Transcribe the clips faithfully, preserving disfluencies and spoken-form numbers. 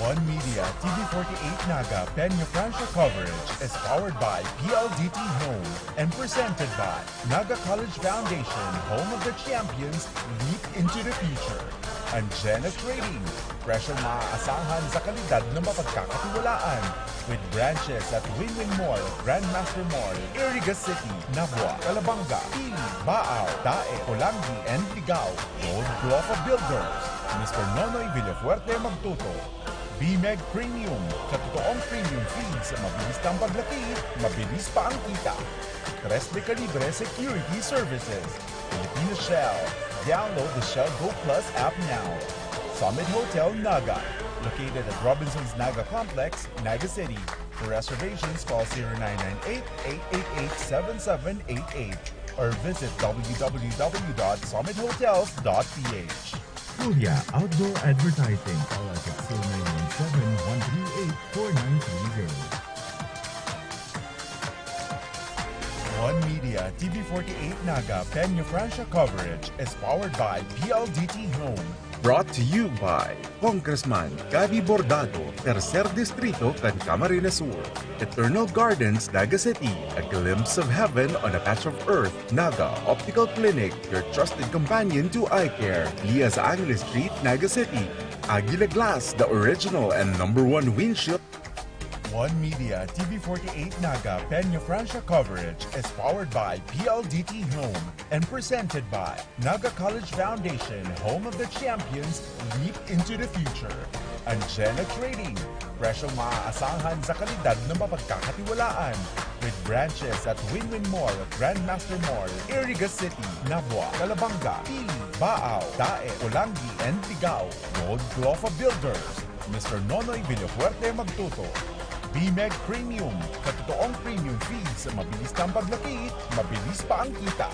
One Media T V forty-eight Naga Peñafrancia coverage is powered by P L D T Home and presented by Naga College Foundation, home of the champions, leap into the future. And Jenna Trading, presyong maaasahan sa kalidad na mapagkakatiwalaan. With branches at Win-Win Mall, Grandmaster Mall, Iriga City, Nabua, Calabanga, Pili, Baao, Tae, Polangui, and Ligao. Gold Glove of Builders, Mister Nonoy Villafuerte Magtuto. B-Meg Premium, sa totoong premium feed sa mabilis kang paglaki, mabilis pa ang kita. Tres de Calibre Security Services, Filipino Shell. Download the Shell Go Plus app now. Summit Hotel Naga, located at Robinson's Naga Complex, Naga City. For reservations, call zero nine nine eight, eight eight eight, seven seven eight eight or visit w w w dot summit hotels dot p h. Kuya Outdoor Advertising. Call us at zero nine one seven, one three eight, four nine three zero. One Media T V forty-eight Naga Peñafrancia coverage is powered by P L D T Home. Brought to you by Congressman Gabby Bordado, Tercer Distrito kan Camarines Sur. Eternal Gardens, Naga City, a glimpse of heaven on a patch of earth. Naga Optical Clinic, your trusted companion to eye care. Lias Angeles Street, Naga City. Aguila Glass, the original and number one windshield. One Media T V forty-eight Naga Peñafrancia coverage is powered by P L D T Home and presented by Naga College Foundation, home of the champions, leap into the future. And Jenna Trading, presyong maaasahan sa kalidad na mapagkakatiwalaan. With branches at Win-Win Mall, Grandmaster Mall, Iriga City, Nabua, Calabanga, Pili, Baao, Tae, Polangui, and Ligao. Gold Glove of Builders, Mister Nonoy Villafuerte Magtuto. B-Meg Premium, sa totoong premium feed sa mabilis kang paglaki, mabilis pa ang kita.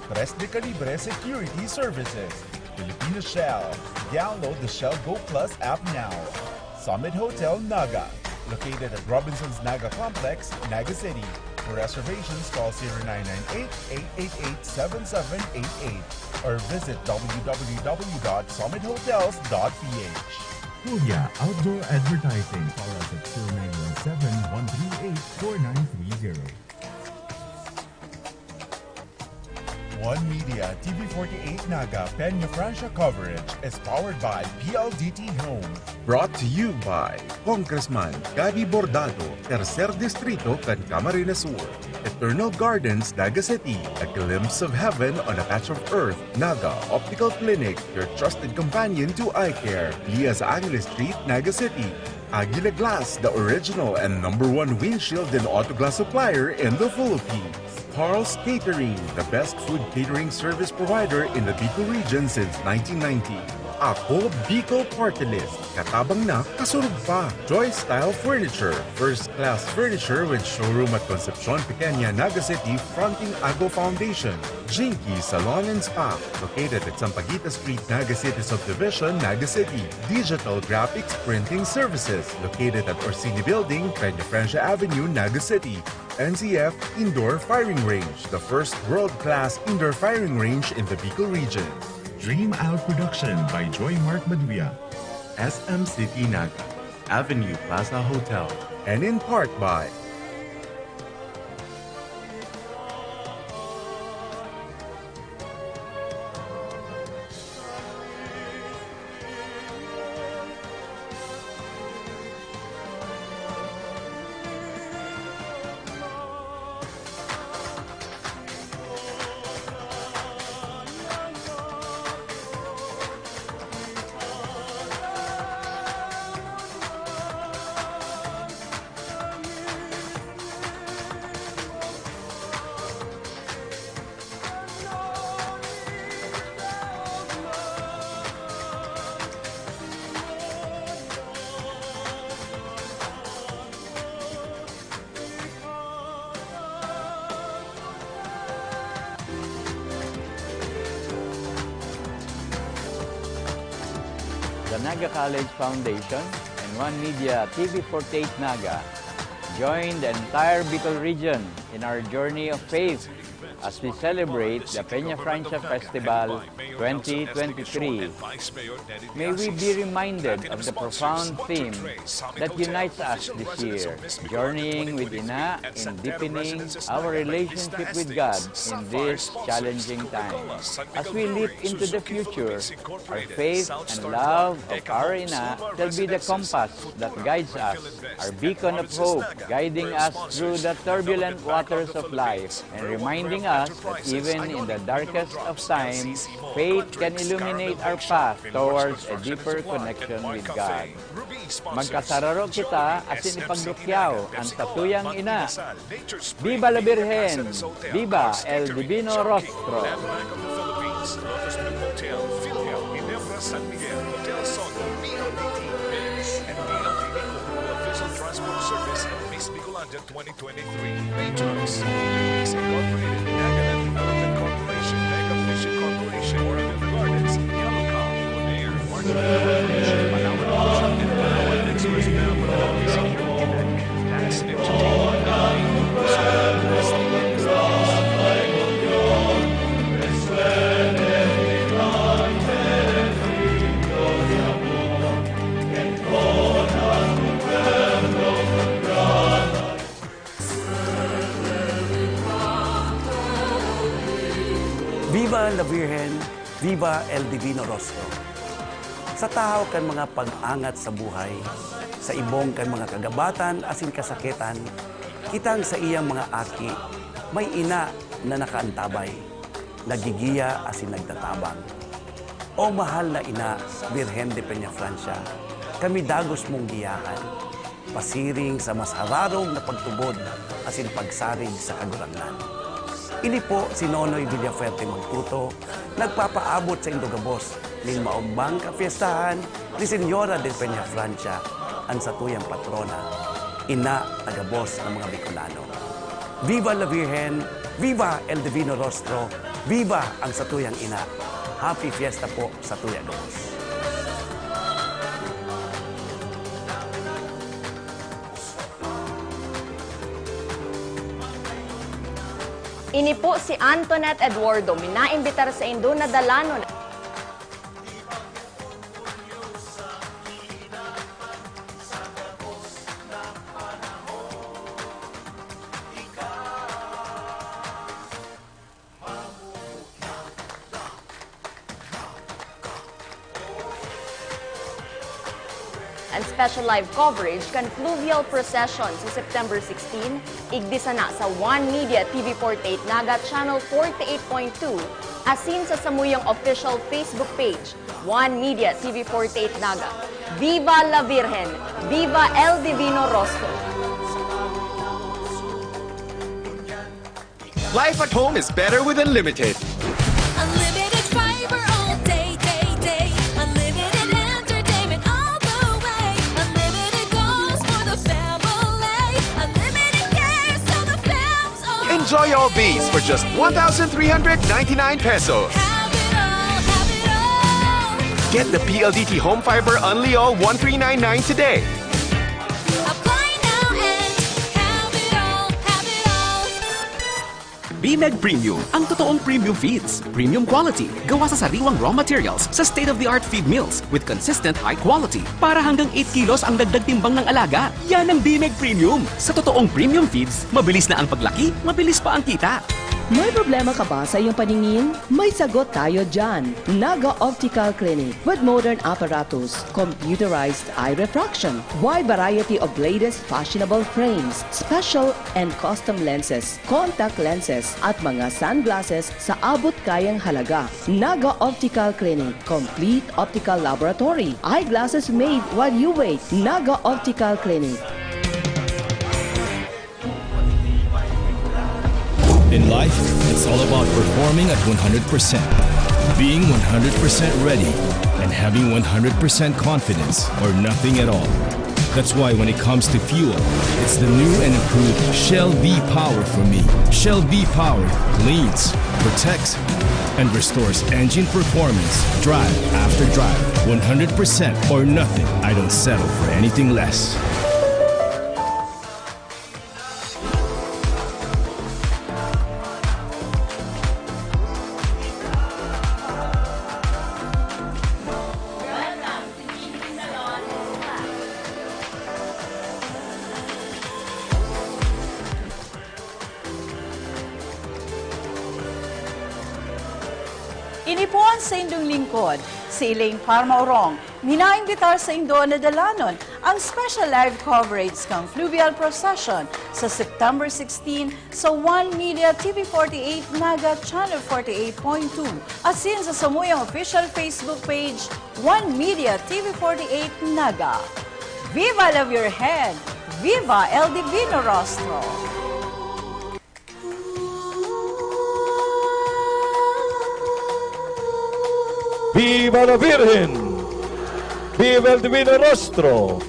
Tres de Calibre Security Services, Filipino Shell. Download the Shell Go Plus app now. Summit Hotel Naga, located at Robinson's Naga Complex, Naga City. For reservations, call zero nine nine eight, eight eight eight, seven seven eight eight or visit w w w dot summit hotels dot p h. Kuya Outdoor Advertising. Call us at zero nine one seven, one three eight, four nine three zero. One Media T V forty-eight Naga Peñafrancia coverage is powered by P L D T Home. Brought to you by Congressman Gabby Bordado, Tercer Distrito kan Camarines Sur. Eternal Gardens, Naga City, a glimpse of heaven on a patch of earth. Naga Optical Clinic, your trusted companion to eye care. Lias Angeles Street, Naga City. Aguila Glass, the original and number one windshield and auto glass supplier in the Philippines. Carl's Catering, the best food catering service provider in the Bicol region since nineteen ninety. Ako, Bicol Party List. Katabang na, kasunod pa. Joy Style Furniture, first class furniture with showroom at Concepcion Pequeña, Naga City, fronting Ago Foundation. Jinky Salon and Spa, located at Sampaguita Street, Naga City Subdivision, Naga City. Digital Graphics Printing Services, located at Orsini Building, Peñafrancia Avenue, Naga City. N C F Indoor Firing Range, the first world-class indoor firing range in the Bicol region. Dream Out Production by Joy Mark Maduya. S M City Naga, Avenue Plaza Hotel. And in part by The Naga College Foundation and One Media T V forty-eight Naga join the entire Bicol region in our journey of faith As we celebrate the Peñafrancia Festival twenty twenty-three, may we be reminded of the profound theme that unites us this year, journeying with Ina in deepening our relationship with God in this challenging time. As we leap into the future, our faith and love of our Ina shall be the compass that guides us, our beacon of hope, guiding us through the turbulent waters of life and reminding us that even in the darkest of times, faith can illuminate our path towards a deeper connection with God. Magkasararo kita asin ipagdukyaw an satuyang Ina. Viva la Virgen! Viva El Divino Rostro! Twenty twenty-three. Patrons, Luis Incorporated, Nagaland Development Corporation, Mega Fishing Corporation, Oriental Gardens, Yellow Cow, Bonaire, Market Corporation, Palawan Ocean, and Palawan Express Dam, Manila City, Tax and F G T, Tax and F G T. Viva la Virgen! Viva El Divino Rostro! Sa tahaw kan mga pag-angat sa buhay, sa ibong kan mga kagabatan asin kasakitan, kitang saiyang mga aki, may ina na nakaantabay, nagigiya asin nagtatabang. O mahal na ina, Birhen de Peñafrancia, kami dagos mong giyahan, pasiring sa mas hararog na pagtubod asin pagsarig sa Kagurangnan. Ini po si Nonoy Villafuerte Magtuto, nagpapaabot saindo gabos nin maogbang kapyestahan ni Señora de Peñafrancia, an satuyang patrona, ina ta gabos na mga Bicolano. Viva la Virgen! Viva El Divino Rostro! Viva ang satuyang ina! Happy Fiesta po satuya gabos! Ini po si Antoinette Eduardo, minaimbitar saindo na dalanon. An special live coverage kan fluvial procession sa September sixteen, igdi sana sa One Media T V forty-eight Naga Channel forty-eight point two, asin sa samuyang official Facebook page, One Media T V forty-eight Naga. Viva la Virgen! Viva El Divino Rostro! Life at home is better with Unlimited. Unlimited fiber all day, day, day. Unlimited entertainment all the way. Unlimited goals for the family. Unlimited cares so the fams all Enjoy all these for just one thousand three hundred ninety-nine pesos. Have it all, have it all. Get the P L D T Home Fiber Unli All one three nine nine today. Apply now and have it all, have it all. Bimeg Premium, ang totoong premium feeds. Premium quality, gawa sa sariwang raw materials, sa state-of-the-art feed mills, with consistent high quality. Para hanggang eight kilos ang dagdag timbang ng alaga. Yan ang Bimeg Premium. Sa totoong premium feeds, mabilis na ang paglaki, mabilis pa ang kita. May problema ka ba sa iyong paningin? May sagot tayo dyan. Naga Optical Clinic with modern apparatus, computerized eye refraction, wide variety of latest fashionable frames, special and custom lenses, contact lenses, at mga sunglasses sa abot kayang halaga. Naga Optical Clinic, complete optical laboratory, eyeglasses made while you wait. Naga Optical Clinic. In life, it's all about performing at one hundred percent, being one hundred percent ready, and having one hundred percent confidence or nothing at all. That's why when it comes to fuel, it's the new and improved Shell V-Power for me. Shell V-Power cleans, protects, and restores engine performance, drive after drive. One hundred percent or nothing. I don't settle for anything less. Ini po an saindong lingkod, si Elaine Parma Orong. Minaimbitar saindo na dalanon ang special live coverage kan Fluvial Procession sa September sixteen sa One Media T V forty-eight Naga Channel forty-eight point two, asin sa samuyang official Facebook page, One Media T V forty-eight Naga. Viva la Virgen! Viva El Divino Rostro! Viva la Virgen! Viva el Divino Rostro!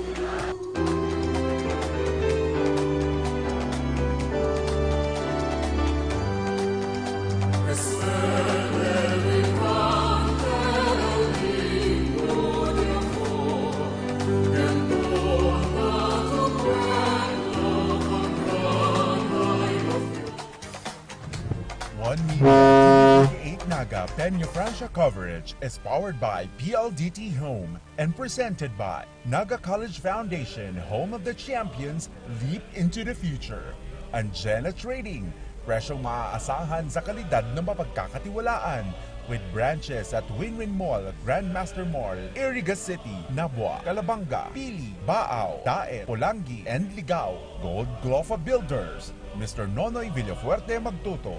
One Media T V forty-eight Naga Peñafrancia coverage is powered by P L D T Home and presented by Naga College Foundation, home of the champions, leap into the future. And Jenna Trading, presyong maaasahan sa kalidad na mapagkakatiwalaan, with branches at Win-Win Mall, Grandmaster Mall, Iriga City, Nabua, Calabanga, Pili, Baao, Daet, Polangui, and Ligao. Gold Glofa Builders, Mister Nonoy Villafuerte Magtuto.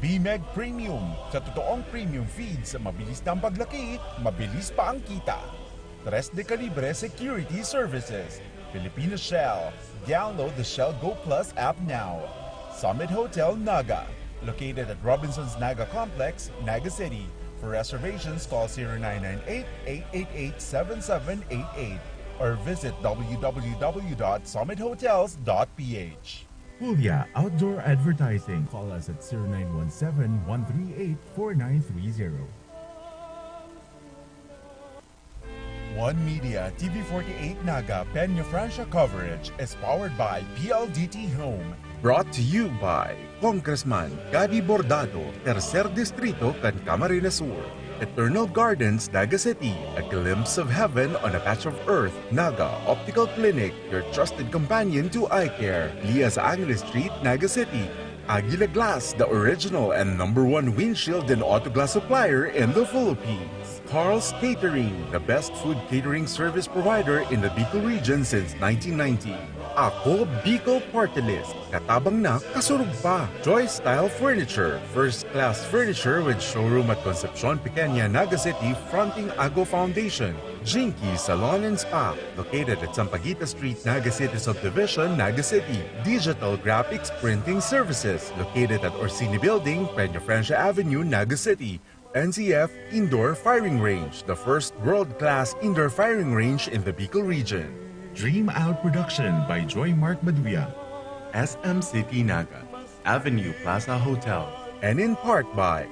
Bimeg Premium, sa totoong premium feeds, mabilis na ang paglaki, mabilis pa ang kita. Tres de Calibre Security Services, Filipino Shell. Download the Shell Go Plus app now. Summit Hotel Naga, located at Robinson's Naga Complex, Naga City. For reservations, call zero nine nine eight, eight eight eight, seven seven eight eight or visit w w w dot summit hotels dot p h. Julia Outdoor Advertising. Call us at zero nine one seven, one three eight, four nine three zero. One Media T V forty-eight Naga Peñafrancia coverage is powered by P L D T Home. Brought to you by Congressman Gabby Bordado, Tercer Distrito kan Camarines Sur. Eternal Gardens, Naga City, a glimpse of heaven on a patch of earth. Naga Optical Clinic, your trusted companion to eye care. Lias Angeles Street, Naga City. Aguila Glass, the original and number one windshield and auto glass supplier in the Philippines. Carl's Catering, the best food catering service provider in the Bicol region since nineteen ninety. Ako Bicol Party List, katabang na, kasurog pa. Joy Style Furniture, first class furniture with showroom at Concepcion Pequeña, Naga City, fronting Ago Foundation. Jinky Salon and Spa, located at Sampaguita Street, Naga City Subdivision, Naga City. Digital Graphics Printing Services, located at Orsini Building, Peñafrancia Avenue, Naga City. N C F Indoor Firing Range, the first world-class indoor firing range in the Bicol region. Dream Out Production by Joy Mark Baduya. S M City Naga, Avenue Plaza Hotel. And in part by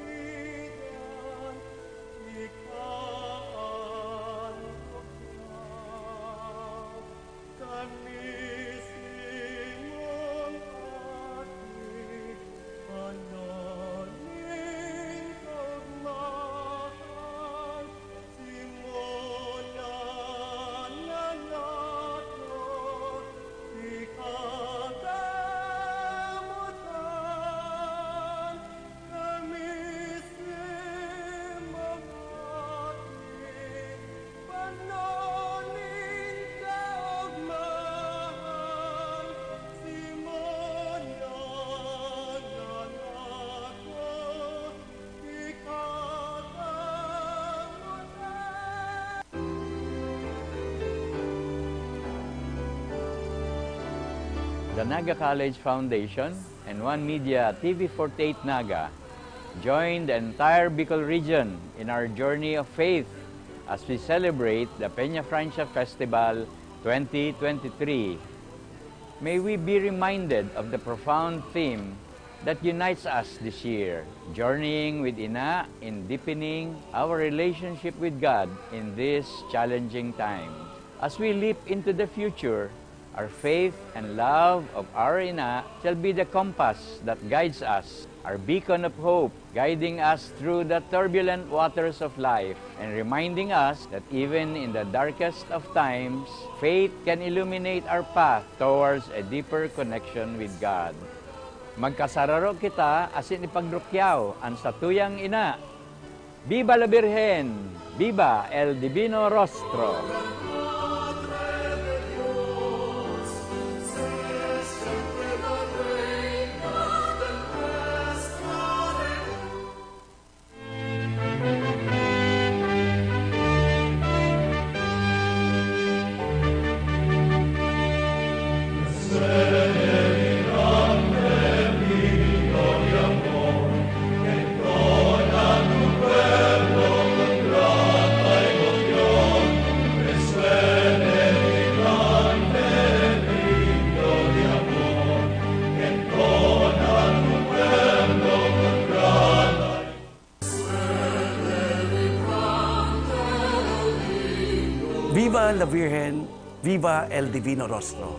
The Naga College Foundation and One Media T V forty-eight Naga join the entire Bicol region in our journey of faith as we celebrate the Peñafrancia Festival twenty twenty-three. May we be reminded of the profound theme that unites us this year, journeying with Ina in deepening our relationship with God in this challenging time. As we leap into the future, our faith and love of our Ina shall be the compass that guides us, our beacon of hope, guiding us through the turbulent waters of life and reminding us that even in the darkest of times, faith can illuminate our path towards a deeper connection with God. Magkasararo kita asin ipagrukyaw an satuyang Ina. Viva la Virgen! Viva el Divino Rostro! Viva la Virgen! Viva el Divino Rostro!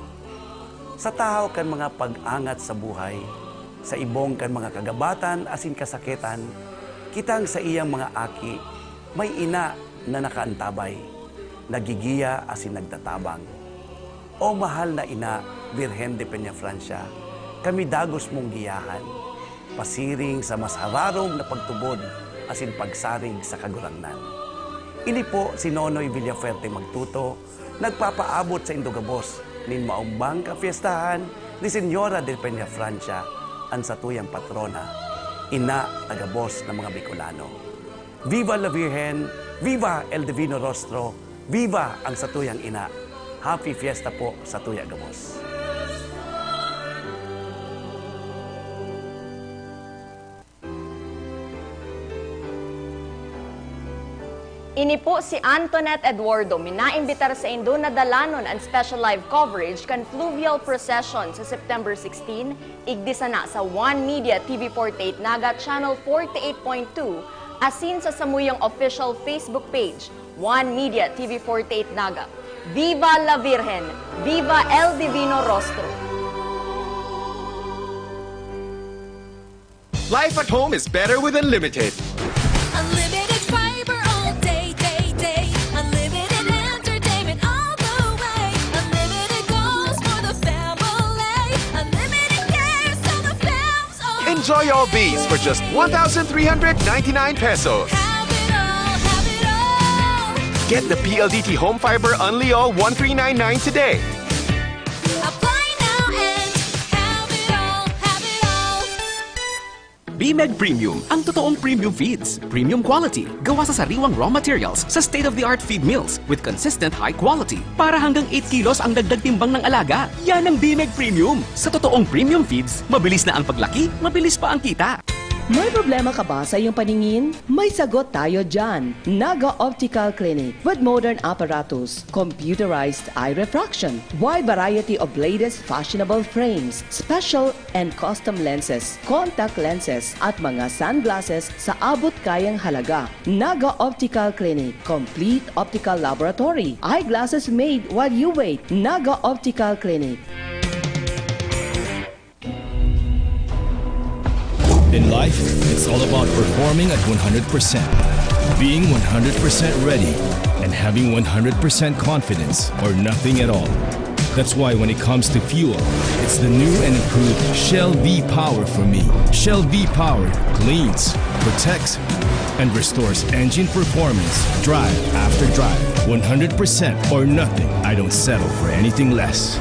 Sa tahaw kan mga pag-angat sa buhay, sa ibong kan mga kagabatan asin kasakitan, kitang saiyang mga aki, may ina na nakaantabay, nagigiya asin nagtatabang. O mahal na ina, Birhen de Peñafrancia, kami dagos mong giyahan, pasiring sa mas hararom na pagtubod asin pagsarig sa Kagurangnan. Ini po si Nonoy Villafuerte Magtuto, nagpapaabot saindo gabos nin maombang kapyestahan ni Señora de Peñafrancia, an satuyang patrona, ina ta gabos na mga Bicolano. Viva la Virgen! Viva el Divino Rostro! Viva ang satuyang ina! Happy Fiesta po satuya gabos! Ini po si Antoinette Eduardo, minaimbitar saindo na dalanon an special live coverage kan Fluvial Procession sa September sixteen, igdi sana sa One Media T V forty-eight Naga Channel forty-eight point two, asin sa samuyang official Facebook page, One Media T V forty-eight Naga. Viva la Virgen! Viva el Divino Rostro! Life at home is better with Unlimited. Unlimited fiber all day, day, day. Unlimited entertainment all the way. Unlimited goals for the family. Unlimited cares so the fams all Enjoy all these for just one thousand three hundred ninety-nine pesos. Have it all, have it all. Get the P L D T Home Fiber Unli All one three nine nine today. Apply now and have it all, have it all. Bimeg Premium, ang totoong premium feeds. Premium quality, gawa sa sariwang raw materials, sa state-of-the-art feed mills, with consistent high quality. Para hanggang eight kilos ang dagdag timbang ng alaga. Yan ang Bimeg Premium. Sa totoong premium feeds, mabilis na ang paglaki, mabilis pa ang kita. May problema ka ba sa iyong paningin? May sagot tayo dyan. Naga Optical Clinic with modern apparatus, computerized eye refraction, wide variety of latest fashionable frames, special and custom lenses, contact lenses, at mga sunglasses sa abot kayang halaga. Naga Optical Clinic, complete optical laboratory, eyeglasses made while you wait. Naga Optical Clinic. In life, it's all about performing at one hundred percent, being one hundred percent ready, and having one hundred percent confidence or nothing at all. That's why when it comes to fuel, it's the new and improved Shell V-Power for me. Shell V-Power cleans, protects, and restores engine performance, drive after drive, one hundred percent or nothing. I don't settle for anything less.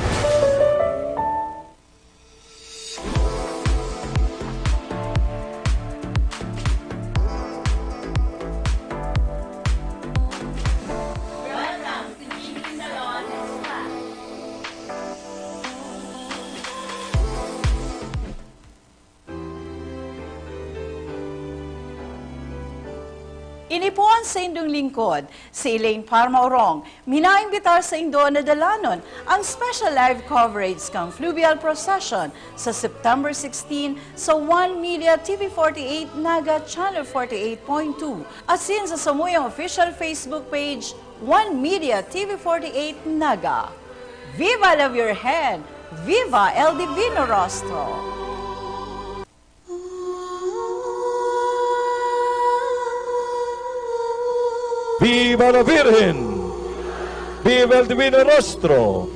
Ini po an saindong lingkod, si Elaine Parma Orong, minaimbitar saindo na dalanon ang special live coverage kan Fluvial Procession sa September sixteen sa One Media T V forty-eight Naga Channel forty-eight point two, asin sa samuyang official Facebook page, One Media T V forty-eight Naga. Viva la Virgen! Viva el Divino Rostro! Viva la Virgen! Viva el Divino Rostro!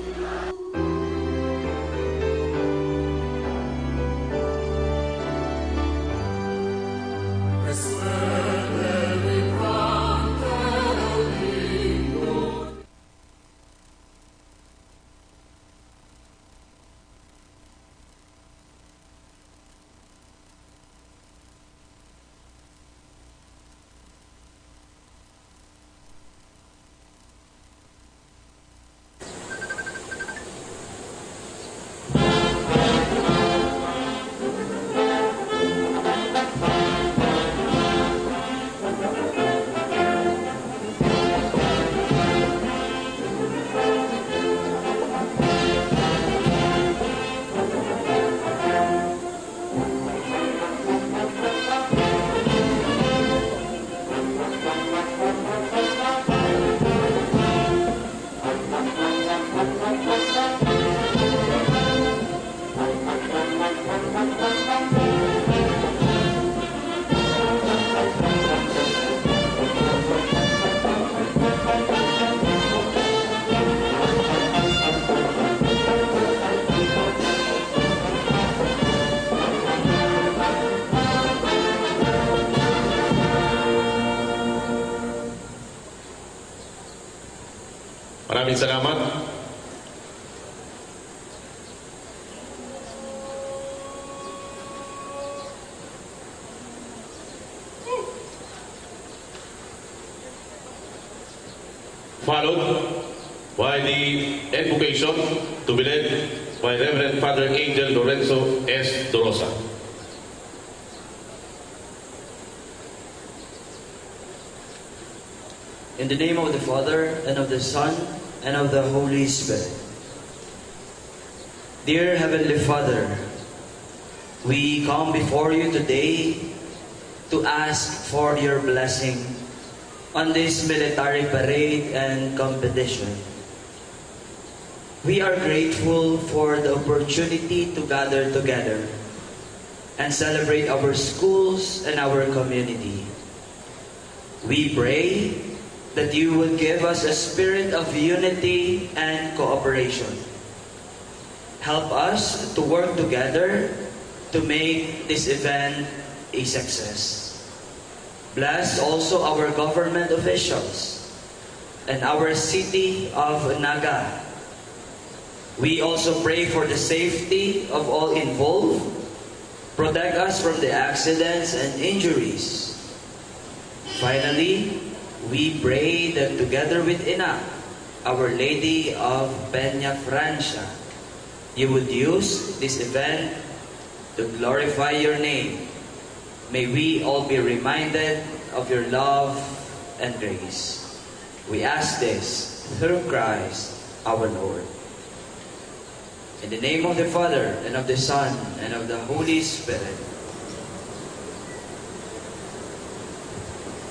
Maraming salamat. Followed by the invocation to be led by Reverend Father Angel Lorenzo S. Dorosa. In the name of the Father, and of the Son, and of the Holy Spirit. Dear Heavenly Father, we come before you today to ask for your blessing on this military parade and competition. We are grateful for the opportunity to gather together and celebrate our schools and our community. We pray that you would give us a spirit of unity and cooperation. Help us to work together to make this event a success. Bless also our government officials and our city of Naga. We also pray for the safety of all involved. Protect us from the accidents and injuries. Finally, we pray that together with Ina, Our Lady of Peña Francia, you would use this event to glorify your name. May we all be reminded of your love and grace. We ask this through Christ our Lord. In the name of the Father, and of the Son, and of the Holy Spirit.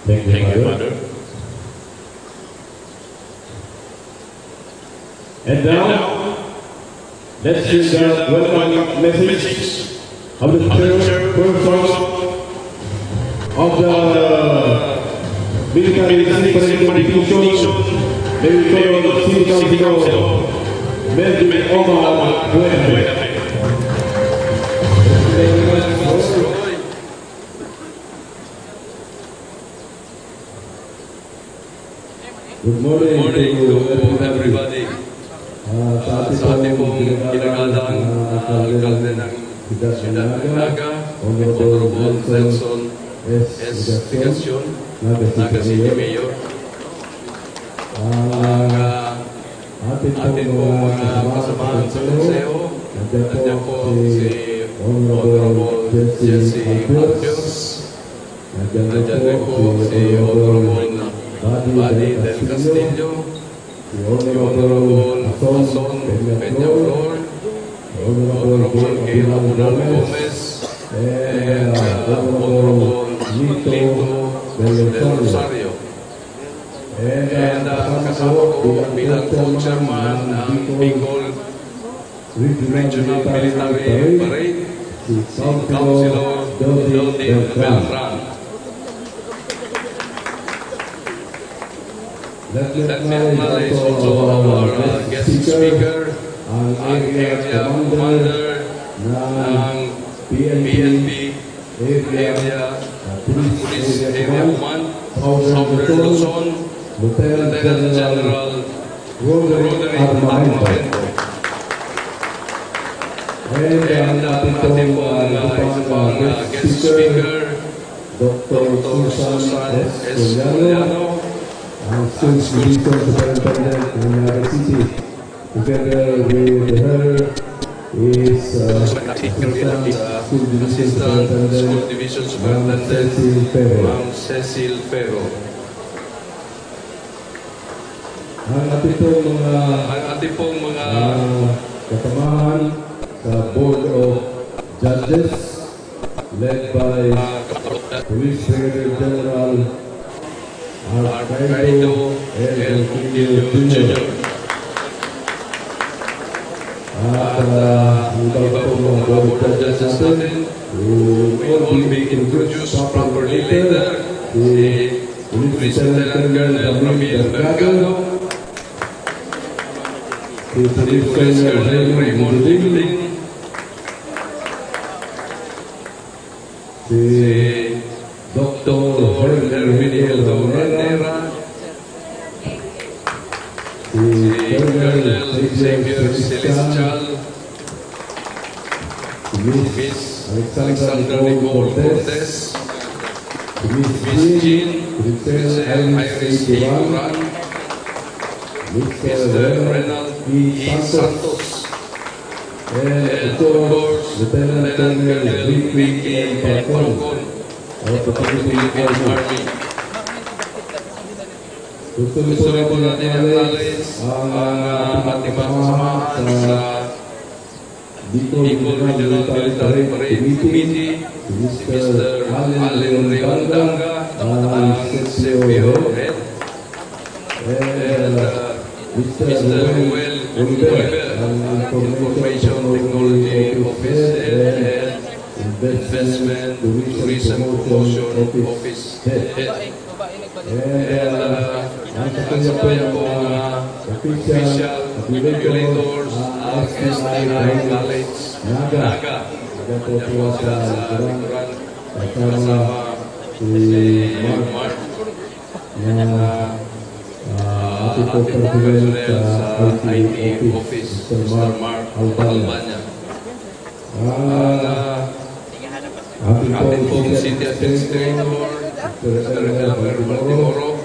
Thank you, Father. And now, let's hear the welcome message of the chairperson of the Military Seafaring Competition, Mayor of City Council, Melvin Omar Buenafe. Good morning to everybody. Ah, sa ating pong ginagalang, ah, alkalde ng siyudad ng Naga, Honorable Nelson S. Legacion, Naga City Mayor. Ang, ah, ating pong mga kasamahan sa konseho, nandiyan po si Honorable Jesse Albios, nandiyan po si Honorable Buddy del Castillo, si Honorable Ason Peñaflor, si Honorable Gil Abulan Gomez, and, uh, Honorable Lito Del Rosario. And, uh, kasama ko bilang co-chairman ng Bicol Regional Military Parade, si Councilor Dodi Beltran. Let me acknowledge also our guest speaker, ang area commander ng P N P Area, uh, Police Area Command, Southern Luzon, Lieutenant General Roderick Armamento. And ang ating pong, uh, isa pang, uh, guest speaker, Doctor Susan S. Coliano, ang Sales Division Superintendent ng Naga City. Together with her is, uh, Assistant School Division Superintendent, Ma'am Cecil Ferro. Ma'am Cecil Ferro. Ang ating pong mga, ang ating pong mga, ah, kasamahan sa Board of Judges, led by Police Brigadier General Arcaido L. Ronquillo Junior. At, ah, ang iba pa pong mga Board of Judges natin, who will all be introduced properly later. Si Police Lieutenant Colonel Ramil Delgado, si Police Colonel Raymond Duding, si Doctor Herminio Ramonera, si Colonel Xavier Celestial, Miss Alexandra Nicole Cortez, Miss Jean, Princess Iris A. Duran, Mister Renald E. Santos, and of course, Lieutenant Colonel Ricky M. Falcon of the Philippine Army. Gusto po natin i-acknowledge ang, ah, ating mga kasamahan sa Bicol Regional Military Parade Committee, si Mister Allen Leon Danga, ang C P O head, and, uh, Mister Ruel Oliver, ang Information Technology Office Head, and Investment Tourism Promotion Office Head. And, uh, ang katuya po ng mga official, regulators, uh, S T I College Naga. Naga po sila sa likuran. Kasama si Mark na, ah, ating po president sa I T office, Mister Mark Albania. Ah, ating pong city administrator, Mister Elmer Baltimoro.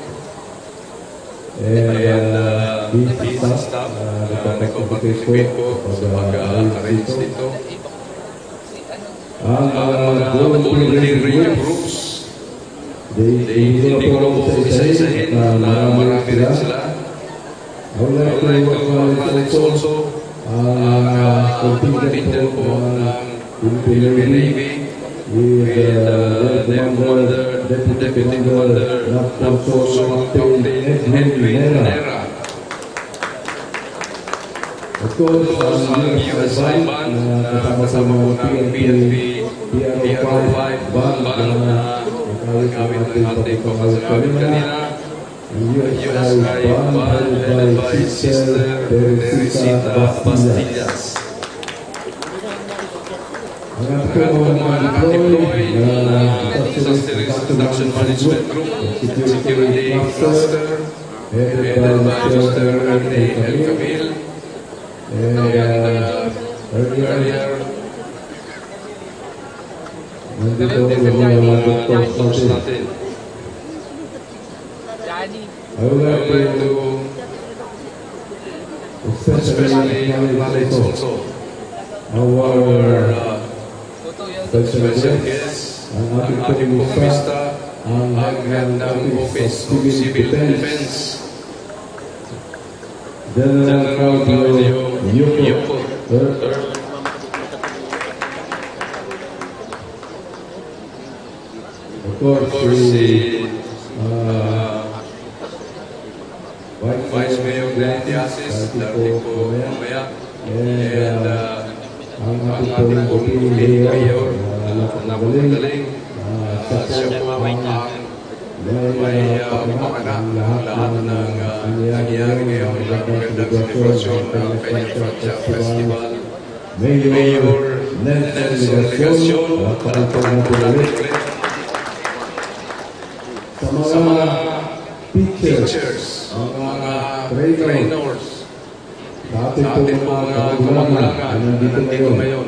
And, uh, his staff, uh, nagpa-participate po sa pag-arrange dito. Ang mga voluntary groups, they, hindi ko na po isa-isahin, uh, marami rin sila. I would like to acknowledge also ang, ah, contingent po ng Philippine Navy with, ah, Commander, Deputy Commander Nabcorso Captain Edwin Nera. Of course, ang U S I band na kasama po ng P N P, P R O five band na nagkawit ng ating pagpapangawit kanina. Ang U S I band headed by Sister Teresita Bastillas. Ang ating mga deploy na Disaster Reduction Management Group, Security Cluster, headed by Mister Ernie El Camil. And, uh, earlier, nandito ang mga doctors natin. I would like to especially acknowledge also our, uh, special guest, ang ating pong mista, ang head ng Office of Civil Defense, General Claudio Yuco. Of course, si, uh, Vice Mayor Glenn Diasis, darating po mamaya. And, uh, ang ating pong Deputy Mayor, uh, napakagaling. Uh, siya po ang may, uh, pagpapakana ng lahat ng, uh, nangyayari ngayon, magandang selebrasyon ng Peña Francia Festival. Mayor Nelson Legacion, uh, pakita natin ulit. Sa mga teachers, mga trainers, sa ating pong mga kamag-anakan na nandito ngayon,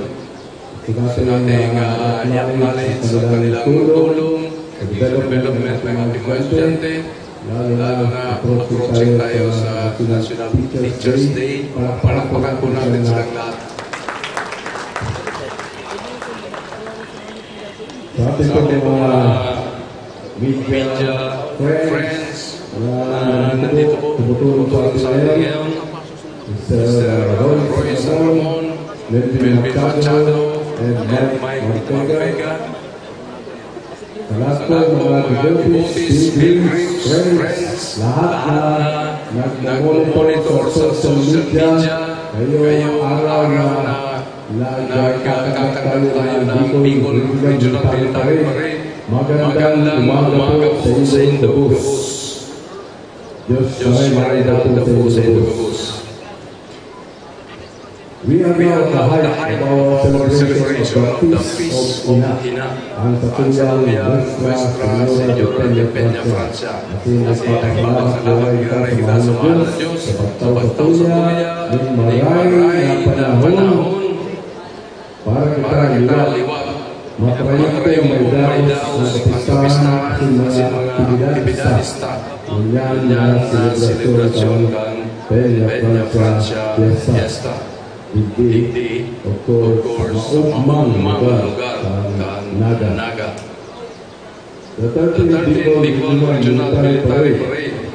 gusto nating, ah, i-acknowledge ang kanilang tulong sa development ng ating mga estudyante, lalo na approaching tayo sa National Teachers Day. Palakpakan po natin silang lahat. Sa ating pong mga media friends na nandito po, tumutulong sa atin ngayon, Mister Roy Salomon, Melvin Machado, and Mike Ortega. Sa lahat po ng mga devotees, pilgrims, friends, lahat na nagmo-monitor sa social media, ngayong araw na nagkakakandak tayo ng Bicol Regional Military Parade. Magandang umaga po sa inyong lubos. Diyos maray na po sa inyong lubos. We are now at the height of our celebration of the Feast of Ina, ang satuyang Nuestra Señora de Peña Francia. Asin nagpapasalamat buhay kita sa mahal na Diyos sa pagtao sa tuya ning maray na panahon para kita liwat. Matrayakto may daos na kapistahan asin mga aktibidades ta. Ngunyan na selebrasyon kan Peña Francia Fiesta. Digdi, of course, sa maugmang lugar kan Naga. The thirteenth Bicol Regional Military Parade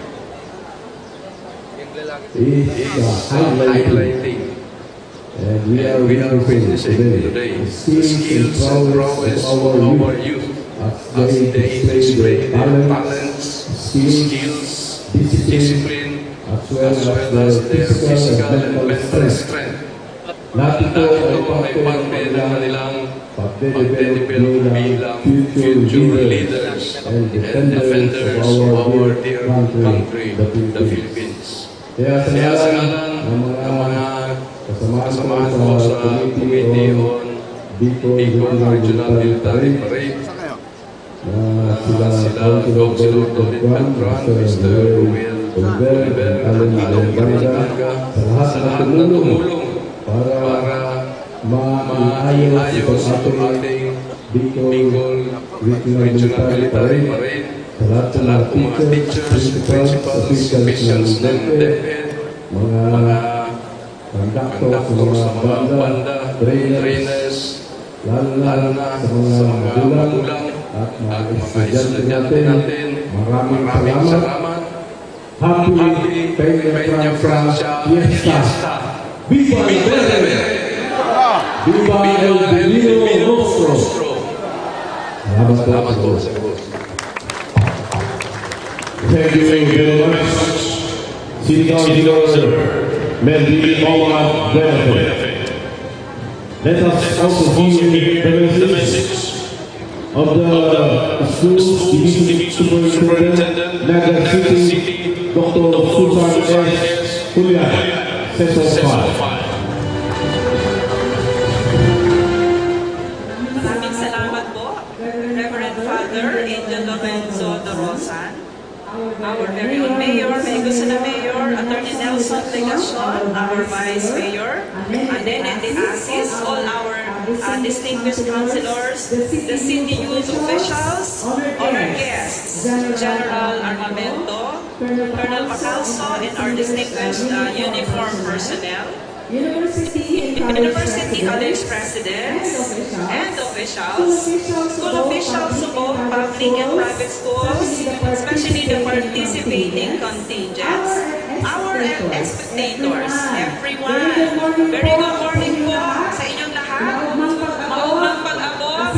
is uh, highlighting. And we are witnessing today the skills and prowess of our youth as they display their talents, skills, discipline, as well as their physical and mental strength. Lahat ito ay parte ng kanilang pagdedevelop bilang future leaders and defenders of our dear country, the Philippines. Kaya sa ngalan ng mga kasamahan ko sa Committee on Bicol Regional Military Parade, na sila Councilor Dodit Beltran, Mister Ruel Oliver, and Alan Alembanga, sa lahat na tumulong para maayos itong ating Bicol Regional Military Parade, sa lahat ng mga teachers, principals, officials ng DepEd, mga conductor sa mga banda, trainers, lalo na sa mga magulang at mga estudyante natin. Maraming salamat. Happy Peña Francia Fiesta! Viva el Verde! Viva el Divino Rostro! Salamat po. Thank you very much, City Councilor Melvin Omar Buenafe. Let us also hear the message of the school division superintendent, Naga City, Doctor Susan S. Julian. Session five. Maraming salamat po, Reverend Father Angel Lorenzo Dorosan, our very own mayor, Mayor Sana Mayor, Attorney Nelson Legacion, our vice mayor, and then in the assist, all our uh, distinguished councilors, the city youth officials, honored guests, General Armamento, Colonel Pacalso, and our distinguished uh, uniform personnel. University and college presidents and officials, school officials of both public and private schools, especially the participating contingents, our expectators, everyone. Very good morning po sa inyong lahat. Maugmang pag-abot,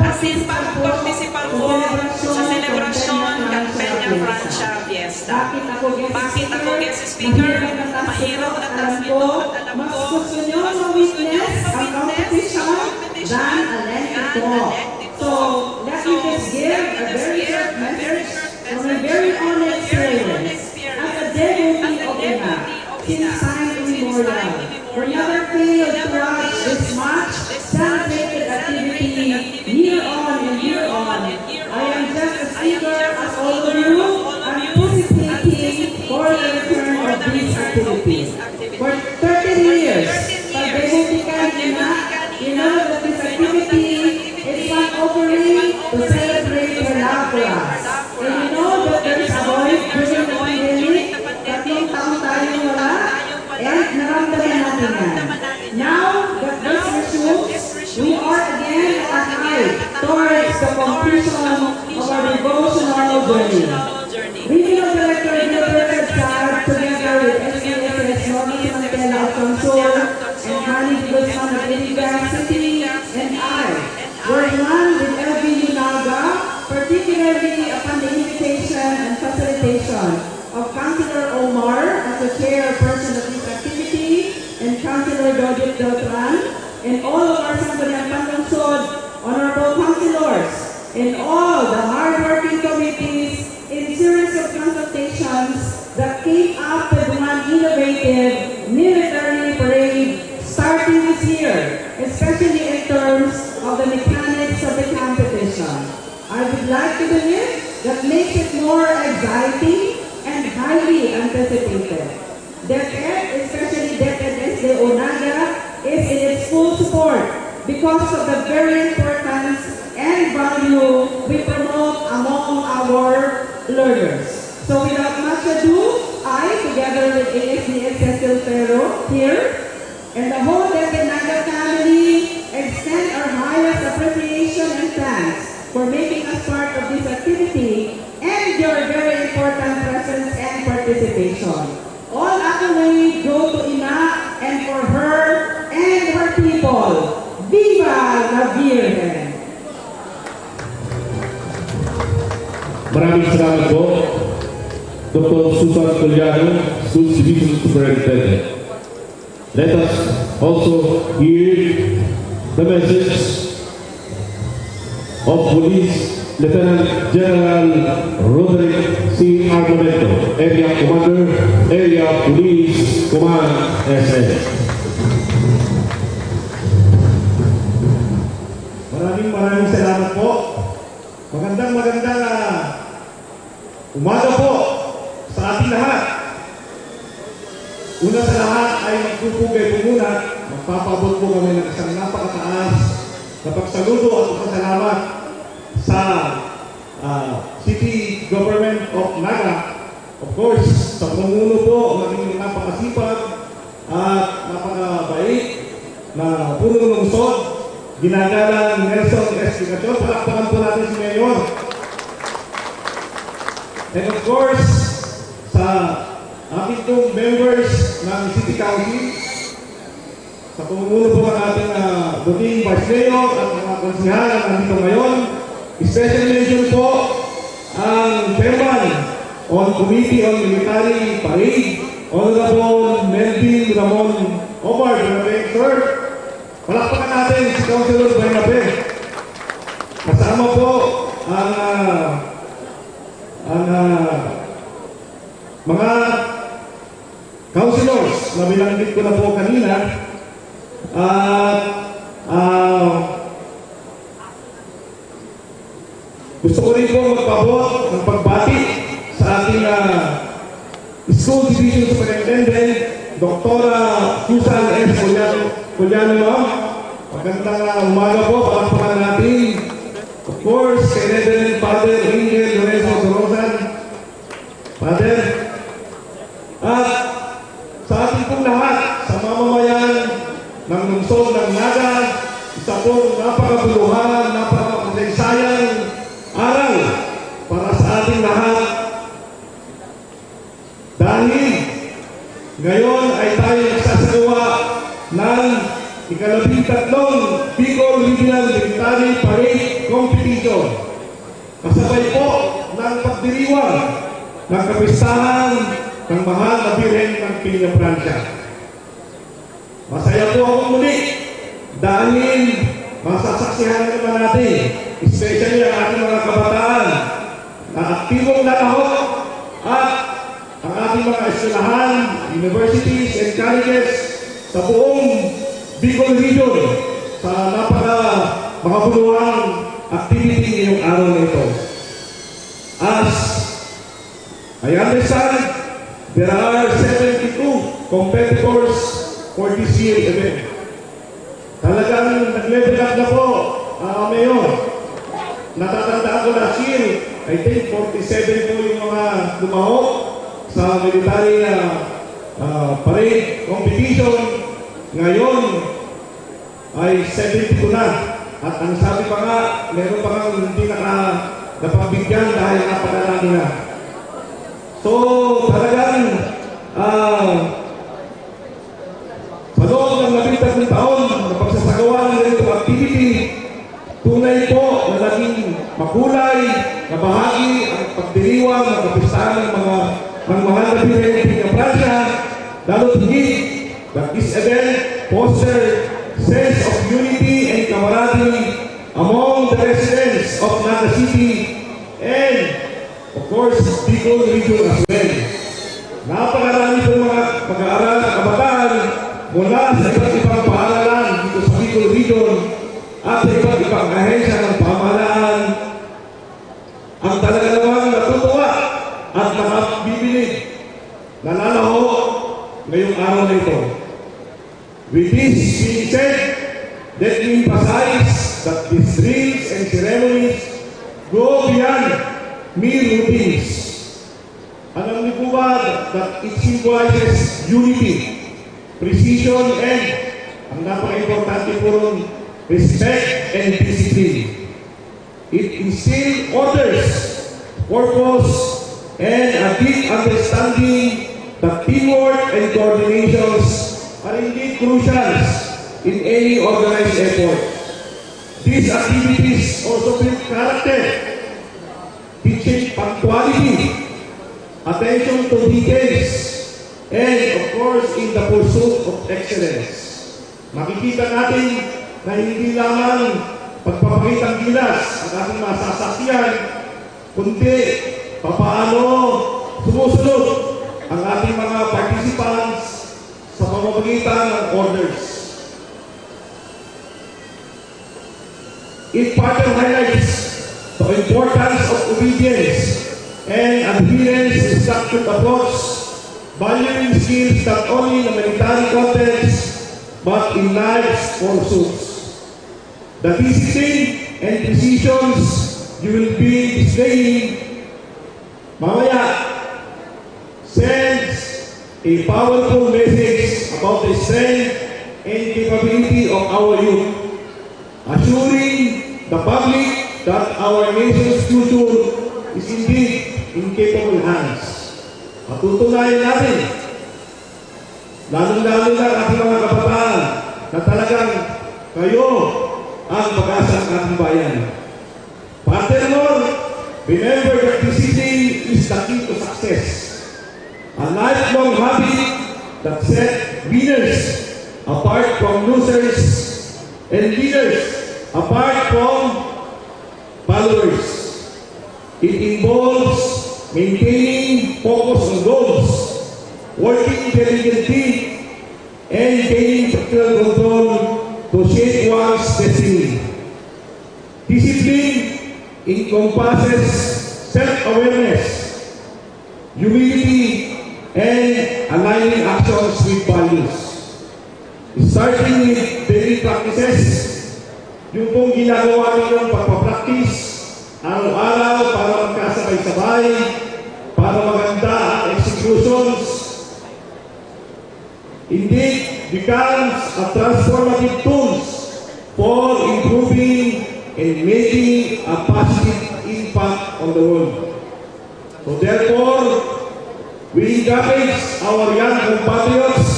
asin pagpartisipan po sa selebrasyon kan Peña Francia Fiesta. Bakit ako guest speaker? Mahirap na task ito at alam ko, mas gusto nyo ma-witness ang competition than a lengthy talk. So, let me just give a very short message from my very own experience as a devotee of Ina since time immemorial. Her mother failed to watch this much celebrated activity year on and year on. I am just a speaker as all of you, anticipating for the return of this activity. For thirteen years, pagdebutikan niya na, you know that this activity is one offering to celebrate her love for us. And you know that there is a void during the pandemic, tatlong taon tayong wala, and naramdaman natin yan. Now that this resumes, we are again at height towards the completion of our devotional journey. Regional Director Gilbert Cadsad, together with S D S S Norma Samantela of Consol and Manny de Guzman of Iligan City, and I were in one with L V U Naga, particularly upon the invitation and facilitation of Councilor Omar as the chairperson of this activity and Councilor Dodit Beltran and all of our Sangguniang Panlungsod, honorable councilors, and all the hardworking committees in series of consultations that came up with one innovative military parade style. especially in terms of the mechanics of the competition. I would like to believe that makes it more exciting and highly anticipated. DepEd, especially DepEd S D O Naga, is in its full support because of the very importance and value we promote among our learners. So without much ado, I, together with A S D S Cecil Ferro here, and the whole DepEd Naga family extend our highest appreciation and thanks for making us part of this activity and your very important presence and participation. All accolades go to Ina and for her and her people. Viva la Virgen! Maraming salamat po, Doctor Susan Coliano, Schools Division Superintendent. Let us also hear the message of Police Lieutenant General Roderick C. Armamento, Area Commander, Area Police Command, S L. Maraming maraming salamat po. Magandang magandang ah, umaga po sa ating lahat. Una sa lahat ay magpupugay po muna, magpapaabot po kami ng isang napakataas na pagsaludo at pasalamat sa ah, City Government of Naga. Of course, sa pamumuno po, maging napakasipag at napakabait na punong lungsod, ginagalang Nelson Explicacion. Palakpakan po natin si Mayor. And of course, sa ating pong members ng City Council, sa pamumuno po ng ating ah, buting Vice Mayor at mga konsehal na nandito ngayon, special mention po ang Chairman on Committee on Military Parade, Honorable Melvin Ramon Omar Bernabe, sir. Palakpakan natin si Councilor Bernabe. Kasama po ang ah, ang ah, mga councilors na binanggit ko na po kanina. At ah, gusto ko rin po magpaabot ng pagbati sa ating ah, School Division Superintendent, Doktora Susan S. Coliano. Coliano, ma'am. Magandang ah, umaga po, palakpakan natin. Of course, kay Reverend Father Angel Lorenzo Sorosan. Father, at sa ating pong lahat, sa mamamayan ng lungsod ng Naga, isa pong napakabuluhan, napakamasaysayang araw para sa ating lahat. Dahil ngayon ay tayo nagsasagawa ng ikalabing tatlong Bicol Regional Military Parade Competition. Kasabay po ng pagdiriwang ng kapistahan ng Mahal na Birhen ng Peñafrancia. Masaya po akong muli dahil masasaksihan naman natin, especially ang ating mga kabataan na aktibong lalahok at ang ating mga eskwelahan, universities, and colleges sa buong Bicol Region sa napaka makabuluhang activity ngayong araw na ito. As I understand, there are seventy-two competitors for this year event. Talagang nag-level up na po, ah, Mayor. Natatandaan ko last year, I think forty-seven po yung mga lumahok sa military ah, ah, parade competition. Ngayon ay seventy-two na. At ang sabi pa nga, meron pa nga hindi naka, napagbigyan dahil napakarami na. So, talagang ah, sa loob ng labing tatlong taon na pagsasagawa ng ganitong activity, tunay po na naging makulay na bahagi ang pagdiriwang ng kapistahan ng mga ng mahal na Birhen ng Peñafrancia, lalo't higit that this event foster sense of unity and camaraderie among the residents of Naga City and Of course, Bicol Region as well. Napakarami pong mga mag-aaral na kabataan mula sa iba't ibang paaralan dito sa Bicol nalalaho ngayong araw na ito. With this being said, let me emphasize that these drills and ceremonies go beyond mere routines. Alam niyo po ba that it symbolizes unity, precision, and, ang napaka-importante po ron, respect and discipline? It instills orders, purpose, and a deep understanding that teamwork and coordinations are indeed crucial in any organized effort. These activities also build character, teaching punctuality, attention to details, and of course, in the pursuit of excellence. Makikita natin na hindi lamang pagpapakitang gilas ang ating mga sasakyan, kundi papaano sumusunod ang ating mga participants sa pamamagitan ng orders. It further highlights the importance of obedience and adherence to structured approach, valuing skills not only in a military context but in life's pursuits. The discipline and precisions you will be displaying mamaya sends a powerful message about the strength and capability of our youth, assuring the public that our nation's future is indeed in capable hands. Patutunayan natin, lalong-lalo na ang ating mga kabataan, na talagang kayo ang pag-asa ng ating bayan. Furthermore, remember that discipline is the key to success. A lifelong habit that sets winners apart from losers and leaders apart from followers. It involves maintaining focus on goals, working diligently, and gaining tactical control to shape one's destiny. Discipline encompasses self-awareness, humility, and aligning actions with values. Starting with daily practices, yung pong ginagawa ninyong pagpa-practice araw-araw para magkasabay-sabay, para maganda ang executions, indeed becomes a transformative tools for improving and making a positive impact on the world. So therefore, we encourage our young compatriots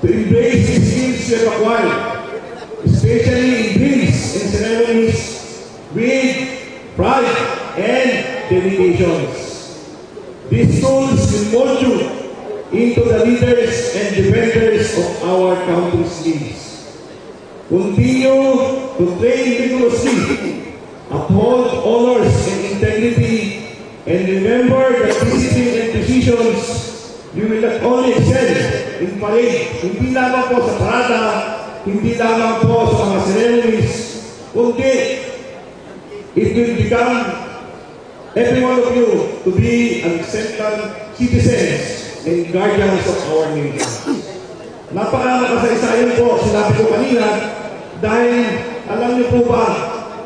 to embrace the skills we have acquired, especially in drills and ceremonies, with pride and dedications. These tools will mold you into the leaders and defenders of our country's needs. Continue to train rigorously, uphold honors and integrity, and remember that discipline and precisions, you will not only excel in parade, hindi lamang po sa parada, hindi lamang po sa mga ceremonies, kundi it will become every one of you to be an exemplary citizens and guardians of our nation. Napaka-makasaysayan po, sinabi ko kanina, dahil alam niyo po ba,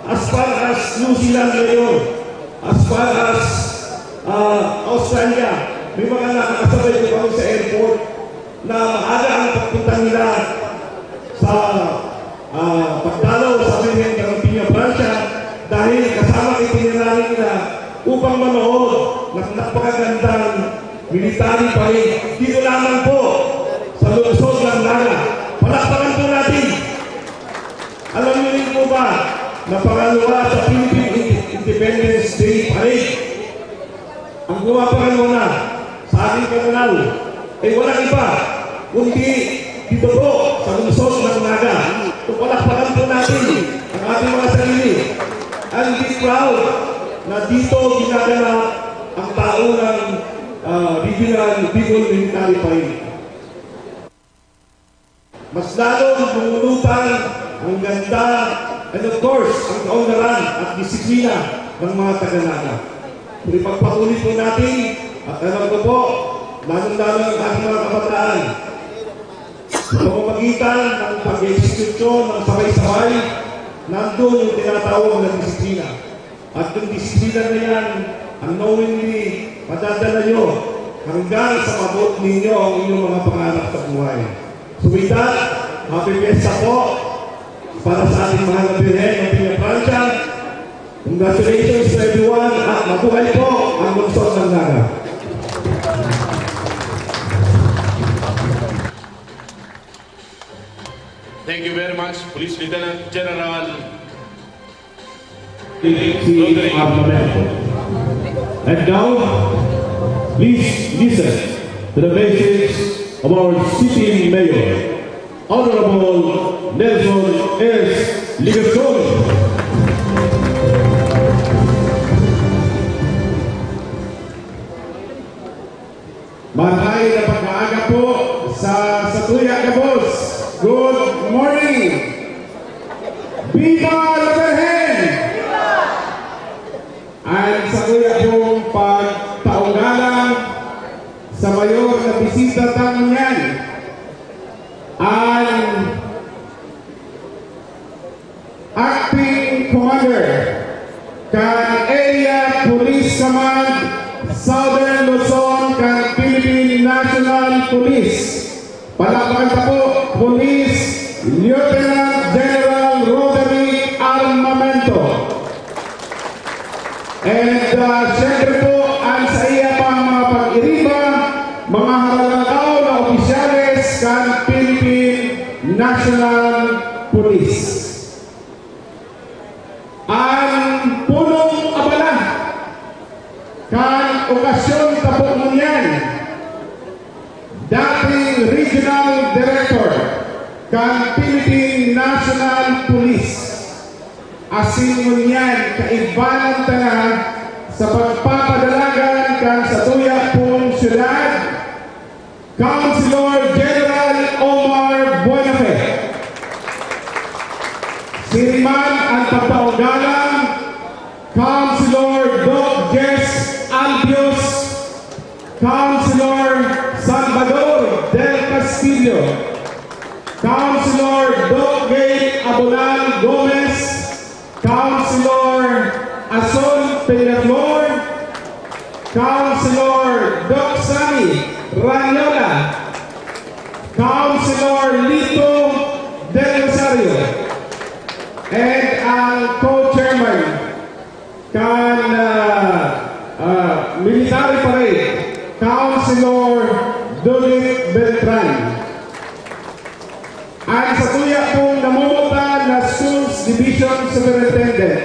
as far as New Zealand ngayon, as far as ah, Australia, may mga nakakasabay ko kami sa airport na maaga ang pagpunta nila sa ah, pagdalaw sa Birhen ng Piña Francia dahil kasama itinirahan nila upang manood ng napakagandang military parade dito lamang po sa lungsod ng Naga. Palakpakan po natin. Alam niyo rin po ba na pangalawa sa Philippine Inde- Independence Day Parade? Ang pumapangalawa na sa ating pananaw ay walang iba kundi dito po sa lungsod ng Naga. So palakpakan po natin ang ating mga sarili. And be proud na dito ginaganap ang taunang ah, Regional Bicol Military Parade. Mas lalong bumulutan ang ganda and of course, ang kaunlaran at disiplina ng mga taga-Naga. Ipagpatuloy po natin At alam ko po, lalong-lalo ang ating mga kabataan. Sa pamamagitan ng pag-execute ng sabay-sabay, nandun yung tinatawag na disiplina. At yung disiplina na yan, unknowingly, madadala nyo hanggang sa maabot ninyo ang inyong mga pangarap sa buhay. So with that, happy fiesta po para sa ating mahal na Birhen ng Peñafrancia. Congratulations to everyone at mabuhay po ang lungsod ng Naga. Thank you very much, Police Lieutenant General Team Armamento. And now, please listen to the message of our city mayor, Honorable Nelson S. Legacion. Marhay na pagkaaga po sa satuya gabos. Good morning! Viva la Virgen! An satuya pong pagtaong galang sa mayor na bisita ta ngunyan. An Acting Commander kan Area Police Command, Southern Luzon kan Philippine National Police. Palakpakan ta po, Police Lieutenant General Roderick Armamento. And uh, syempre po, ang sa iya pang mga pag-iriba, mga haralangkaw na opisyales kan Philippine National Police. Ang punong abala kan okasyon ta po ngunyan, dating Regional Director kan Philippine National Police, asin ngunyan kaibanan ta na sa pagpapadalagan kan satuya pong syudad, Councilor General Omar Buenafe. Siring man ang pagtaong galang, Councilor Doc Jess Albios, Councilor Salvador Del Castillo, Councilor Doc Gay Abolan Gomez, Councilor Ason Peñaflor, Councilor Doc Sammy Ranyola, Councilor Lito Del Rosario, and ang co-chairman kan ah, ah, military parade, Councilor Dulit Beltran. Ang satuya pong namumutan na Schools Division Superintendent,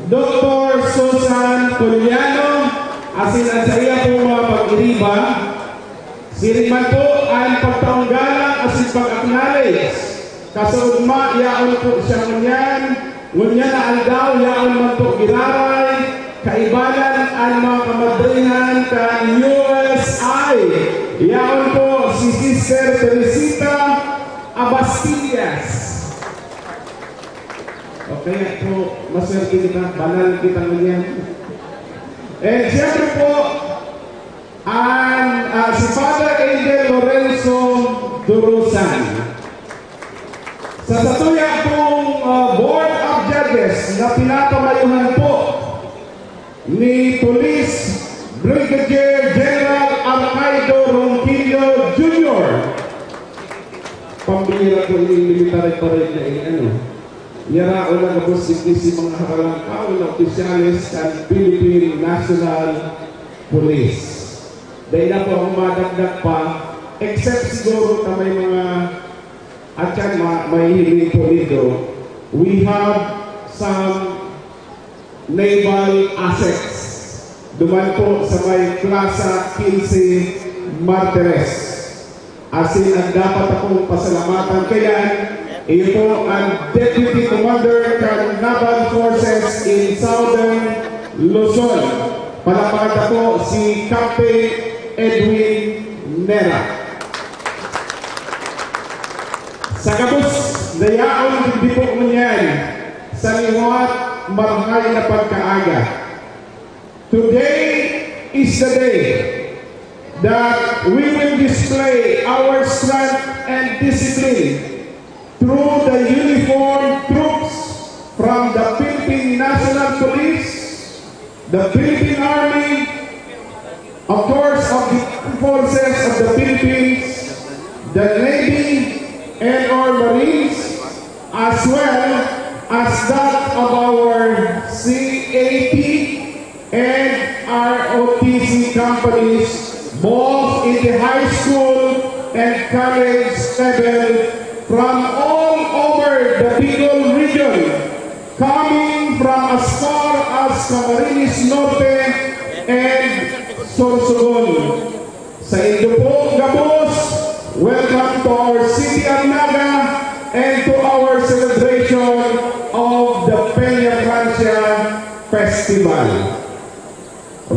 Doctor Susan Poliano, asin ang saiya pong mga pag-iriba, siring man po ang pagtaong galang asin pag-acknowledge. Kasaugma, yaon po siya ngunyan. Ngunyan na aldaw, yaon man po giraray. Kaibanan an mga kamadrihan kan U S I. Yaon po si Sister Teresita Abastillas. O kaya po, maswerte kita, banal kita ngunyan. And siyempre po, An ah, si Father Angel Lorenzo Durusan. Sa satuya pong ah, Board of Judges na pinapamayuhan po ni Police Brigadier General Arnaido Ronquillo Junior Pambihira po ining military parade na ini, ano? Yaraon na gabos digdi si mga haralangkaw na opisyales kan Philippine National Police. Dai na po ako madagdag pa, except siguro na may mga atyan ma may hiling po nito. We have some naval assets. Duman po sa may Plaza quince Martires. Asin ang dapat akong pasalamatan kaiyan, iyo po ang Deputy Commander kan Naval Forces in Southern Luzon. Palakpakan ta po si Captain Edwin Nera. Sa gabos na yaon digdi po ngunyan, sa liwat marhay na pagkaaga. Today, is the day that we will display our strength and discipline through the uniformed troops from the Philippine National Police, the Philippine Army, of course, of the Armed Forces of the Philippines, the Navy, and our Marines, as well as that of our C A T and R O T C companies, both in the high school and college level, from all over the Bicol region, coming from as far as Camarines Norte and Sorsogon. Saindo po gabos, welcome to our city of Naga and to our celebration of the Peña Francia Festival.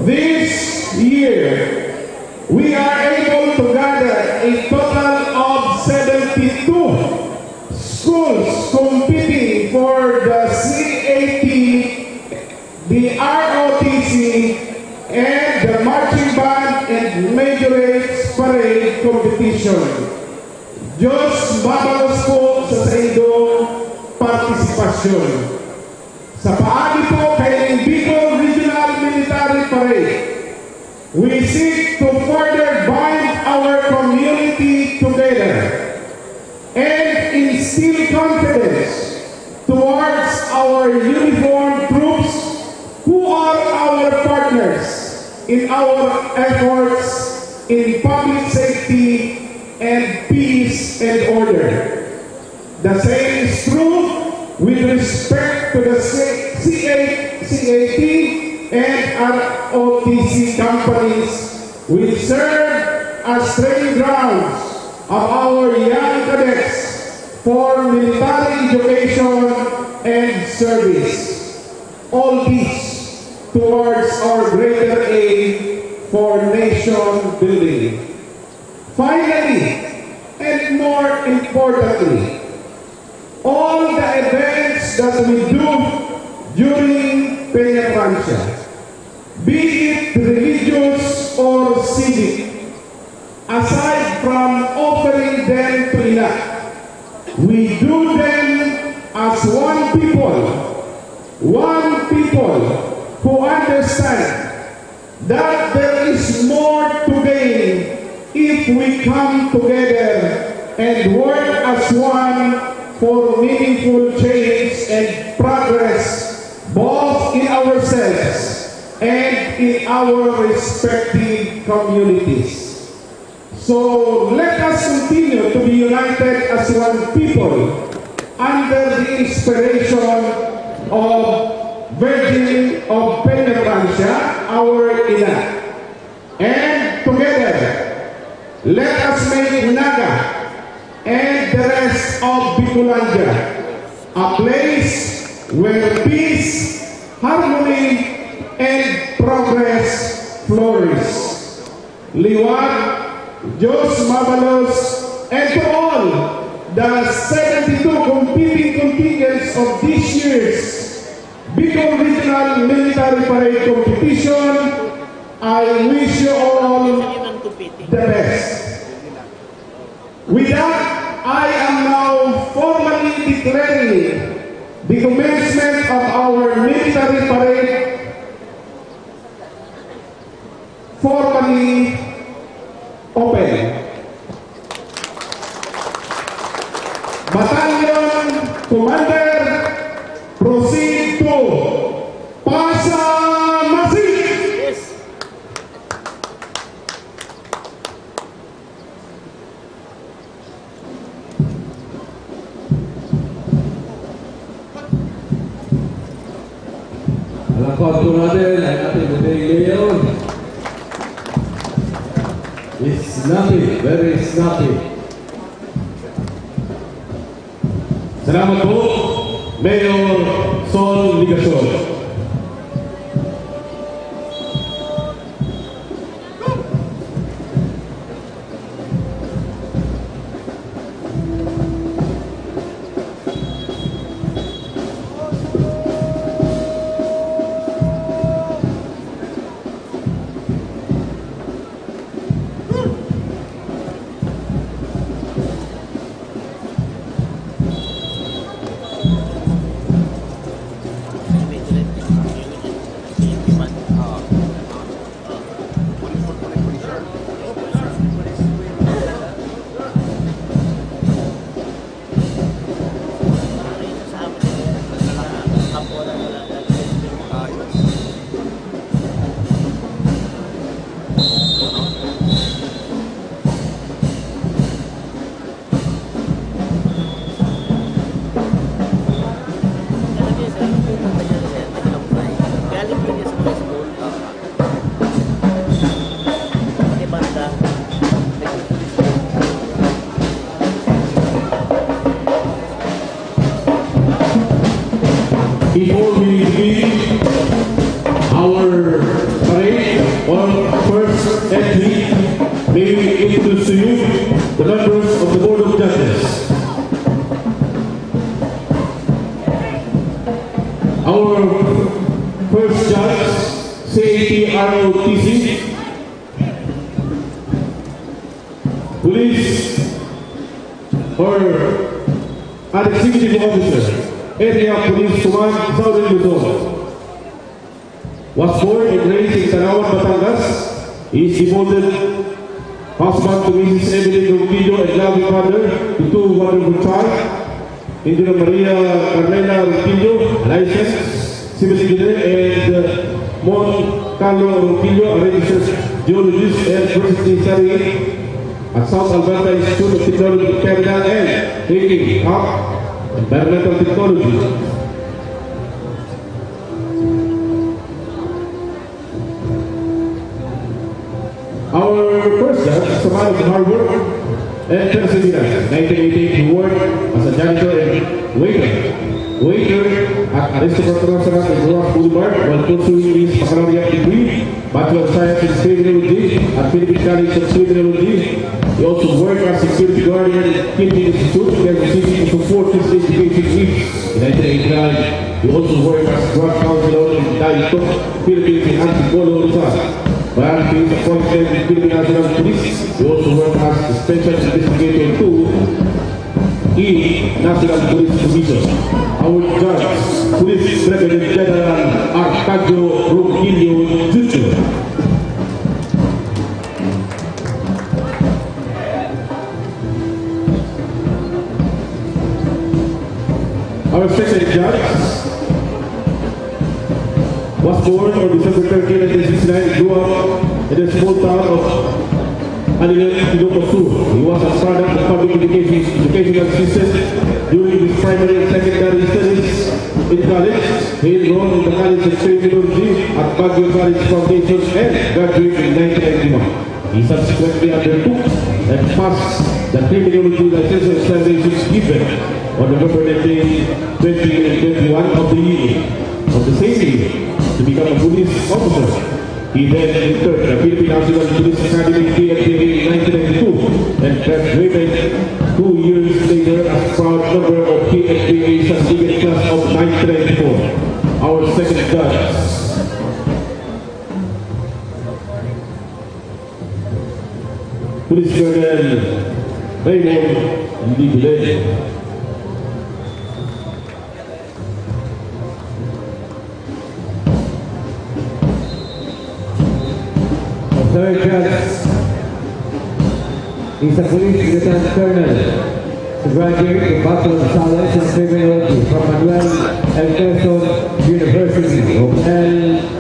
This year, we are able to gather a total of seventy-two schools competing for the C A T, the R O T C, and the Marching Band and Majorette Parade competition. Diyos mabalos po sa saindong partisipasyon. Sa paagi po kaining Bicol Regional Military Parade, we seek to further bind our community together and instill confidence towards our uniformed troops who are our partners in our efforts in public safety and peace and order. The same is true with respect to the C-, C A, C A T and R O T C companies, which serve as training grounds of our young cadets for military education and service. All this towards our greater aim for nation building. Finally, and more importantly, all the events that we do during Peña Francia, be it religious or civic, aside from offering them to Ina, we do them as one people, one people who understand that there is more to gain if we come together and work as one for meaningful change and progress, both in ourselves and in our respective communities. So, let us continue to be united as one people under the inspiration of Virgin of Peña Francia, our Ina. And together, let us make Naga and the rest of Bicolandia a place where peace, harmony, and progress flourish. Liwat, Diyos mabalos, and to all the seventy-two competing contingents of this year's Bicol Regional Military Parade Competition, I wish you all the best. With that, I am now formally declaring the commencement of our military parade formally open. Battalion Commander, proceed to Pasamasin! Palakpakan po natin ang ating dating mayor. Snappy, very snappy. Salamat po, Mayor Sol Legacion. Introduce to you the members of the Board of Judges. Our first judge, C A T R O T C, Police or an Executive Officer, Area Police Command, Southern Luzon. Was born and raised in Tanauan, Batangas. He is devoted husband to Missus Evelyn Ronquillo and loving father to two wonderful child, Indira Maria Carmela Ronquillo, licensed civil engineer, and uh, Mon Carlo Ronquillo, a registered geologist and presently studying at South Alberta Institute of Technology, Canada, and taking up environmental technology. Our first judge is a man of hard work and perseverance. Nineteen eighty-eight, he worked as a janitor and waiter. Waiter at Aristocrat Restaurant in Roxas Boulevard while pursuing his baccalaureate degree, Bachelor of Science in Criminology at Philippine College of Criminology. He also worked as security guard in Philippine Institute, Quezon City, to support his education needs. In nineteen eighty-nine, he also worked as drug counselor in Daito, Philippines, in Antipolo, Rizal. Prior to his appointment with Philippine National Police, he also worked as a special investigator to in National Police Commission. Our judge, Police Brigadier General Arcadio Ronquillo Junior Our second judge was born on December thirteen, nineteen sixty-nine, grew up in the small town of Anilon, Ilocos Sur. He was a product of public education, educational system during his primary and secondary studies in college. He enrolled in the College of Criminology at Baguio College Foundation and graduated in nineteen ninety-one. He subsequently undertook and passed the criminology licensure examinations given on November nineteen, twenty twenty-one of the year, of the same year, to become a police officer. He then entered the Philippine National Police Academy, P N P A, in nineteen ninety-two and graduated two years later as proud member of P N P A Sandigan class of nineteen ninety-four. Our second judge, Police Colonel Raymond Libilen. Our third judge is a police lieutenant colonel, who graduated with Bachelor of Science in Criminology from Manuel L. Quezon University of L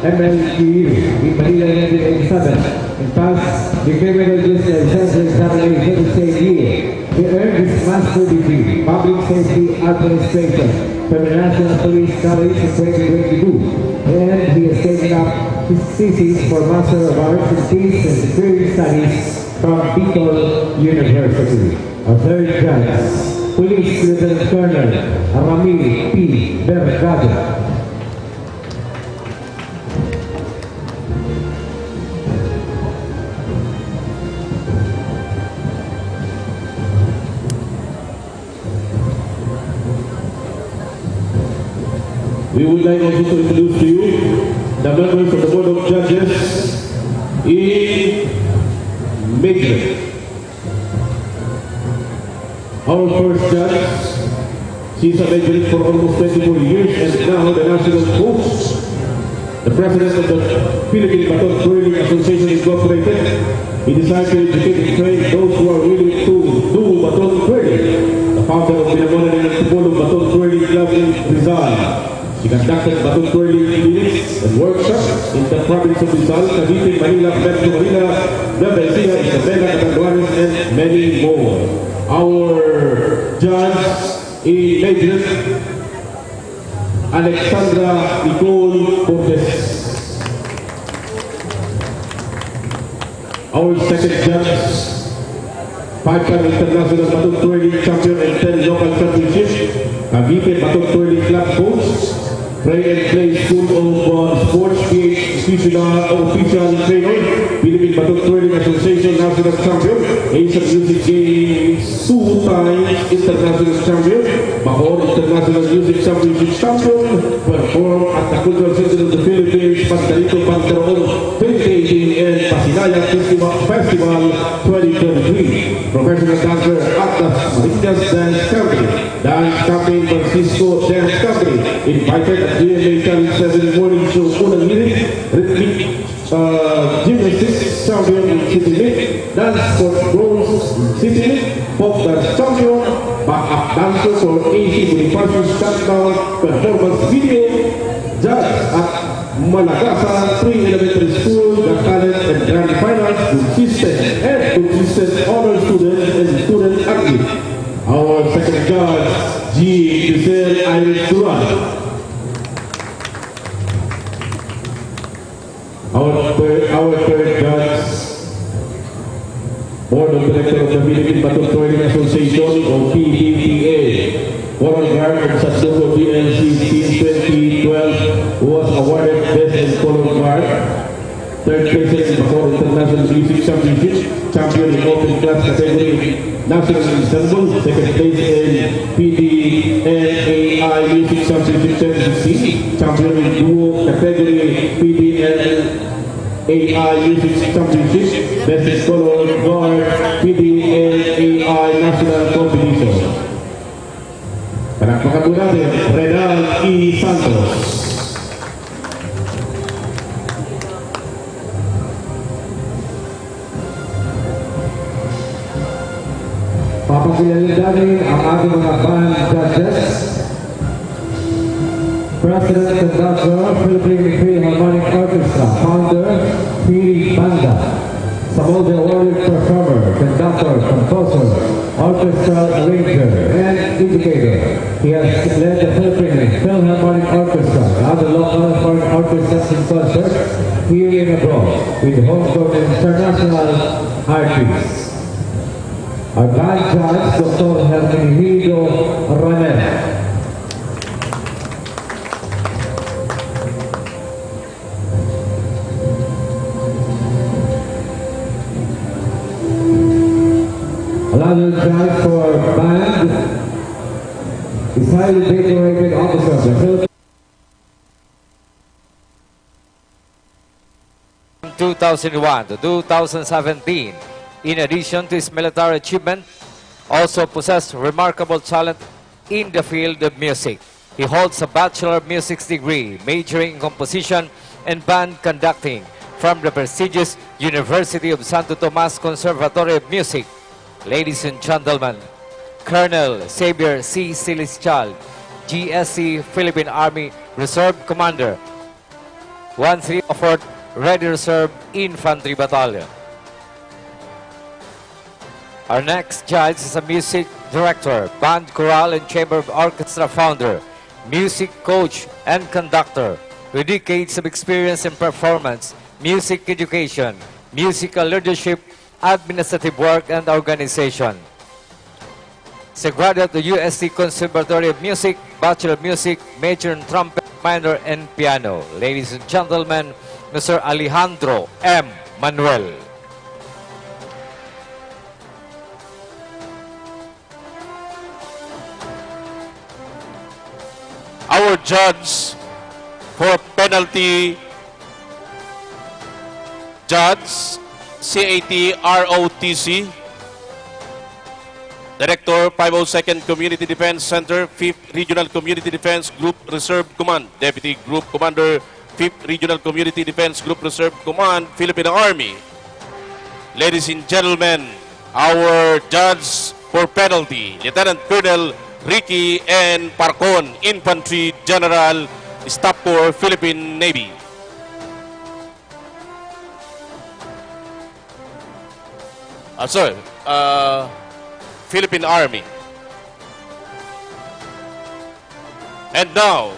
M L Q U in Manila in nineteen eighty-seven and passed the criminologist licensure examination the same year. He earned his master degree, Public Safety Administration, from the National Police College in twenty twenty-two, and he has taken up his thesis for Master of Arts in Peace and Security Studies from Bicol University. Our third judge, Police Lieutenant Colonel Ramil P. Vergado. We would like also to introduce to you the members of the Board of Judges in Majorette. Our first judge, she is a majorette for almost twenty-four years and now the national coach, the president of the Philippine Baton Twirling Association Incorporated. He desired to educate and train those who are willing to do baton twirling. The founder of Binangonan and Antipolo Baton Twirling Club in Rizal. He conducted baton twirling clinics and workshops in the province of Rizal, Cavite, Manila, Metro Manila, Nueva Ecija, Isabela, Catanduanes, and many more. Our judge in Majorette, Alexandra Nicole Borges. Our second judge, five-time international baton twirling champion and ten local championship, Cavite Baton Twirling Club coach, Pray and Play School of uh, Sports P H official, official trainer, Philippine Battle Training Association National Champion, Asian Music Games two times International Champion, Bacoor International Music Championship Champion, perform at the Cultural Center of the Philippines, Pandarito, Pandaroon, twenty eighteen, and Pasinaya Festival, Festival twenty twenty-three. Professional dancer, Atlas Marinas Dance Company, Dance Company, Francisco Dance Company, invited at G M A Channel seven Morning Show, Unang Hirit, Rhythmic uh, gymnastics champion in City League, dance sport bronze in City League, folk dance champion, backup dancer for A C Bonifacio Shutdown Performance Video, judge at Malagasan Pre-Elementary School, the talent and grand finals, consistent and consistent honor student and student athlete. Our second judge, G. Giselle Iris Duran. Our third, our third judge, Board of Director of the Philippine Battle Training Association o P B T A. Color guard of Santoto P N C team twenty twelve, who was awarded Best in Color Guard. Third place in Bacoor International Music Championship, champion in open class category, National Ensemble, second place in P D N A I Music Championship twenty sixteen, champion in duo category, P D N A I Music Championship, Best in Color Guard, P D N A I National Competition. Palakpakan po natin, Renal E. Santos. Papakilala namin ang ating mga band judges. President, Conductor, Philippine Philharmonic Orchestra. Founder, Philly Banda. Sa multi-awarded performer, conductor, composer, orchestral arranger, and educator. He has led the Philippine Philharmonic Orchestra and other local foreign orchestras in concert here and abroad with homegrown and international artists. Our band judge, Doctor Hermenegildo Ranel. Another judge for band is highly decorated officer of the Philippine two thousand one to two thousand seventeen. In addition to his military achievement, also possessed remarkable talent in the field of music. He holds a Bachelor of Music degree, majoring in composition and band conducting from the prestigious University of Santo Tomas Conservatory of Music. Ladies and gentlemen, Colonel Xavier C. Celestial, G S C Philippine Army Reserve Commander, one three fourth Ready Reserve Infantry Battalion. Our next judge is a music director, band, chorale, and chamber of orchestra founder, music coach, and conductor with decades of experience in performance, music education, musical leadership, administrative work, and organization. Sa graduate of U S T Conservatory of Music, Bachelor of Music, major in trumpet, minor, and piano. Ladies and gentlemen, Mister Alejandro M. Manuel. Our judge for penalty, Judge, C A T R O T C, Director, five oh second Community Defense Center, fifth Regional Community Defense Group Reserve Command, Deputy Group Commander, fifth Regional Community Defense Group Reserve Command, Philippine Army. Ladies and gentlemen, our judge for penalty, Lieutenant Colonel Ricky N. Parcon, Infantry General, Staff Corps, Philippine Navy. Ah, sorry, ah, Philippine Army. And now,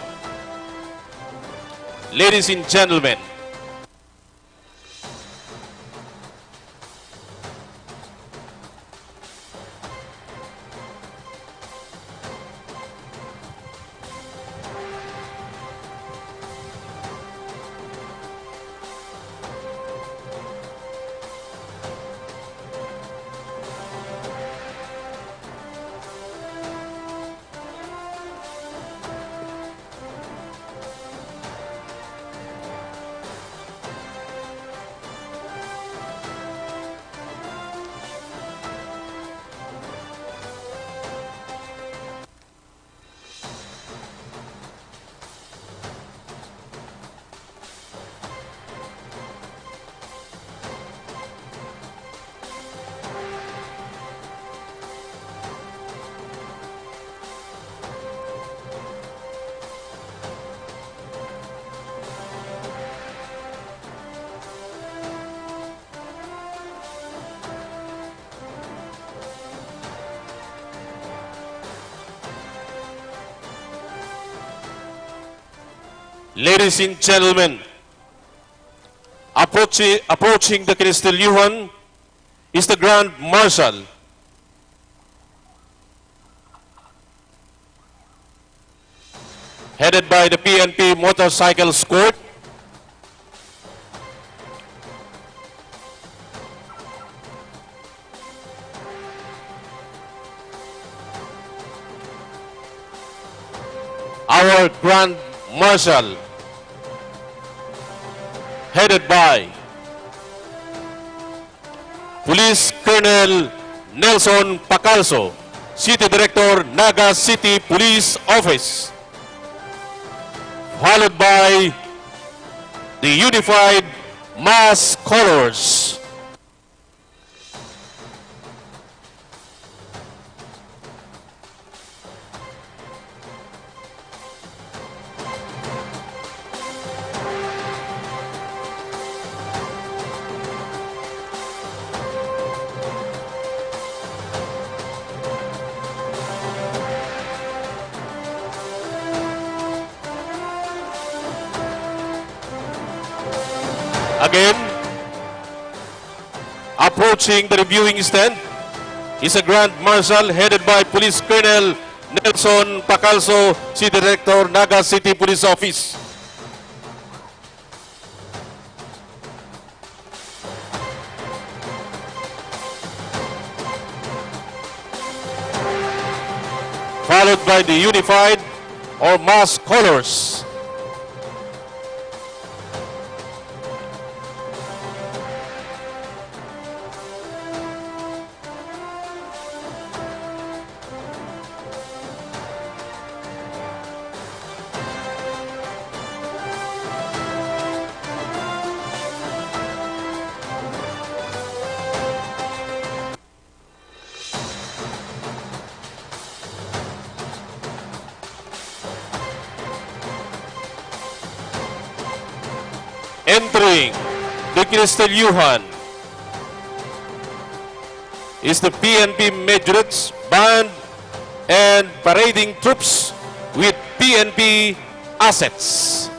ladies and gentlemen, Ladies and gentlemen, approaching, approaching the Kinistelyuhan is the Grand Marshal, headed by the P N P Motorcycle Squad. Our Grand Marshal, headed by Police Colonel Nelson Pacalso, City Director, Naga City Police Office, followed by the Unified Mass Colors. Again, approaching the reviewing stand is a Grand Marshal headed by Police Colonel Nelson Pacalso, City Director, Naga City Police Office. Followed by the unified or mass colors. Entering the Kinistelyuhan is the P N P Majorettes Band and parading troops with P N P assets.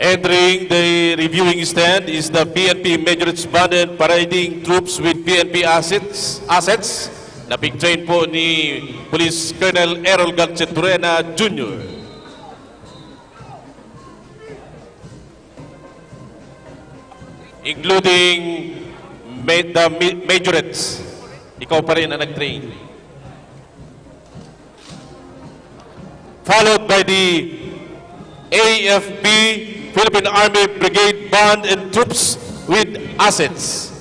Entering the reviewing stand is the P N P Majorettes Band and parading troops with P N P assets, assets na pigtrain po ni Police Colonel Errol Garceturena Junior, including ma-, the ma-, majorettes. Ikaw pa rin ang nag-train. Followed by the A F B, Philippine Army Brigade Band and troops with assets.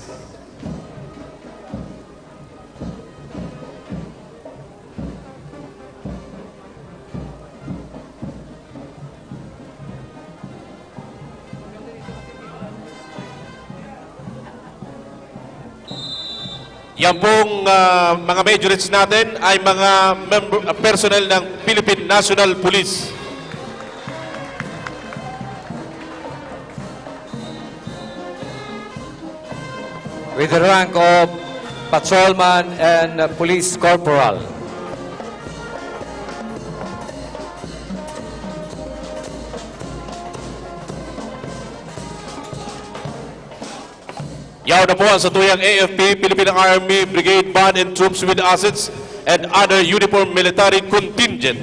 Yan pong, ah, mga majorettes natin ay mga member, ah, personnel ng Philippine National Police. With the rank of Patrolman and Police Corporal. Now na po ang satuyang A F P, Philippine Army Brigade Band and Troops with Assets and other uniform military contingent.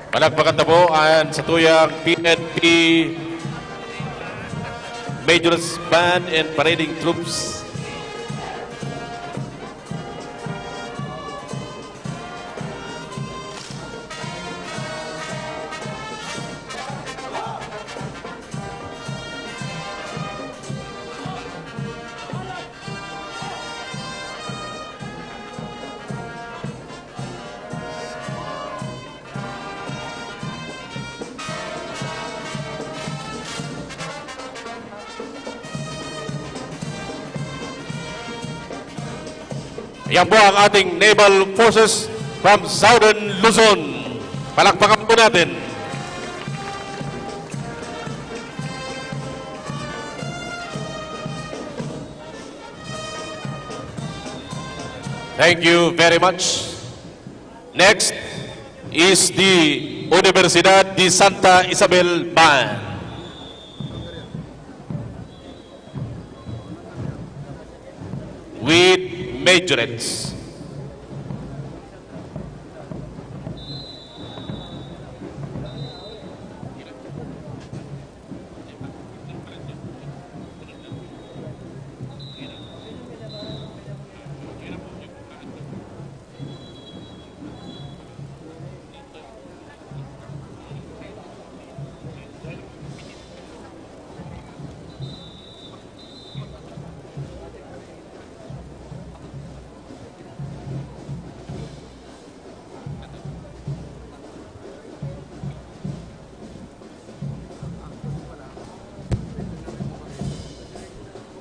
Palakpakan ta po ang satuyang P N P Major's Band and Parading Troops. Yan po ang ating Naval Forces from Southern Luzon. Palakpakan po natin. Thank you very much. Next is the Universidad de Santa Isabel Band with majorettes.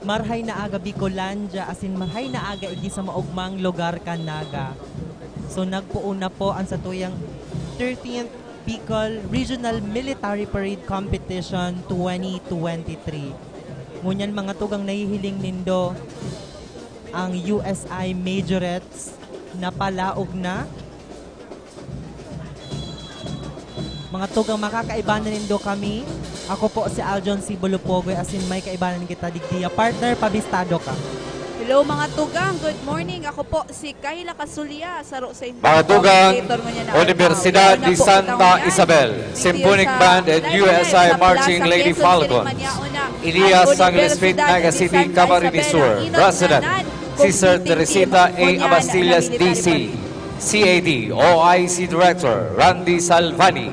Marhay na aga, Bicolandia, asin marhay na aga, igdi sa maogmang lugar kan Naga. So, nagpoon na po ang satuyang thirteenth Bicol Regional Military Parade Competition twenty twenty-three. Ngunyan, mga tugang, nahihiling nindo ang U S I Majorettes na palaog na. Mga tugang, makakaibanan nindo kami. Ako po si Aljon C. Bulupogoy, asin may kaibanan kita digdiya. Partner, pabistado ka. Hello, mga tugang. Good morning. Ako po si Kayla Casulia, saro sa inyong Mga tugang, commentator ngunyan na Universidad aldaw. Una de po Santa kitang Isabel, digdiya Symphonic sa Band and live U S I live sa Marching Plaza Lady Quezon City, Falcons. Manyauna, Elias ang Sangres Faith Universidad Naga de City, Santa Camarines Isabel, Sur, ang inot President, nganan, Sister Constantino. Teresita A. Ngunyan, Abastillas, namitan D C. ni C A D, O I C Director Randy Salvani,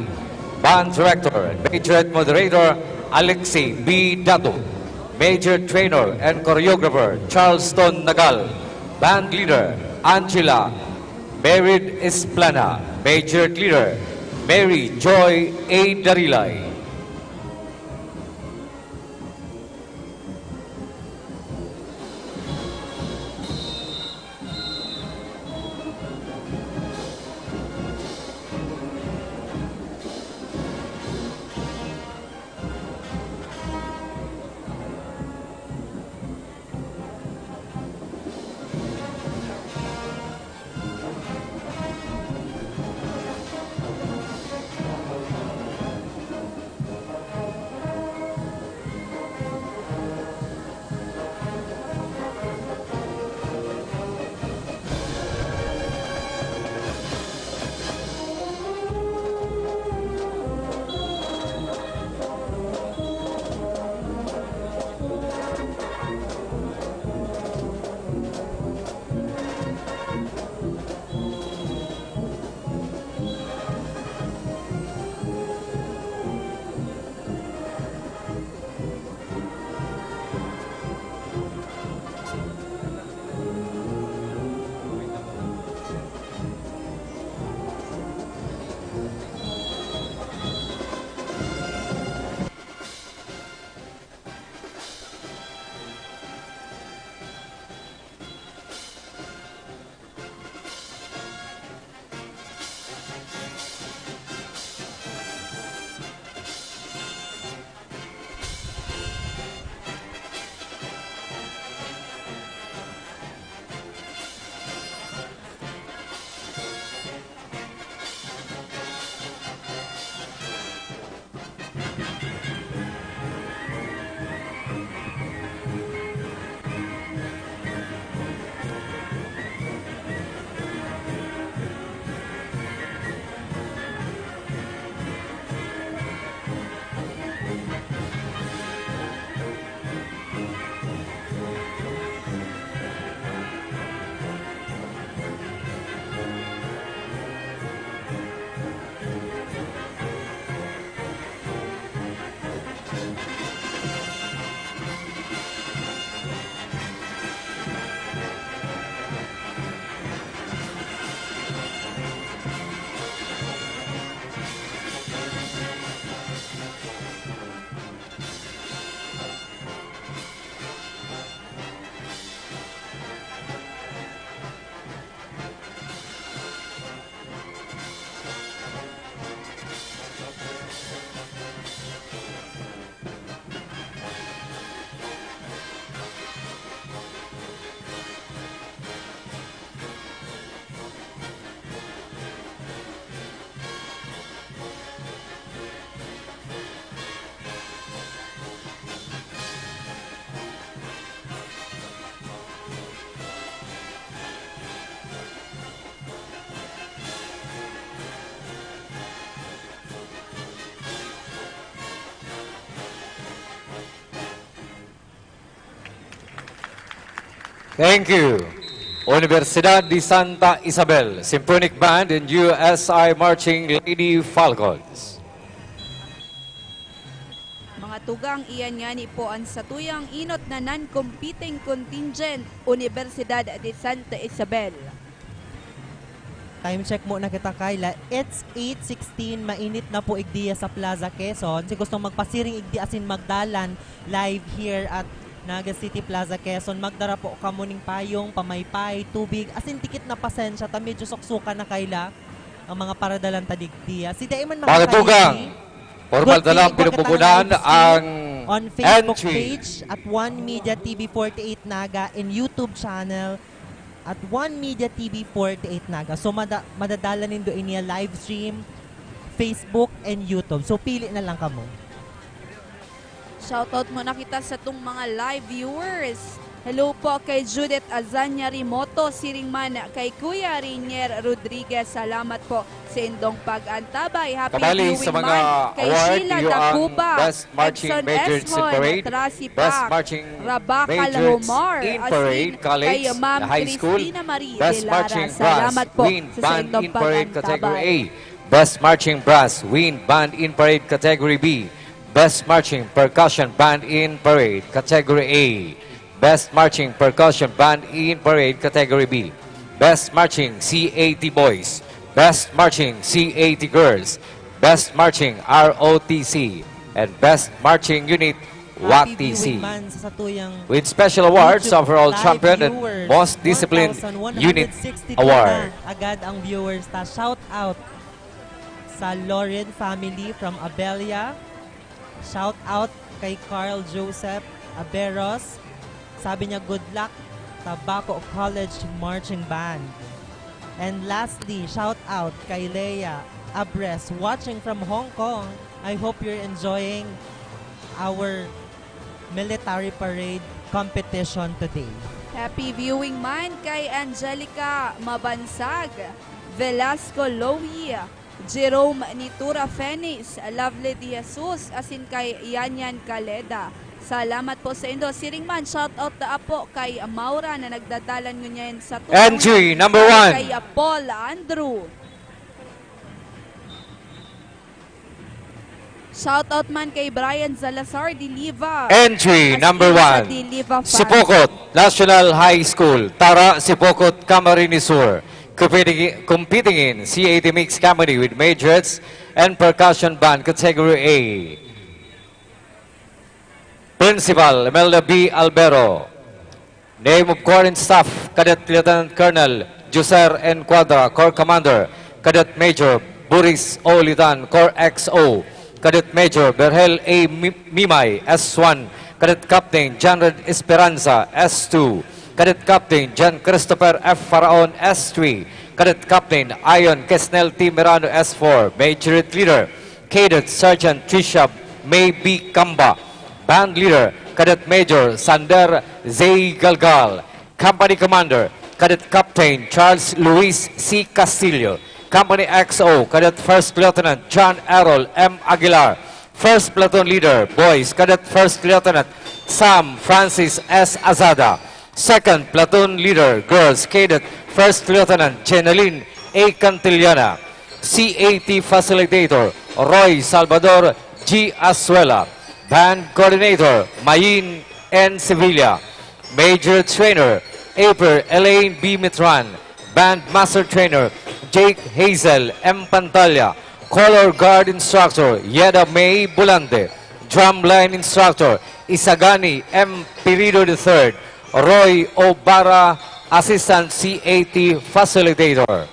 Band Director and Majorette Moderator Alexi B. Dato, Major Trainer and Choreographer Charleston Nagal, Band Leader Angela Merid Esplana, Majorette Leader Mary Joy A. Darilay. Thank you. Universidad de Santa Isabel Symphonic Band and U S I Marching Lady Falcons. Mga tugang, iyan ngani po an satuyang inot na non-competing contingent, Universidad de Santa Isabel. Time check muna kita, Kyla. It's eight sixteen, mainit na po igdiya sa Plaza Quezon. Si gustong magpasiring igdi asin magdalan live here at Naga City Plaza Quezon, magdara po kamo ning payong, pamaypay, tubig, asin dikit na pasensya ta medyo suksukan na, Kyla, ang mga paradalan ta digdiya. Si dai man Mga tugang, makakaigdi, formal good na lang thing igwa kita pinupugkunan live stream ang on Facebook entry. Page at One Media T V forty-eight Naga and YouTube channel at One Media T V forty-eight Naga. So mada- madadala nindo ini live stream, Facebook and YouTube. So pili na lang kamo. Shoutout muna kita sa tong mga live viewers. Hello po kay Judith Azanya Rimoto, siring man kay Kuya Rinier Rodriguez. Salamat po sa indong pag-antabay. Happy Kabali viewing sa mga man kay award, Sheila iyo ang Dacuba, Best Marching Edson Majors in Esmon, Parade, Tracy Best Pac, Marching Rabakal Majors Homar, in asin Parade College kay Ma'am na High School, Christina Marie Best Delara. Marching Salamat Brass po Wind sa Band indong in Parade Category pag-antabay. A, Best Marching Brass Wind Band in Parade Category B, Best Marching Percussion Band in Parade Category A, Best Marching Percussion Band in Parade Category B, Best Marching C A T Boys, Best Marching C A T Girls, Best Marching R O T C, and Best Marching Unit Happy W A T C. Viewing Man sa satuyang With special awards, YouTube overall live champion and viewers. most disciplined One thousand one hundred unit sixty-two award. Na agad ang viewers ta. Shout out sa Loren family from Abella. Shout out kay Carl Joseph Aberos. Sabi niya, "Good luck, Tabaco College Marching Band." And lastly, shout out kay Leia Abres, watching from Hong Kong. I hope you're enjoying our military parade competition today. Happy viewing man kay Angelica Mabansag, Velasco Lowy, Jerome Nitura Fenis, Lovely De Jesus, asin kay Yanyan Caleda. Salamat po sa indo. Siring man, shout out da po kay Maura na nagdadalan ngunyan sa Entry number one. Kay Paul Andrew. Shout out man kay Brian Salazar de Liva. Entry As number in sa one, de Liva fans. Sipocot National High School, Tara, Sipocot, Camarines Sur. Competing, competing in C A T Mixed Comedy with Majorettes and Percussion Band Category A. Principal, Imelda B. Albero. Name of Corps and Staff, Cadet Lieutenant Colonel Joser N. Cuadra, Corps Commander, Cadet Major Boris O. Litan, Corps X O, Cadet Major Berhel A. Mi- Mimay, S one, Cadet Captain Janred Esperanza, S two, Cadet Captain John Christopher F. Faraon, S three, Cadet Captain Ion Kesnel T. Mirano, S four, Majorette Leader, Cadet Sergeant Trisha May B. Camba, Band Leader, Cadet Major Sander Zay Galgal, Company Commander, Cadet Captain Charles Luis C. Castillo, Company X O, Cadet First Lieutenant John Errol M. Aguilar, First Platoon Leader, Boys, Cadet First Lieutenant Sam Francis S. Azada, Second Platoon Leader, Girls, Cadet First Lieutenant Jeneline A. Cantillana, C A T Facilitator, Roy Salvador G. Azuela, Band Coordinator, Mayin N. Sevilla, Major Trainer, April Elaine B. Mitran, Band Master Trainer, Jake Hazel M. Pantalla, Color Guard Instructor, Yeda May Bulante, Drumline Instructor, Isagani M. Pirido the third, Roy Obara, Assistant C A T Facilitator.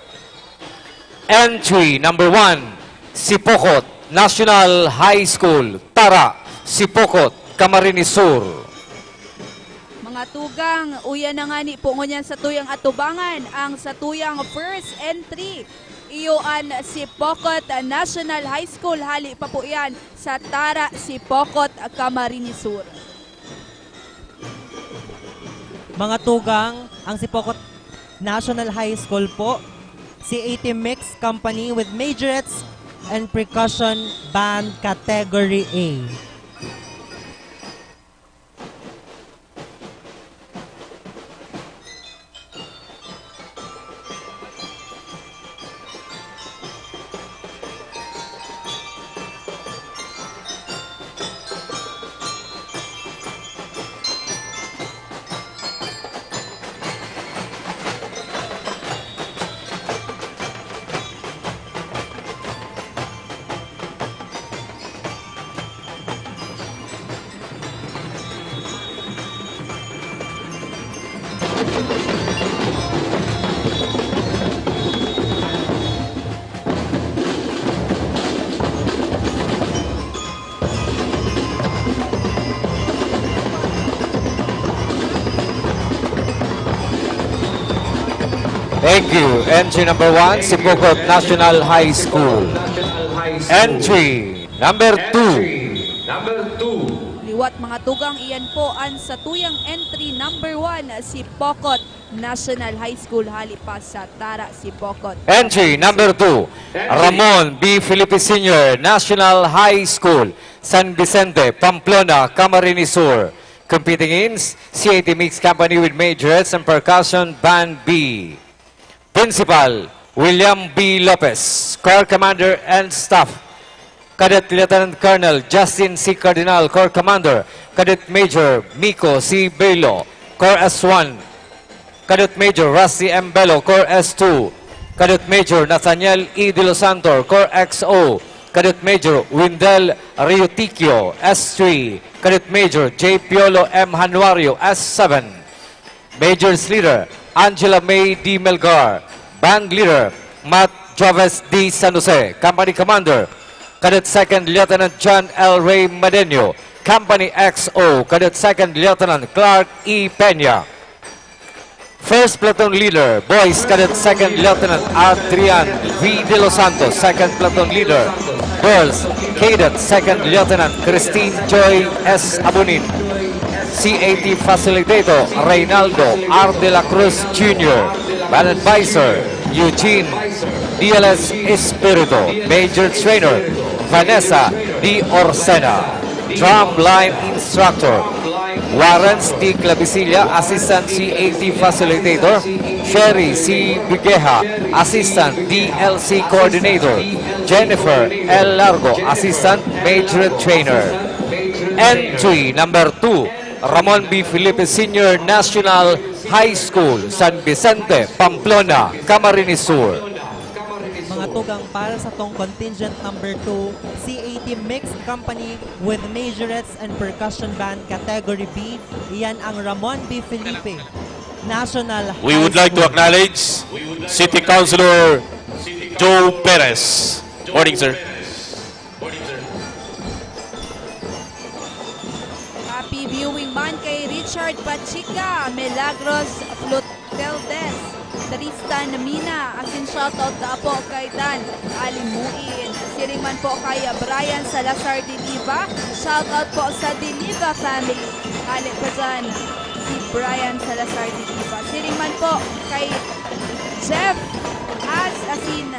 Entry number one, Sipocot National High School, Tara, Sipocot, Camarines Sur. Mga tugang, uya na ngani po ngunyan satuyang atubangan ang satuyang first entry. Iyo an Sipocot National High School, hali pa po iyan sa Tara, Sipocot, Camarines Sur. Mga tugang, ang Sipocot National High School po, C A T Mixed Company with Majorettes and Percussion Band Category A. Thank you. Entry number one, Sipocot National High School. Entry number two. Liwat, mga tugang, iyan po ang satuyang entry number one, Sipocot National High School, hali pa sa Tara, Sipocot. Entry number two, Ramon B. Felipe Senior, National High School, San Vicente, Pamplona, Camarines Sur. Competing in C A T Mix Company with Majorettes and Percussion Band B. Principal, William B. Lopez, Corps Commander and Staff. Cadet Lieutenant Colonel Justin C. Cardinal, Corps Commander. Cadet Major Miko C. Bello, Corps S one. Cadet Major Rusty M. Bello, Corps S two. Cadet Major Nathaniel E. De Los Santos, Corps X O. Cadet Major Windel Riotiquio, S three. Cadet Major J. Piolo M. Januario, S seven. Major's Leader, Angela May D. Melgar. Band Leader, Matt Joves D. San Jose. Company Commander, Cadet Second Lieutenant John L. Ray Madeño. Company X O, Cadet Second Lieutenant Clark E. Peña. First Platoon Leader, Boys Cadet Second Lieutenant Adrian V. De Los Santos. Second Platoon Leader, Girls Cadet Second Lieutenant Christine Joy S. Abonin. C A T Facilitator, Reynaldo R. De La Cruz Junior. Band Advisor, Eugene D L S Espirito. Major Trainer, Vanessa D. Orsena. Drum Line Instructor, Warrens D. Clavicilla, Assistant C A T Facilitator, Sherry C. Bigueja, Assistant D L C Coordinator, Jennifer L. Largo, Assistant Major Trainer. Entry number two, Ramon B. Felipe Senior National High School, San Vicente, Pamplona, Camarines Sur. Mga tugang, para sa tong contingent number two, C A T Mixed Company with Majorettes and Percussion Band Category B, iyan ang Ramon B. Felipe, National We would High like to School. Acknowledge City Councilor Joe Perez. Morning, sir. Happy viewing man kay Richard Pachica, Milagros Fluteldes, Tristan Mina, asin shoutout da po kay Dan Alimuin. Siring man po kay Brian Salazar Diliva, shoutout po sa Diliva family. Hali pa dyan si Brian Salazar Diliva. Siring man po kay Jeff Has asin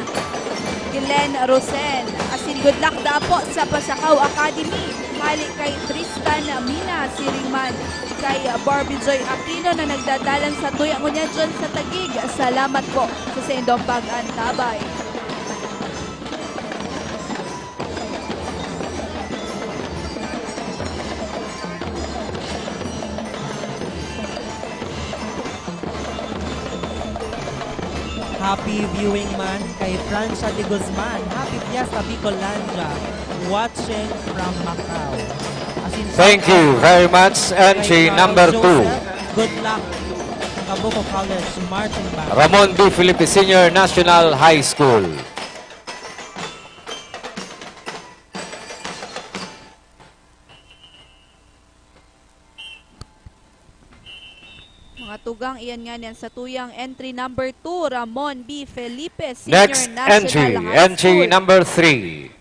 Glenn Rosen. Asin good luck da po sa Pasakaw Academy. Hali kay Tristan Mina, siring man kay Barbie Joy Aquino na nagdadalan sa tuya ngunyan dyan sa Taguig. Salamat po sa saindong pag-antabay. Happy viewing man kay Francia de Guzman. Happy Fiesta Bicolandia. Watching from Macau. Asin Thank you very much. Entry kay number Carl two. Joseph. Good luck, Kabuko College Marching Band. Ramon B. Felipe Senior National High School. Mga tugang, iyan nga niyan sa tuyang entry number two, Ramon B. Felipe, Senior Next National entry, High entry School. Number three,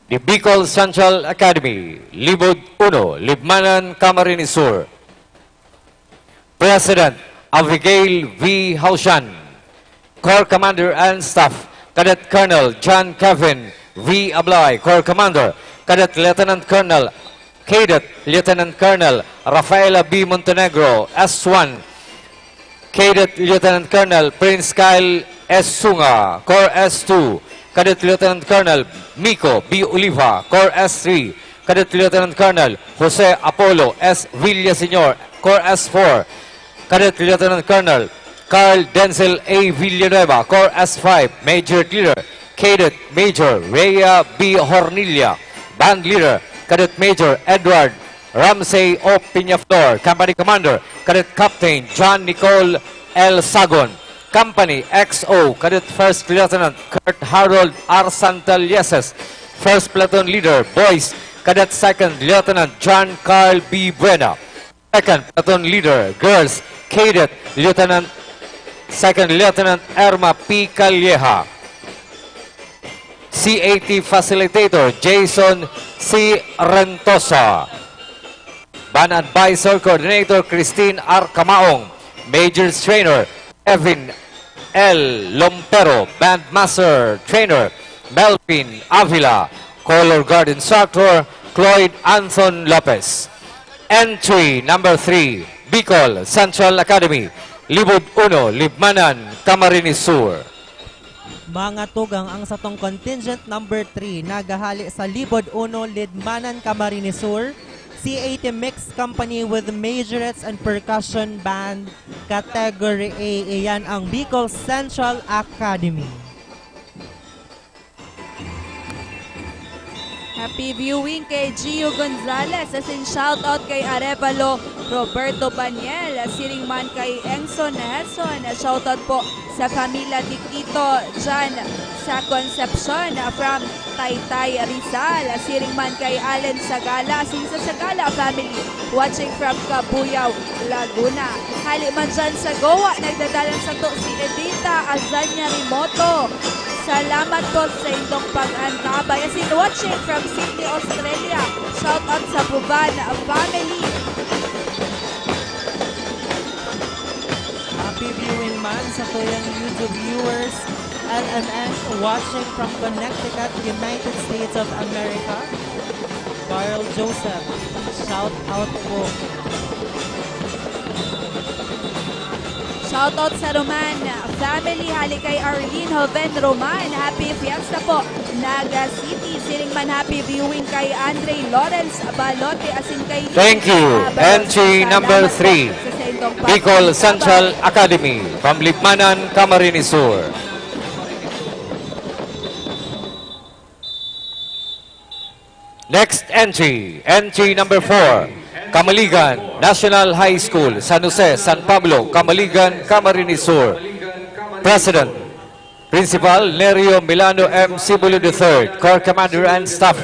the Bicol Central Academy, Libod uno, Libmanan, Camarines Sur. President Abigail V. Haushan, Corps Commander and Staff, Cadet Colonel John Kevin V. Ablay, Corps Commander, Cadet Lieutenant Colonel Cadet Lieutenant Colonel Rafaela B. Montenegro, S one, Cadet Lieutenant Colonel Prince Kyle S. Sunga, Corps S two, Cadet Lieutenant Colonel Miko B. Oliva, Corps S three, Cadet Lieutenant Colonel Jose Apollo S. Villaseñor, Corps S four, Cadet Lieutenant Colonel Carl Denzel A. Villanueva, Corps S five, Major Leader Cadet Major Rhea B. Hornilla, Band Leader Cadet Major Edward Ramsey O. Peñaflor, Company Commander Cadet Captain John Nicole L. Sagon, Company X O, Cadet First Lieutenant Kurt Harold R. Santalieses, First Platoon Leader, Boys, Cadet Second Lieutenant John Carl B. Buena, Second Platoon Leader, Girls, Cadet Lieutenant Second Lieutenant Erma P. Calleja. C A T Facilitator Jason C. Rentosa. Band Advisor Coordinator Christine R. Camaong. Majors Trainer Kevin L. Lompero. Band Master Trainer Melvin Avila. Color Guard Instructor Cloyd Anthon Lopez. Entry number three, Bicol Central Academy, Libod Uno, Libmanan, Camarines Sur. Mga tugang, ang satong contingent number three naghahali sa Libod Uno, Libmanan, Camarines Sur, C A T Mixed Company with Majorettes and Percussion Band, Category A. Iyan ang Bicol Central Academy. Happy viewing kay Gio Gonzalez, as in shoutout kay Arevalo Roberto Baniel, siring man kay Engson Heson, shoutout po sa pamilya Titito dyan sa Concepcion, from Taytay Rizal, siring man kay Allen Sagala, as in sa Sagala family, watching from Cabuyao, Laguna. Hali man dyan sa Goa, nagdadalan sato si Edita Azanya Rimoto. Salamat po sa indong pag-antabay. As in, watching from Sydney, Australia. Shout out sa Buban family. Happy viewing man sa tuyang YouTube viewers. L M N watching from Connecticut, United States of America. Carl Joseph, shout out po. Shoutout sa Roman family, hali kay Arlene Joven Roman. Happy Fiesta po. Naga City, siring man happy viewing kay Andre Lawrence Balote, asin kay Thank you. Entry number three, Bicol Central Academy, from Libmanan, Camarines Sur. Next entry, entry number four, Kamaligan National High School, San Jose, San Pablo, Kamaligan, Camarines Sur. President, Principal Nerio Milano M. Sibulo the third, Corps Commander and Staff,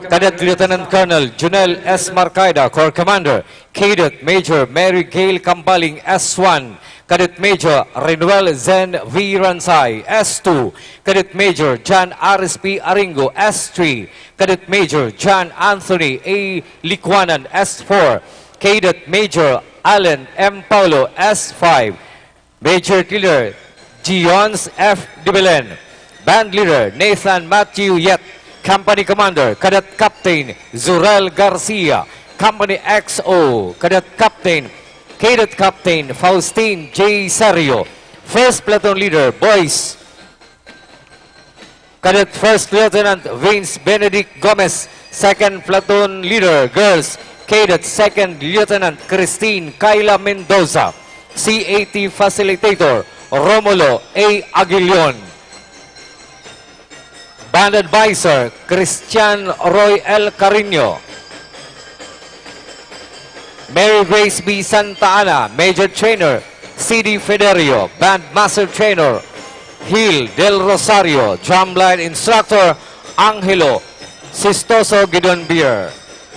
Cadet Lieutenant Colonel Junel S. Marcaida, Corps Commander, Cadet Major Mary Gail Campaling, S one, Cadet Major Renuel Zen V. Ransay, S two, Cadet Major John Aris P. Aringo, S three, Cadet Major John Anthony A. Licuanan, S four, Cadet Major Allen M. Paulo, S five, Major Leader Gions F. De Belen, Band Leader Nathan Matthew Yet, Company Commander Cadet Captain Zurel Garcia, Company X O Cadet Captain, Cadet Captain Faustin J. Serio, First Platoon Leader Boys, Cadet First Lieutenant Vince Benedict Gomez, Second Platoon Leader, Girls, Cadet Second Lieutenant Christine Kayla Mendoza, C A T Facilitator, Romulo A. Aguilion, Band Advisor, Christian Roy L. Carino, Mary Grace B. Santa Ana, Major Trainer, C D Federio, Band Master Trainer, Hil Del Rosario, Drumline Instructor, Angelo Sistoso Gidon Beer.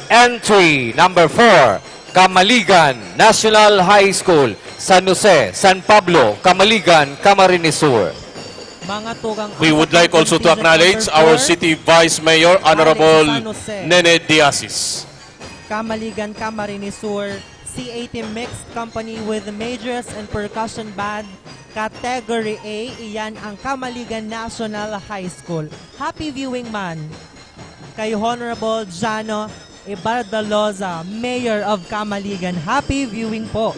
Entry number four, Kamaligan National High School, San Jose, San Pablo, Kamaligan, Camarines Sur. Mga tugang, We would like also to acknowledge our City Vice Mayor, Honorable Nene Diasis. Kamaligan, Camarines Sur, C A T Mixed Company with Majors and Percussion Band, Category A, iyan ang Kamaligan National High School. Happy viewing man kay Honorable Jano Ibardaloza, Mayor of Kamaligan. Happy viewing po.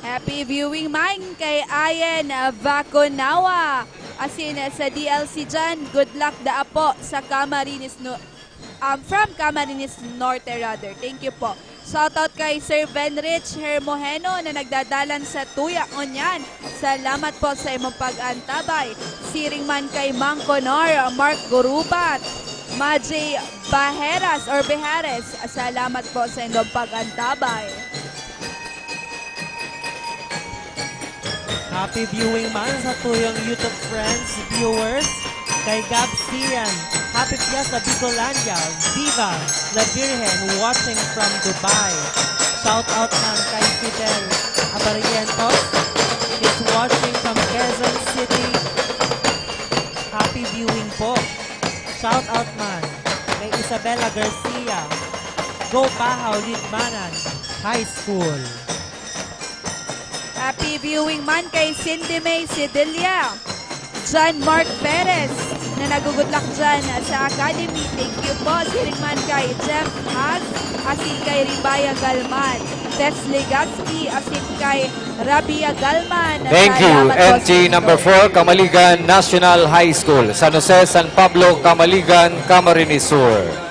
Happy viewing man kay Ayen Vacunawa. Asin sa D L C dyan, good luck daa po sa Camarines, no, um, from Camarines Norte rather. Thank you po. Shoutout kay Sir Venrich Hermojeno na nagdadalan sa Tuya ngunyan. Salamat po sa imong pag-antabay. Siring man kay Mang Conor, Mark Gurubat, Majay Baheras or Behares, salamat po sa inyong pag-antabay. Happy viewing man sa tuyang YouTube friends, viewers, kay Gab Sian. Happy Fiesta, Bicolandia. Viva La Virgen, watching from Dubai. Shout out man kay Fidel Abarrientos. Isabella Garcia, Go Bahaw, Libmanan High School. Happy viewing man kay Cindy May Sedilla, John Mark Perez, na nagugudlak dyan sa Academy. Thank you po. Siring man kay Jeff Haas, asin kay Ribaya Galman, Tess Legaspi, asin kay Rabia Galman. Thank you. Salamat po N T sa number inyo. four, Kamaligan National High School, San Jose, San Pablo, Kamaligan, Camarines Sur.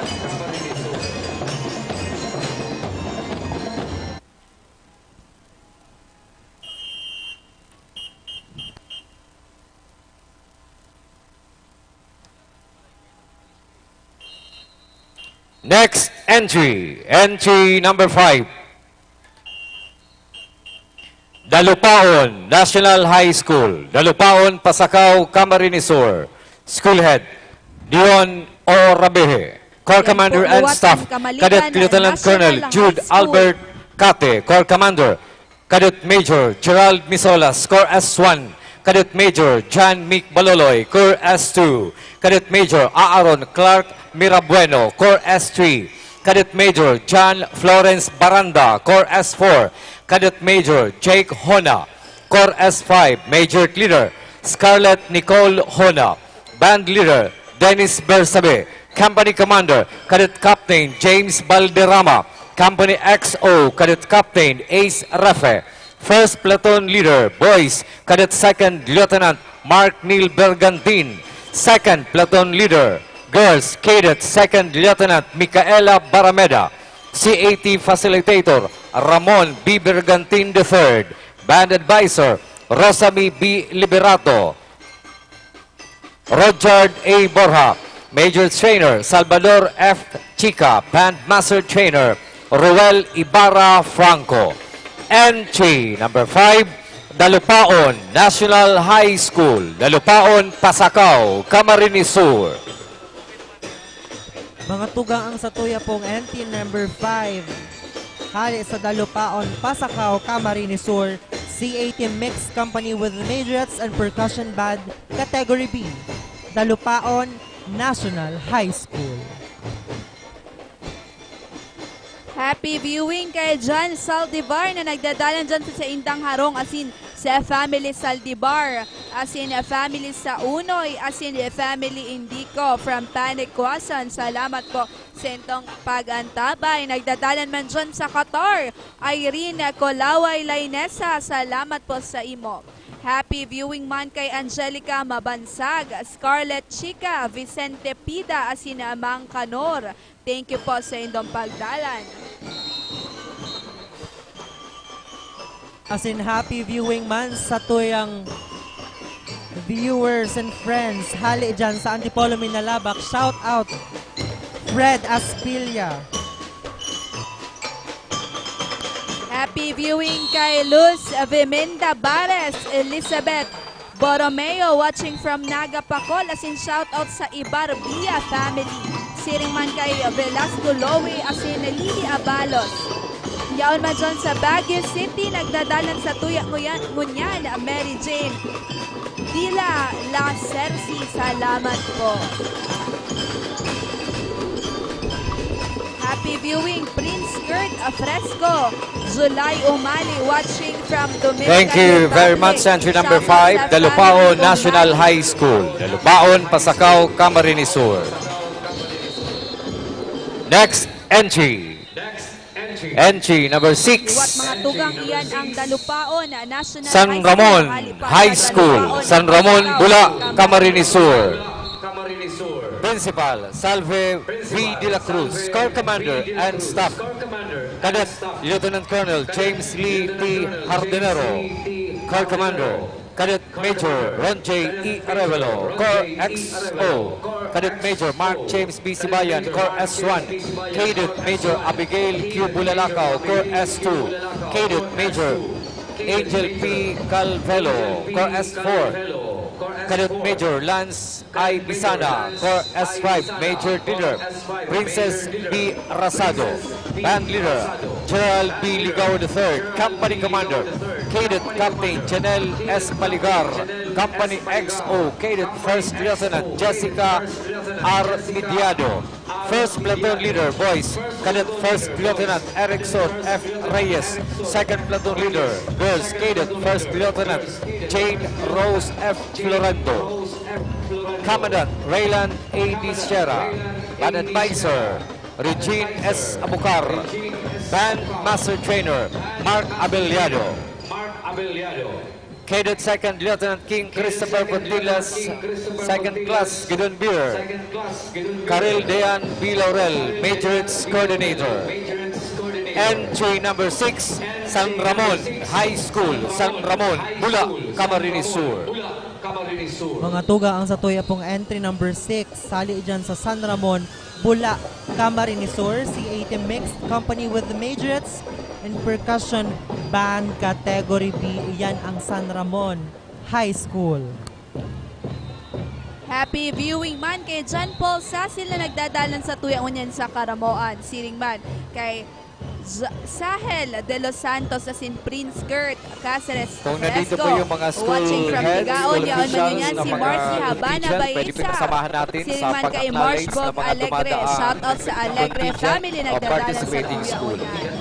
Next entry, entry number five. Dalupaon National High School, Dalupaon, Pasacao, Camarines Sur. School Head, Dion O. Rabehe. Corps Commander and Staff, Cadet Lieutenant Colonel Jude Albert Cate, Corps Commander. Cadet Major Gerald Misolas, Corps S one. Cadet Major John Mick Baloloy, Corps S two. Cadet Major Aaron Clark Mirabueno, Corps S three. Cadet Major John Florence Baranda, Corps S four. Cadet Major Jake Hona, Corps S five. Major Leader Scarlett Nicole Hona. Band Leader Dennis Bersabe. Company Commander Cadet Captain James Balderrama. Company X O Cadet Captain Ace Refe. First Platoon Leader, Boys, Cadet Second Lieutenant Mark Neil Bergantin. Second Platoon Leader, Girls, Cadet Second Lieutenant Micaela Barameda. C A T Facilitator, Ramon B. Bergantin the third. Band Advisor, Rosamy B. Liberato. Rochard A. Borja, Major Trainer, Salvador F. Chica, Band Master Trainer, Ruel Ibarra Franco. Entry number five, Dalupaon National High School, Dalupaon, Pasacao, Camarines Sur. Mga tugang, ang satuya pong N T number five, hale sa Dalupaon, Pasacao, Camarines Sur, C A T Mixed Company with Majorettes and Percussion Band, Category B, Dalupaon National High School. Happy viewing kay John Saldivar na nagdadalan dyan sa saindang harong asin sa family Saldivar, asin family Saunoy, asin family Indico from Panic Quasan. Salamat po sa indong pag-antabay. Nagdadalan man dyan sa Qatar, Irene Colaway Lainesa. Salamat po sa imo. Happy viewing man kay Angelica Mabansag, Scarlett Chica, Vicente Pida, asin Amang Kanor. Thank you po sa indong pagdalan. Asin happy viewing man sa tuyang viewers and friends. Hali dyan sa Antipolo, Minalabac. Shout out, Fred Aspilia. Happy viewing kay Luz Viminda Bares, Elizabeth Borromeo watching from Naga, Pacol, asin shoutout sa Ibarbia family. Siring man kay Velasco Lowe asin Lily Abalos. Yaon man dyan sa Baguio City, nagdadalan sa tuya nguyan, ngunyan, Mary Jane Dila La Cerci. Salamat po. Happy viewing, Prince Kurt Afresco, July Umali, watching from Dominica Thank you very Republic. much, entry number Shoutout five, sa Dalupaon family National Umali. High School, Dalupaon, Pasacao, Camarines Sur. Next entry. Entry number six. Liwat mga tugang, iyan ang Dalupaon National San High Ramon School, Alipata, High School, Dalupaon, San Ramon, Pasacao, Bula, Camarines. Camarines Sur. Principal, Salve V. de la Cruz, Corps Commander and Staff. Cadet Lieutenant Colonel James Lee T. Hardenero, Corps Commander. Cadet Major Ron J. E. Arevalo, Corps X O. Cadet Major Mark James B. Sibayan, Corps S one. Cadet Major Abigail Q. Bulalakaw, Corps S two. Cadet Major Angel P. Calvelo, Corps S four. Cadet Major Lance I. Bisana, Corps S five, Major Leader Princess B. Rasado, Band Leader Gerald B. Ligao the third, Company Commander Cadet Captain Janelle S. Paligar, Company X O, Cadet First Lieutenant Jessica R. Midiado, First Platoon Leader, Boys, Cadet First Lieutenant Erickson F. Reyes. Second Platoon Leader, Girls, Cadet First Lieutenant Jane Rose F. Florento. Commandant, Raylan A. D. Sierra. Band Advisor, Regine S. Abucar. Band Master Trainer, Mark Abellado. Cadet Second Lieutenant King Christopher Puntillas, Second Class Gideon Beer, Karel Dean B. Laurel, Major's Coordinator. Entry number six, San Ramon High School, San Ramon, Bula, Camarines Sur. Mga tugang, ang satuya pong entry number six, sali dyan sa San Ramon, Bula, Camarines Sur, C A T Mixed Company with Majorettes and Percussion Band Category B. Iyan ang San Ramon High School. Happy viewing man kay John Paul Sasil na nagdadalan sa tuya ngunyan sa Karamoan. Siring man kay Z- Sahel De Los Santos asin Prince Kurt Caceres Kung nandito Fresco. po yung mga school Watching from heads, Tigaon, school yaon man officials, ngunyan ng si mga Marcy teacher, Habana pwede po Baeza. samahan natin Siring sa man kay pag-acknowledge Marshbog ng mga Alegre. dumadaang Shoutout sa Alegre contingent family o nagdadala sa participating tuya school. ngunyan.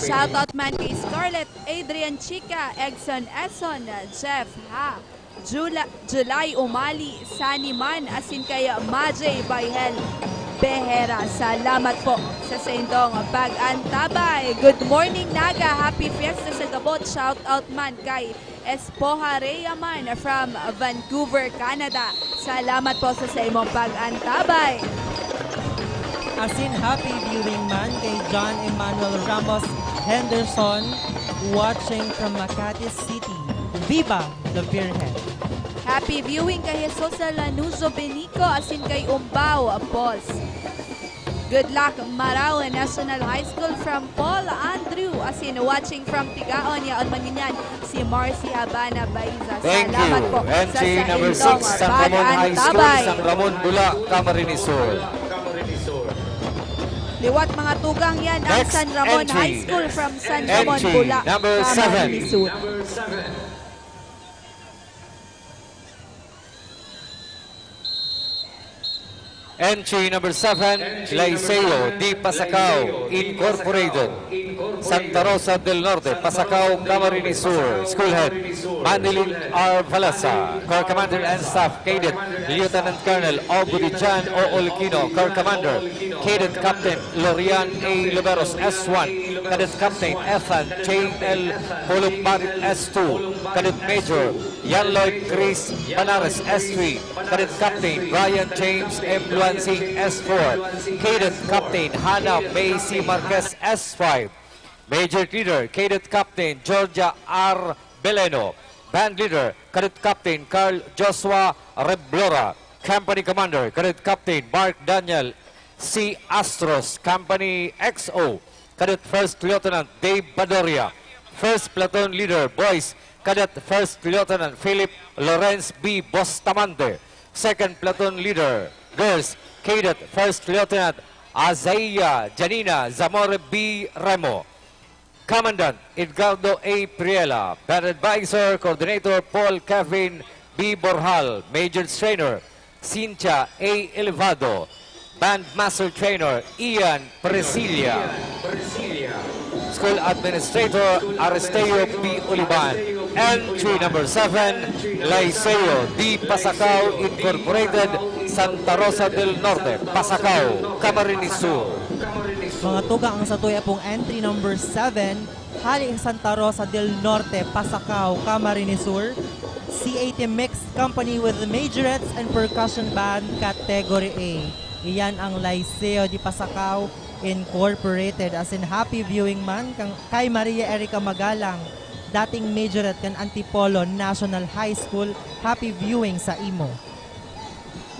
Shoutout man kay Scarlett Adrian Chica, Egson Eson, Jeff Ha, Jula, July Umali, Sani Man, asin kay Majay Bayhel Behera. Salamat po sa saindong pag-antabay. Good morning, Naga. Happy Fiesta sa Gabot. Shoutout man kay Espoha Rhea man from Vancouver, Canada. Salamat po sa saimong pag-antabay. Asin happy viewing man kay John Emmanuel Ramos Henderson, watching from Makati City. Viva the Virgen! Happy viewing kay Jesus Lanuzo Benico asin kay Umbao Boss. Good luck, Maraw National High School from Paul Andrew asin watching from Tigaon, yaon man ngunyan si Marcy Habana Baiza. Thank Salamat you. po sa Entry number saindong six, San Ramon High School, pag-antabay. San Ramon, Bula, Camarines Sur. Liwat mga tugang yan ang Next San Ramon entry. High School from San Ramon, Entry Bula, number seven. Camarines Sur. Entry number seven, Liceo de Pasacao Incorporated, Santa Rosa del Norte, Pasacao, Camarines Sur. School Head, Manilin R. Valasa. Corps Commander and Staff, Cadet Lieutenant Colonel Aubrey John O. Olquino. Corps Commander, Cadet Captain Lorian A. Luberos, S one. Cadet Captain Ethan J. L. Polumbarit, S two. Cadet Major Yan Lloyd Chris Banares, S three. Cadet Captain Brian James M. Luansing, S four. Cadet Captain Hannah May C. Marquez, S five. Major Leader, Cadet Captain Georgia R. Beleno. Band Leader, Cadet Captain Carl Joshua Reblora. Company Commander, Cadet Captain Mark Daniel C. Astros. Company X O, Cadet First Lieutenant Dave Badoria. First Platoon Leader, Boys, Cadet First Lieutenant Philip Lawrence B. Bustamante. Second Platoon Leader, Girls, Cadet First Lieutenant Azaya Janina Zamora B. Remo. Commandant, Edgardo A. Priela. Band Advisor, Coordinator, Paul Kevin B. Borjal. Major Trainer, Cynthia A. Elevado. Band Master Trainer, Ian Presilia. School Administrator, Aristeo P. Olivan. Entry number seven, Liceo de Pasacao Incorporated, Santa Rosa del Norte, Pasacao, Camarines Sur. Mga tugang, ang satuya pong entry number seven, hali sa Santa Rosa del Norte, Pasacao, Camarines Sur, C A T Mixed Company with Majorettes and Percussion Band Category A. Iyan ang Liceo de Pasacao Incorporated. Asin happy viewing man kang, kay Maria Erica Magalang, dating majorette kan Antipolo National High School. Happy viewing sa imo.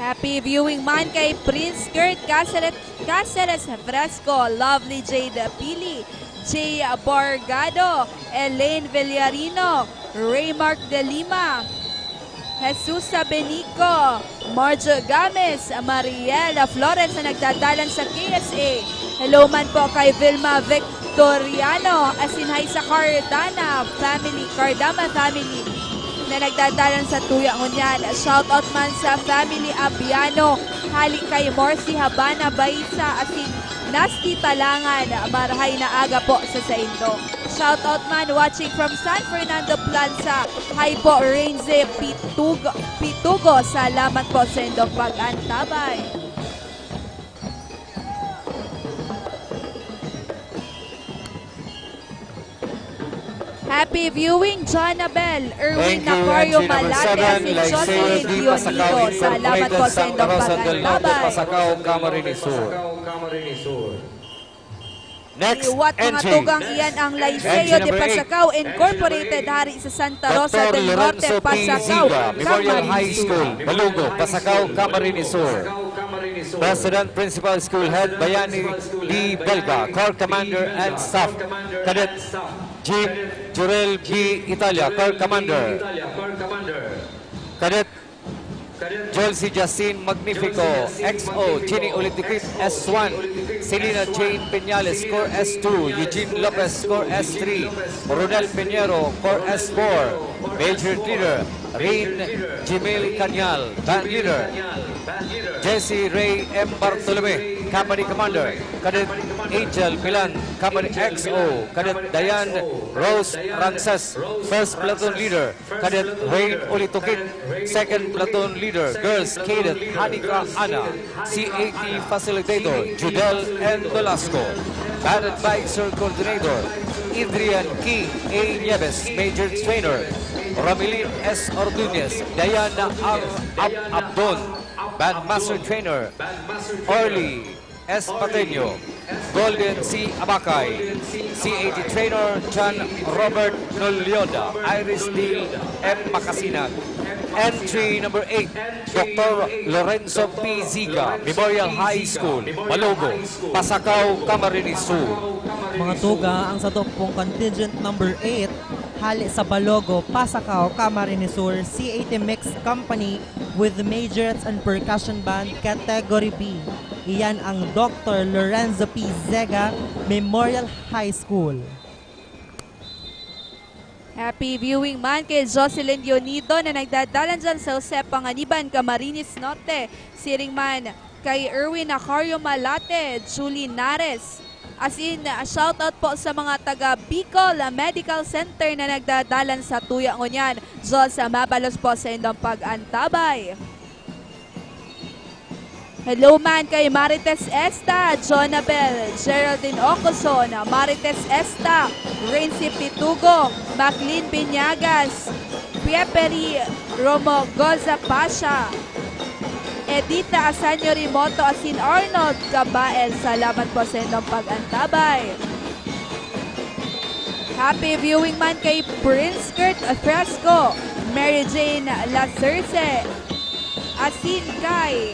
Happy viewing man kay Prince Kurt Caceres, Caceres Fresco, Lovely Jade Pili, Jay Borgado, Elaine Villarino, Raymark De Lima, Jesusa Benico, Marjo Games, Mariela Flores na nagdadalan sa K S A. Hello man po kay Vilma Victoriano, asin hay sa Cardana family, Cardama family na nagdadalan sa tuya ngunyan. Shoutout man sa family Abiano, Hali kay Marcy Habana Baisa asin Nasty Talangan, marahay na aga po sa saindo. Shoutout man watching from San Fernando Plaza. Hi po, Renze Pitug-, Pitugo. Salamat po sa indong pag-antabay. Happy viewing, Jonabel, Erwin Nacario Malate, asin Jocelyn Dionido. Salamat po sa indong pag-antabay. Pasacao, Camarines Sur. Next entry. Liwat, mga tugang, iyan ang Liceo de Pasacao Incorporated, hari sa Santa Rosa del Norte, Pasacao, Memorial High School, Balogo, Pasacao, Camarines Sur. President, Principal, School Head, Bayani D. Belga, Corps Commander and Staff. Cadet Jim Jurel B. Italia, Corps Commander. Cadet Jolcy Justin Magnifico, X O, Jenny Olitikit, S one, Selena Jane Peñales, Corps S two, Eugene Lopez, Corps S three, Ronel Piñero, Corps S four, Major Leader, Rain Jimel Cañal, Band Leader, Jesse Ray M. Bartolome, Company Commander, Cadet Angel Pilan, Company X O, Cadet Diane Rose Rances, First Platoon Leader, Cadet Wayne Olitukit, Second Platoon Leader, Girls Cadet Hanika Ana, C A T Facilitator, Judel N. Velasco, Band Advisor Coordinator, Adrian King A. Nieves, Major Trainer, Ramilin S. Ordunez, Diana Ab-, Ab-, Abdon, Band Master Trainer, Orly S. Pateño, Golden C. Abacay, C A T Trainer, John Robert Nolioda, Iris D. M. Macasinag. Entry number eight, Doctor Lorenzo P. Ziga, Memorial High School, Balogo, Pasacao, Camarines Sur. Mga tugang, ang sato pong contingent number eight, hali sa Balogo, Pasacao, Camarines Sur, C A T Mixed Company with Majorette and Percussion Band, Category B. Iyan ang Doctor Lorenzo P. Zega Memorial High School. Happy viewing man kay Jocelyn Dionido na nagdadalan dyan sa Jose Panganiban, Camarines Norte. Siring man kay Erwin Nacario Malate, Julie Nares. As in, shoutout po sa mga taga Bicol Medical Center na nagdadalan sa tuya ngunyan. Diyos, ah, mabalos po sa indong pag-antabay. Hello man kay Marites Esta, Jonabel, Geraldine Ocoson, Marites Esta, Renzi Pitugo, Maclean Binyagas, Pieperi Romogoza Pasha, Edita Asanio Rimoto asin Arnold Cabael. Salamat po sa indong pag-antabay. Happy viewing man kay Prince Kurt Fresco, Mary Jane Lacerce, asin kay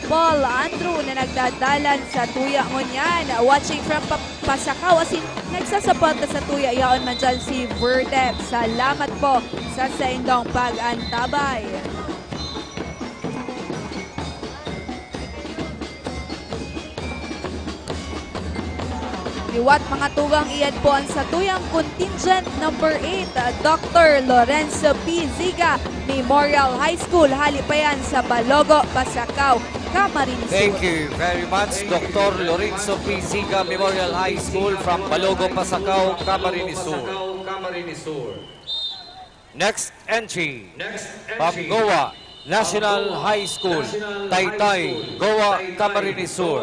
Paul Andrew na nagdadalan sa tuya ngunyan. Watching from Pa-, Pasacao, asin nagsasaporta sa tuya yaon man dyan si Verdet. Salamat po sa saindong pag-antabay. Liwat, mga tugang, iyan po ang satuyang contingent number eight, Doctor Lorenzo P. Ziga Memorial High School. Hali pa yan sa Balogo, Pasacao, Camarines Sur. Thank you very much, Doctor Lorenzo P. Ziga Memorial High School from Balogo, Pasacao, Camarines Sur. Next entry, from Goa National High School, Taytay, Goa, Camarines Sur.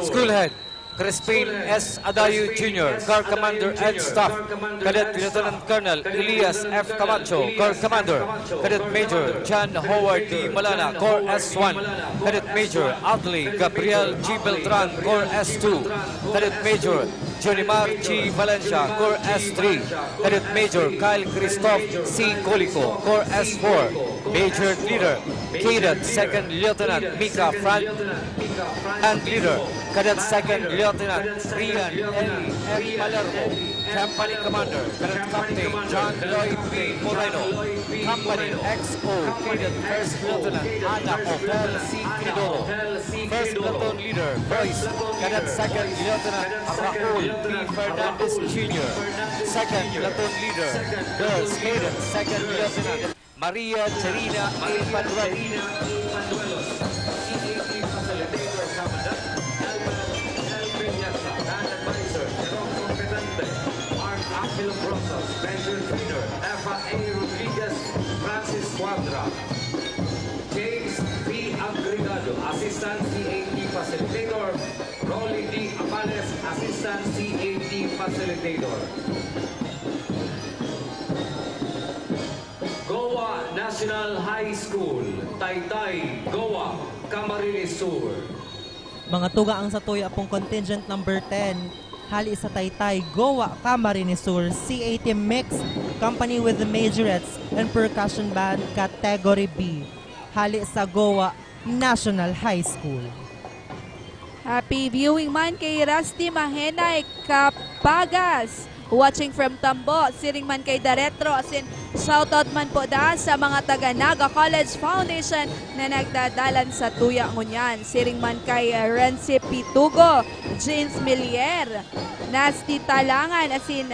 School Head, Crispin S. Adayo Junior, Corps Commander and Staff, Cadet Lieutenant Colonel Elias F. Camacho, Corps Commander, Cadet Major John Howard D. Malana, Corps S one, Cadet Major Atley Gabriel G. Beltran, Corps S two, Cadet Major Junimar G. Valencia, Corps S three, Cadet Major Kyle Christoph C. Colico, Corps S four, Major Leader, Cadet Second Lieutenant Mika Frank, and Leader, Cadet Second Lieutenant Rian L. F. Palermo, Company Commander, Cadet Captain John Lloyd P. Moreno, Company X O, Cadet First Lieutenant Ana Ophel C. Quidoro, First Platoon Leader, Boys, Cadet Second Lieutenant Raul P. Fernandez Junior, Second Platoon Leader, Girls, Cadet Second Lieutenant Maria Cherina A. Paduan, Milagrosas, Benjamin Trainer, Eva A. Rodriguez, Francis Cuadra, James V. Agregado, Assistant C A T Facilitator, Rolly D. Amales, Assistant C A T Facilitator. Goa National High School, Taytay, Goa, Camarines Sur. Mga tugang, ang satuya pong contingent number ten, hali sa Taytay, Goa, Camarines Sur, C A T Mixed, company with the majorettes and percussion band, category B, hali sa Goa National High School. Happy viewing man kay Rusty Mahenay Kapagas, watching from Tambo, siring man kay Daretro, asin shoutout man po da sa mga taga Naga College Foundation na nagdadalan sa tuya ngunyan. Siring man kay Renzi Pitugo, Jeans Milier, Nasty Talangan, asin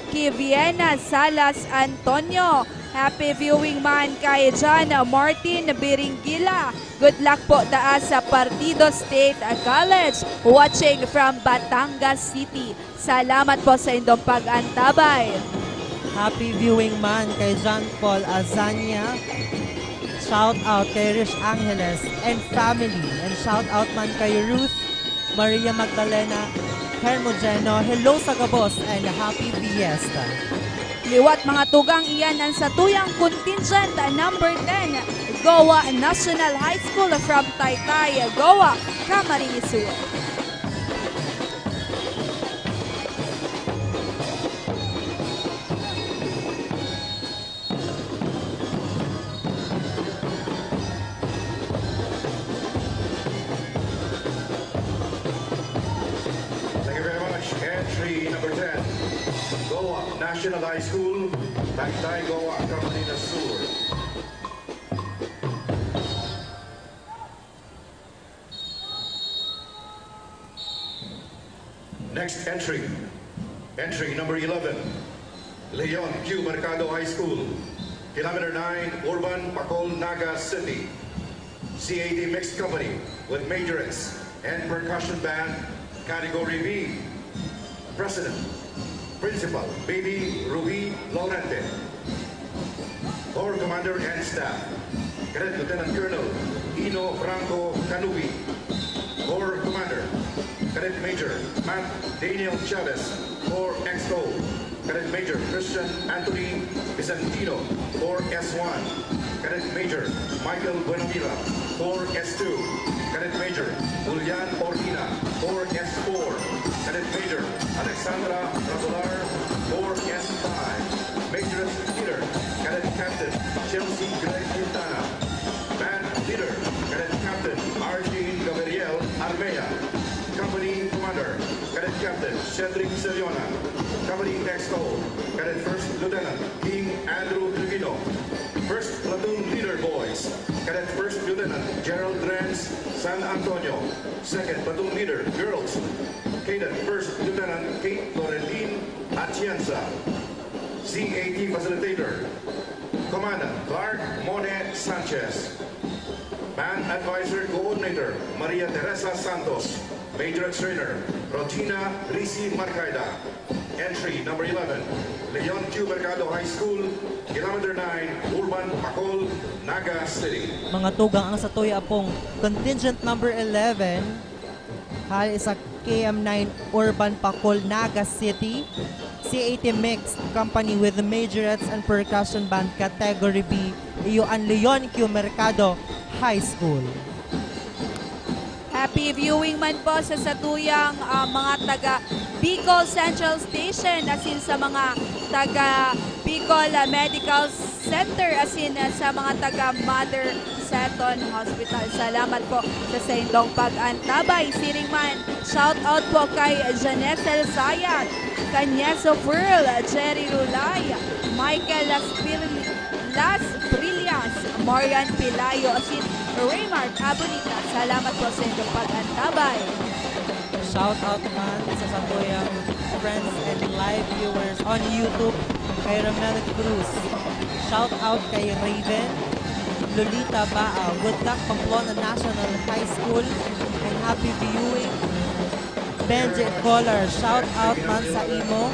Kiviena Salas Antonio. Happy viewing man kay John Martin Biringila. Good luck po daa sa Partido State College, watching from Batangas City. Salamat po sa indong pag-antabay. Happy viewing man kay John Paul Azania. Shout out kay Rich Angeles and family. And shout out man kay Ruth Maria Magdalena Hermogeno. Hello sa gabos and happy fiesta. Liwat, mga tugang, iyan ang satuyang contingent number ten, Goa National High School from Taytay, Goa, Camarines Sur. Thank you very much. Entry number ten, Goa National High School, Taytay, Goa, Camarines Sur. Next entry, entry number eleven, Leon Q Mercado High School, Kilometer nine, Urban, Pacol, Naga City. C A T Mixed Company with majorettes and percussion band, category B. President, Principal, Baby Ruby Laurente. Corps Commander and Staff, Cadet Lieutenant Colonel Ino Franco Canubi. Corps Commander, Cadet Major Matt Daniel Chavez, Corps X O. Cadet Major Christian Anthony Vicentino, Corps S one. Cadet Major Michael Buenavira, Corps S two. Cadet Major Julian Orina, Corps S four. Cadet Major Alexandra Rabular, Corps S five. Major Leader, Cadet Captain Chelsea Gray Quintana. Band Leader, Cadet Captain Arjin Gabriel Armea. Company Commander, Cadet Captain Cedric Seriona. Company X O, Cadet First Lieutenant King Andrew Trevino. First Platoon Leader Boys, Cadet First Lieutenant Gerald Renz San Antonio. Second Platoon Leader Girls, Cadet First Lieutenant Kate Loreline Atienza. C A T Facilitator, Commandant Clark Mone Sanchez. Band Advisor Coordinator, Maria Teresa Santos. Major Trainer, Rotina Risi Marcaida. Entry number eleven, Leon Q Mercado High School, Kilometer nine, Urban, Pacol, Naga City. Mga tugang, ang satuya pong contingent number eleven, hali sa K M nine Urban, Pacol, Naga City, C A T Mixed Company with Majorettes and Percussion Band Category B, iyo an Leon Q Mercado High School. Happy viewing man po sa satuyang, ah, mga taga Bicol Central Station, asin sa mga taga Bicol, ah, Medical Center, asin, ah, sa mga taga Mother Seton Hospital. Salamat po sa saindong pag-antabay. Siring man, shout out po kay Janessel Sayat, Canyeso Pearl, Jerry Rulay, Michael Laspirli-, Las Brillas, Marian Pilayo, asin Raymark Abonita. Salamat po sa inyong pag-antabay. Shout out man sa satuyang friends and live viewers on YouTube, kay Romel Cruz. Shout out kay Raven, Lolita Baa. Good luck, Pamplona National High School, and happy viewing. Benji Collar, shout out man sa imo.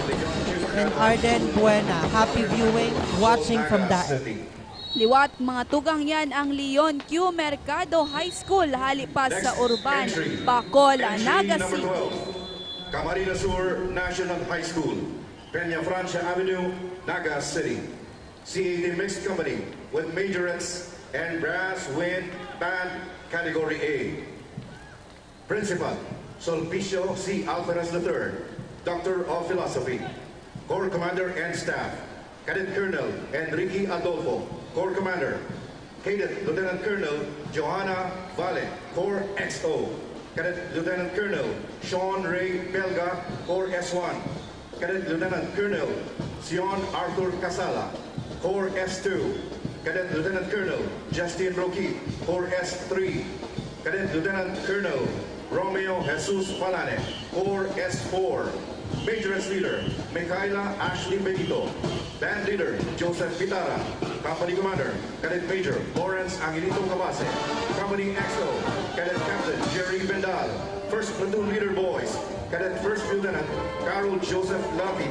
And Arden Buena, happy viewing, watching from Daet. Liwat mga tugang, yan ang Leon Q Mercado High School, hali pa sa Urban, Bacol, Naga City. Camarines Sur National High School, Peña Francia Avenue, Naga City. C A D Mixed Company with majorettes and brass wind band category A. Principal, Sulpicio C. Alferez the third, Doctor of Philosophy, Corps Commander and Staff, Cadet Colonel Enrique Adolfo, Corps Commander, Cadet Lieutenant Colonel Johanna Valle, Corps X O, Cadet Lieutenant Colonel Sean Ray Belga, Corps S one, Cadet Lieutenant Colonel Sion Arthur Casala, Corps S two, Cadet Lieutenant Colonel Justin Roque, Corps S three, Cadet Lieutenant Colonel Romeo Jesus Falane, Corps S four, Majorette Leader Micaela Ashley Benito, Band Leader Joseph Pitara, Company Commander Cadet Major Lawrence Angelito Cabase, Company X O, Cadet Captain Jerry Bendal, First Platoon Leader Boys, Cadet First Lieutenant Carol Joseph Lapi,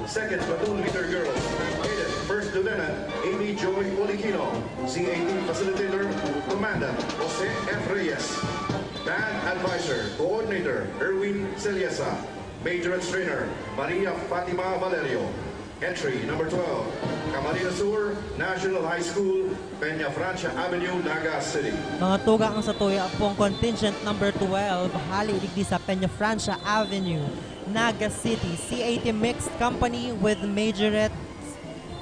Second Platoon Leader Girls, Cadet First Lieutenant Amy Joy Olikino, C A T Facilitator, Commandant Jose F. Reyes, Band Advisor, Coordinator Erwin Celiesa, Majorette Trainer Maria Fatima Valerio. Entry number twelve, Camarines Sur National High School, Peña Francia Avenue, Naga City. Mga tugang, ang satuya pong contingent number twelve, hali digdi sa Peña Francia Avenue, Naga City, C A T Mixed Company with Majorettes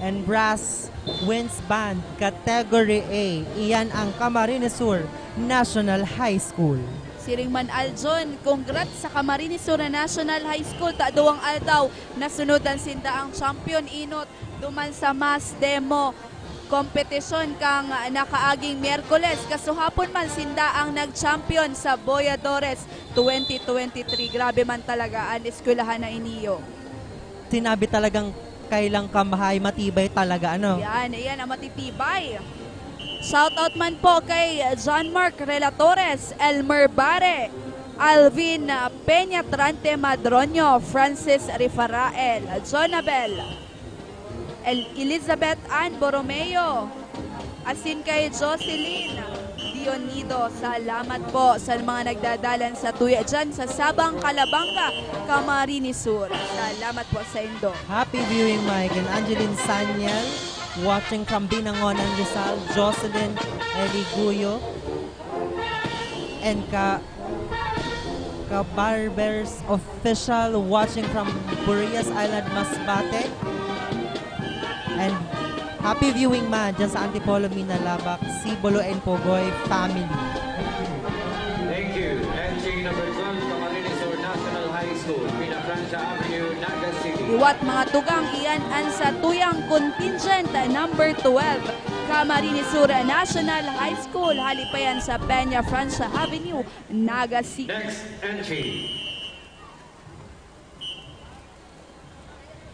and Brass Winds Band, Category A. Iyan ang Camarines Sur National High School. Siring man, Aljon, congrats sa Camarines Sur National High School. Ta duwang aldaw, nasunod an sinda ang champion, enot duman sa mass demo kompetisyon kan nakaaging Miyerkules. Kasuhapon man, sinda ang nag-champion sa Boyadores twenty twenty-three. Grabe man talaga an eskwelahan na iniyo. Sinabi talagang kailang kamhay, matibay talaga, ano? Yan, yan ang matitibay. Shoutout man po kay John Mark Relatores, Elmer Bare, Alvin Peñatrante Madroño, Francis Rifarael, Jonabel, El-, Elizabeth Ann Borromeo, asin kay Jocelyn Dionido. Salamat po sa mga nagdadalan sa tuya dyan sa Sabang, Calabanga, Camarines Sur. Salamat po sa indo. Happy viewing, Mike and Angeline Sanyel, watching from Binangonan, Rizal, Jocelyn Eliguyo, and ka Kabarbers Official, watching from Burias Island, Masbate. And happy viewing man dyan sa Antipolo, Minalabac, Sibolo and Pogoy family. Thank you. Entry number twelve, Camarines Sur National High School, Peña Francia Avenue, Naga City. Liwat mga tugang, iyan an satuyang contingent number twelve, Camarines Sur National High School, hali pa yan sa Peña Francia Avenue, Naga City. Next entry.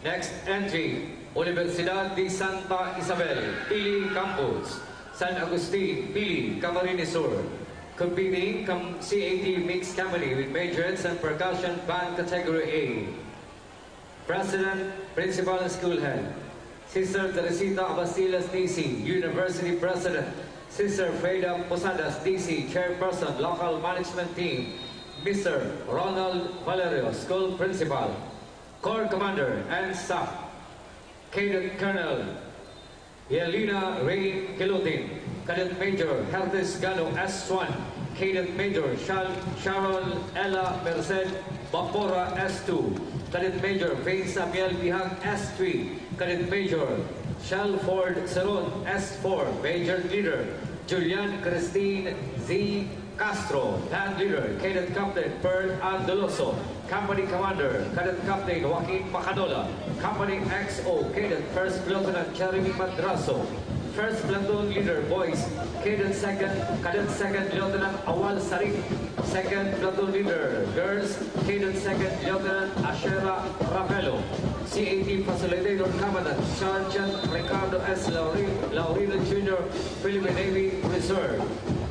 Next entry, Universidad de Santa Isabel, Pili Campus, San Agustin, Pili, Camarines Sur. Competing, com-, C A T Mixed Company with Majorettes and Percussion Band Category A. President, Principal, School Head. Sister Teresita Abastilas, D C, University President. Sister Freda Posadas, D C, Chairperson, Local Management Team. Mister Ronald Valerio, School Principal. Corps Commander and Staff. Cadet Colonel Yelena Rain Kilutin, Cadet Major Hertis Gano, S one, Cadet Major Shal-, Sharon Ella Merced Bapora, S two, Cadet Major Faith Samuel Bihag, S three, Cadet Major Shalford Seron, S four, Major Leader Julian Christine Z Castro, Band Leader, Cadet Captain Pearl Ann Doloso, Company Commander, Cadet Captain Joaquin Macanola, Company X O, Cadet First Lieutenant Jeremy Madrazo, First Platoon Leader, Boys, Cadet Second, Cadet Second Lieutenant Awal Sarit, Second Platoon Leader, Girls, Cadet Second Lieutenant Ashera Ravelo, C A T Facilitator Commandant Sergeant Ricardo S. Lauri-, Laurino Junior, Philippine Navy Reserve,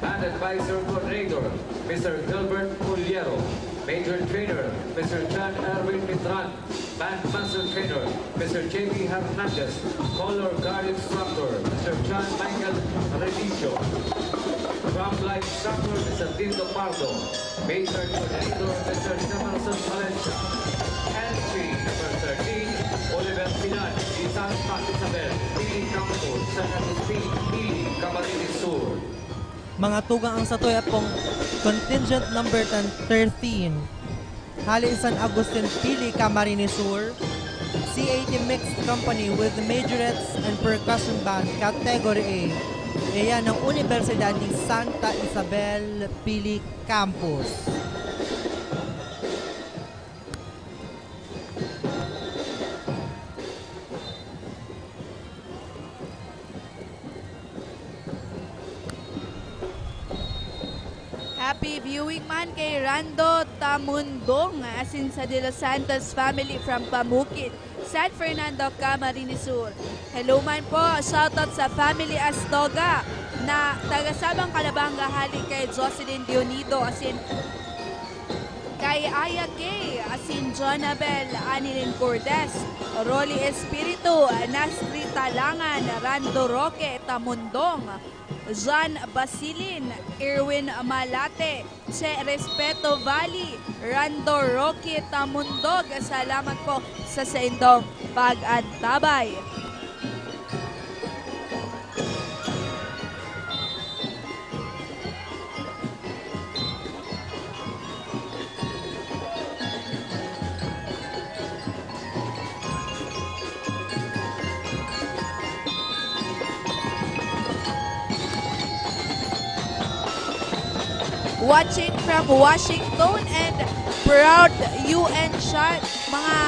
and Advisor Coordinator, Mister Gilbert Puliero. Major Trainer, Mister John Erwin Mitran. Band Master Trainer, Mister J P Hernandez. Color Guard Instructor, Mister John Michael Redicio. Drum Flight Instructor, Mister Dindo Pardo. Major Coordinator, Mister Jefferson Valencia. Entry number thirteen, Universidad de Santa Isabel, Pili Campus, San Agustin, Pili, Camarines Sur. Mga tugang, ang satuya pong contingent number ten, thirteen, hali San Agustin, Pili, Camarines Sur, C A T Mixed Company with Majorettes and Percussion Band, Category A. Iyan ang Universidad de Santa Isabel, Pili Campus. Happy viewing man kay Rando Tamundong, asin sa De Los Santos family from Pamukit, San Fernando, Camarines Sur. Hello man po, shoutout sa family Astoga na taga Sabang Calabanga, hali kay Jocelyn Dionido, asin kay Aya Kay, asin Jonabel Anilin Cordes, Rolly Espiritu, Nasri Talangan, Rando Roque Tamundong, John Basilin, Erwin Malate, Che Respeto Valley, Rando Roque Tamundog. Salamat po sa saindong pag-antabay. Watching from Washington and proud U N shot, mga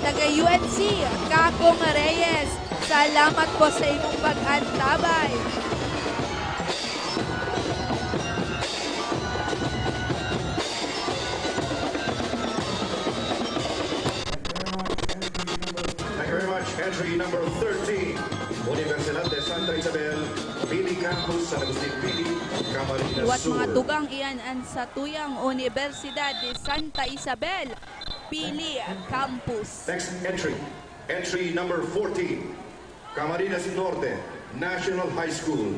taga U N C, Kakong Reyes, salamat po sa imong pag-antabay. Thank you very much. Entry number thirteen, Universidad de Santa Isabel, Pili Campus, San Agustin, Pili, Camarines Sur. Liwat mga tugang, iyan an satuyang Universidad de Santa Isabel, Pili Campus. Next entry, entry number fourteen, Camarines Norte National High School,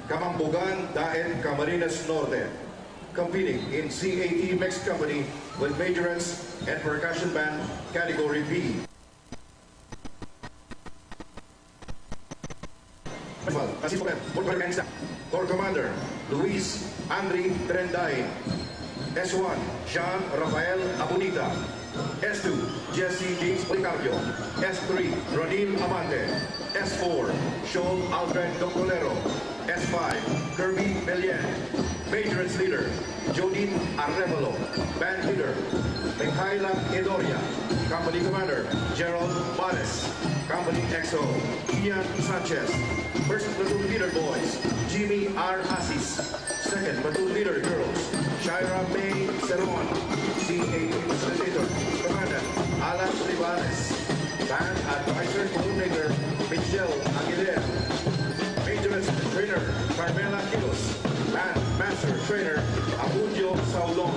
Kamambugan, Daet, Camarines Norte, competing in C A T Mixed Company with Majorettes and Percussion Band, Category B. Corps Commander Luis Andri Trenday. S one, Jean Rafael Abunita. S two, Jesse James Policarpio. S three, Ronil Amante. S four, Sean Alfred Doctolero. S five, Kirby Melian. Majorette leader, Jodin Arevalo. Band leader, Mikhaila Edoria. Company commander, Gerald Bares. Company X O, Ian Sanchez. First platoon leader boys, Jimmy R. Asis. Second platoon leader girls, Shaira May Seron. C A T facilitator, Commander Alan Rivares. Band advisor coordinator, Michelle Aguilera. Majorette trainer, Carmela Quiros. Band master trainer, Abudio Saulon.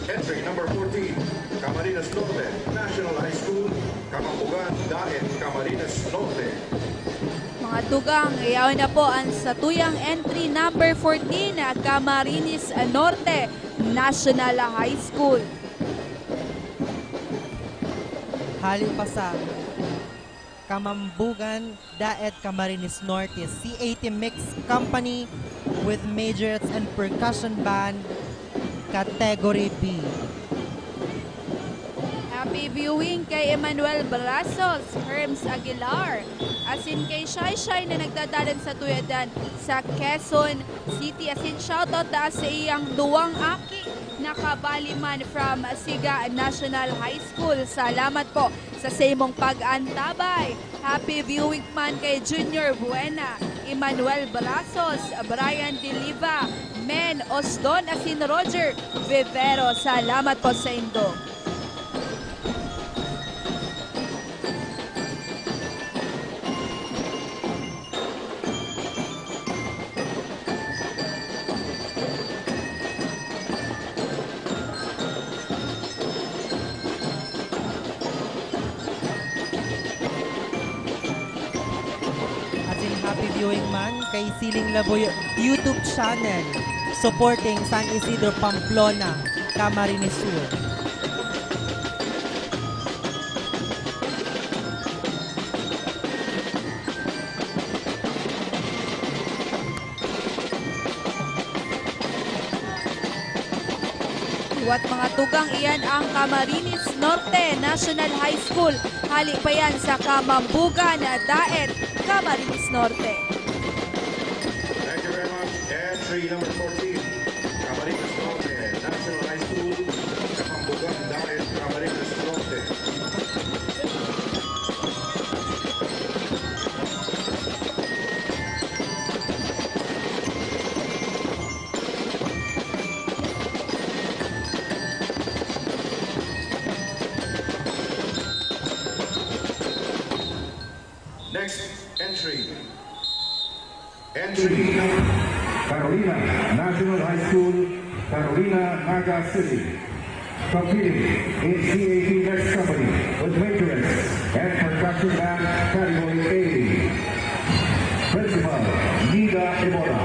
Entry number fourteen, Camarines Norte National High School, Kamambugan, Daet, Camarines Norte. Mga tugang, yaon na po ang satuyang entry number fourteen, Camarines Norte National High School. Hali pa sa Kamambugan, Daet, Camarines Norte, C A T Mixed Company with Majorettes and Percussion Band, Category B. Happy viewing kay Emmanuel Brazos, Herms Aguilar, asin kay Shai Shai na nagdadalan sa tuyadan sa Quezon City. Asin shoutout taas sa iyang duwang aki na kabali man from Siga National High School. Salamat po sa saimong pag-antabay. Happy viewing man kay Junior Buena, Emmanuel Brazos, Brian Diliva, Men Osdon asin Roger Vivero. Salamat po sa indo. Viewing man kay Siling Labuyo YouTube channel, supporting San Isidro, Pamplona, Camarines Sur. Liwat mga tugang, iyan ang Camarines Norte National High School. Hali pa yan sa Kamambugan, Daet, Camarines Norte. Thank you very much. Entry number fourteen, Camarines Norte National High School, Kamambugan, Daet, Camarines Norte. Next entry. Entry. Carolina National High School, Carolina, Naga City. Competing in C A T Next Company with Majorette and Percussion Band, Category A. Principal, Nida Ebola.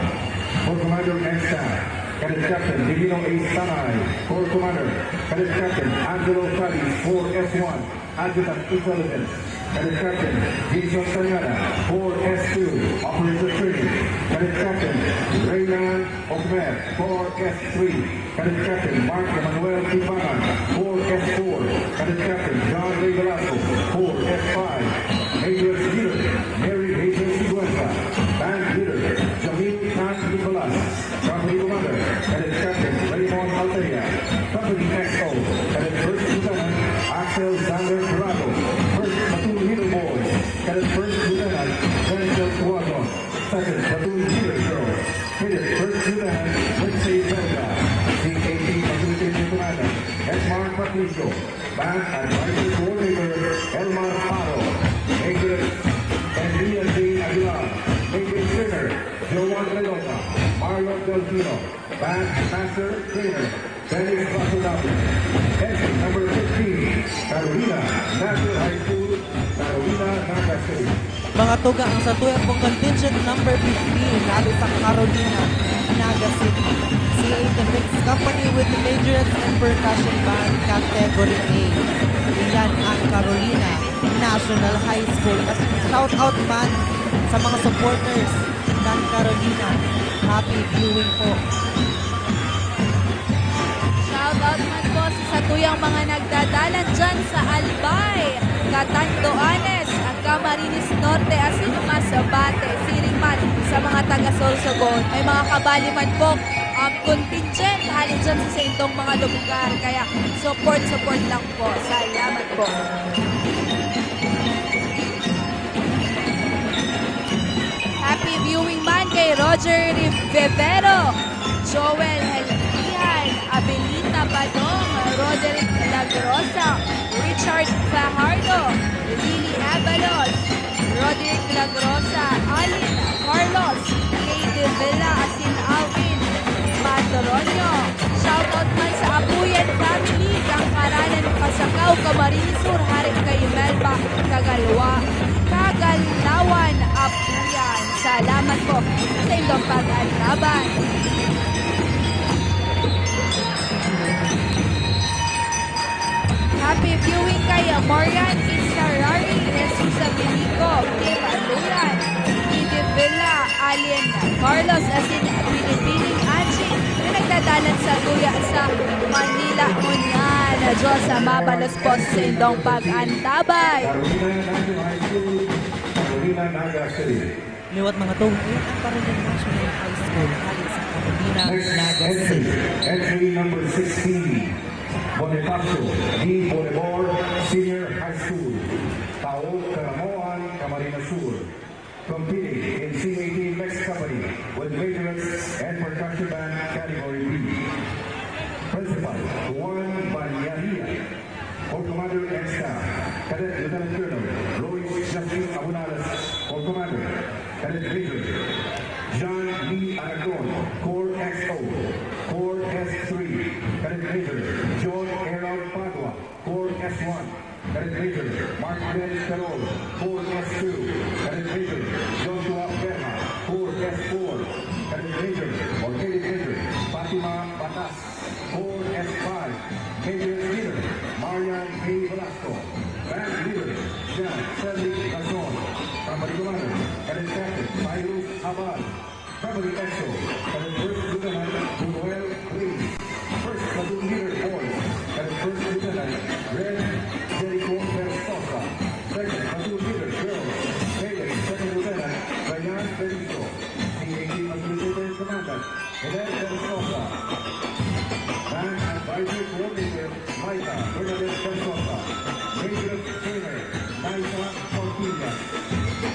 For Commander and Staff, Cadet Captain Divino A. Sanay. For Commander, Cadet Captain Angelo Fadis, four S one. Adjutant Intelligence, Cadet Captain Jason Tanyada, four S two, Operator Training, Cadet Captain Reynan Okmer, four S three, Cadet Captain Mark Emmanuel Timbangan, four S four, Cadet Captain John Ray Velasco, four S five, Major Leader Mary Hazel Siguenza, Band Leader Jamil Tan Nicolas, Company Commander, Cadet Captain Raymond Altaria. Company X O, Cadet First Lieutenant Axel Xander Jurado. First Platoon Leader Boys, Cadet First Lieutenant Daniel Tuagon. Second Platoon Leader Girls, Cadet First Lieutenant Lindsay Belga. C A T Facilitator Commander, Edmar Patricio. Band Advisory Coordinator, Elmar Paro. Major and Ian J. Aguilar. Major Trainer, Joan Redondo, Marlon Delfino. Band Master Trainer, Felix Basodapo. Entry number fifteen, Carolina National High School, Carolina, Naga City. Mga tugang, ang satuyang pong contingent number fifteen, hali sa Carolina, Naga City. C A T Mix Company with Majorette and Percussion Band, Category A. Iyan ang Carolina National High School. As in, shout out man sa mga supporters ng Carolina. Happy viewing po. Shout out man po sa satuyang mga nagdadalan dyan sa Albay, Catanduanes, Camarines Norte, asin Masbate. Siring man sa mga taga Sorsogon, may mga kabali man po ang contingent hali dyan sa saindong mga lugar. Kaya support, support lang po. Salamat po. Happy viewing man kay Roger Rivero, Joel Helpihan, Abilita Badong, Roderick Lagrosa, Richard Fajardo, Lily Abalos, Roderick Lagrosa, Alin Carlos, Kay De Villa, asin Alvin Matroño. Shoutout man sa Abuyan family, Gangkaranan, Pasacao, Camarines Sur, hale kay Melba Kagalwa, Kagalawan, Abuyan. Salamat po sa indong pag-antabay. Happy viewing kay Marian Isarari, Jesus Abilico, Kim Atuyan, Didi Villa, Alien Carlos, asin Pinipining Angie, na nagdadalan sa tuya sa Manila ngunyan. Diyos, mabalos po sa indong pag-antabay. Carolina National High School, Carolina, Naga City. Liwat mga tugang, ang Carolina National High School, hali sa Carolina, Naga City. Entry number sixteen, Bonifacio D. Bonibor Senior High School, Taog, Caramoan, Camarines Sur. Competing in C A T Mix Company with Majorettes and Percussion Band, Category B. Principal, Juan Bañaria. For Commander and Staff, Cadet Lieutenant Colonel Royce Justin Abunales. For Commander, Cadet Major John Lee Anacron, four X O, four S three, Cadet Major John Errol Padua, four S one, Cadet Major Mark Ben Carol, four S two, Cadet Major Joshua Berha, Cadet Captain Cyrus Abad. Family Exo, Cadet First Lieutenant Bunuel Ruiz. First Platoon Leader Boys, Cadet First Lieutenant Red Jericho Versosa. Second Platoon Leader Girls, Cadet Second Lieutenant Ryan Benito. C A T Facilitator Commandant Helen Versosa. Band Advisory Coordinator Maita Bernadette Versosa. Major Trainer Maita Portilla.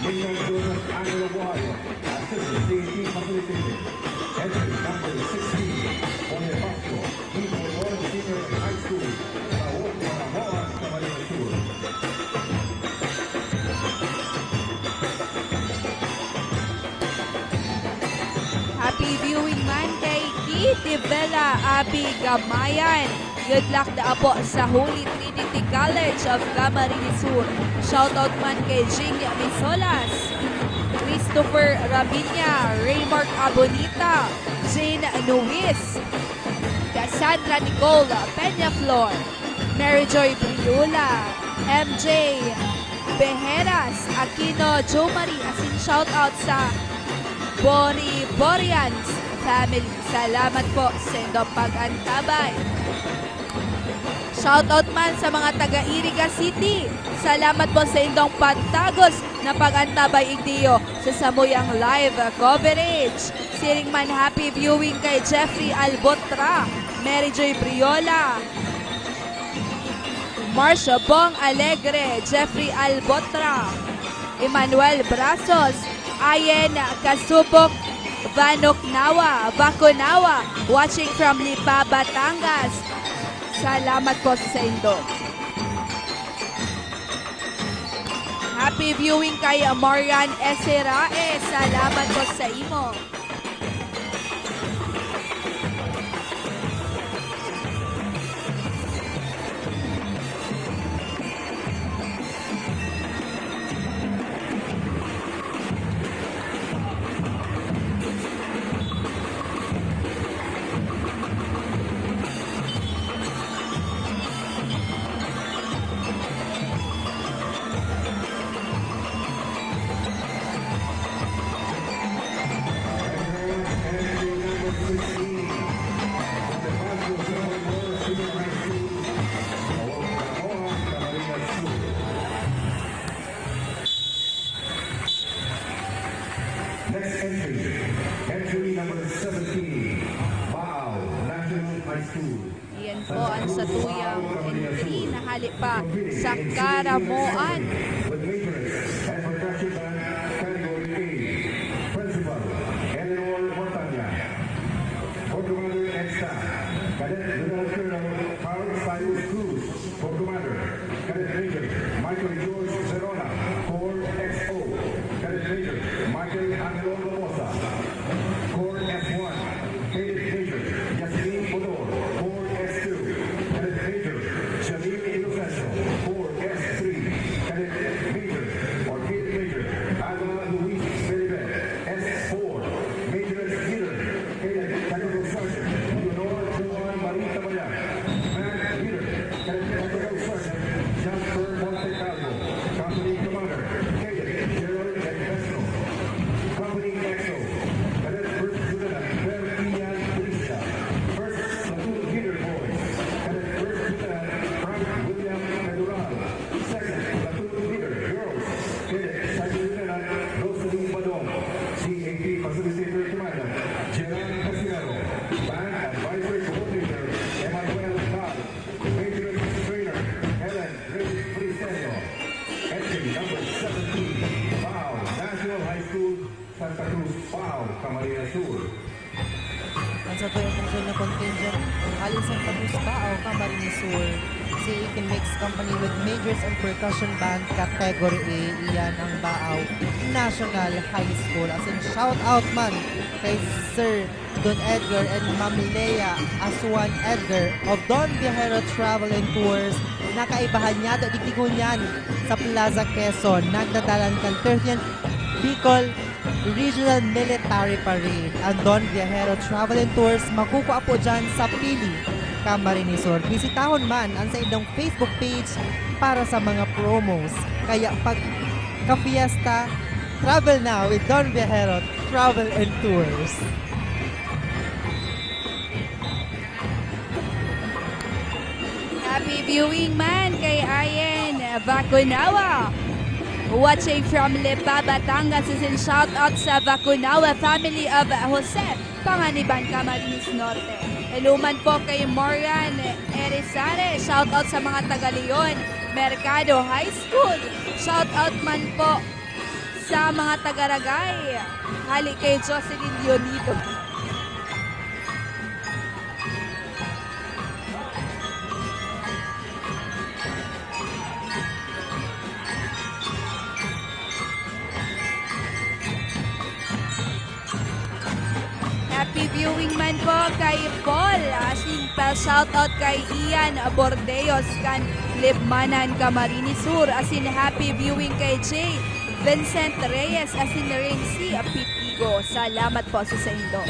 Major Joseph Angelo Buhayo. Assistant C A T Facilitator. Entry number sixteen. Bonifacio, Bicol Senior High School. Tawo, Manamoan, Camarines Sur. Happy viewing man kay Kitty Bella Abi Gamayan. Good luck da apo sa Holy Trinity College of Camarines Sur. Shoutout man kay Jing Misolas, Christopher Rabinya, Raymark Abonita, Jane Nuiz, Cassandra Nicole Peñaflor, Mary Joy Briola, M J Bejeras Aquino, Jo Marie, asin shoutout sa Boriborians family. Salamat po sa indong pag-antabay. Shoutout man sa mga taga Iriga City. Salamat po sa indong patagos na pag-antabay igdiyo sa samuyang live coverage. Siring man happy viewing kay Jeffrey Albotra, Mary Joy Briola, Marcia Bong Alegre, Jeffrey Albotra, Emmanuel Brasos, Ayen Kasubok, Vanoknawa, Baconawa, watching from Lipa, Batangas. Salamat po sa saindo. Happy viewing kay Marian Eserae. Salamat po sa imo. Next entry, entry number seventeen, Baao National High School. Iyan po ang satuyang entry na hali pa sa karamoan. With majorette and percussion band category A. Principal, Eleanor Montagna. Coordinator and staff, Cadet Lieutenant Colonel Carl Cyrus Cruz. Corps Commander, Cadet Major Michael George Verona, Corps X O, Cadet Major Michael Angelo Lamosa, Corps F one, Cadet Major Yasmin Podor, Corps X two, Cadet Major Jamil Inocencio, Corps X three, Cadet Major or Cadet Major Alma Luis Felipe, S four, Major Leader, Cadet Tactical Sergeant Leonor Joan Marie Tabayan, Band Leader, Cadet Tactical Sergeant Jasper Montecalvo, Company Commander, Cadet Gerald Edvesno, Company X O, Cadet First Lieutenant Per Ian Trisha, First Platoon Leader Boys, Cadet First Lieutenant Frank William Pedural, Second Platoon Leader Girls, Cadet Second Lieutenant Rosalie Badong, C A T Facilitator Commandant Gerald Casimero, Band Advisory Coordinator Emmanuel Tal, Patriots Trainer Helen Reyes Briseño, entry number seventeen, Baao National High School, Santa Cruz, Baao, Camarines Sur. Ang satuyang funksyon na contingent, hali sa Santa Cruz, Baao, Camarines Sur, C A T Mix Company with Majors and Percussion Band, Category A, iyan ang Baao National High School. As in, shout out man kay Sir Don Edgar and Ma'am Lea Asuan Edgar of Don Viajero Travel and Tours na kaibahan niya digdi ngunyan sa Plaza Quezon. Nagdadalan kan thirtieth Bicol Regional Military Parade, ang Don Viajero Travel and Tours makukua po dyan sa Pili, Camarines Sur. Bisitahon man ang saindong Facebook page para sa mga promos. Kaya pag ka-fiesta, Travel na with Don Viajero Travel and Tours. Happy viewing man kay Ian Vacunawa. Watching from Lipa, Batangas, is in shout out sa Vacunawa family of Jose Panganiban, Camarines Norte. Hello man po kay Morian Erizare. Shout out sa mga taga Leon Mercado High School. Shout out man po sa mga taga Ragay. Hali kay Jocelyn Leonido. Happy viewing man po kay Paul. Asin pa shoutout kay Ian Bordeos kan Libmanan, Camarines Sur. Asin happy viewing kay Jay Vincent Reyes asin Renzi Pitigo. Salamat po sa saindo.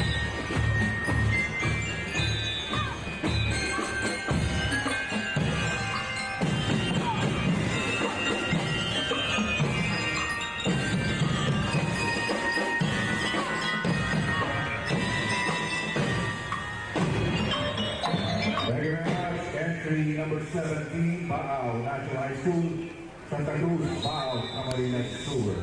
Thank you very much. Entry number seventeen, Baao National High School, Santa Cruz, Baao, Camarines Sur.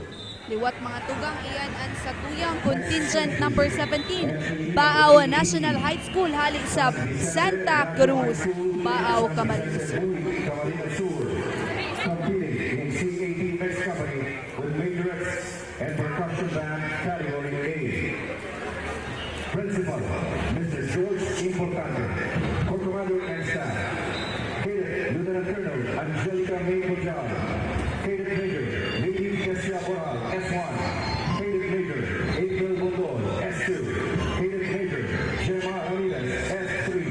Liwat mga tugang, iyan an satuyang contingent number seventeen, Baao National High School, hali sa Santa Cruz, Baao, Camarines Sur. Camarines Sur, competing in C A T Mixed Company with Majorettes and Percussion Band, Category A. Principal, Mister George Importante. Corps Commander and staff. Cadet Lieutenant Colonel Angelica May Pujal. Cadet Major Lady Tessia Boral, S one. Cadet Major April Bondon, S two. Cadet Major Gemma Ramirez, S three.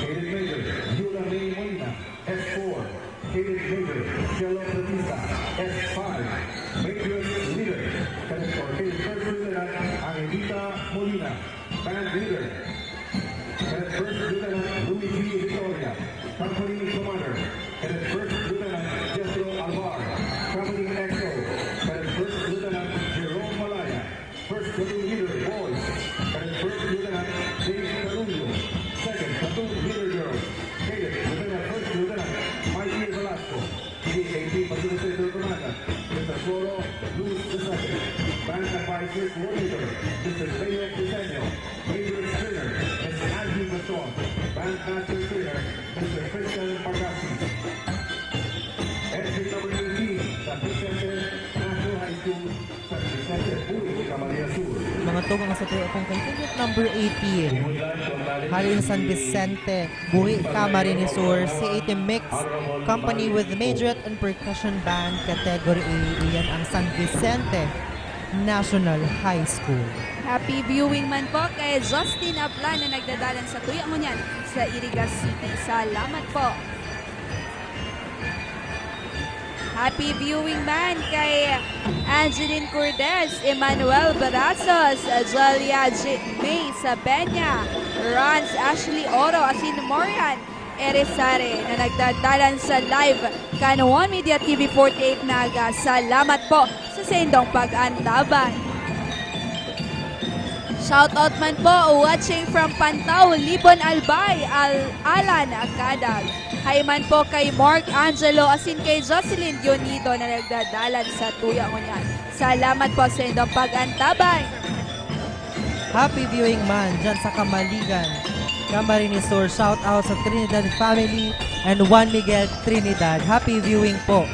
Cadet Major Yula May Molina, S four. Cadet Major Jello Bautista, S five. Major Leader, Cadet or Cadet First Lieutenant Angelita Molina, Band Leader. Cadet First Lieutenant Luigi Victoria, Company Commander. Cadet First Lieutenant Jethro Alvar, Company X O. Cadet First Lieutenant Jerome Malaya, First Platoon Leader, Boys. Cadet First Lieutenant Dave Carullo, Second Platoon Leader, Girls. Cadet Lieutenant First Lieutenant Mikey Velasco, C A T Facilitator Commander, Mister Floro Luz the Second, Band Advisor Coordinator, Mister Leo Crisanio, Major Trainer, Miss Angie Gaston, Band Master Trainer, Mister Christian Pagasi. Exit number eighteen, San Vicente National High School, San Vicente, Buhi, Camarines Sur. Mga tugang, sa tuya pong contingent number eighteen. Hali sa San Vicente, Buhi, Camarines Sur, C A T Mix Company with Majorette and Percussion Band, Category A. Iyan ang San Vicente National High School. Happy viewing man po kay Justin Ablan na nagdadalan sa tuya ngunyan sa Iriga City. Salamat po. Happy viewing man kay Angeline Cordes, Emmanuel Barasos, Julia J. May Sabenya, Rans Ashley Oro, asin Morian Erizare na nagdadalan sa live kan One Media T V forty-eight Naga. Salamat po sa saindong pag-antabay. Shoutout man po, watching from Pantao, Libon Albay, Al-, Alan Acadag. Hay man po kay Mark Angelo asin kay Jocelyn Dionido na nagdadalan sa tuya ngunyan. Salamat po sa indong pag-antabay. Happy viewing man dyan sa Kamaligan, Camarines Sur. Shout out sa Trinidad family and Juan Miguel Trinidad. Happy viewing po.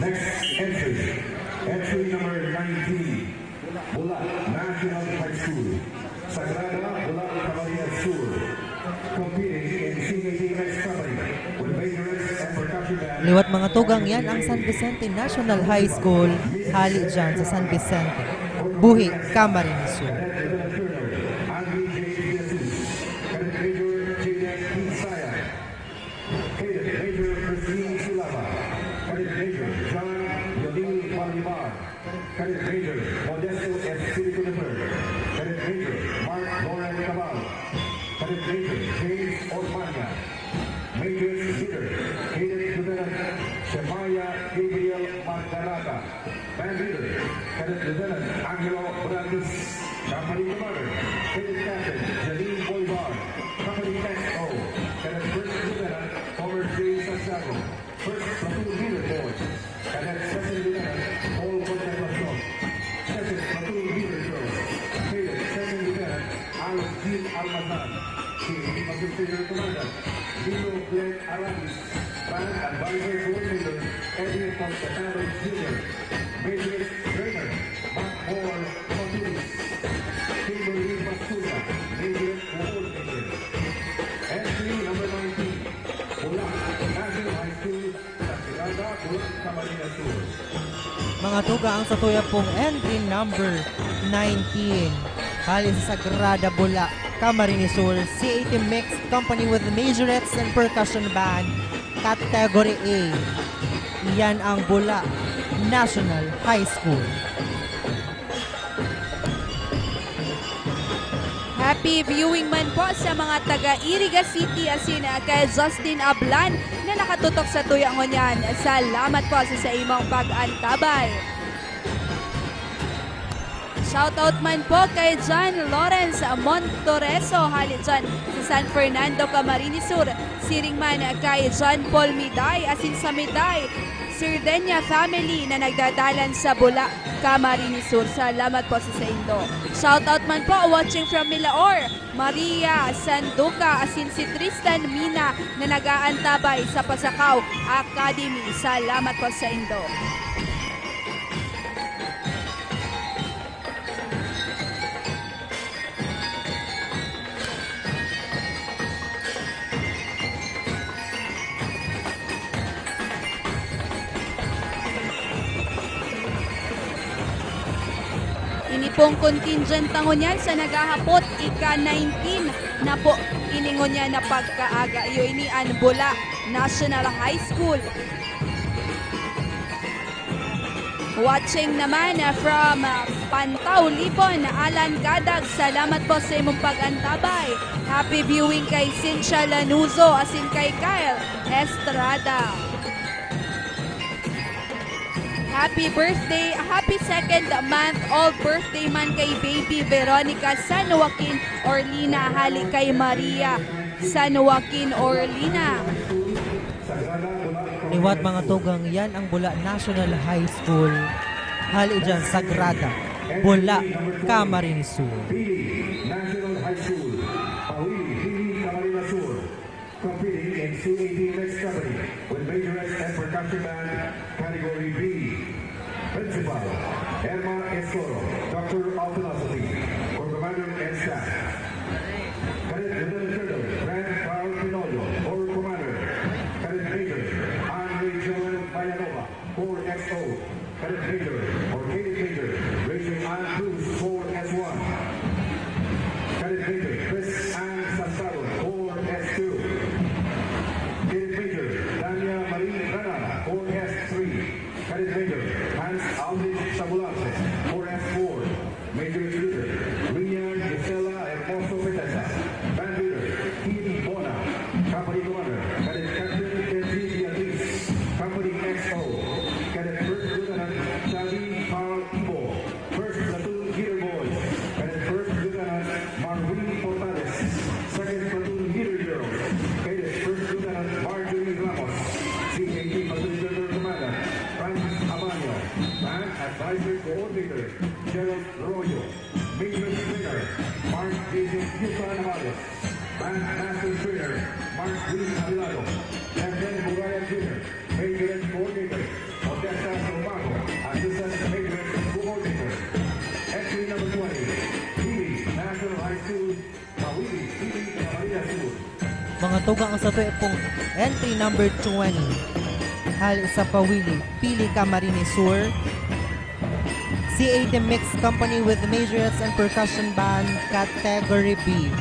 Next entry. Entry number nineteen. Bula National High School. Sagrada, Bula, Camarines Sur. Competing in C K T Mixed Company with Major Liwat mga tugang, yan ang San Vicente National High School, hali dyan sa San Vicente, Buhi, Camarines Sur. Cadet Major Christine Silava, Cadet Major John Yodil Balibar, Cadet Major Modesto Espiritu the third, Cadet Major Mark Loren Cabal, Cadet Major James Osmania, Major Leader, Cadet Lieutenant Shemaya Gabriel Magdarata, Band Leader, Cadet Lieutenant Angelo Brandes, Company Commander, Cadet Captain Janine Bolivar, Company X O, Cadet First Lieutenant Homer J. Santiago, First Platoon Leader Boys, Cadet Second Lieutenant Paul Concepcion, Second Platoon Leader Girls, Cadet Second Lieutenant Alex Jean Almazan, Team Facilitator Commander Lino Glenn Aramis, Band Advisor Coordinator Edwin Constatado Junior, Major Trainer Mac Paul Matulis, Kimberly Pascusa, Major Coordinator. Entry number nineteen, Bulak National High School, Sagrada, Bulak, Camarines Sur. Mga tugang, ang satuya pong entry number nineteen. Hali sa Sagrada, Bulak, Camarines Sur, C A T Mixed Company with Majorettes and Percussion Band, Category A. Iyan ang Bulak National High School. Happy viewing man po sa mga taga Iriga City, asin, ah, kay Justin Ablan na nakatutok sa tuya ngunyan. Salamat po sa, sa imong pag-antabay. Shoutout man po kay John Lawrence Montoreso, hali dyan sa San Fernando, Camarines Sur. Siring man kay John Paul Miday, asin sa Miday, Sir Denya family na nagdadalan sa Bula, Camarines Sur. Salamat po sa saindo. Shoutout man po, watching from Milaor, Maria Sanduca, asin si Tristan Mina na nag-aantabay sa Pasakaw Academy. Salamat po sa indo. Ini pong contingent na ngunyan sa naghahapot, ika nineteen na po ini ngunyan na pagkaaga. Iyo ini an Bula National High School. Watching naman, ah, from, ah, Pantao, Lipon, Alan Gadag, salamat po sa imong pag-antabay. Happy viewing kay Cynthia Lanuzo asin kay Kyle Estrada. Happy birthday, happy second month old birthday man kay Baby Veronica San Joaquin Orlina, hali kay Maria San Joaquin Orlina. Liwat, mga tugang, yan ang Bula National High School. Hali dyan, Sagrada, Bula, Camarines Sur. Pili National High School, Pawili, Pili, Camarines Sur. Competing in C A T Mixed Company with Majorettes and Percussion Band, Category B. Principal, Irma Escoro, Doctor of Philosophy, Corps Commander and staff. Cadet Lieutenant Colonel Brad Carl Pinollo, Corps Commander. Cadet Major Andre Joel Mayanova, Corps X O. Cadet Major or Cadet Major Rachel Ann Cruz, Corps S one. Cadet Major Chris Ann Santaron, Corps S two. Cadet Major Dania Marie Ranara, Corps S three. Cadet Major Hans Aldrich Tabularse, Corps S four. Major Intruder, Rian Gisela Hermoso Petesa. Band Leader, Kitty Bona. Company Commander, Cadet Captain Kenji Beatriz. Company X O, Cadet First Lieutenant Chadi Carl Ibo. First Platoon Leader Boys, Cadet First Lieutenant Marwin Portales. Second Platoon Leader Girls, Cadet First Lieutenant Marjorie Ramos. C A T Facilitator Commander, Francis Abanyo. Band Advisor Coordinator, Gerald Royo, Major Trainer, Mark Jason Yuka Navales, Band Master Trainer, Mark Luis Avilado, Captain Muraya Junior, Major Coordinator, Odessa Salvaco, Assistant Major Coordinator. Entry number twenty, Pili National High School, Kawili, Pili, Camarines Sur. Mga tugang, ang satuya pong entry number twenty. Hali sa Pawili, Pili, Camarines Sur. C eighty Mixed Company with Majorettes and Percussion Band, Category B.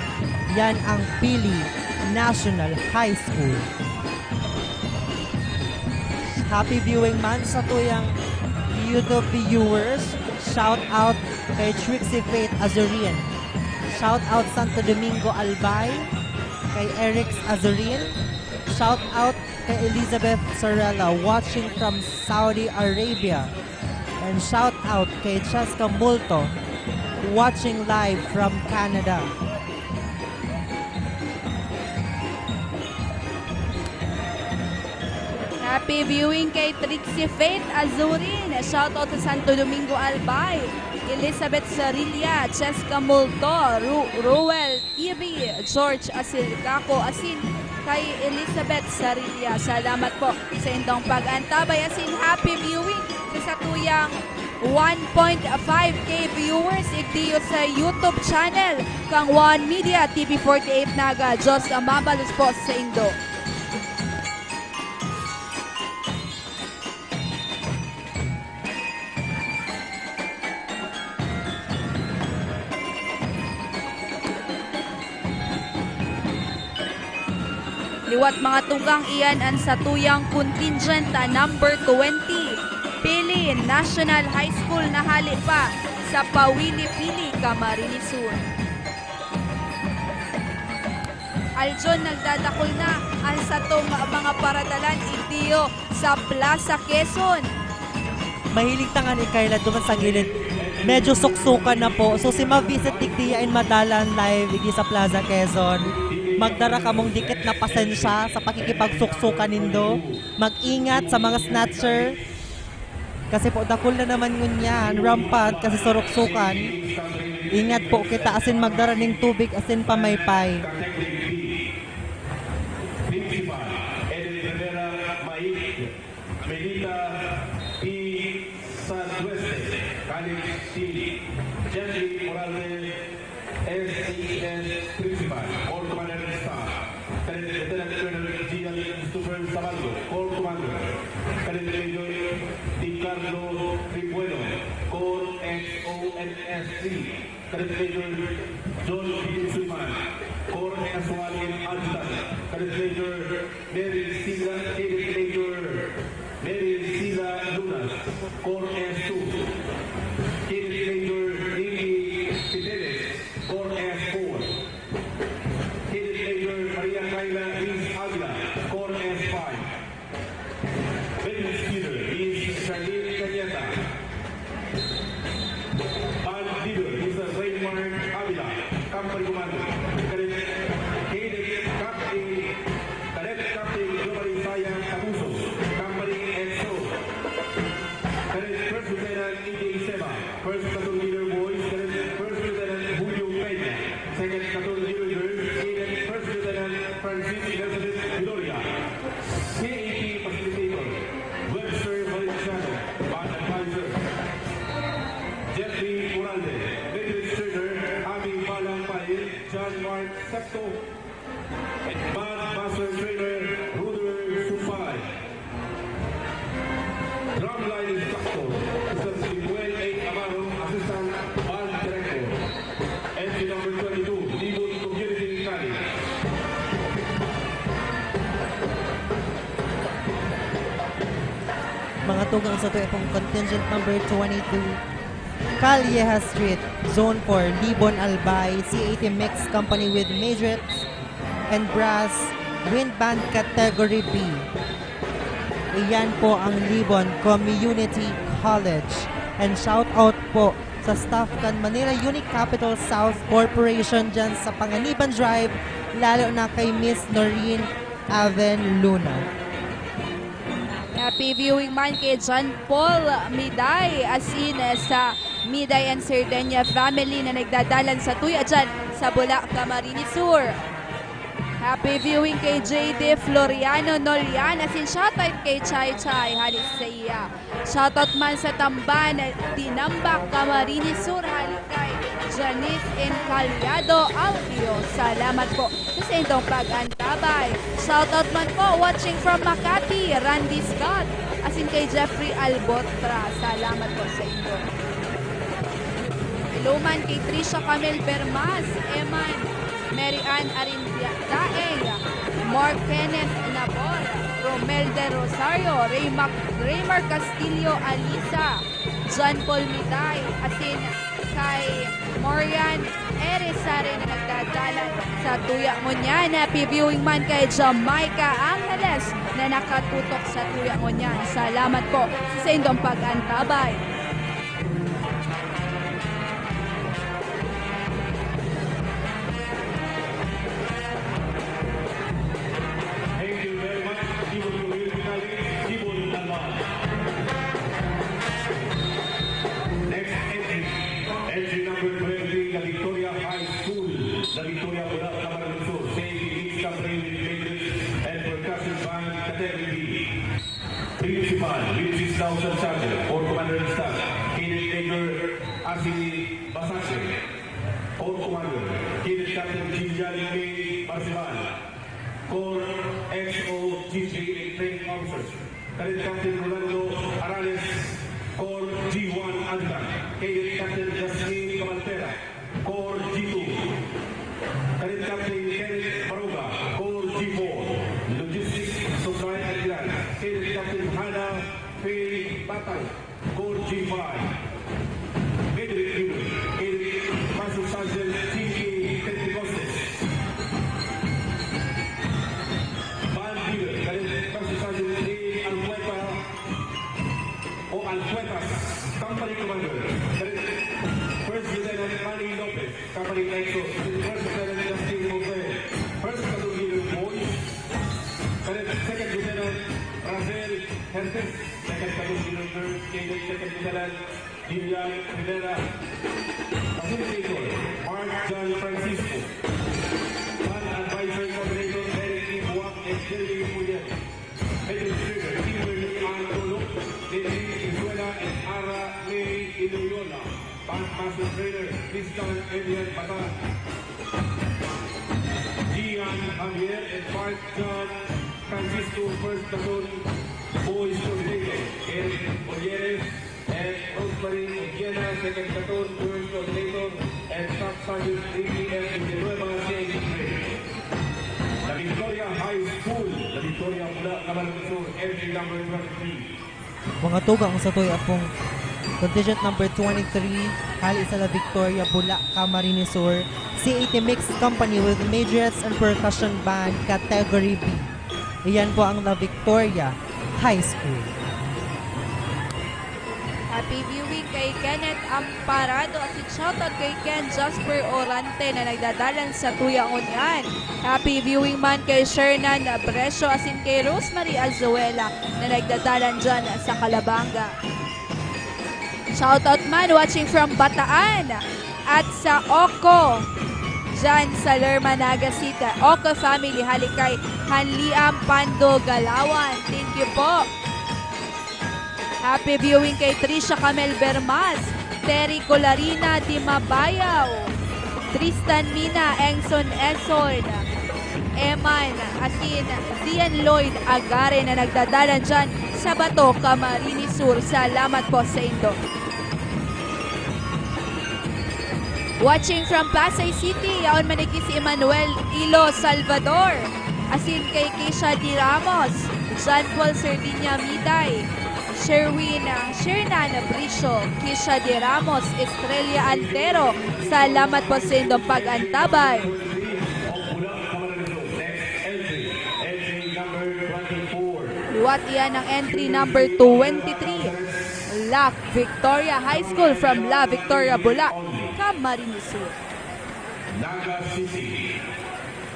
Yan ang Pili National High School. Happy viewing man sa tuyang YouTube viewers. Shout out kay Trixie Faith Azurin. Shout out Santo Domingo Albay, kay Erix Azurin. Shout out kay Elizabeth Sarella, watching from Saudi Arabia. And shout out kay Cheska Multo, watching live from Canada. Happy viewing kay Trixie Faith Azurin. Shout out sa Santo Domingo Albay. Elizabeth Sarilla, Cheska Multo, Ru-, Ruel Iri, George Asilcaco, asin kay Elizabeth Sarilla. Salamat po sa indong pag-antabay asin happy viewing sa satuyang one point five K viewers igdiyo sa YouTube channel kang One Media T V forty-eight Naga. Diyos ang mabalos po sa indo. Liwat mga tugang, iyan an satuyang contingent na number twenty, Pili National High School na hali pa sa Pawili-Pili, Camarines Sur. Aljon, nagdadakul na an satong mga paradalan igdiyo sa Plaza Quezon. Mahilig tangan i Carla duman sa gilid. Medyo suksukan na po. So, si ma-visit digdi yain madalan live igdi sa Plaza Quezon. Magdara kamong dikit na pasensya sa pakikipagsuksukan nindo. Mag-ingat sa mga snatcher. Kasi po, dakul na naman ngunyan, rampant, kasi suruksukan. Ingat po kita, asin magdara ning tubig, asin pamaypay. Principal, Eden Rivera Maic, Melita P. Sadueste, Calix City, Jeffrey Morales, S C S Principal, Corps Commander in Staff, Cadet Lieutenant Colonel Gian Christopher Sabaldo, Corps Commander, Cadet Major Ricardo Tribuelo, Corps X O N S three, Cadet Major John Philip Suiman, Corps S one and Adjutant, Cadet Major Mary Sila, Cadet Major Mary Sila Lunas, Corps S two, Cadet Major Ricky Piteles, Corps S four, Cadet Major Maria Kyla Riz Aguila, Corps S five, Battalion Leader is Charlene Cañeta. Band Leader is Raymar Avila, Company Commander. Cadet, Cadet Captain, Cadet Captain Jomari Saya Tabuso, Company X O. Cadet First Lieutenant E J Seba, First Platoon Leader Boys, Cadet First Lieutenant Julio Peña, Second Platoon Leader Girls, Cadet First Lieutenant Francis Elizabeth Gloria. C A P Facilitator, Webster Valenciano, Band Advisor, Jeffrey Moralde, Matrix Trainer, Abby Balang Pail, John Mark Septo, and Band Master Trainer, Ruder Sumpay. Drumline Instructor, Mister Samuel A. Amaro, Assistant Band Director. Entry number twenty-two, Libon Community College. Mga tugang sa tuya pong contingent number twenty-two, Calleja Street, Zone four, Libon, Albay, C A T Mix Company with Majorettes and Brass, Wind Band Category B. Iyan po ang Libon Community College. And shout out po sa staff kan Manila Unique Capital South Corporation dyan sa Panganiban Drive, lalo na kay Miss Noreen Aven Luna. Happy viewing man kay John Paul Miday, asin sa Miday and Serdenia family na nagdadalan sa tuya dyan sa Bula, Camarines Sur. Happy viewing kay J D Floriano Nolian, asin shoutout kay Chai Chai, hali sa iya. Shoutout man sa Tamban, Tinambak, Camarines Sur, hali kay Janice Encaliado Alvio. Salamat po sa Sa indong pag-antabay. Shoutout man po, watching from Makati, Randy Scott. Asin kay Jeffrey Albotra. Salamat po sa indo. Hello man kay Trisha Camel Bermas, Eman, Mary Ann Arindia Daeng, Mark Kenneth Nabor, Romel De Rosario, Raymac, Raymar Castillo Alisa, John Paul Mitay, asin kay Morian Erisare na nagdadalan sa tuya ngunyan. Happy viewing man kay Jamaica Angeles na nakatutok sa tuya ngunyan. Salamat po sa indong pag-antabay. Thank you very much, Tibon Luis Vitali, Tibon Alman. Next entry, entry number twenty, La Victoria High School, La Victoria, Bulacan, Camarines Sur, C A P Mixed Company with Majors and Percussion Band, Category B. Principal, Luis Lausan Sander, for Commander in Staff, Kenneth Major Asi Basakre, Corps Commander, Cadet Captain Jillian K. Parcival, Corps X O G three and Training Officers, Cadet Captain Rolando Arales, Corps G one Adjutant, Cadet Captain Jasmine Cabaltera, Corps G two, Cadet Captain Kenneth Baroga, Corps G four, Logistics, Supply and Grants, Cadet Captain Hannah Faye Batang, Corps G five, Major Recruiter, Cadet Master Sergeant Chinky Pentecostes, Band Leader, Cadet Master Sergeant Dave Alcueta o Alcuetas, Company Commander, Cadet First Lieutenant Manny Lopez, Company Nexus, First Lieutenant Justin Jose, First Platoon Leader Boys, Cadet Second Lieutenant Rafael Herpes, Second Platoon Leader Girls, Cadet Second Lieutenant Lilian Rivera, Facilitator, Mark John Francisco, Fund Advisor Coordinator, Eric E. Buak and Jeremy Puyel, Administrator, Kimberly Ann Tolo, David Venezuela, and Ara May Iloyola, Bandmaster Trainer, Tristan Elian Bata, Gian Javier, and Mark John Francisco, First Platoon Boys Coordinator, Eric Olieres, and Rosemary Ogiena, Second Platoon First Coordinator, and Staff Sergeant Ricky F. Villanueva, C I D Trainer. La Victoria High School, La Victoria, Bulacan, Camarines Sur, entry number twenty-three. Mga tugang sa tuya pong contingent number twenty-three, hali sa La Victoria, Bulacan, Camarines Sur, C A T Mixed Company with Majorets and Percussion Band, Category B. Iyan po ang La Victoria High School. Happy viewing kay Kenneth Amparado asin shoutout kay Ken Jasper Orante na nagdadalan sa tuya ngunyan. Happy viewing man kay Shernan Brescio asin kay Rosemary Azuela na nagdadalan dyan sa Calabanga. Shoutout man watching from Bataan at sa Oko, dyan sa Lerma, Naga City. Oko family, hali kay Hanliam Pando Galawan. Thank you po. Happy viewing kay Trisha Camel Bermas, Terry Colarina Dimabayaw, Tristan Mina, Engson Eson, Eman, asin Zian Lloyd Agare na nagdadalan dyan sa Bato, Camarines Sur. Salamat po sa indo. Watching from Pasay City, yaon man iki si Emmanuel Ilo Salvador. Asin kay Keisha Di Ramos, John Paul Sardinia Mitay, Sherwin, ah, Shernan Bricio, Keisha Di Ramos, Estrella Antero. Salamat po sa indong pag-antabay. Liwat iyan ang entry number twenty-three, La Victoria High School from La Victoria, Bulacan, Camarines Sur. Naga City,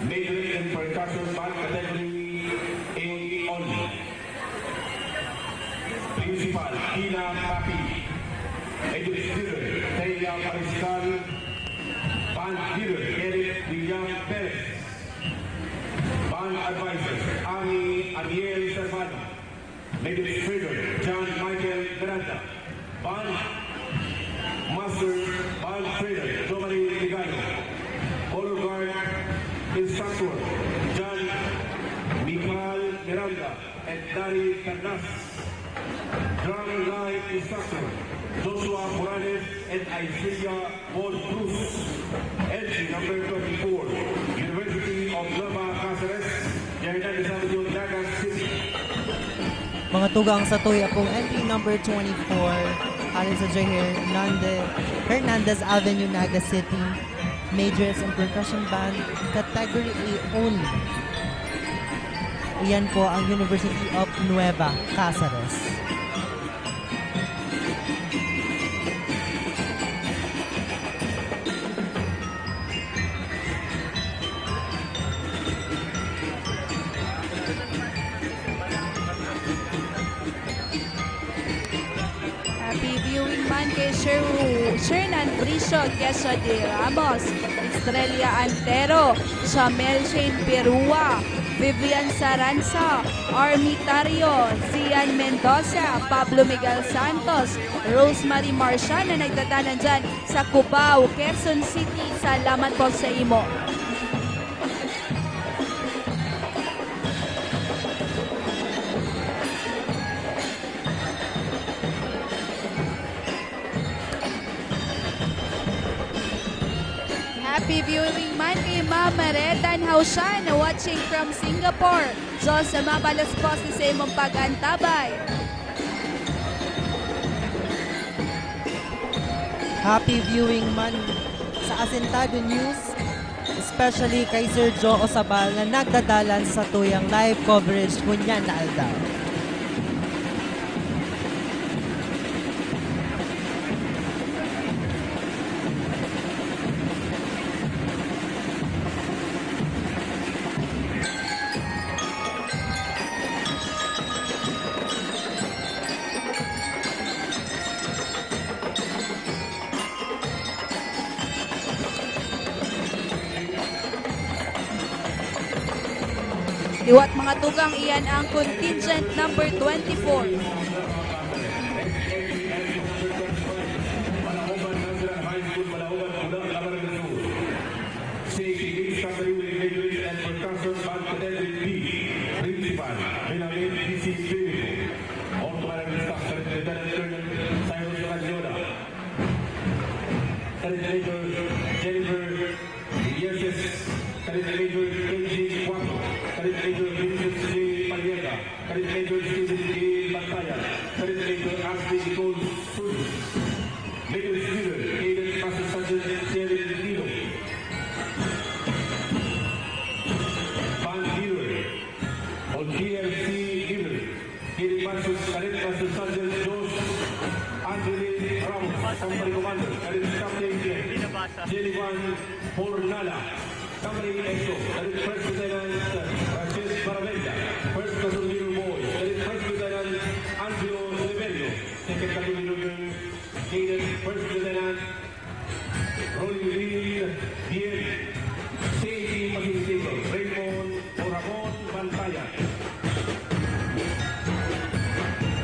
Major in Percussion Band, Category A only. Principal, Tina Papi. Educator, Thea Mariscal. Band Leader, Eric William Perez. Band Advisor, Ami Amiel Servado. Lead Trainer, John Michael Miranda. Band Master, Band Trainer, Jomari Ligano. Color Guard Instructor, and Dari Pernas. Drum line instructor, Joshua Morales and Isaiah Paul Cruz. Entry number twenty-four, University of Nueva Caceres, General Isabel Naga City. Mga tugang, satuya pong entry number twenty-four, hale sa J. Hernandez, Hernandez Avenue, Naga City. Majors and Percussion Band, Category A only. Iyan po ang University of Nueva Caceres. Happy viewing man kay Sher, Shernan Bricio, Kesha de Ramos, Estrella Antero, Shamel Shane Perua, Vivian Saranza, Armitario, Zian Mendoza, Pablo Miguel Santos, Rosemary Marcian na nagdadalan dyan sa Cubao, Quezon City. Salamat po sa imo. Happy viewing man kay Ma'am Redan Hausan, watching from Singapore. Diyos mabalos po sa imong pag-antabay. Happy viewing man sa Asintado News, especially kay Sir Joe Osabal na nagdadalan sa tuyang live coverage ngunyan na aldaw. Liwat mga tugang, iyan ang contingent number twenty-four. Safety League Company with Majors and Percussion Band Category B, Principal, Benjamin D C Espiritu. Authorized Instructor, Lieutenant Colonel Cyrus Rayola. Cadet Major Jennifer Iglesias, Cadet Major Kenji Cuaco, Cadet Major Vincent J. Paliega, Cadet Major Steven G. Bantayan, Cadet Major Ashley Nicole Sulus. Major Steven, Cadet Master Sergeant Terry Nilo. Band Leader, Olgier C. Leader. Cadet Master, Cadet Master Sergeant Josh Anthony Ramos, Company Commander, Cadet Captain Jelivan Fornala, Company Exo, Cadet First Lieutenant Rachel Baravenda, First Platoon Leader Boy, Cadet First Lieutenant Angelo Rebello, Second Platoon Leader Girl, Cadet First Lieutenant Rolly Bien, C A T Facilitator, Raymond Oramon Bantayan.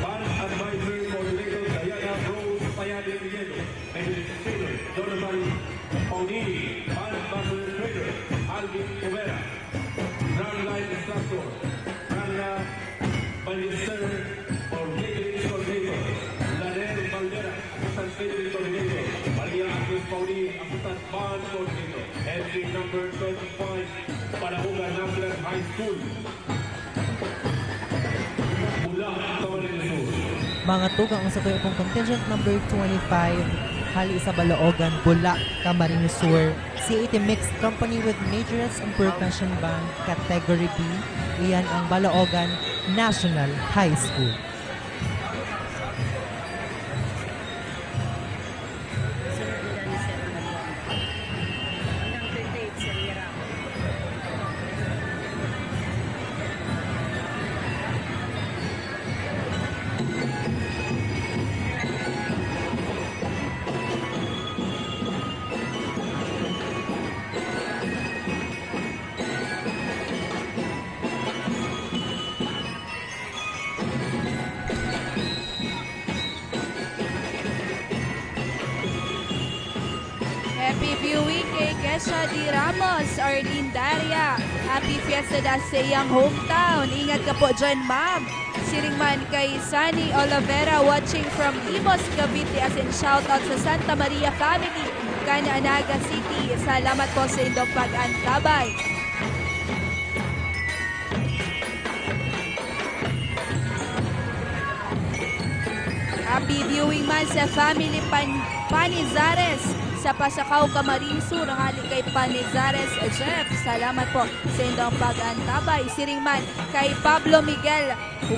Band Advisor Coordinator, Diana Rose Payade Riedo. Administrator, Jonathan Paunini. Band Master Trainer, Alvin Cubera. Drum Line Instructor, Carla Ballester. Coordinator, Coordinator, Laner Valera. Assistant Training Coordinator, Maria Agnes Pauni, Assistant Band Coordinator. Entry number twenty-five, Palabogan National High School. Bulac, Camarines Sur. Mga tugang, ang satuya pong contingent number twenty-five, hale sa Balaogan, Bulac, Camarines Sur, C A T Mixed Company with Majorette and Percussion Band, Category B. Iyan ang Balaogan National High School. Shadi Ramos, Arlene Daria, happy fiesta da sa iyang hometown. Ingat ka po dyan, ma'am. Siring man kay Sunny Olivera, watching from Imus, Cavite, as in shoutout sa Santa Maria family, kan Naga City. Salamat po sa indong pag-antabay. Happy viewing man sa family Pan-, Panizares sa Pasacao, Camarines Sur, hali kay Panizares Jeff. Salamat po sa indong pag-antabay. Siring man kay Pablo Miguel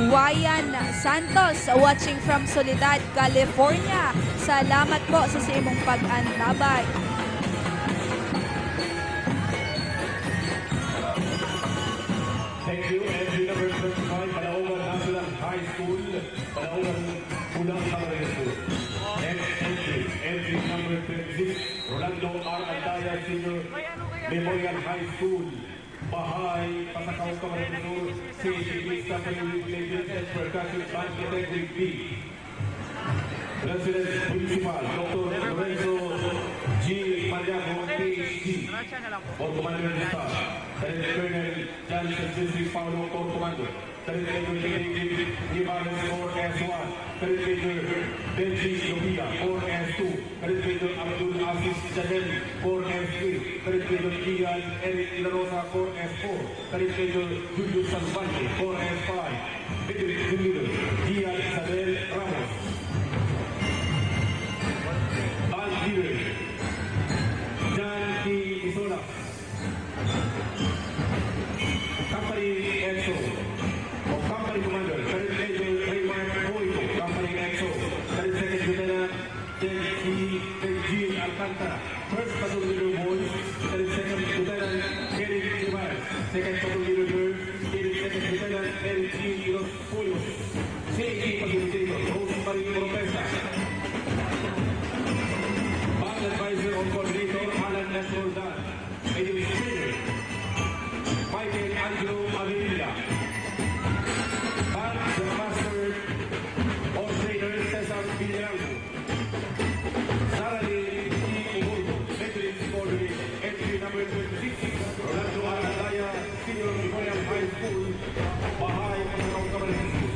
Wayan Santos, watching from Soledad, California. Salamat po sa, sa imong pag-antabay. Thank you, entry number twenty-five, Palaogan National High School, Palaogan, Bulacan, Camarines Sur. Next entry, entry number twenty-six, Rolando R. Andaya Senior Memorial High School, Bahay, Pasacao, Camarines Sur, C A T Beats Company with Legends and Percussion Band Category B. President Principal, Doctor Lorenzo G. Mariago, P H D, Corps Commander in Staff, Lieutenant Colonel John Francisco Paulo, Corps Commander, Lieutenant Colonel David Nivares, Corps S one, Lieutenant Colonel Benji Lopia, Corps S two, Lieutenant Colonel Abdul Aziz Janel, Corps S three, Lieutenant Colonel Ian Eric Larosa, Corps S four, Lieutenant Colonel Julius Salvante, Corps S five, Victory Leader, Gian Isabel Ramos. Band Leader, John T. Isola. Company X O, o Company Commander, Lieutenant Colonel Raymond Boyco, Company X O, Lieutenant Second Lieutenant Ted G-, Ted Jean Alcantara. First Platoon Leader Boys, Lieutenant Second Lieutenant Eric Rivas. Second Platoon Leader Girls, Lieutenant Second Lieutenant Eric G. Los Puyos. C A T Facilitator, Rosemary Oropesa. Band Advisor and Coordinator, Alan S. Roldan. Advisory Trainer, Michael Angelo Averilla. Band Master or Trainer, Cesar Villaranggo. Sara Lee T. Obordo, Veterans Coordinator, entry number twenty-six, Rolando Arandaya, Senior Memorial High School, Bahay, Pasacao, Camarines Sur.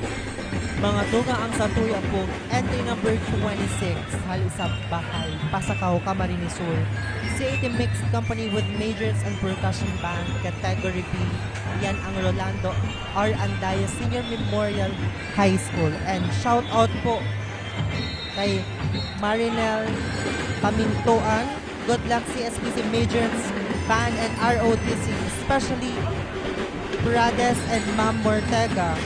Mga tugang, ang sa tuya pong entry number twenty-six, hali sa Bahay, Pasacao, Camarines Sur. C A T Mixed Company with Majors and Percussion Band, Category B. Yan ang Rolando R. Andaya Senior Memorial High School. And shout out po kay Marinel Pamintuan. Good luck, C S P C Majors Band and R O T C, especially Brades and Ma'am Mortega.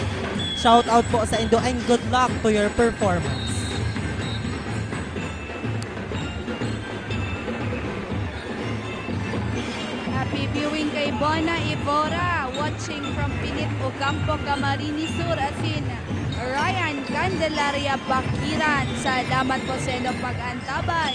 Shout out po sa indo and good luck to your performance. Happy viewing kay Bona Ivora, watching from Pinit Ocampo, Camarines Sur, asin Ryan Candelaria Bakiran. Salamat po sa inyong pag-antabay.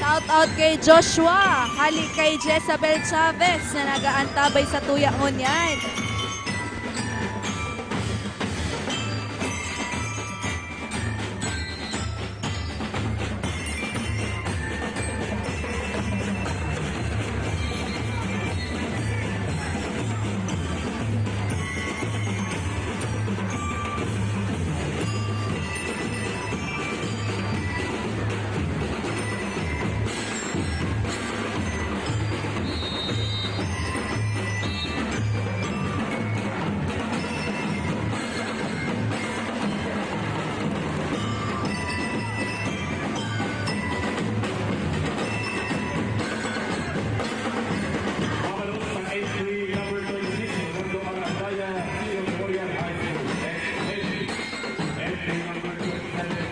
Shout out kay Joshua, hali kay Jezabel Chavez na nag-aantabay sa tuya ngunyan. Mabalot sa entry number twenty-six, Rolando Arandaya, Senior Memorial High School. Next entry, entry number twenty-seven,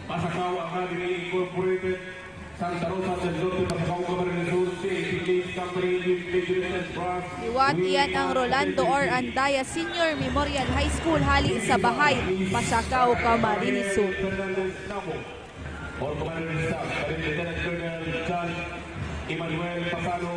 Pasacao Academy Incorporated, Santa Rosa del Norte, Pasacao, Camarines Sur, C A T Games Company, Invigilated Brass. Liwat iyan ang Rolando R. Andaya Senior Memorial High School, hali sa Bahay, Pasacao, Camarines Sur. Fernandez Namo, Corps Commander in Staff, Lieutenant Colonel John Emmanuel Pasano,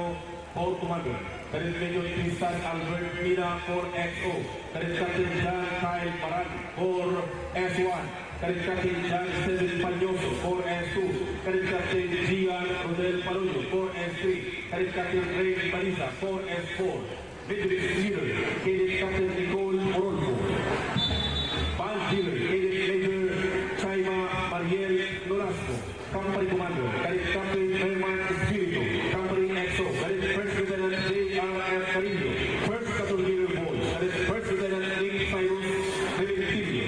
Corps Commander. Cadet Major Tristan Albert Mina, four X O. Cadet Captain John Kyle Baran, four S one. Cadet Captain John Steven Palyoso, four S two. Cadet Captain Gian Rodel Palonyo, four S three. Cadet Captain Ray Balisa, four S four. Major Leader, Cadet Captain Nicole Orolfo. Band Leader, Cadet Major Chaima Mariel Nolasco. Company Commander, Cadet Captain Herman Espiritu. Company X O, Cadet First Lieutenant J R F Carillo. First Platoon Leader Boys, Cadet First Lieutenant Nick Cyrus Rementillo.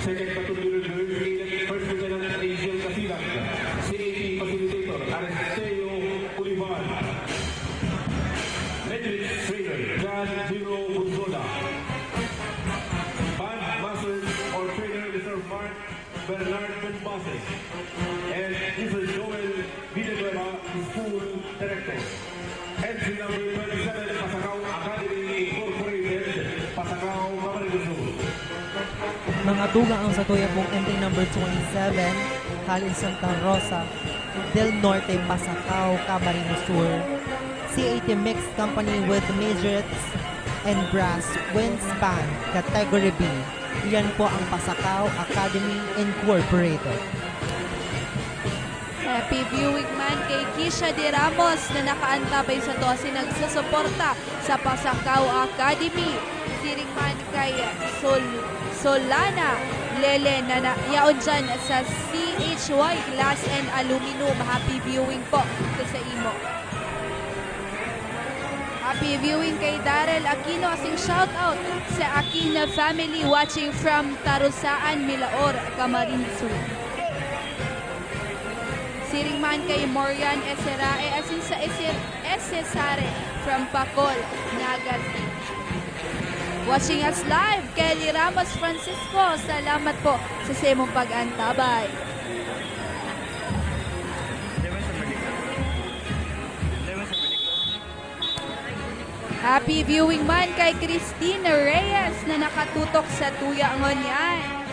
Second Platoon Leader Girls, Cadet First Lieutenant Angel Casilag. C A T Facilitator, Aristeo Olivar. Matrix Trainer, John Giro Burzola. Band Master or Trainer, Mister Mark Bernard Bonbases, and Mister Joel Villanueva, School Director. Entry number twenty-seven, Pasacao Academy Incorporated, Pasacao, Camarines Sur. Mga tugang, ang satuya pong entry number twenty-seven, hale sa Santa Rosa del Norte, Pasacao, Camarines Sur. C A T Mixed Company with Majorettes and Brass Winds Band, Category B. Iyan po ang Pasacao Academy Incorporated. Happy viewing man kay Kisha De Ramos na nakaantabay sato asin nagsusuporta sa Pasacao Academy. Siring man kay Sol-, Solana Lele na, na yaon dyan sa C H Y Glass and Aluminum. Happy viewing po sa, sa imo. Happy viewing kay Daryl Aquino asin shout out sa Aquino family watching from Tarusaan, Milaor, Camarines Sur. Siring man kay Morian Eserae asin sa Esir-, Esesare from Pacol, Naga City. Watching us live, Kelly Ramos Francisco. Salamat po sa saimong pag-antabay. Happy viewing man kay Christine Reyes na nakatutok satuya ngunyan.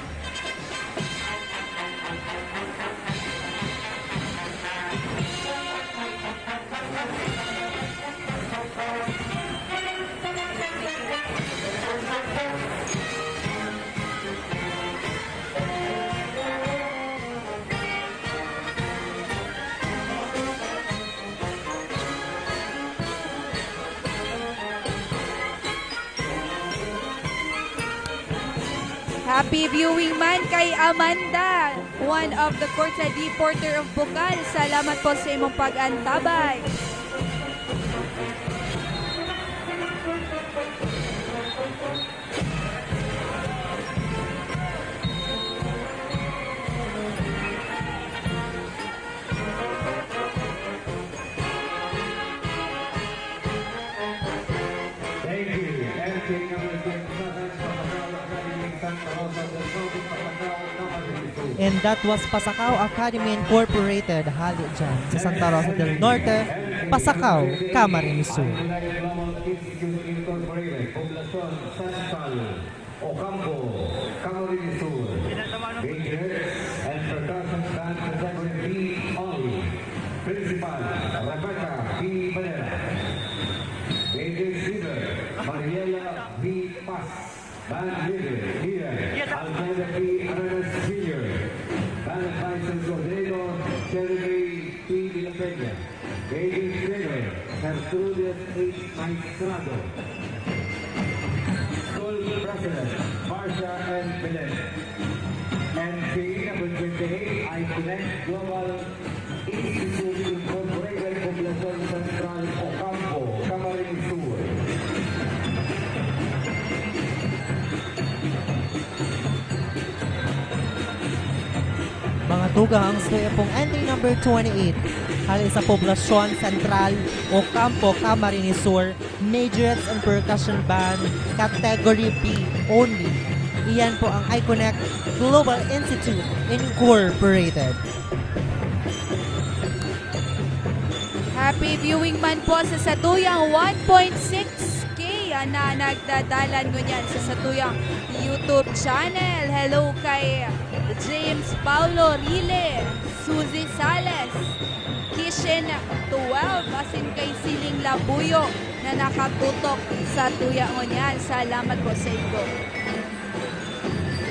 Happy viewing man kay Amanda, one of the Corte Deporter of Bocal. Salamat po sa imong pag-antabay. Thank you. Entry number twenty-seven, Pasacao Academy, Santa Rosa del Norte, Pasacao, Camarines Sur. And that was Pasacao Academy Incorporated, hale dyan sa Santa Rosa del Norte, Pasacao, Camarines Sur. Institute Incorporated, Poblacion Central, Ocampo, Camarines Sur. Major and percussion band category B only. Principal, Rebecca B Valera. Major singer, Mariela V Paz. Band leader, leader, Alfredo P Arenas Junior. Band advisor coordinator, Jeremy P Villapeña. Major trainer, Gertrudes H Maestrado. School President, Marcia N Belen. Entry number twenty-eight, I Connect Global Institute Incorporated, Poblacion Central, Ocampo, Camarines Sur. Mga tugang, ang satuya pong entry number twenty-eight, hale sa Poblacion Central, Ocampo, Camarines Sur, Majorettes and Percussion Band, category B only. Iyan po ang I Connect Global Institute Incorporated. Happy viewing man po sa satuyang one point six K na nagdadalan ngunyan sa satuyang YouTube channel. Hello kay James Paulo Rile, Suzy Sales, Kishen twelve, asin kay Siling Labuyo. na nakatutok sa tuya ngunyan. Salamat po sa indo.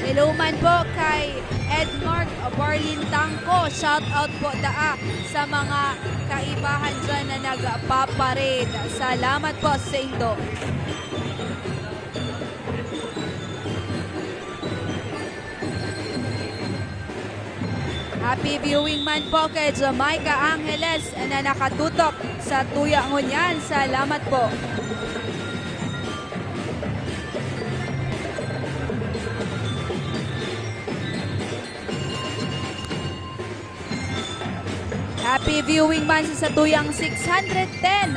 Hello man po kay Edmark Barlintangco. Shout out po daa sa mga kaibahan dyan na nagpaparade. Salamat po sa indo. Happy viewing man po kay Jamaica Angeles na nakatutok sa tuya ngunyan. Salamat po. Happy viewing man sa satuyang six hundred ten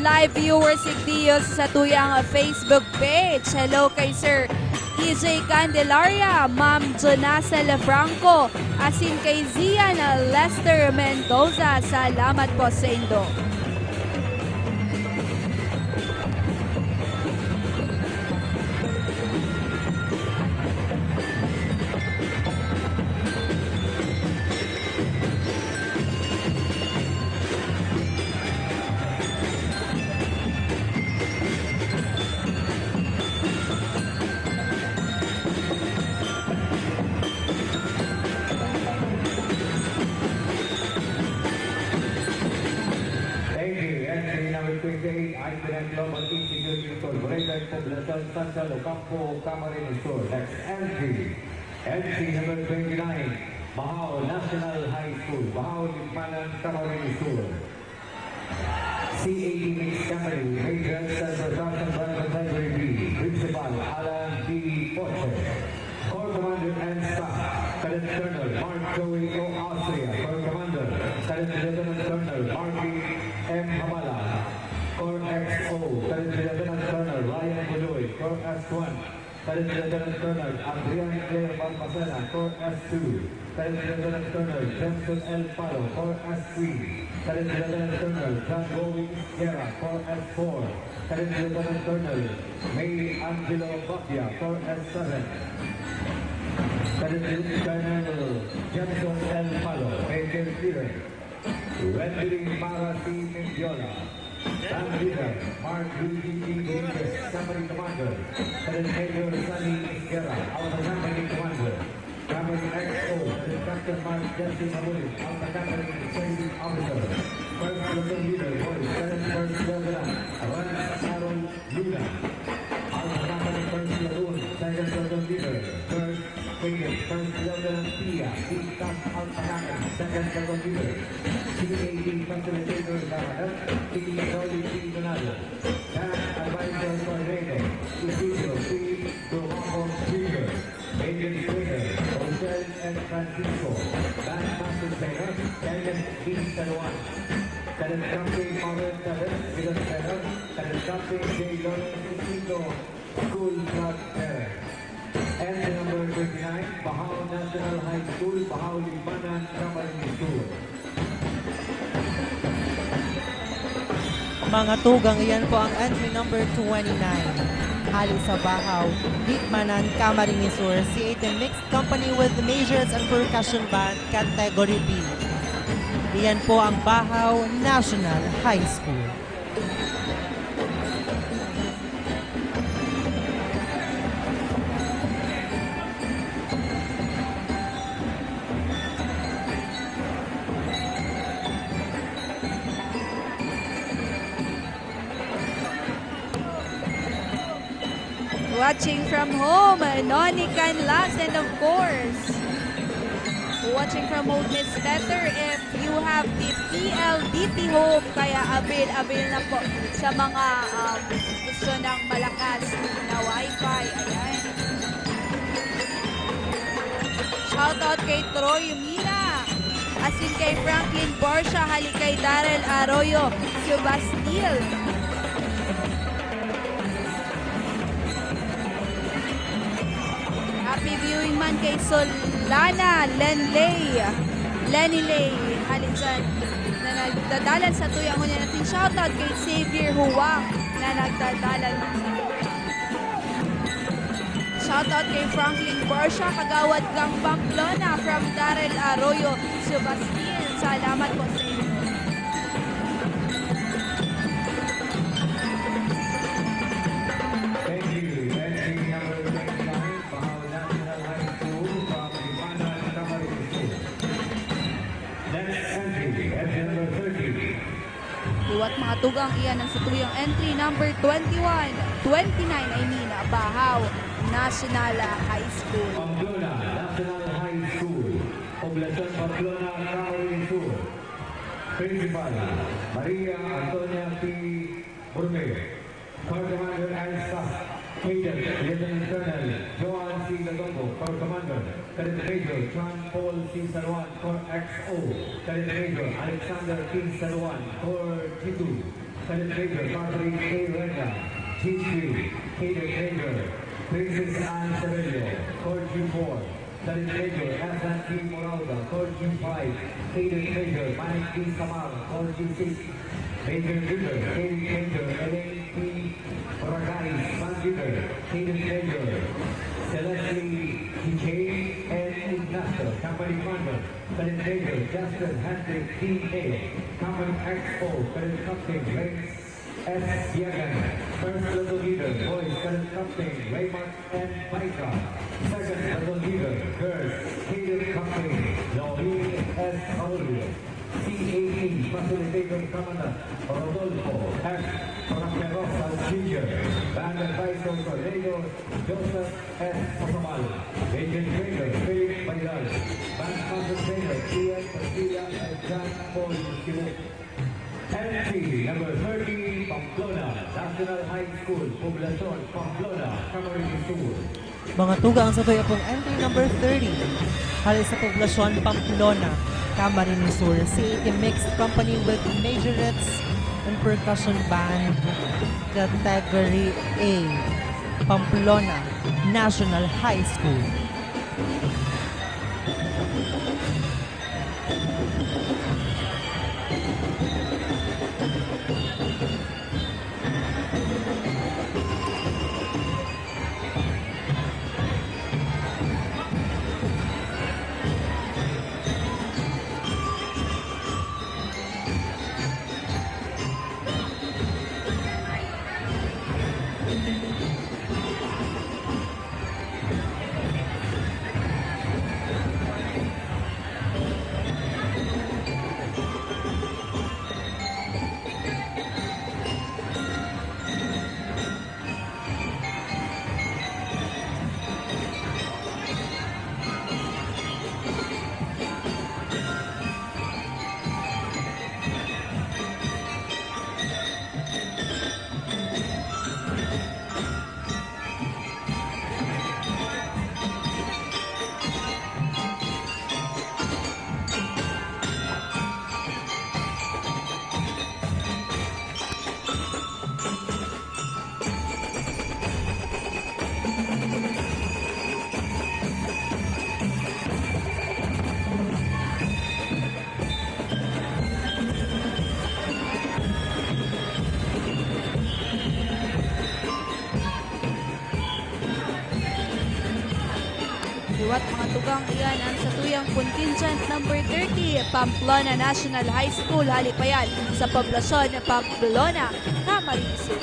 live viewers igdiyo sa satuyang Facebook page. Hello kay Sir E J Candelaria, Ma'am Jonasa Lafranco, asin kay Zian Lester Mendoza. Salamat po sa indo. Thank you. Entry number twenty-eight, Alpinang Global Institute Incorporated, Poblacion Central, Ocampo, Camarines Sur. Next entry, entry number twenty-nine, Bahaw National High School, Bahaw, Libmanan, Camarines Sur. C A D Mixed Company, Major Center Fashion Brand Category B, Principal Alan D. Poche. Corps Commander and Staff, Cadet Colonel Mark Joey O. Austria, Corps Commander, Cadet Lieutenant Colonel Marky M. Habala, Corps X O, Cadet Lieutenant Colonel Ryan Budoy, Corps S one, Cadet Lieutenant Colonel Adrian Claire Barbacena, Corps S two, Cadet Lieutenant Colonel Jensen L. Palo, Corps S three, Cadet Lieutenant Colonel John Roy Guerra, Corps S four, Cadet Lieutenant Colonel May Angelo Bapia, Corps S seven, Cadet Lieutenant Colonel Jensen L. Palo, Major Leader. Rendering para si Mendiola. Band leader, Mark Rudy Enriquez, Company Commander. Cadet Major Sunny Isguera, Alpha Company Commander. Company X O, Cadet Captain Mark Jesse Mamulit, Alpha Company Training Officer. First Platoon Leader, Boys, Cadet First Lieutenant Rans Aaron Luna. Alpha Company First Platoon, Second Platoon Leader, Third Frigate, First Lieutenant Pia, P. Cam Alpha Company, Second Platoon Leader, C A D Facilitator Garadap, P. Dolly P. Donado, Band Advisor Coordinator, Isidro P. Dumaco Junior, Agent Trainer, Rosel and Francisco, Band Master Trainer, Kenneth B. Saluan, Cadet Captain Marvin Chavez, Guidance Trainer, Cadet Captain J. Lawrence Isidro, School Flag Bearer. Entry number twenty-nine, Bahaw National High School, Bahaw, Libmanan, Camarines Sur. Mga tugang, iyan po ang entry number twenty-nine. Hali sa Bahaw, Libmanan, Camarines Sur, C A D Mixed Company with Majors and Percussion Band, Category B. Iyan po ang Bahaw National High School. Watching from home, Noni Canlas, and of course, watching from home, Miss Letter, if you have the P L D T Home, kaya avail, avail na po sa mga, um, gusto ng malakas na wifi. Ayan. Shoutout kay Troy Mina, asin kay Franklin Borsia, hali kay Darrell Arroyo, Subastil. Happy viewing man kay Solana Lenley, Lenny Lay, hali dyan, na nagdadalan sa tuyang ngunyan. Asin shoutout kay Xavier Huwang na nagdadalan man sa tuyang. Shoutout kay Franklin Borsia, Kagawad kang Pamplona, from Darrell Arroyo, Subastil. Salamat po sa inyo. At mga tugang, iyan ang satuyang entry number twenty-one, twenty-nine, I mean, Bahaw National High School. Pamplona National High School, Poblacion Pamplona, Camarines Sur. Principal, Maria Antonia T. Burmeo. Corps Commander and Staff, Cadet Lieutenant Colonel Joan C. Gadongo, Corps Commander, Cadet Major John Paul C. Saluan, Corps X O, Cadet Major Alexander P. Saluan, Corps G two, Cadet Major Patrick A. Renya, G three, Cadet Major Princess Anne Sevelio, Corps G four, Cadet Major Ethan P. Morauda, Corps G five, Cadet Major Mike P. Samar, Corps G six, Major Leader, Cadet Major Elaine P. Bragais, Band Leader, Cadet Major Celestine G J N. Ignacio, Company Commander, Cadet Major Justin Hendrik D. Mayo, Company X O, Cadet Captain Rex S. Biagan, First Platoon Leader, Boys, Cadet Captain Raymond M. Baika, Second Platoon Leader, Girls, Cadet Captain Laureen S. Aurelio, C A T Facilitator Commandant Rodolfo F. Roquerosa Junior, Band Advisor Coordinator Joseph S. Pasabal, Agent Trainer Philip Bailal, Band Concert Trainer Ian Padilla and John Paul Sibu. Entry number thirty, Pamplona National High School, Poblacion, Pamplona, Camarines Sur. Mga tugang, sa tuya pong entry number thirty, hali sa Poblacion, Pamplona, Camarines Sur, C A T Mixed Company with Majorettes and Percussion Band, Category A, Pamplona National High School. Liwat mga tugang, iyan ang satuyang contingent number thirty, Pamplona National High School, hali pa yan sa Poblacion, Pamplona, Camarines Sur.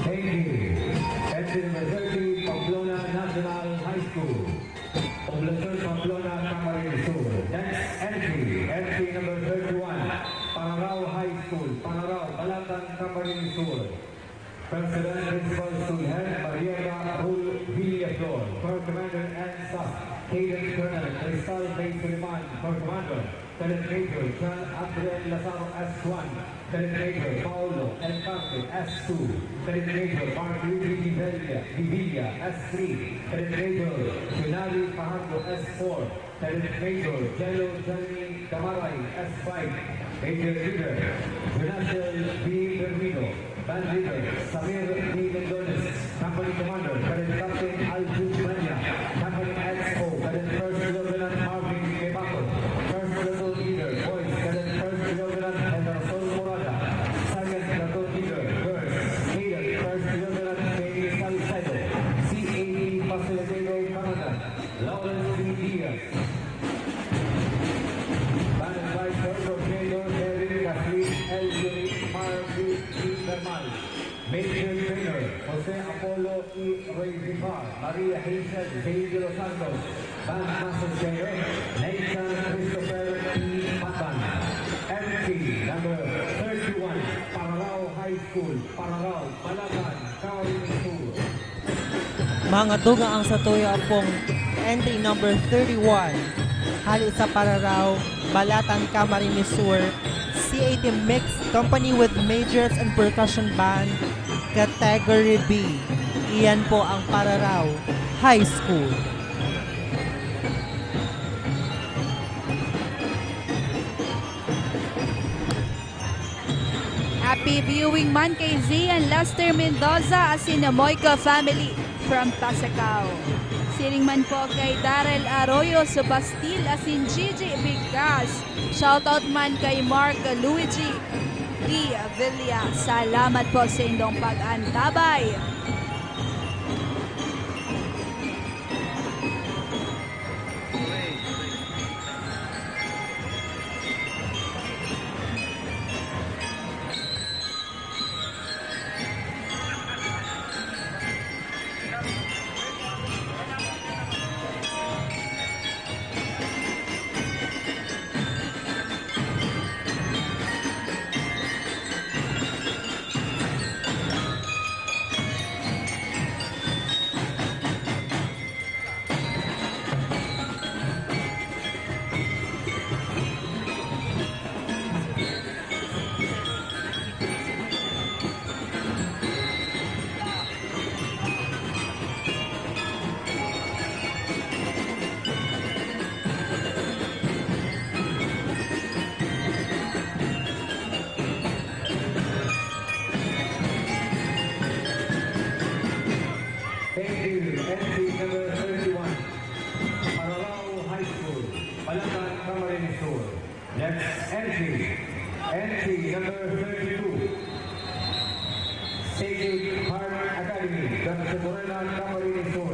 Thank you. Entry number thirty, Pamplona National High School. Poblacion, Pamplona, Camarines Sur. Next entry, entry number thirty-one, Panarao High School, Panarao, Balatan, Camarines Sur. President, Principal School Head, Marieta Rul Villaflor. Corps Commander and Staff, Cadet Colonel Cristal May Suliman, Corps Commander. Cadet Major John Adrian Lazaro S one, Cadet Major Paulo Encarte S two, Cadet Major Mark Rudy Villa, Villa S three, Cadet Major Junari Fajardo S four, Cadet Major Jello Johnny Damaray S five, Major Leader Junasiel B. Bermido, Band Leader, Samir D. Mendones. Company Commander, Cadet Captain Alvin Banya. Company X O, Cadet First Lieutenant Marvin Quebaco. First Platoon Leader, Boys, Cadet First Lieutenant Emerson Morada. Second Platoon Leader, Girls, Cadet First Lieutenant Penny Salcedo. C A T Facilitator Commandant, Lawrence D. Diaz. Apollo E. Roy Vivar, Maria Hazel Zay de los Santos, Band Master General Nathan Christopher P. Patban, M T number thirty-one, Pararao High School, Pararao, Balatan, Camarines Sur. Mga tugang, ang satuya pong entry number thirty-one, hali sa Pararao, Balatan, Camarines Sur, C A T Mix Company with Majors and Percussion Band, Category B. Iyan po ang Pararao High School. Happy viewing man kay Zian Lester Mendoza asin Moica family from Pasacao. Siring man po kay Darrell Arroyo Subastil asin Gigi Bigas. Shoutout man kay Mark Luigi D. Villa. Salamat po sa indong pag-antabay. Thank you, entry number thirty-one, Pararao High School, Balatan, Camarines Sur. Next entry, entry number thirty-two, Sacred Heart Academy, Garchitorena, Camarines Sur.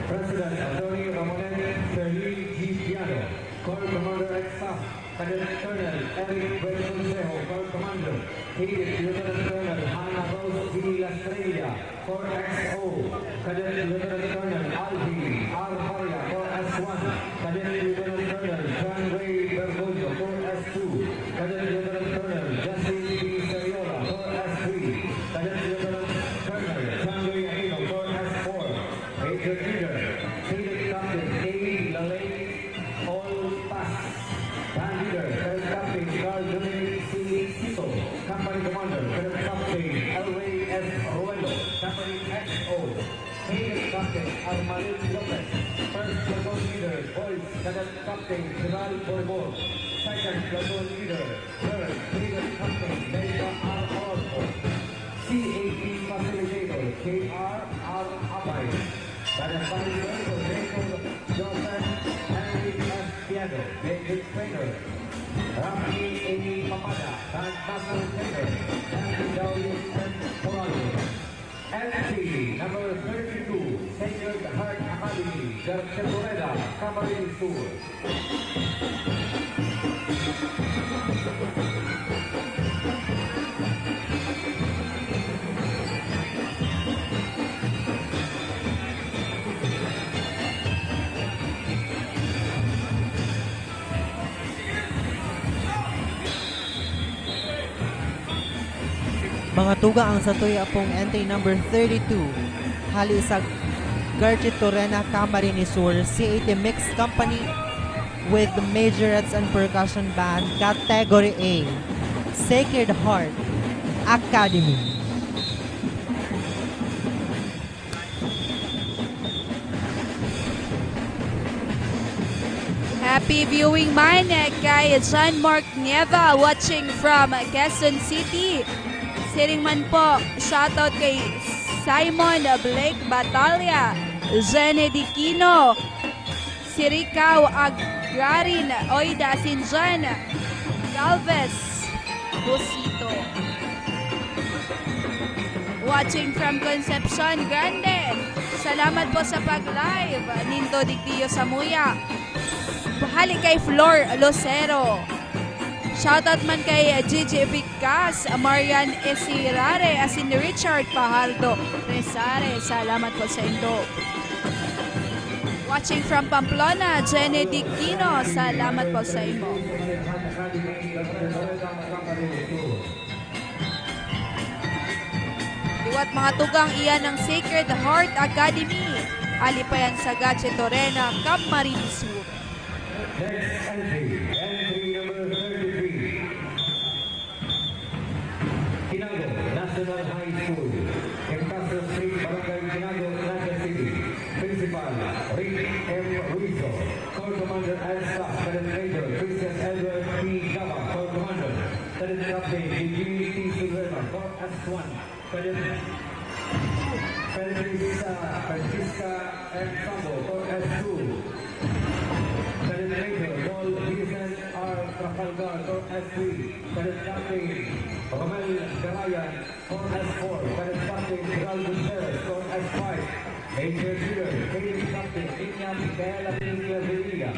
President Attorney Ramonet Ferlin G. Piano, Corps Commander Ex Staff, Cadet Colonel Eric Bel Consejo, Corps Commander, Cadet Lieutenant Colonel Hannah Rose D. Lastrella, Corps X O, Cadet Lieutenant Colonel Alvin R. Faria, Corps S one, Cadet Lieutenant Colonel John Ray Bergoglio, Corps S two, Cadet Lieutenant Colonel Justin B. Seriola, Corps S three, Cadet Lieutenant Colonel John Ray Aquino, Corps S four, Major Leader, Cadet Captain A. Lalay, all pass. Band leader, Cadet Captain Carl Dominic C. Sito. Company commander, Cadet Captain Elway S. Ruelo. Company X O, Cadet Captain Armalin Lopez. First platoon leader, boys, Cadet Captain Gerald Borbor. Second platoon leader, girls, Cadet Captain Melba R. Orozco. C A P facilitator, K R R. Abay. Cadet Vice President, Joseph Henry F. Piano, David Trainer, Rafi A. Papada, Band Master Trainer, Band Darius Temporales. M C number thirty-two, Sacred Heart Academy, Garcia Toreda, Camarines Sur. Mga tugang, ang satuya pong entry number thirty-two, hali sa Garchitorena, Camarines Sur, C A T Mix Company with Majorettes and Percussion Band, Category A, Sacred Heart Academy. Happy viewing man kay John Mark Nieva, watching from Quezon City. Siring man po, shoutout kay Simon Blake Batalla, Jenny Dikino, Sirikaw Agarin, Oida Sinjan, Galvez Busito. Watching from Concepcion Grande. Salamat po sa pag-live nindo digdiyo samuya. Hali kay Flor Lucero. Shoutout man kay Gigi Vicas, Marian Esirare, asin Richard Pajardo Resare. Salamat po sa indo. Watching from Pamplona, Jenny Dicino. Salamat po sa imo. Liwat mga tugang, iyan ang Sacred Heart Academy. Hali pa yan sa Gache Torena, Camarines Sur. Next entry, entry number thirty-three. Tinago National High School, Quintas Street, Barangay Tinago, Naga City. Principal, Rick M. Ruizo. Corps Commander and Staff, Cadet Major Christian Edward P. Gaba. Corps Commander, Cadet Captain Eugene T. Silvera. Corps S one, Cadet Francis, uh, Francisca M. Sambo. Corps S two, Cadet Major Paul Vincent R. Trafalgar. Corps S three, Cadet Captain Romel Garayan. Corps S four, Cadet Captain Gerald Gutierrez. Corps S five, Major Leader, Cadet Captain Niña Micaela Pinilla Villa.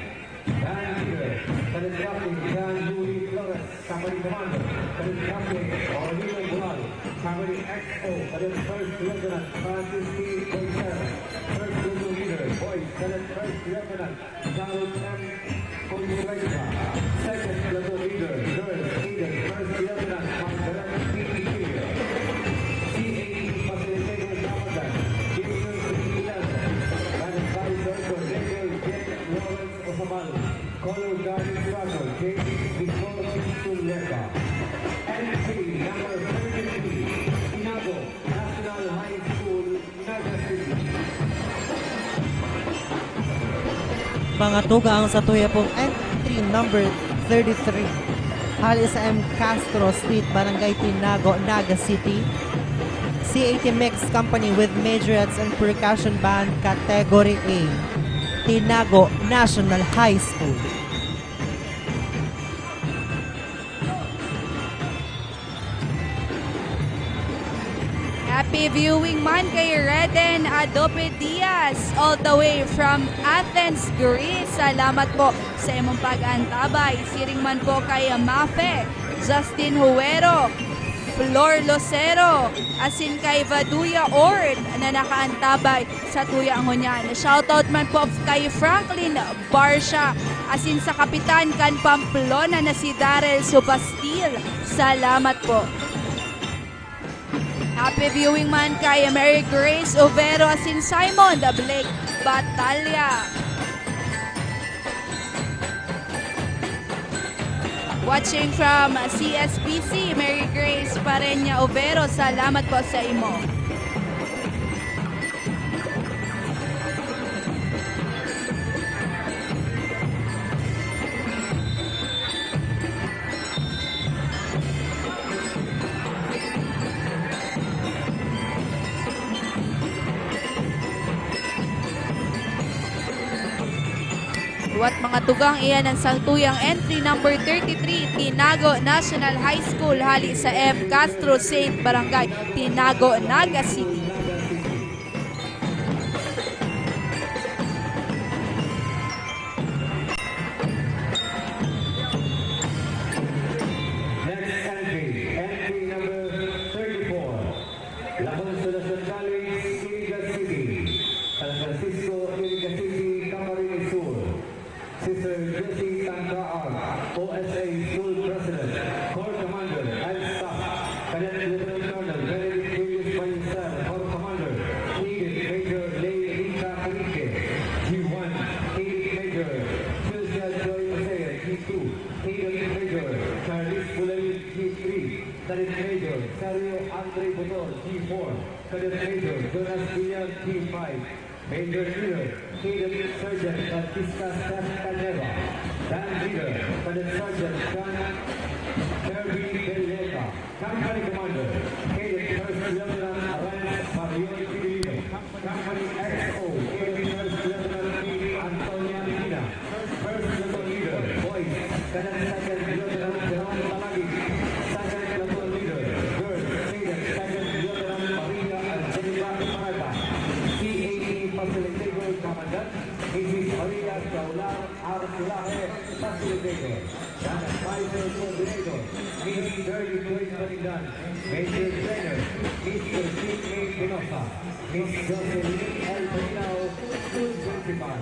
Band Leader, Cadet Captain John Louis Flores. Company Commander, Cadet Captain Aurelio Bural. Company X O, Cadet First Lieutenant Francis T. Boycer. First Platoon Leader, Boys, Cadet First Lieutenant Charles M. Consuegra. Second Platoon Leader, Girls, Cadet First Lieutenant Margaret P. Itilio. C A T Facilitator Commandant, Jason C. Ilano. Band Advisor, Coordinator, Jen Lawrence Osabal. Color Guard Instructor, James Victor Tuleka. Entry number thirty-three, Tinago National High School, Naga City. Mga tugang, sa tuya pong entry number thirty-three. Hali sa M. Castro Street, Barangay Tinago, Naga City. C A T Mix Company with Majorettes and Percussion Band, Category A. Tinago National High School. Happy viewing man kay Reden Adobe Diaz, all the way from Athens, Greece. Salamat po sa imong pag-antabay. Siring man po kay Mafe, Justin Huero, Flor Lucero, asin kay Vaduya Ord na nakaantabay sa tuya ngunyan. Shoutout man po kay Franklin Barcia, asin sa kapitan kan Pamplona na si Darrell Subastil. Salamat po. Happy viewing man kay Mary Grace Overo asin Simon the Blake Batalla. Watching from C S P C, Mary Grace Pareña Overo, salamat po sa imo. Liwat mga tugang, iyan ang satuyang entry number thirty-three, Tinago National High School, hali sa M. Castro Saint Barangay, Tinago, Naga City. Next entry, entry number thirty-four, La Consolacion College, Iriga City, San Francisco, Iriga City, Camarines Sur. Sister Jessie Tangaag, O S A School President, Corps Commander and Staff, Cadet Lieutenant Colonel Benedict Julius Ballester, Corps Commander, Cadet Major Lay Rica Enrique, G one, Cadet Major Silvia Joy Pasea, G two, Cadet Major Charles Bulay, G three, Cadet Major Sergio Andre Butol, G four, Cadet Major Jonas Villar, G five, Major Leader, Cadet Sergeant Francisca Steph Caneva. Band Leader, Cadet Sergeant John Kirby Deleta. Company Commander, Cadet First Lieutenant Renz Marion Fidelino. Company X O, Cadet First Lieutenant P. Antonia Medina. First Platoon Leader, Boys, Cadet Second Lieutenant Jerome Talagig. Second Platoon Leader, Girls, Cadet Second Lieutenant Maria Angelica Estrada. C A T Facilitator Commandant, Missus Maria Saular. Lahe, facilitator, dan advisor coordinator, Miss Dirty Toys Panindan, major trainer, Mister Sidney Pinosa, Miss Jocelyn L. Paninao, school principal.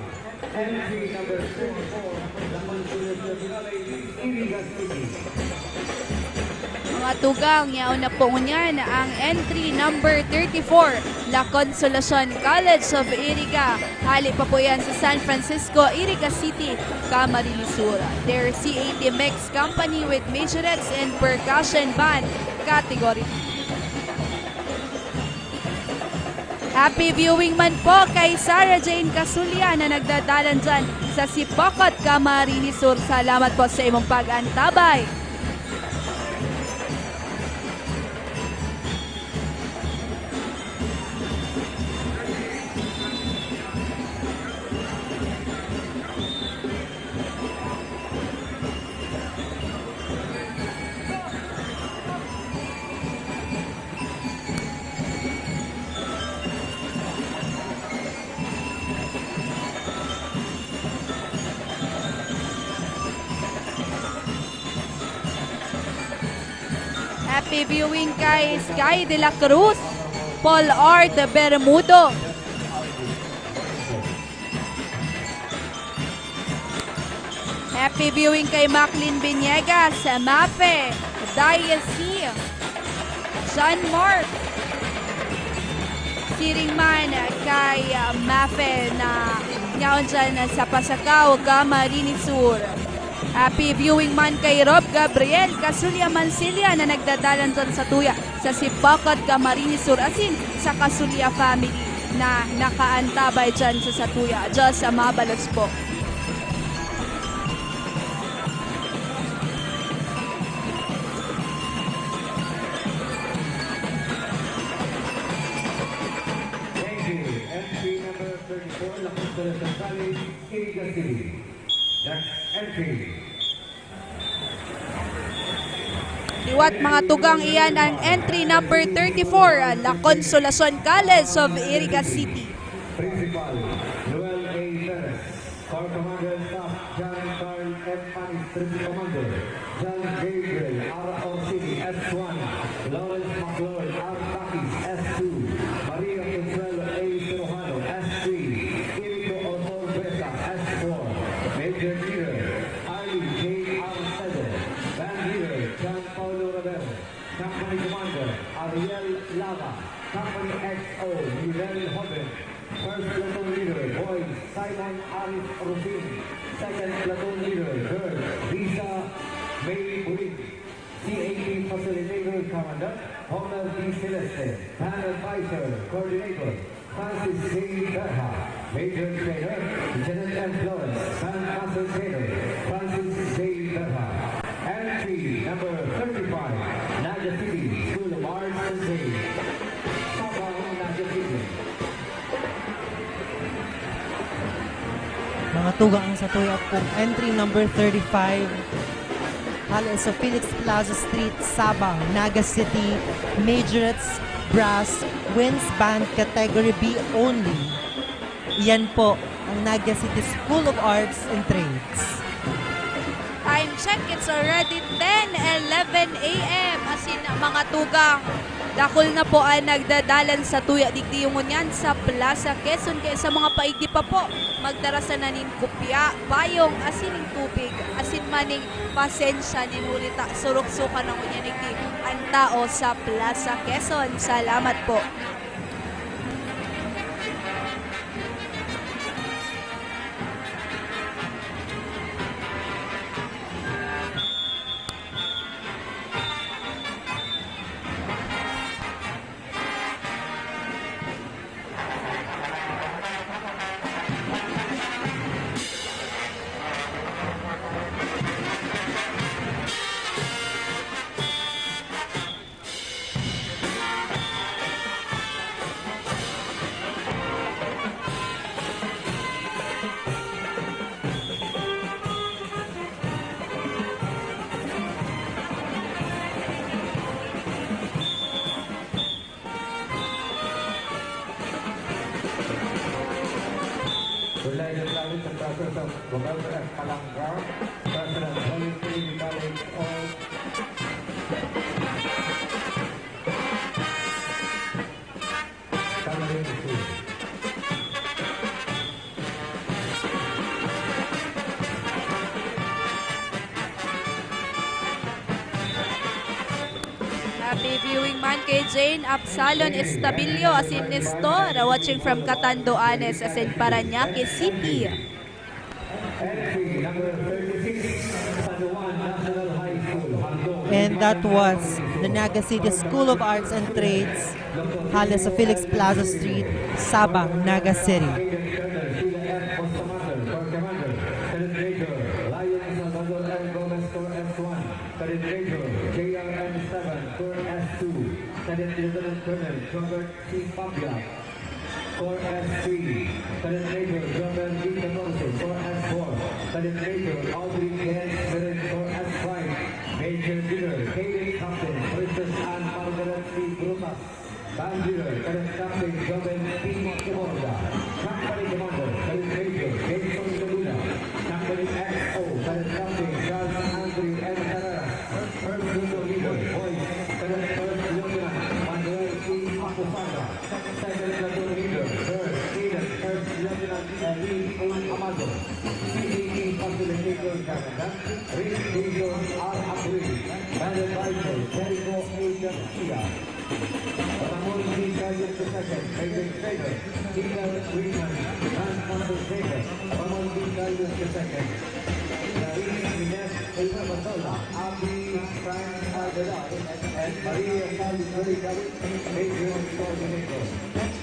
Entry number thirty-four, La Consolacion College, Iriga City. Mga tugang, yaon na po ngunyan ang entry number thirty-four, La Consolacion College of Iriga. Hali pa po yan sa San Francisco, Iriga City, Camarines Sur. Their C A T mix company with majorettes and percussion band category. Happy viewing man po kay Sarah Jane Casulia na nagdadalan dyan sa Sipocot, Camarines Sur. Salamat po sa imong pag-antabay. Happy viewing kay Sky de la Cruz, Paul Art Bermudo. Happy viewing kay Macklin Vinegas, Mafe, Diacy, John Mark. Siring man kay, ah, Mafe na yaon dyan sa Pasacao, Camarines Sur. Happy viewing man kay Rob Gabriel Casulia Mansilla na nagdadalan dyan sa tuya sa Sipocot, Camarines Sur, asin sa Casulia family na nakaantabay dyan sa satuya. Diyos sa mabalos po. Thank you. Entry number thirty-four, La Consolacion College, Iriga City. Next entry. Liwat, mga tugang, iyan ang entry number thirty-four, La Consolacion College of Iriga City. Principal, Noel A. Perez. Corps Commander Staff, John Carl M. Panis, Troop Commander. John Gabriel R. Orsini, S one. Lawrence McLeod R. Takis, S two. Maria Consuelo A. Cirujano, S three. Irico Osorvesa, S four. Major Leader, Arlie J. Arcedo. Band Leader, John Paulo Rivero. Company Commander, Ariel Lava. Company X O, Miguel Joven. First Platoon Leader, Boy Simon Aris Rosin. Second Platoon Leader, Girl, Risa May Buring. C A T Facilitator, Commandant Homer D. Celeste. Band Advisor, Coordinator, Francis J. Berha. Major Trainer, Lieutenant M. Flores. Band Master Trainer, Francis J. Berha. Entry number thirty-five, Naga City, School of Arts and Trade. Sabang, Naga City. Mga tugang, ang satuya pong entry number thirty-five, hale sa Felix Plaza Street, Sabang, Naga City, Majorettes, Brass, Winds Band, Category B only. Iyan po ang Naga City School of Arts and Trades. Time check, it's already ten eleven A M. Asin, mga tugang, dakul na po ang nagdadalan sa tuya digdi ngunyan sa Plaza Quezon. Kaya sa mga paigdi pa po, magdara sana nin kopya, payong, asin nin tubig, asin maning pasensya nin huli ta surok-suka na ngunyan digdi ang tao sa Plaza Quezon. Salamat po. Roberto F. Palangga, President, Holy Trinity College of Camarines Sur. Happy viewing man kay Jane Absalon Estabillo asin Nestor, watching from Catanduanes asin Parañaque City. Entry number thirty-six, San Juan National High School, Handong. And that was the Naga City School of Arts and Trades, hale sa Felix Plaza Street, Sabang, Naga City. Colonel Sheila F. Bustamante, Corps Commander, Cadet Major Lion Salvador L. Gomez, Corps S one, Cadet Major J R M seven, Corps S two, Cadet Lieutenant Colonel Robert C. Pabia, Corps S three, Cadet Major Jomel D. Catorce, Corps S four, Cadet Major Audrey K. Meren, Corps S five, Major Leader, Cadet Captain Princess Anne Margaret C. Brutas, Band Leader, Cadet Captain Joven P. Iborda, Company Commander, Cadet Major Jason Laguna, Company X O, Cadet Captain Charles Andrew M. Carreras, First Platoon Leader, Boys, Cadet First Lieutenant Manuel C. Aposada, Second Platoon Leader, First Cadet First Lieutenant Elise A. Amado, C A T Facilitator Commandant, Rick Jason R. Abril, Band Advisor, Jericho A. Garcia, Ramon D. Carlos the second, Major Trader, Peter Freeman, Band Master Trader, Ramon D. Carlos the second, Larissa Ines Elmer Basola, Abby Franz Alvarado, and Maria Salisbury David, Patron Coordinator.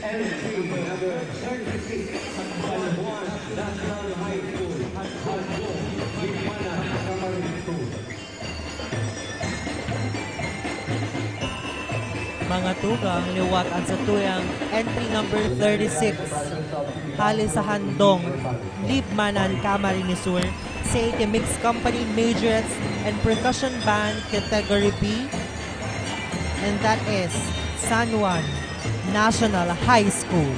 Entry number thirty-six, San Juan National High School, Aldo, Limana, Camarines Sur. Mga tugang, liwat an satuyang entry number thirty-six, hale sa Handong, Libmanan, Camarines Sur, C A T Mixed Company Majorettes and Percussion Band Category B, and that is San Juan National High School.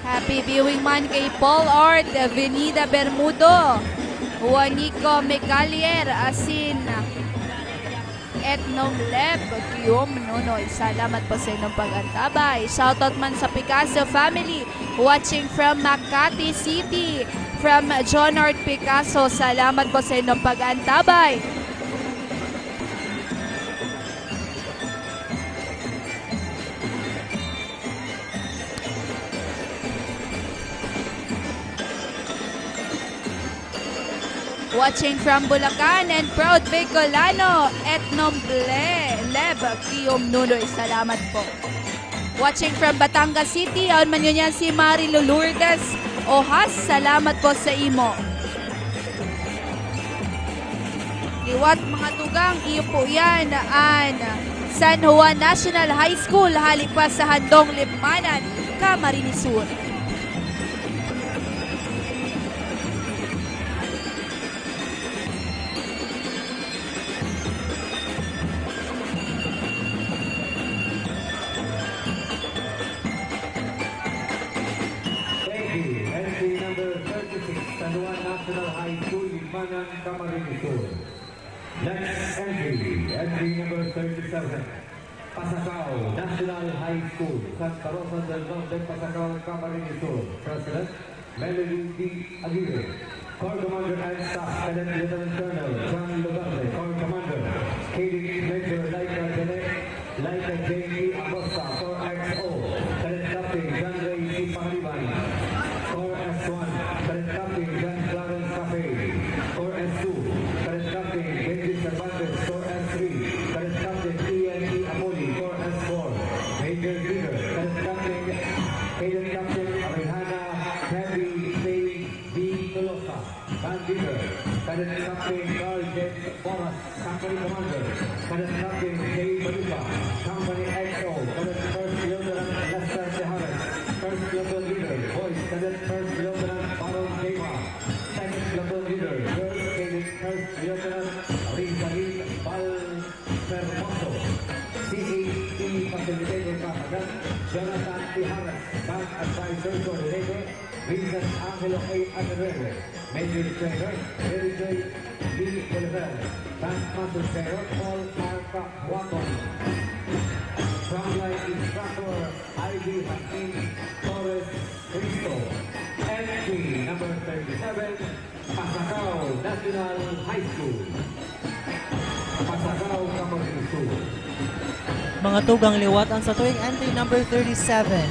Happy viewing man kay Paul Art, Venida Bermudo, Juanico Mecalier, asin Etnong Leb Guillaume Nonoy. Salamat po sa inyong pag-antabay. Shoutout man sa Picasso family, watching from Makati City, from John Art Picasso. Salamat po sa inyong pag-antabay. Watching from Bulacan and proud Bicolano, Etnom Ble, Leb, Guillaume Nunoy. Salamat po. Watching from Batangas City, aon man yun yan si Marie Lourdes Ojas. Salamat po sa imo. Liwat, mga tugang, iyo po yan an San Juan National High School, hali pa sa Handong Libmanan, Camarines Sur. Thank you. Entry number thirty-six, San Juan National High School, Libmanan, Camarines Sur. Next entry, entry number thirty-seven, Pasacao National High School, Santa Rosa del Norte, Pasacao, Camarines Sur. President, Melody D. Aguirre. Corps Commander and Staff, Cadet Lieutenant Colonel John Lugarte. Corps Commander, Cadet Major Laika Janet, Laika J P Acosta. Corps X O, Cadet Captain John Ray C. Pangaliban. Corps S one, Cadet Captain John Clarence Cafe. Corps S two, Cadet Captain Benji Cervantes. Corps S three, Cadet Captain Ian E. Amoli. Corps S four, Major Leader, Cadet Captain, Cadet Captain Rihanna Heavy Faye V. Tolosa. Band Leader, Cadet Captain Carl James Boras. Company Commander, Cadet Captain J. Baliba. Company X O, Cadet First Lieutenant Lester Tejares. First Platoon Leader, Boys, Cadet First Lieutenant Baron J. Mar. Second Platoon Leader, Girls, Cadet First Lieutenant Rizalin Bal Fermoso. C A T Facilitator Kapagan, Jonathan Tijares. Band Advisor Coordinator, Vincent Angelo A. Aguirre. Major Trainer, Mary Joy Lee Bolivar, Band Master Trainer, Paul Marca Huaton, Frontline Instructor, Ivy Hakim Torres Cristo, entry number thirty-seven, Pasacao National High School. Pasacao, Camarines Sur. Mga tugang, liwat an satuyang entry number thirty-seven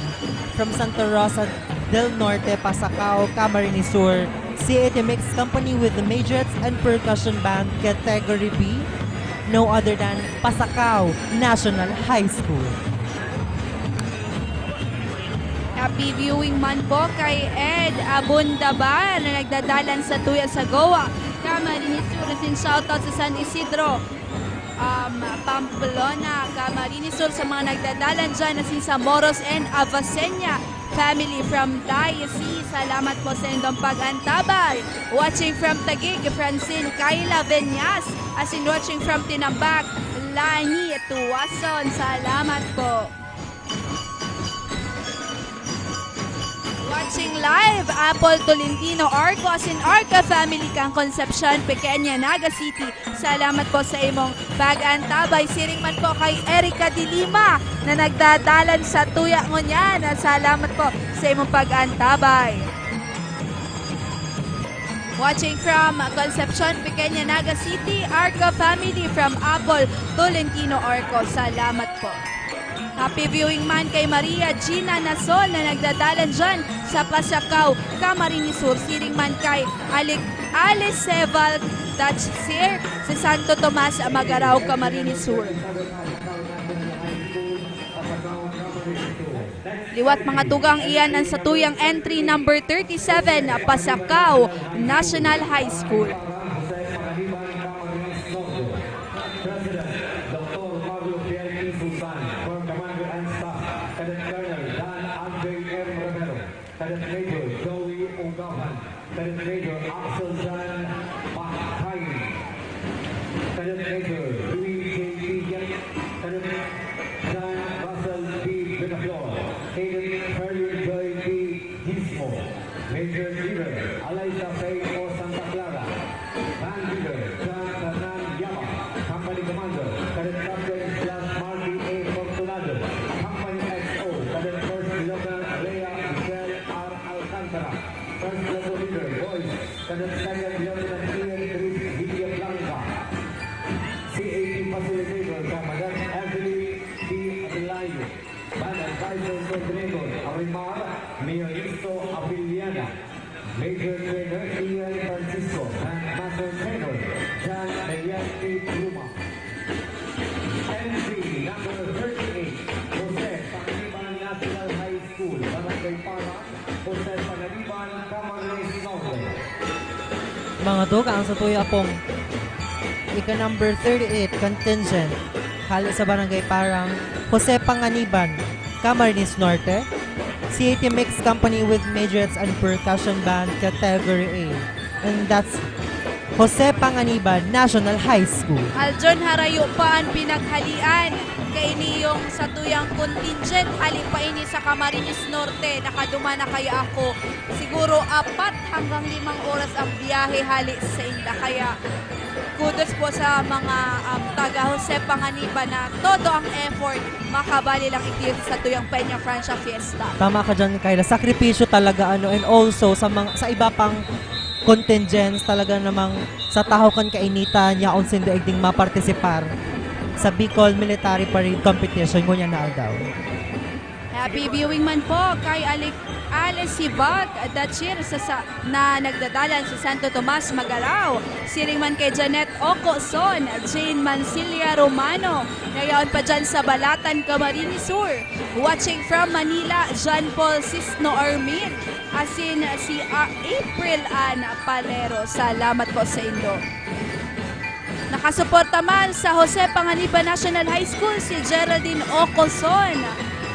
from Santa Rosa del Norte, Pasacao, Camarines Sur, C A T Mix Company with the Majorettes and Percussion Band, Category B, no other than Pasacao National High School. Happy viewing man po kay Ed Abundaba na nagdadalan sa Tuya sa Goa, Camarines Sur. As in, shoutout sa San Isidro, um, Pamplona, Camarines Sur, sa mga nagdadalan dyan, as in, sa Moros and Avacena family from Diocese. Salamat po sa indong pag-antabay. Watching from Taguig, Francine Kayla Veñas. As in, watching from Tinambac, Lani Tuwason. Salamat po. Watching live, Apple Tolentino Arco, as in Arca family kan Concepcion, Pequeña, Naga City. Salamat po sa imong pag-antabay. Siring man po kay Erica de Lima na nagdadalan sa tuya ngunyan. Salamat po sa imong pag-antabay. Watching from Concepcion, Pequeña, Naga City, Arco family from Apple, Tolentino Arco. Salamat po. Happy viewing man kay Maria Gina Nasol na nagdadalan dyan sa Pasacao, Camarines Sur. Siring man kay Alik-, Aliceval Dachsir sa Santo Tomas, Magarao, Camarines Sur. Liwat, mga tugang, iyan ang satuyang entry number thirty-seven, Pasacao National High School. President Doctor Mario Fiel Insultan, Corps Commander and Staff, Cadet Colonel Dan Andre M. Rivero, Cadet Major Joey Ugahan, Cadet Major Axel John Pakain, Cadet Major Louis J P Yap, Cadet John Russell B. Benaflor, Cadet Ferlin Joy B. Gismo, Major Leader Alaysa Faye O. Santa Clara, Band Leader John Fernan Yama, Company Commander Cadet Captain Blas Marty A. Fortunado, Company X O Cadet First Lieutenant Lea Michelle R. Alcantara, First Platoon Leader Boys Cadet Second Lieutenant Ian Chris Villablanca, C A P Facilitator Cadet Evelyn P. Adelayo, Band Advisor Coordinator Arimar Mioristo Apiliana, Major Trainer Ian Francisco, Band Master Trainer John Meliante Pluma. Entry number thirty-eight, Jose Panganiban National High School, Barangay Parang, Jose Panganiban, Camarines Norte. Mga tugang, ang satuya pong ika number thirty-eight contingent, hali sa Barangay Parang, Jose Panganiban, Camarines Norte, C A T Mix Company with Majorettes and Percussion Band, Category A. And that's Jose Panganiban National High School. Aljon, harayo pa an pinaghalian. Kaini yung satuyang contingent, hali pa ini sa Camarines Norte. Nakaduman na kaya ako. Siguro apat hanggang limang oras ang biyahe hali sa inda. Kaya kudos po sa mga, um, taga Jose Panganiban na todo ang effort makabali lang igdi sa satuyang Peña Francia Fiesta. Tama ka dyan, Kayla. Sakripisyo talaga, ano, and also sa mga, sa iba pang contingents, talaga namang sa tahaw kan kainitan, yaon sinda igding mapartisipar sa Bicol Military Parade Competition ngunyan na aldaw. Happy viewing man po kay Alik-, Alesibag Dachir sa, sa, na nagdadalan sa Santo Tomas, Magarao. Siring man kay Janet Ocoson, Jane Mansilla Romano, na yaon pa dyan sa Balatan, Camarines Sur. Watching from Manila, John Paul Sisno Armin, asin si A-, April Ann Palero. Salamat po sa indo. Nakasuporta man sa Jose Panganiban National High School si Geraldine Ocoson.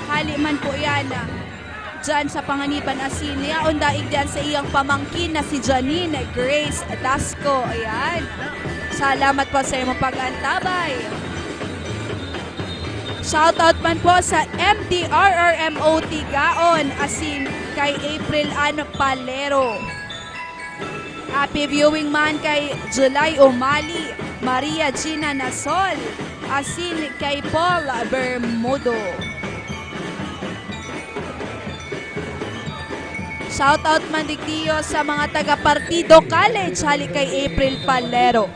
Hali man po yan dyan sa Panganiban, asin yaon daig diyan sa iyang pamangkin na si Janine Grace Dasco. Ayan. Salamat po sa imong pag-antabay. Shoutout man po sa M D R R M O Tigaon, asin kay April Ann Palero. Happy viewing man kay July Umali, Maria Gina Nasol, asin kay Paul Bermudo. Shout out man digdiyo sa mga taga Partido College, hali kay April Palero.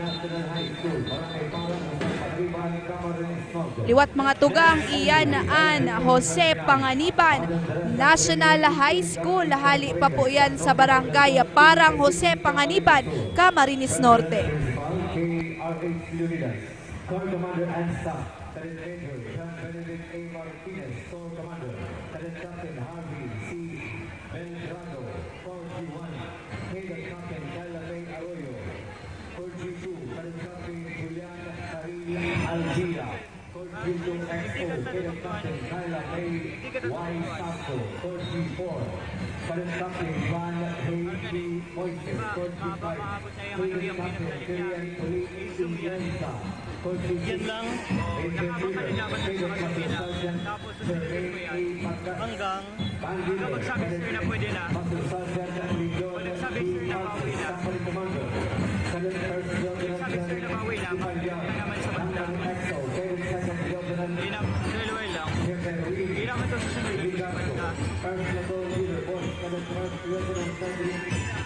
Liwat mga tugang, iyan an Jose Panganiban National High School. Hali pa po yan sa Barangay Parang Jose Panganiban, Camarines Norte. K R H Leonidas, Corps Commander and Staff, Cadet Major John Benedict A. Martinez, Corps Commander, Cadet Captain Harvey C. Belgrado, Corps G one, Cadet Captain Kyla May Arroyo, Corps G two, Cadet Captain Julian Harry Algia, Corps G two X O, Cadet Captain Kyla May Y Santo, Corps G four, Cadet Captain Juan H. Moises, Corps G five, Cadet Captain Kirian Uli Iglesias, Corps G six, Major Major Master Sergeant Sergey A. Pagkas, hanggang Band Leader, Cadet Master Sergeant Legion B. Francis, Company Commander, Cadet First Lieutenant Jerry Ibalia, Company X O, Cadet Second Lieutenant Jeffery Ligato, First Platoon Leader, Boss Cadet First Lieutenant Cedric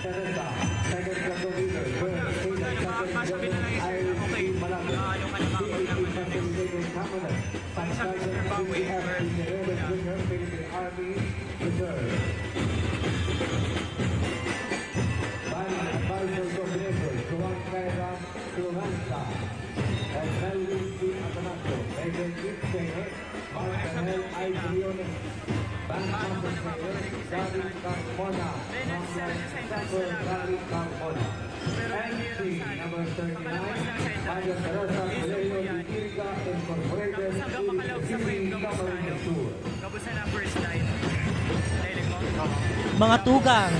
Teresa, Second Platoon Leader, Boss Cadet Second Lieutenant Irene Malago, C A T Facilitator Commandant, Staff Sergeant P T F P T Rebel Junior, Philippine Army Reserve. Band Advisor Coordinator, Juan Perez Floranta, and Melvin C. Atanacio, Major Chief Trainer, Mark Daniel I. Briones, Band Master Trainer, Gary Carmona, Master Sandro Gary Carmona. Entry number thirty-nine, Maria Teresa Colegio de Iriga Incorporated, Iriga City, Camarines Sur. Mga tugang,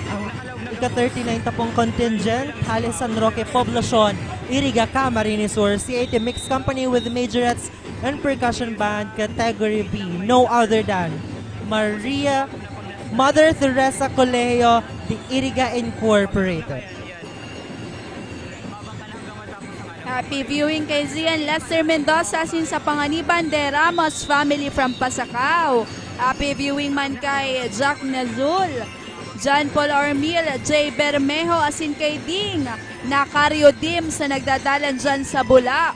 ang ika-thirty-nine ta pong contingent, hali San Roque Poblacion, Iriga, Camarines Sur, C A T Mixed Company with Majorettes and Percussion Band, Category B, no other than Maria, Mother Teresa Colegio de Iriga Incorporated. Happy viewing kay Zian Lester Mendoza asin sa Panganiban de Ramos family from Pasacao. Happy viewing man kay Jack Nazul, John Paul Ormil, Jay Bermejo asin kay Ding Nacario Dim sa nagdadalan dyan sa Bula.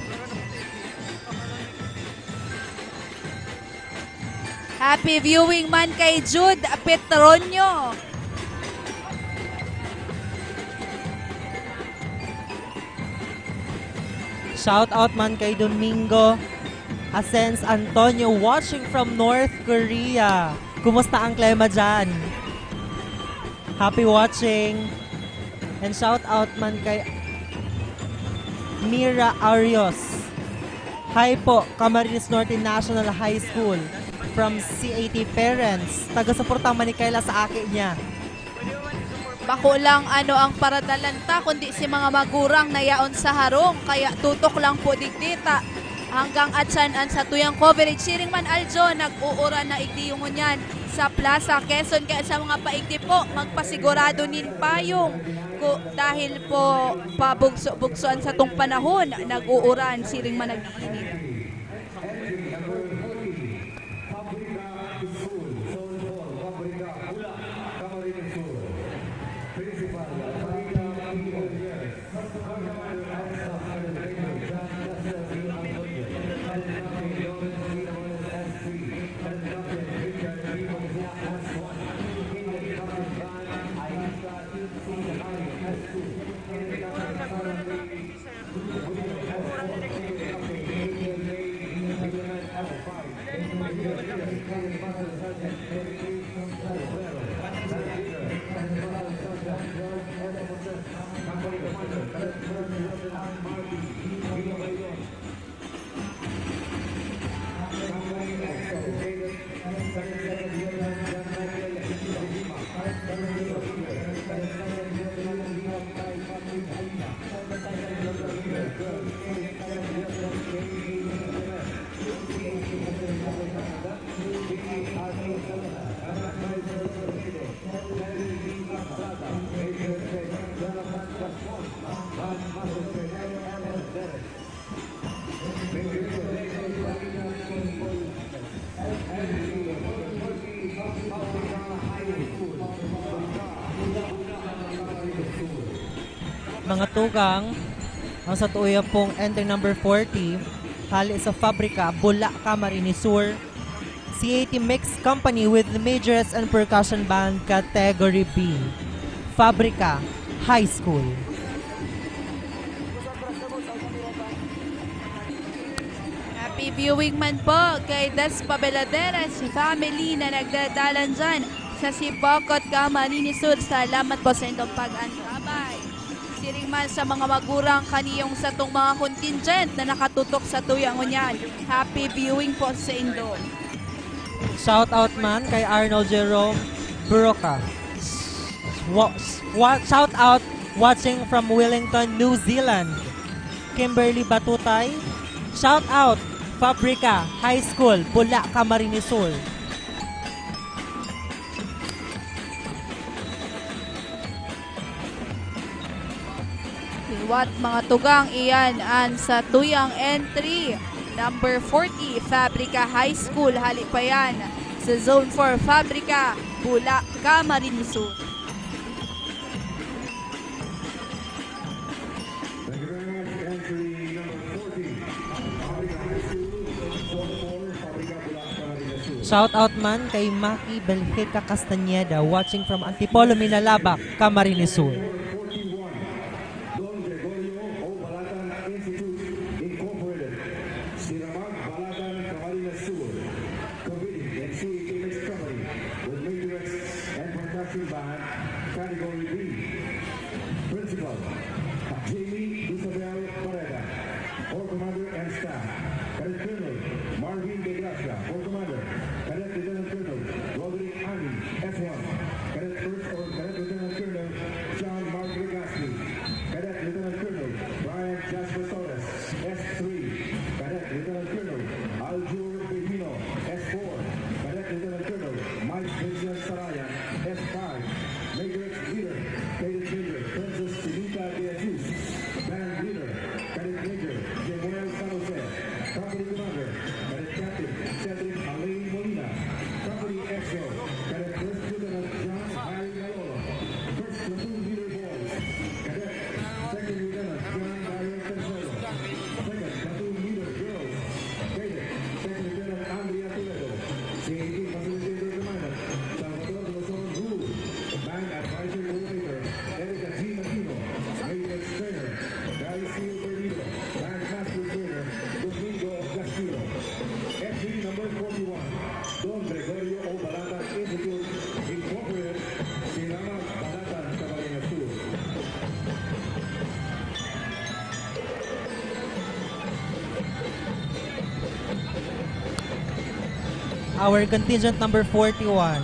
Happy viewing man kay Jude Petronio. Shout out man kay Domingo Asens Antonio watching from North Korea. Kumusta ang klima dyan? Happy watching. And shout out man kay Mira Arios. Hi po, Camarines Norte National High School. From C A T Parents. Taga-suporta man ni Kayla sa aki niya. Bako lang ano ang paradalan ta, kundi si mga magurang na yaon sa harong. Kaya tutok lang po digdi ta. Hanggang atyan an satuyang coverage. Siring man, Aljo, nag-uuran na igdi yung ngunyan sa Plaza Quezon. Kaya sa mga paigdi po, magpasigurado nin payong. Ku-, dahil po pabugso-bugso an satong panahon, nag-uuran, siring man nag-iinit. Entry number forty, Fabrica School, Zone four, Fabrica, Bula, Camarines Sur. Principal, Fabrica P. Oliver. Squad Commander and Staff Sergeant Major John Lester V. Antonio. Cadet Captain Lawrence C. Amores, S three. Cadet Captain Richard B. Bonilla, S one. Cadet Captain Van Aita C. Canario, S two. Cadet Captain Sarah P. Mga tugang, ang sa tuya pong entry number forty, hali sa Fabrica, Bula, Camarines Sur, C A T Mix Company with Majorette and Percussion Band, Category B, Fabrica High School. Happy viewing man po kay Despa Beladeras family na nagdadalan dyan sa Sibocot, Camarines Sur. Salamat po sa inyong pag-antabay. Siring man sa mga magurang kaniyong satong mga contingent na nakatutok sa tuyang ngunyan. Happy viewing po sa indo. Shout out man kay Arnold Jerome Broca. Wa-, wa-, shout out watching from Wellington, New Zealand. Kimberly Batutay. Shout out Fabrica High School, Bula, Camarines Sur. Liwat, mga tugang, iyan an sa tuyang entry number forty, Fabrica High School. Hali pa yan sa Zone four, Fabrica, Bula, Camarines Sur. Thank you very much. Entry number forty, Fabrica High School, Zone four, Fabrica, Bula, Camarines Sur. Shout out man kay Maki Belgica Castañeda, watching from Antipolo, Minalabac, Camarines Sur. Number forty-one, Don Gregorio Obalatan Institute Incorporated, Siramag, Balatan, Camarines Sur. Competing in C A T Mix Company with Majorettes and Percussion Band, Category B. Principal, Jamie Isabel Barreda. Corps Commander and staff, Cadet Colonel Marvin De Gracia, Corps Commander, Cadet Lieutenant Colonel Roderick Ani, S one, Cadet First or Cadet Lieutenant Colonel John Mark Legaspi, Cadet Lieutenant Colonel Brian Jasper Torres, S three, Cadet Lieutenant Colonel Aljur Pepino, S four, Cadet Lieutenant Colonel Mike Vincent Sarayan, S five, Major Leader, Cadet Major Princess Sinita De Jesus, Band Leader, Cadet Major Jemuel San Jose, Company Commander, Cadet Captain Cedric Alain Molina, Company X O, Cadet First Lieutenant John Harry Malolo, First Platoon Leader Boys, Cadet Second Lieutenant John Daniel Tercero, Second Platoon Leader Girls, Cadet Second Lieutenant Andrea Toledo, C A T Facilitator Commander Salvador Lozon Rule, Band Advisor Coordinator Erica G Aquino, Maintenance Trainer Gary C Perdido, Band Master Trainer Domingo Castillo. Entry number forty-one, Don Gregorio Obalata Institute Incorporated, Sinama, Balatan, Camarines Sur. Our contingent number forty-one,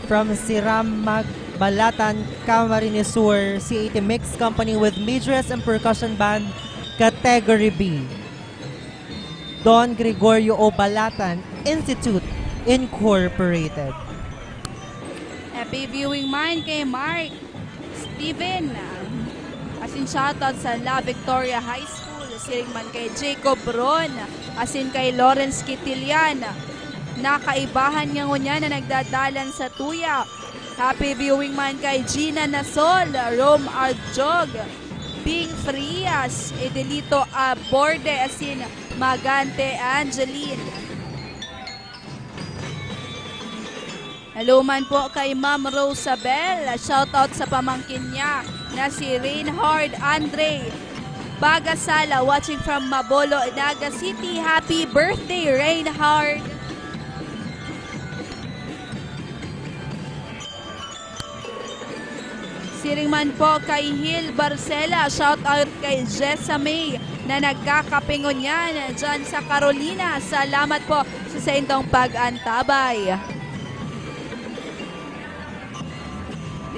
from Siramag, Balatan, Camarines Sur, C A T Mix Company with Majorette and Percussion Band, Category B. Don Gregorio Obalatan Institute Incorporated. Happy viewing man kay Mark Steven, asin shoutout sa La Victoria High School, siring man kay Jacob Ron, asin kay Lawrence Quitilian. Nakaibahan nga ngunyan na nagdadalan sa tuya. Happy viewing man kay Gina Nasol, Rome Arjog, Bing Frias, Edelito Aborde, asin Magante Angeline. Hello man po kay Ma'am Rosabel. Shoutout sa pamangkin niya na si Reinhard Andre Bagasala, watching from Mabolo, Naga City. Happy birthday, Reinhard! Siring man po kay Hil Barcela, shout out kay Jessa May na nagkakape ngunyan dyan sa Carolina. Salamat po sa saindong pag-antabay.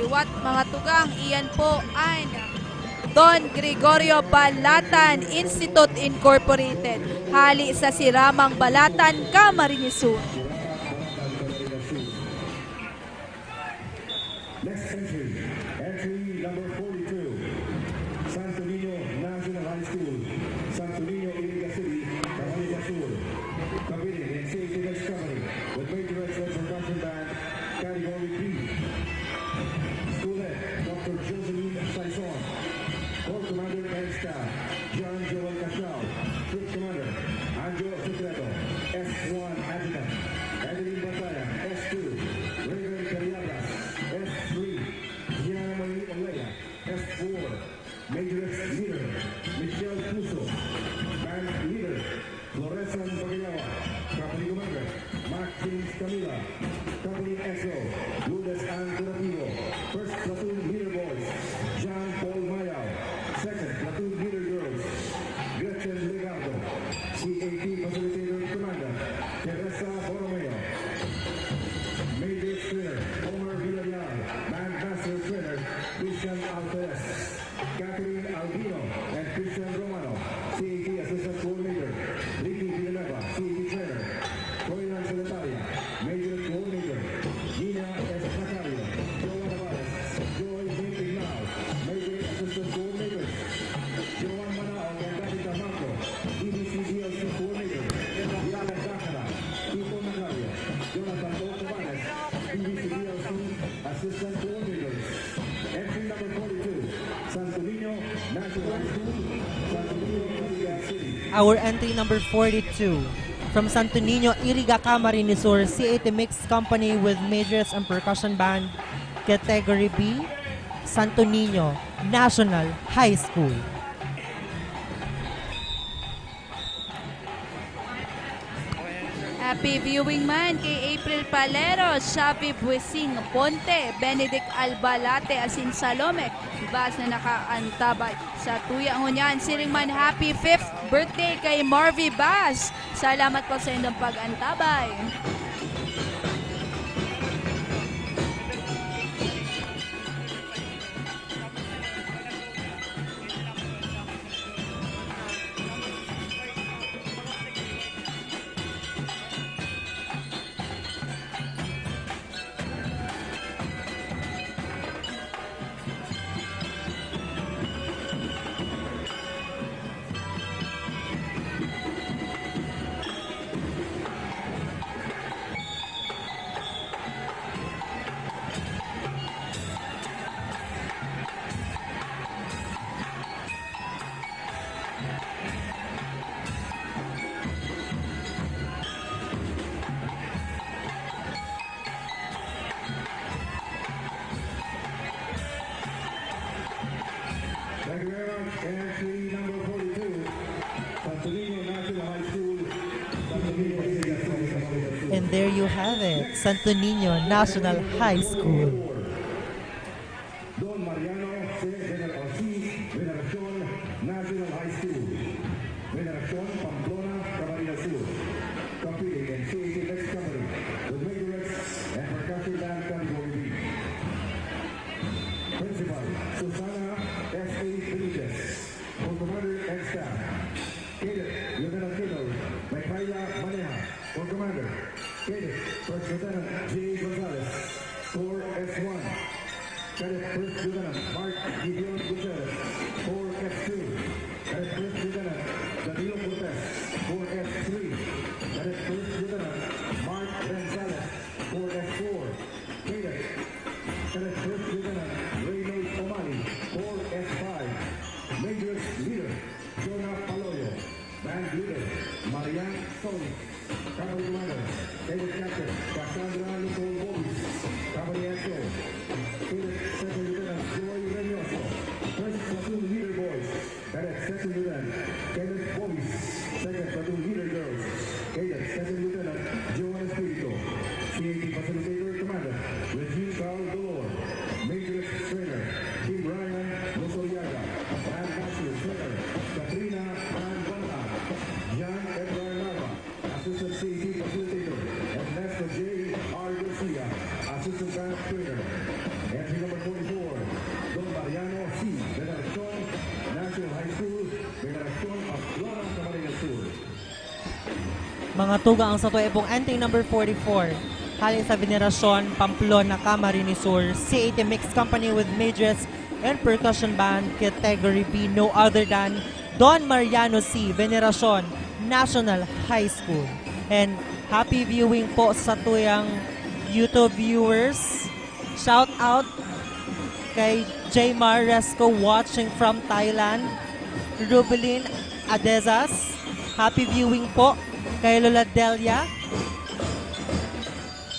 Liwat, mga tugang, iyan po an Don Gregorio Balatan Institute Incorporated, hali sa Siramang, Balatan, Camarines Sur. Next entry, entry number forty-two, Santo Niño National High School, Santo Niño, Iriga City, Camarines Sur. Competing in C A T Mix Company with Majorette Percussion Band, Category B. School Head, Doctor Joseline Saison. John Joel Cachao, Troop Commander, Anjo Secreto, S one Adjutant, Evelyn Bataya, S two, Raven Cariabas, S three, Diana Marie Olea, S four, Major Leader, Michelle Puso, Band Leader, Floresan Bagayawa, Company Commander, Max James Camila, Company X O, Lourdes Ann Curativo, First Platoon Leader Boys, John Paul Mayao, Second Platoon Leader Girls, Gretchen Legardo, C A T Facilitator Commander, Teresa Borromeo, Major Trainer, Omar Villarreal, Band Master Trainer, Christian Alvarez. Catherine Albino and Christian Romano, C A T Assistant Coordinator, Ricky Villanueva, C A T Trainer, Troy Lanceletaria, Major Coordinator, Gina S. Macario, Joan Tavares, Joy Jean Ignao, Major Assistant Coordinator, Joan Manao and Danica Marco, D B C D L C Coordinator, Diana Dacara, Tito Macario, Jonathan O. Tavares, D B C D L C Assistant Coordinators. Entry number forty-two, Santo Niño National High School, Santo Niño, Iriga City. Our entry number forty-two, from Santo Niño, Iriga, Camarines Sur, C A T Mixed Company with Majors and Percussion Band, Category B, Santo Niño National High School. Happy viewing man kay April Palero, Xavi Buesing Ponte, Benedict Albalate, asin Salome Bas na nakaantabay sa tuya ngunyan. Siring man, happy fifth birthday kay Marvy Bas. Salamat po sa inyong pag-antabay. Thank you very much. Entry number forty-two, Santo Niño National High School, Santo Niño National High School. And there you have it, Santo Niño National High School. Don Mariano C. Vener-, C. Veneracion, National High School. Veneracion, Pamplona, Camarines Sur. Competing in C A T Mixed Company with Majorettes and Percussion Band Category B. Principal, Susana S A Benitez. For commander and staff, Cadet Lieutenant Colonel Micaela Maneja. For commander, Cadet First Lieutenant J. Gonzalez, Corps S one. Cadet First Lieutenant Mark Gideon Gutierrez, Corps S two. Cadet First Lieutenant Danilo Cortez, Corps S three. Cadet First Lieutenant Mark Gonzalez, Corps S four. Cadet, Cadet First Lieutenant Reynold Omali, Corps S five. Major's leader, Jonah Paloyo. Band leader, Marian Song. Company commander, Cadet Captain Cassandra Nicole Bobis. Company X O, Cadet Second Lieutenant Joy Reynoso. First Platoon Leader Boys, Cadet Second Lieutenant Kenneth Bobis. Second Platoon Leader Girls, Cadet Second Lieutenant Joan Espirito. C A T Facilitator Commander, Regine Carl Dolor. Major Trainer, Kim Ryan Losoriaga. Band Master Trainer, Katrina Ann Banta. Jan Edgar Narva. Assistant C A T Facilitator, Ernesto J. R. Garcia, Assistant Band Trainer. Entry number forty-four, Don Mariano C. Veneracion, National High School, Veneracion, Pamplona, Camarines Sur. Mga tugang, ang sato pong entry number forty-four, hale sa Veneracion, Pamplona, Camarines Sur, C A T Mixed Company with Majorette and Percussion Band, Category B, no other than Don Mariano C. Veneracion National High School. And happy viewing po sa tuyang YouTube viewers. Shout out kay Jaymar Resco watching from Thailand. Rubelin Adezas. Happy viewing po kay Lola Delia.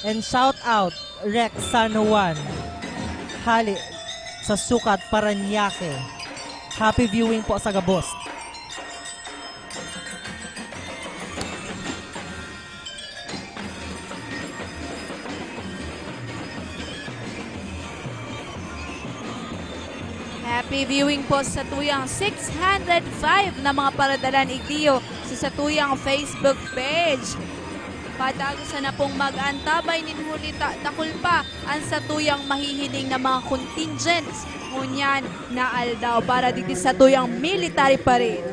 And shout out, Rex San Juan. Hali sa Sukat, Parañaque. Happy viewing po sa gabos. Happy viewing po sa tuyang six hundred five na mga paradalan igdiyo sa satuyang Facebook page. Padagos na pong mag-antabay nin huli ta, dakul pa an satuyang mahihiling na mga contingents ngunyan na aldaw para digdi satuyang military parade.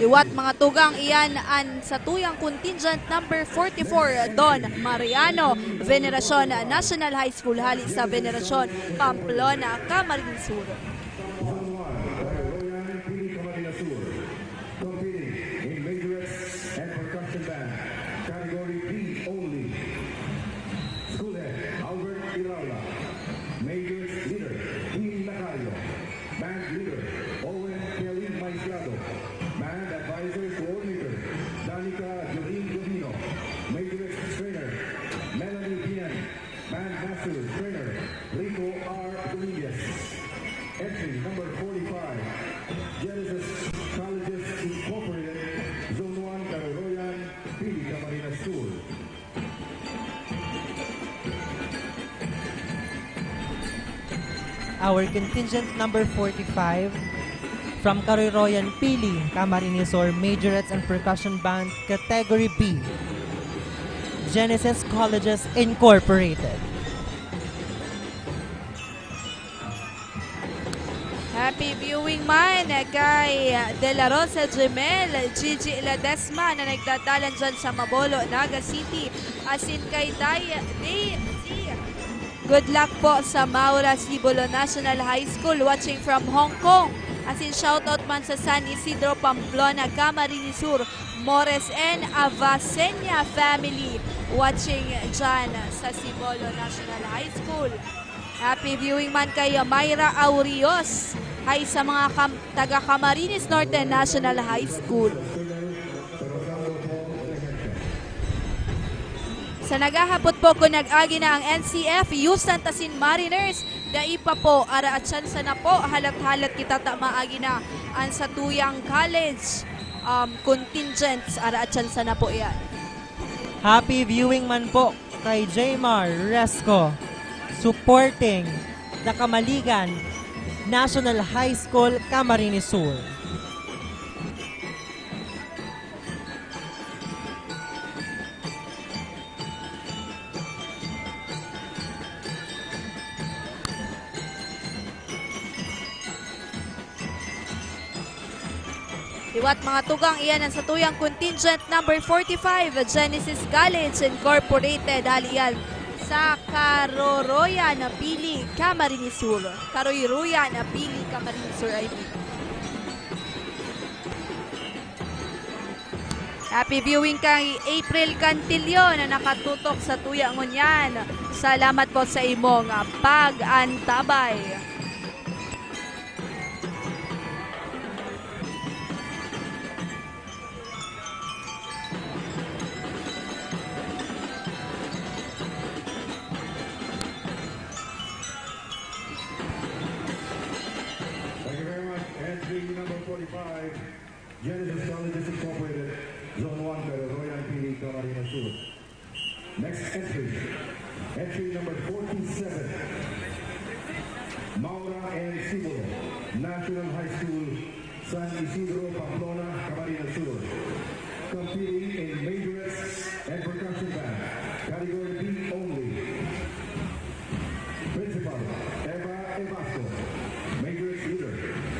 Liwat mga tugang, iyan an satuyang contingent number forty-four, Don Mariano, Veneracion National High School, hali sa Veneracion, Pamplona, Camarines Sur. Competing in majorettes and percussion band, category B only. School head, Albert Iraula. Majorette leader, Dean Lacayo. Band leader, Owen Kelly Maestrado. Band advisor coordinator, Danica Jorin Godino. Majorette trainer, Melanie Bien. Band master trainer, Rico R. Dominguez. Entry number forty-five, Genesis Colleges Incorporated, Zone one, Caroroyan, Pili, Camarines Sur. Our contingent number forty-five, from Caroroyan, Pili, Camarines Sur, Majorettes and Percussion Band, Category B, Genesis Colleges Incorporated. Happy viewing man kay De La Rosa Jemel, Gigi Ledesma na nagdadalan dyan sa Mabolo, Naga City, asin kay Day, Day, Good luck po sa Maura Sibolo National High School, watching from Hong Kong. Asin shoutout man sa San Isidro, Pamplona, Camarines Sur, Mores and Avasenia family, watching dyan sa Sibolo National High School. Happy viewing man kay Myra Aurios. Hi sa mga kam-, taga Camarines Norte National High School. Sa naghahapot po kun nag-agi na ang N C F, Yusan ta sin Mariners, dai pa po, ara atyansa na po, halat-halat kita ta maagi na an satuyang college, um, contingents, ara atyansa na po iyan. Happy viewing man po kay Jmar Resco, supporting the Kamaligan National High School, Camarines Sur. Liwat, mga tugang, iyan ang satuyang contingent number forty-five, Genesis College Incorporated, hali iyan sa Karoroyan, Pili, Camarines Sur. Karuyruyan, Pili, Camarines Sur, I mean. Happy viewing kay April Cantillo na nakatutok sa tuya ngunyan. Salamat po sa imong, ah, pag-antabay. Thank you very much. Entry number forty-five, Genesis Colleges Incorporated, Zone one, Pero Royal P D, Camarines Sur. Next entry, entry number forty-seven, Maura and Sibolo, National High School, San Isidro, Pamplona, Camarines Sur. Competing in majorettes and percussion band, category B only. Principal, Eva Evasco. Majorette leader,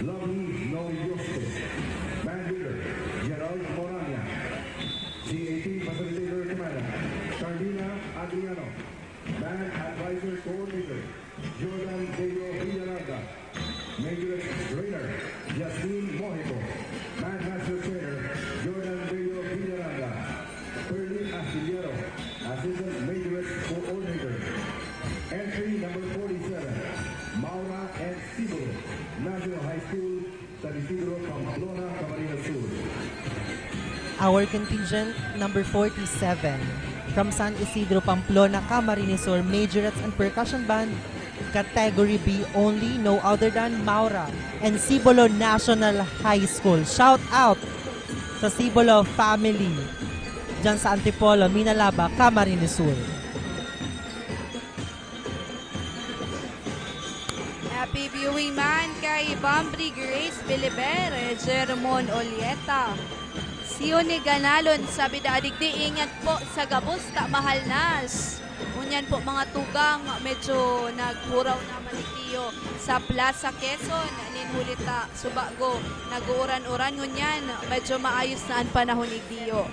Lovely Norioste. Band leader, Gerald Morania. C A T facilitator, Commander Carlina Adriano. Band advisor coordinator, Jordan Deo Villaranga. Majorette trainer, Jasmine Mojico. Band master trainer, Jordan Deo Villaranga. Pearly Astillero, assistant majorette coordinator. Entry number forty-seven, Maura and Sibo, National High School, San Isidro, Pamplona, Camarines Sur. Our contingent number forty-seven from San Isidro, Pamplona, Camarines Sur, Majorettes and Percussion Band, Category B only, no other than Maura and Sibolo National High School. Shout out sa Sibolo family dyan sa Antipolo, Minalaba, Camarines Sur. Happy viewing man kay Bambri Grace Belibere, Germon Olieta, Sione Ganalon, sabi da adigdi, ingat po sa gabos ta mahal nas. Ngunyan po mga tugang, medyo naghuraw na maligtiyo sa Plaza Quezon, nin huli ta subago nag-uuran-uran, ngunyan medyo maayos na an panahon igdiyo.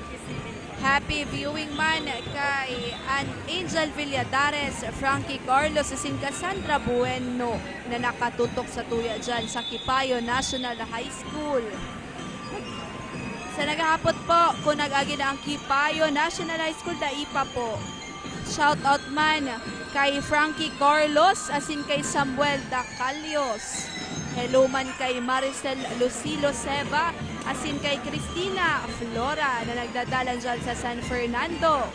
Happy viewing man kay an Angel Villadares, Frankie Carlos, asin Cassandra Bueno na nakatutok sa tuya dyan sa Kipayo National High School. Sa naghahapot po kung nag-agi na ang Kipayo National High School, dai pa po. Shout out man kay Frankie Carlos asin kay Samuel Dacalios. Hello man kay Maricel Lucilo Seba asin kay Cristina Flora na nagdadalan dyan sa San Fernando.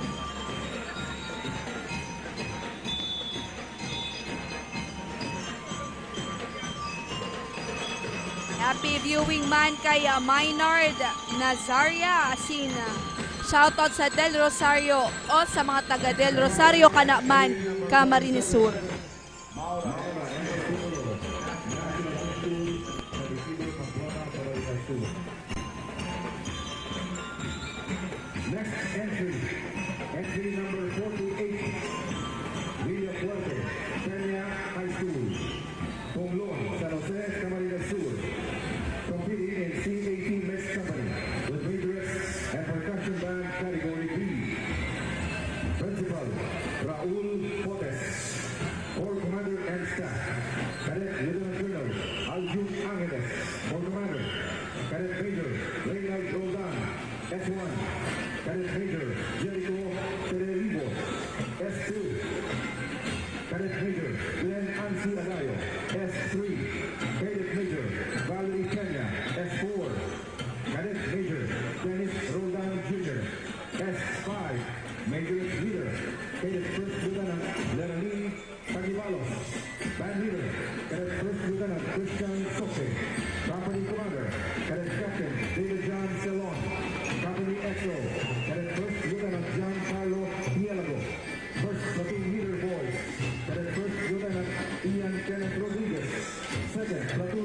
Happy viewing man kay ah, Maynard Nazaria asin ah, shoutout sa Del Rosario o sa mga taga Del Rosario kana man, Camarines Sur. Next entry, entry number forty-eight, Villa Fuerte, Peña High School, Pomlon, San Jose, Camarines Sur, competing in C A T Mix Company with Majorettes and Percussion Band Category B. Principal, Raul Potes. Corps Commander and Staff, Cadet Lieutenant Colonel Aljun Angeles. Corps Commander, Cadet Major Reynald Roldan, S one. Cadet Major Jericho Tereribo, S two. Cadet Major Glenn Ansi Agayo, S three. Cadet Major Valerie Peña, S four. Cadet Major Dennis Roldan Junior, S five. Major Leader, Cadet First Lieutenant Lenny Tagibalos. Band Leader, Cadet First Lieutenant Christian Soke. Company Commander, Cadet Captain David John Celon. Company X O, Cadet First Lieutenant John Carlo Pielago. First Platoon Leader, Boys, Cadet First Lieutenant Ian Kenneth Rodriguez. Second Platoon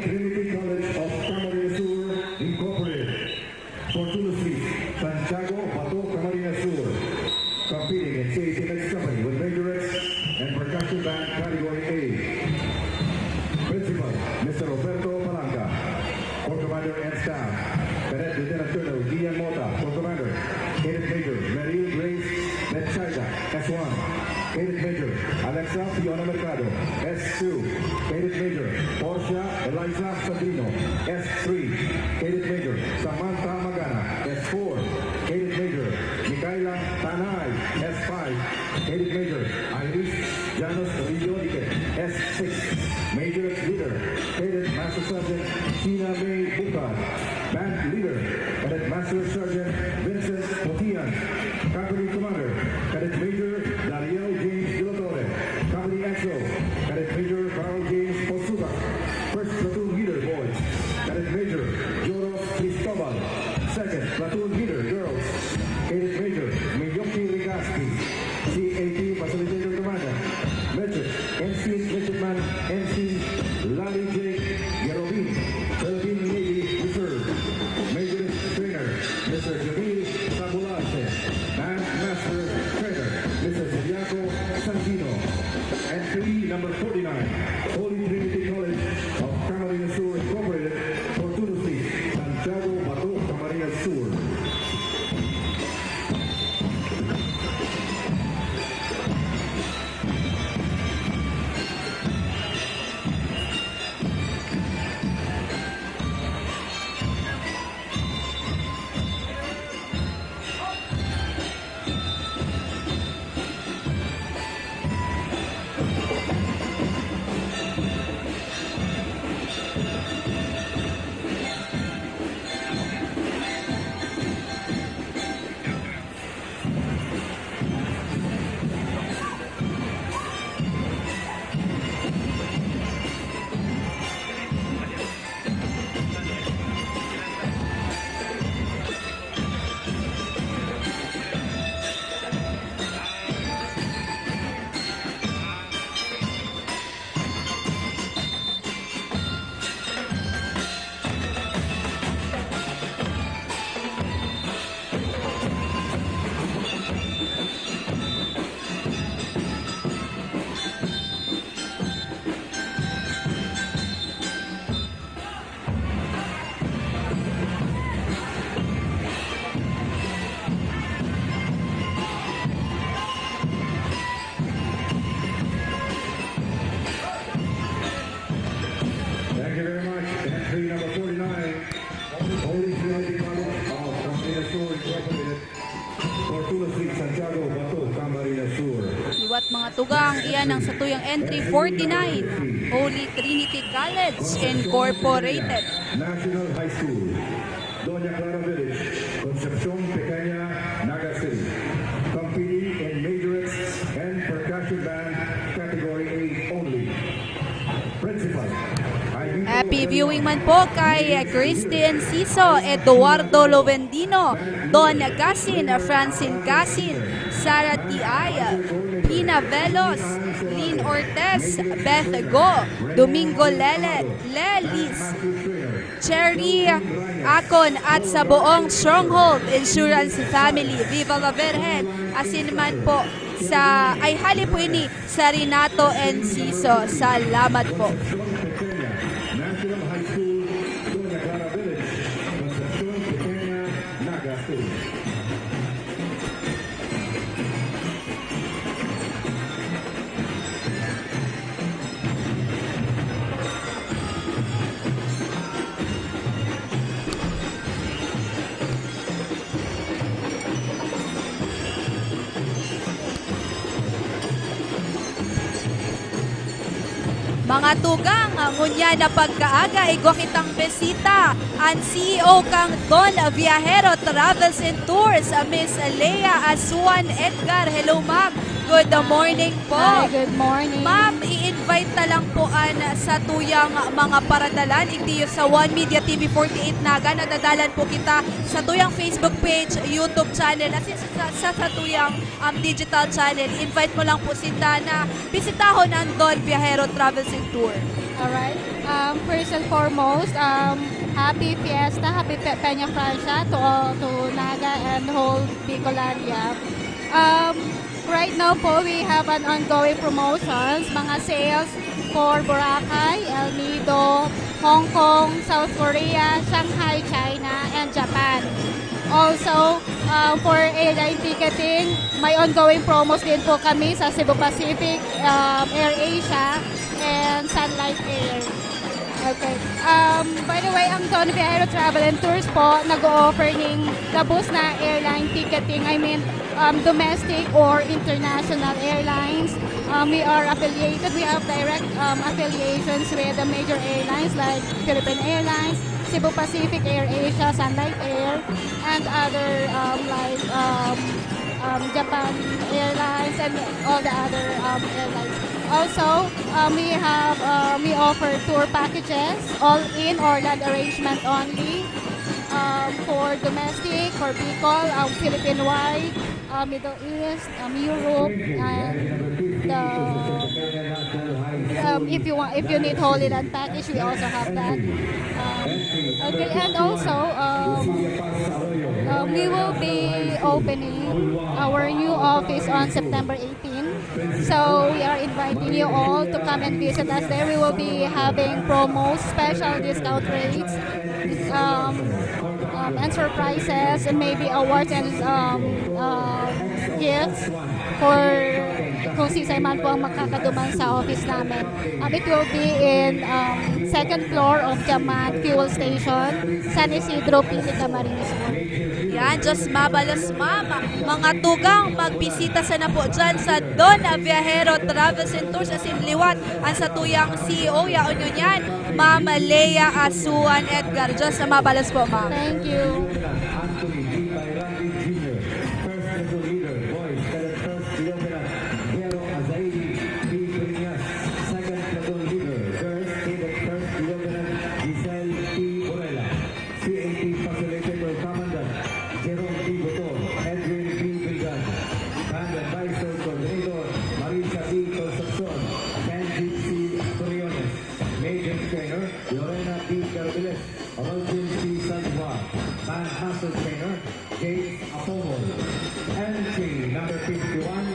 Trinity College of Camarines Sur Incorporated. Fortuna Street, Santiago, Bato, Camarines Sur. Competing in K T X company with majorettes and percussion band category A. Principal, Mister Roberto Palanca. Corps Commander and staff. Cadet Lieutenant Colonel Gian Mota, Corps Commander. Cadet Major Meryl Grace Betsaida, S one. Cadet Major Alexa Fiona Mercado, S two. Cadet Major Portia Eliza Sandrino, S three. Cadet Major Samantha Magana, S four. Cadet Major Micaela Tanay, S five. Cadet Major Iris Janos Rio Dique, S six. Major Leader, Cadet Master Sergeant Tina May Bukad. Band Leader, Cadet Master Sergeant Vincent Potian. Company Commander, Cadet Major Daniel James De La Torre. Company X O, Cadet Major Carl James Posuta. First Platoon Leader, Boys, Cadet Major Joros Cristobal. Second Platoon Leader, Girls, Cadet Major Miyoki Legaspi. C A T Facilitator Commander, Midget, Ensign Midgetman, Ensign Larry J Gerobin, Philippine Navy Reserve. Major Trainer, Mister Jamil Sabulase. Band Master Trainer, Mister Zodiaco Sandino. Entry number forty-nine, Holy Trinity College of Camarines Sur Incorporated, Fortuna Street, Santiago, Bato, Camarines Sur. Thank you very much. Entry number forty-nine, Holy Trinity College of Camarines Sur Incorporated, Fortuna Street, Santiago, Bato, Camarines Sur. Liwat mga tugang, iyan ang satuyang entry forty-nine, Holy Trinity College Incorporated. National High School, Doña Clara Village, Concepcion Pequeña, Naga City. Competing in majorettes and percussion band, category A only. Principal, I do Happy viewing man po kay Christy Enciso, Eduardo Lovendino, Don Gasin, Francine Gasin, Sarah T I, Pina Velos, Lynn Ortez, Beth Go, Domingo Lele, Lelis, Cherry Acon at sa buong Stronghold Insurance Family. Viva la Virgen! Asin man po sa, ay, hali po ini sa Renato Enciso. Salamat po. National High School, Doña Clara Village, Concepcion Pequeña, Naga City. Mga tugang, ngunyan na pagkaaga, igwa kitang bisita, an C E O kan Don Viajero Travels and Tours, Miss Lea Asuan Edgar. Hello, ma'am. Good morning po. Hi, good morning. Ma'am, i-invite ta lang po an satuyang mga paradalan. Igdi sa One Media T V forty-eight Naga, nadadalan po kita satuyang Facebook page, YouTube channel, asin sa, sa, satuyang, um, digital channel. Invite mo lang po sinda na bisitahon ang Don Viajero Travels and Tour. Alright. Um, first and foremost, um, happy Fiesta, happy Pe- Peña Francia to all, to Naga and whole Bicolandia. Um, right now po, we have an ongoing promotions, mga sales for Boracay, El Nido, Hong Kong, South Korea, Shanghai, China, and Japan. Also, uh, for airline ticketing, may ongoing promos din po kami sa Cebu Pacific, um, AirAsia, and Sunlight Air. Okay. Um, by the way, ang Don Viajero Travel and Tours po nag-o-offer ning gabos na airline ticketing, I mean, um, domestic or international airlines. Um, we are affiliated, we have direct, um, affiliations with the major airlines like Philippine Airlines, Cebu Pacific, AirAsia, Sunlight Air, and other, um, like, um, um, Japan Airlines and all the other, um, airlines. Also, um, we have, um, we offer tour packages, all in or land arrangement only, um, for domestic, for Bicol, um, Philippine wide, uh, Middle East, um, Europe, and the, um, if you want, if you need Holy Land package, we also have that. Um, okay, and also, um, um, we will be opening our new office on September eighteen. So we are inviting you all to come and visit us there. We will be having promos, special discount rates, um, um, and surprises, and maybe awards and, um, uh, gifts for kung sinsay man po ang makakaduman sa office namin. Um, it will be in, um, second floor of Diamante Fuel Station, San Isidro, Pili, Camarines Sur. Yan, Diyos mabalos, ma'am. Mga tugang, magbisita sana po dyan sa Don Viajero Travels and Tours, asin liwat ang satuyang C E O, yaon nyo yan, Ma'am Lea Asuan Edgar. Diyos na mabalos po, ma'am. Thank you. Anthony G. Bayrandi Junior, First Platoon Leader, Boys, Cadet First Lieutenant Vero Azaidi P. Briñas, Second Platoon Leader, Girls, Cadet First Lieutenant Giselle P. Borela, C A T Facilitator Commandant Jerome P. Buto, Edwin B. Bildan, Band Advisor Coordinator Marisa B. Concepcion, Band Gypsy Coriones, Major Trainer Lorena B. Cardiles, Rodin C. Salva, Band Master Trainer James Apomol. Entry number fifty-one,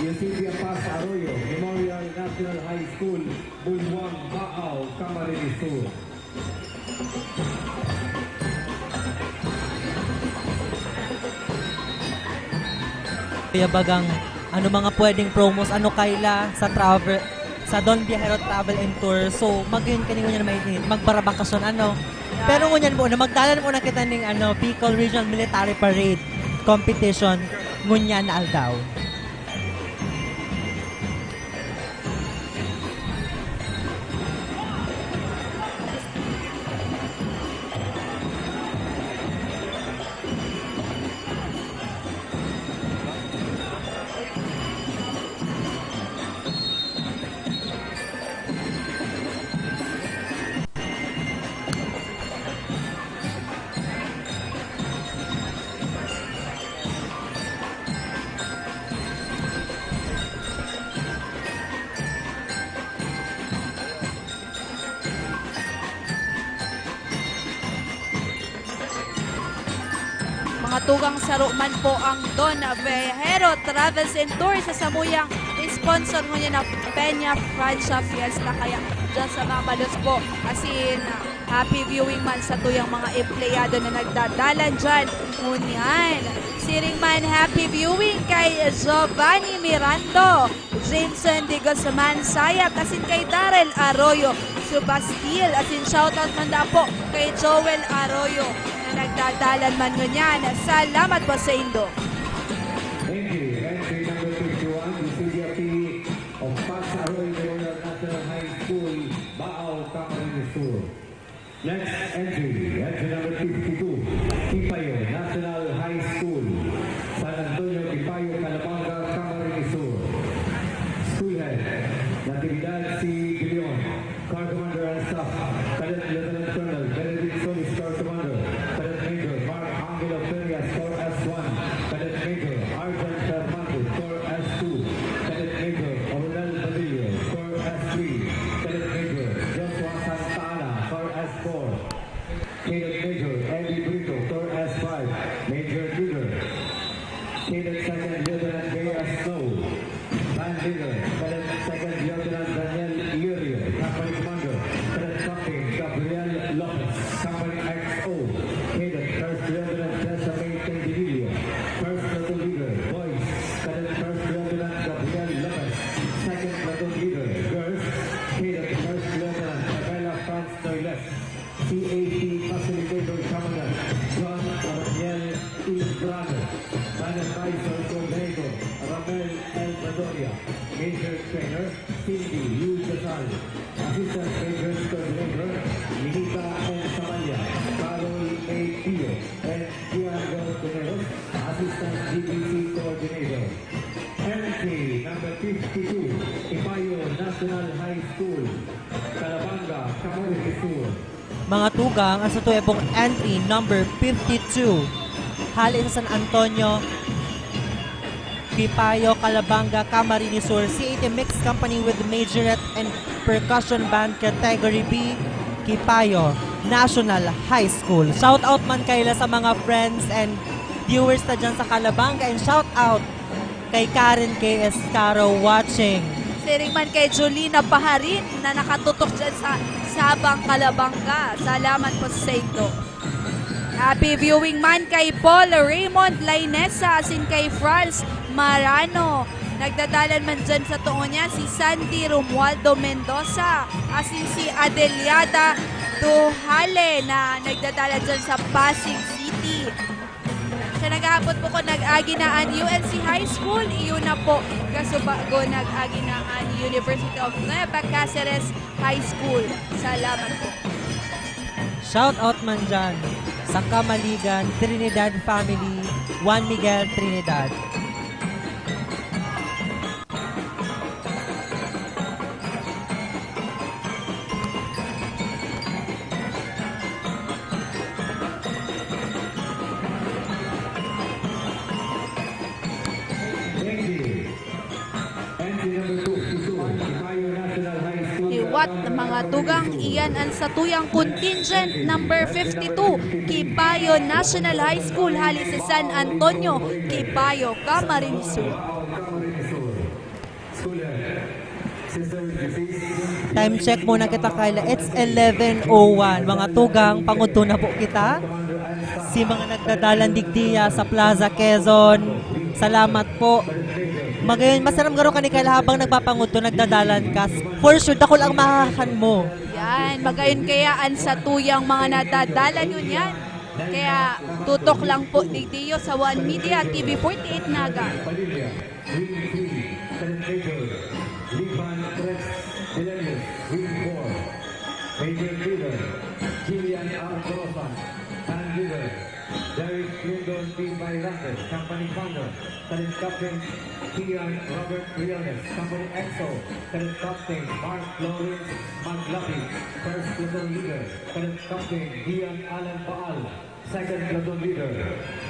Eusebia Paz Arroyo, Memorial National High School, Bulwang, Baao, Camarines Sur. Kuya Bagang, ano mga pwedeng promos, ano kaila sa travel, sa Don Viajero Travel and Tour? So, mag-, yun, kani ngunyan na mainit, magbarabakasyon, ano? Pero ngunyan po na, magdalan po na kita ning, ano, Bicol Regional Military Parade Competition ngunyan na aldaw. Mga tugang, saro man po ang Don Viajero Travels and Tours sa samuyang sponsor ngunyan na Peña Francia Fiesta. Kaya dyan sa mga balos po, asin, happy viewing man sa tuyang mga empleyado na nagdadalan dyan ngunyan. Siring man, happy viewing kay Giovanni Mirando, Jameson de Guzman Sayat, asin kay Darrell Arroyo Subastil, asin shoutout man da po kay Joel Arroyo na nagdadalan man ngunyan. Salamat po sa indo. Thank you. Entry number fifty-one, Lucilia P. of Paz Arroyo Memorial National High School, Baao, Camarines Sur. Next entry, entry number fifty-two, Kipayo National High School, San Antonio Kipayo, Calabanga, Camarines Sur. School Head, Natividad C. De Leon, Corps Commander and Staff, Cadet Lieutenant Colonel Benedict Solis, Corps Commander, Cadet Major Mark Angelo Ferias, Corps S one, Cadet Major Arjan Fermante, Corps S two, Cadet Major Ornel Badillo, Corps S three, Cadet Major Joshua Cadet Major Eddie Brito, Tor S five, Major Leader. Cadet Second Lieutenant Bea Snow, Band Leader. Cadet Second Lieutenant Daniel Lirio, Company Commander. Cadet Captain Gabriel Lopez, Company X O. Cadet First Lieutenant Desiree Tendilillo, First Platoon Leader, Boys. Cadet First Lieutenant Gabriel Lopez, Second Platoon Leader, Girls. Cadet First Lieutenant Isabella Franz Toiles, C A T Facilitator Commandant John Raniel Ingrano, Band Advisor Coordinator Ramel L. Badoria, Major Trainer Cindy U. Jasal, Assistant Majors Coordinator Minita N. Samalia, Carol A. Pio, and Diego Tuneros, Assistant G B C Coordinator. Entry number fifty-two, Kipayo National High School, Calabanga, Camarines Sur. Mga tugang, ang satuya pong entry number fifty-two. Hale sa San Antonio, Kipayo, Calabanga, Camarines Sur, C A T Mixed Company with Majorette and Percussion Band Category B, Kipayo, National High School. Shout out man kaila sa mga friends and viewers na dyan sa Calabanga, and shout out kay Karen K. Escaro watching. Siring man kay Jolina Paharin na nakatutok dyan sa Sabang, Calabanga. Salamat po sa indo. Happy viewing man kay Paul Raymond Lainesa asin kay Frals Marano. Nagdadalan man dyan sa too niya si Sandy Romualdo Mendoza asin si Adeliada Duhale na nagdadalan dyan sa Pasig City. Siya naghahapot po kung nag-agi na an U N C High School, iyo na po. Kasubago nag-agi na an University of Nueva Caceres High School. Salamat po. Shout out man dyan sa Kamaligan Trinidad family, Juan Miguel Trinidad. Liwat na mga tugang, iyan an satuyang contingent number fifty-two, Kipayo National High School, hale sa San Antonio, Kipayo, Camarines Sur. Time check muna kita, Kyle. It's eleven oh one. Mga tugang, pangudto na po kita. Si mga nagdadalan digdiya sa Plaza Quezon, salamat po. Magayon, masaram garo ka ni Kyle habang nagpapangudto, nagdadalan ka. For sure, dakul ang mahahan mo. Yan, magayon kaya an satuyang mga nadadalan ngunyan. Kaya tutok lang po digdiyo sa One Media, T V forty-eight Naga. Wing three, Sergeant Major Liban Tres Delenius. Wing four, Major Leader Jillian R. Corosan. Band Leader Derek Lindon P. Bayrante. Company Commander, Cadet Captain Kian Robert Briones. Company X O, Cadet Captain Mark Lawrence Maglapig. First Platoon Leader, Cadet Captain Gian Alan Paal. Second Platoon Leader,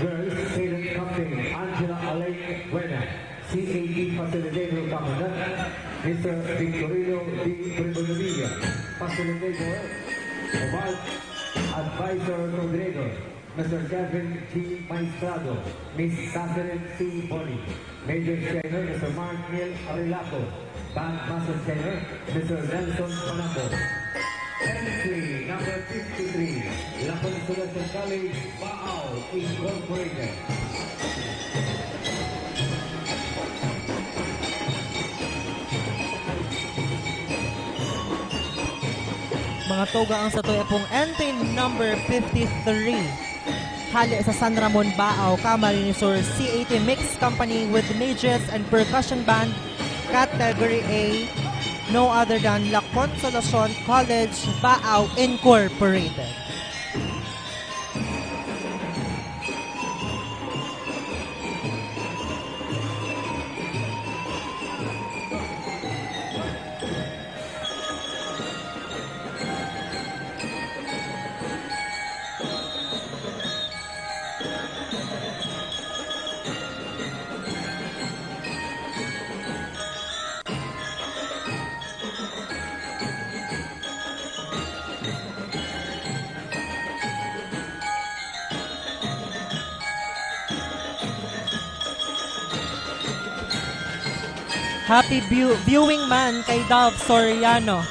Girls, Cadet Captain Angela Alain Buena. C A T Facilitator Commandant, Mister Victorino D. Primonobia. Facilitator, Band Advisor Coordinator, Mister Kevin G. Maestrado, Miss Catherine C. Boni. Major Trainer, Mister Mark Neil Arilaco. Band Master Trainer, Mister Nelson Panambo. Entry number fifty-three, La Consolacion College, Baao Incorporated. Mga tugang, ang satuya pong entry number fifty-three. Hale sa San Ramon, Baao, Camarines Sur, C A T Mixed Company with Majors and Percussion Band, Category A, no other than La Consolacion College, Baao Incorporated. Happy view- viewing man kay Dove Soriano.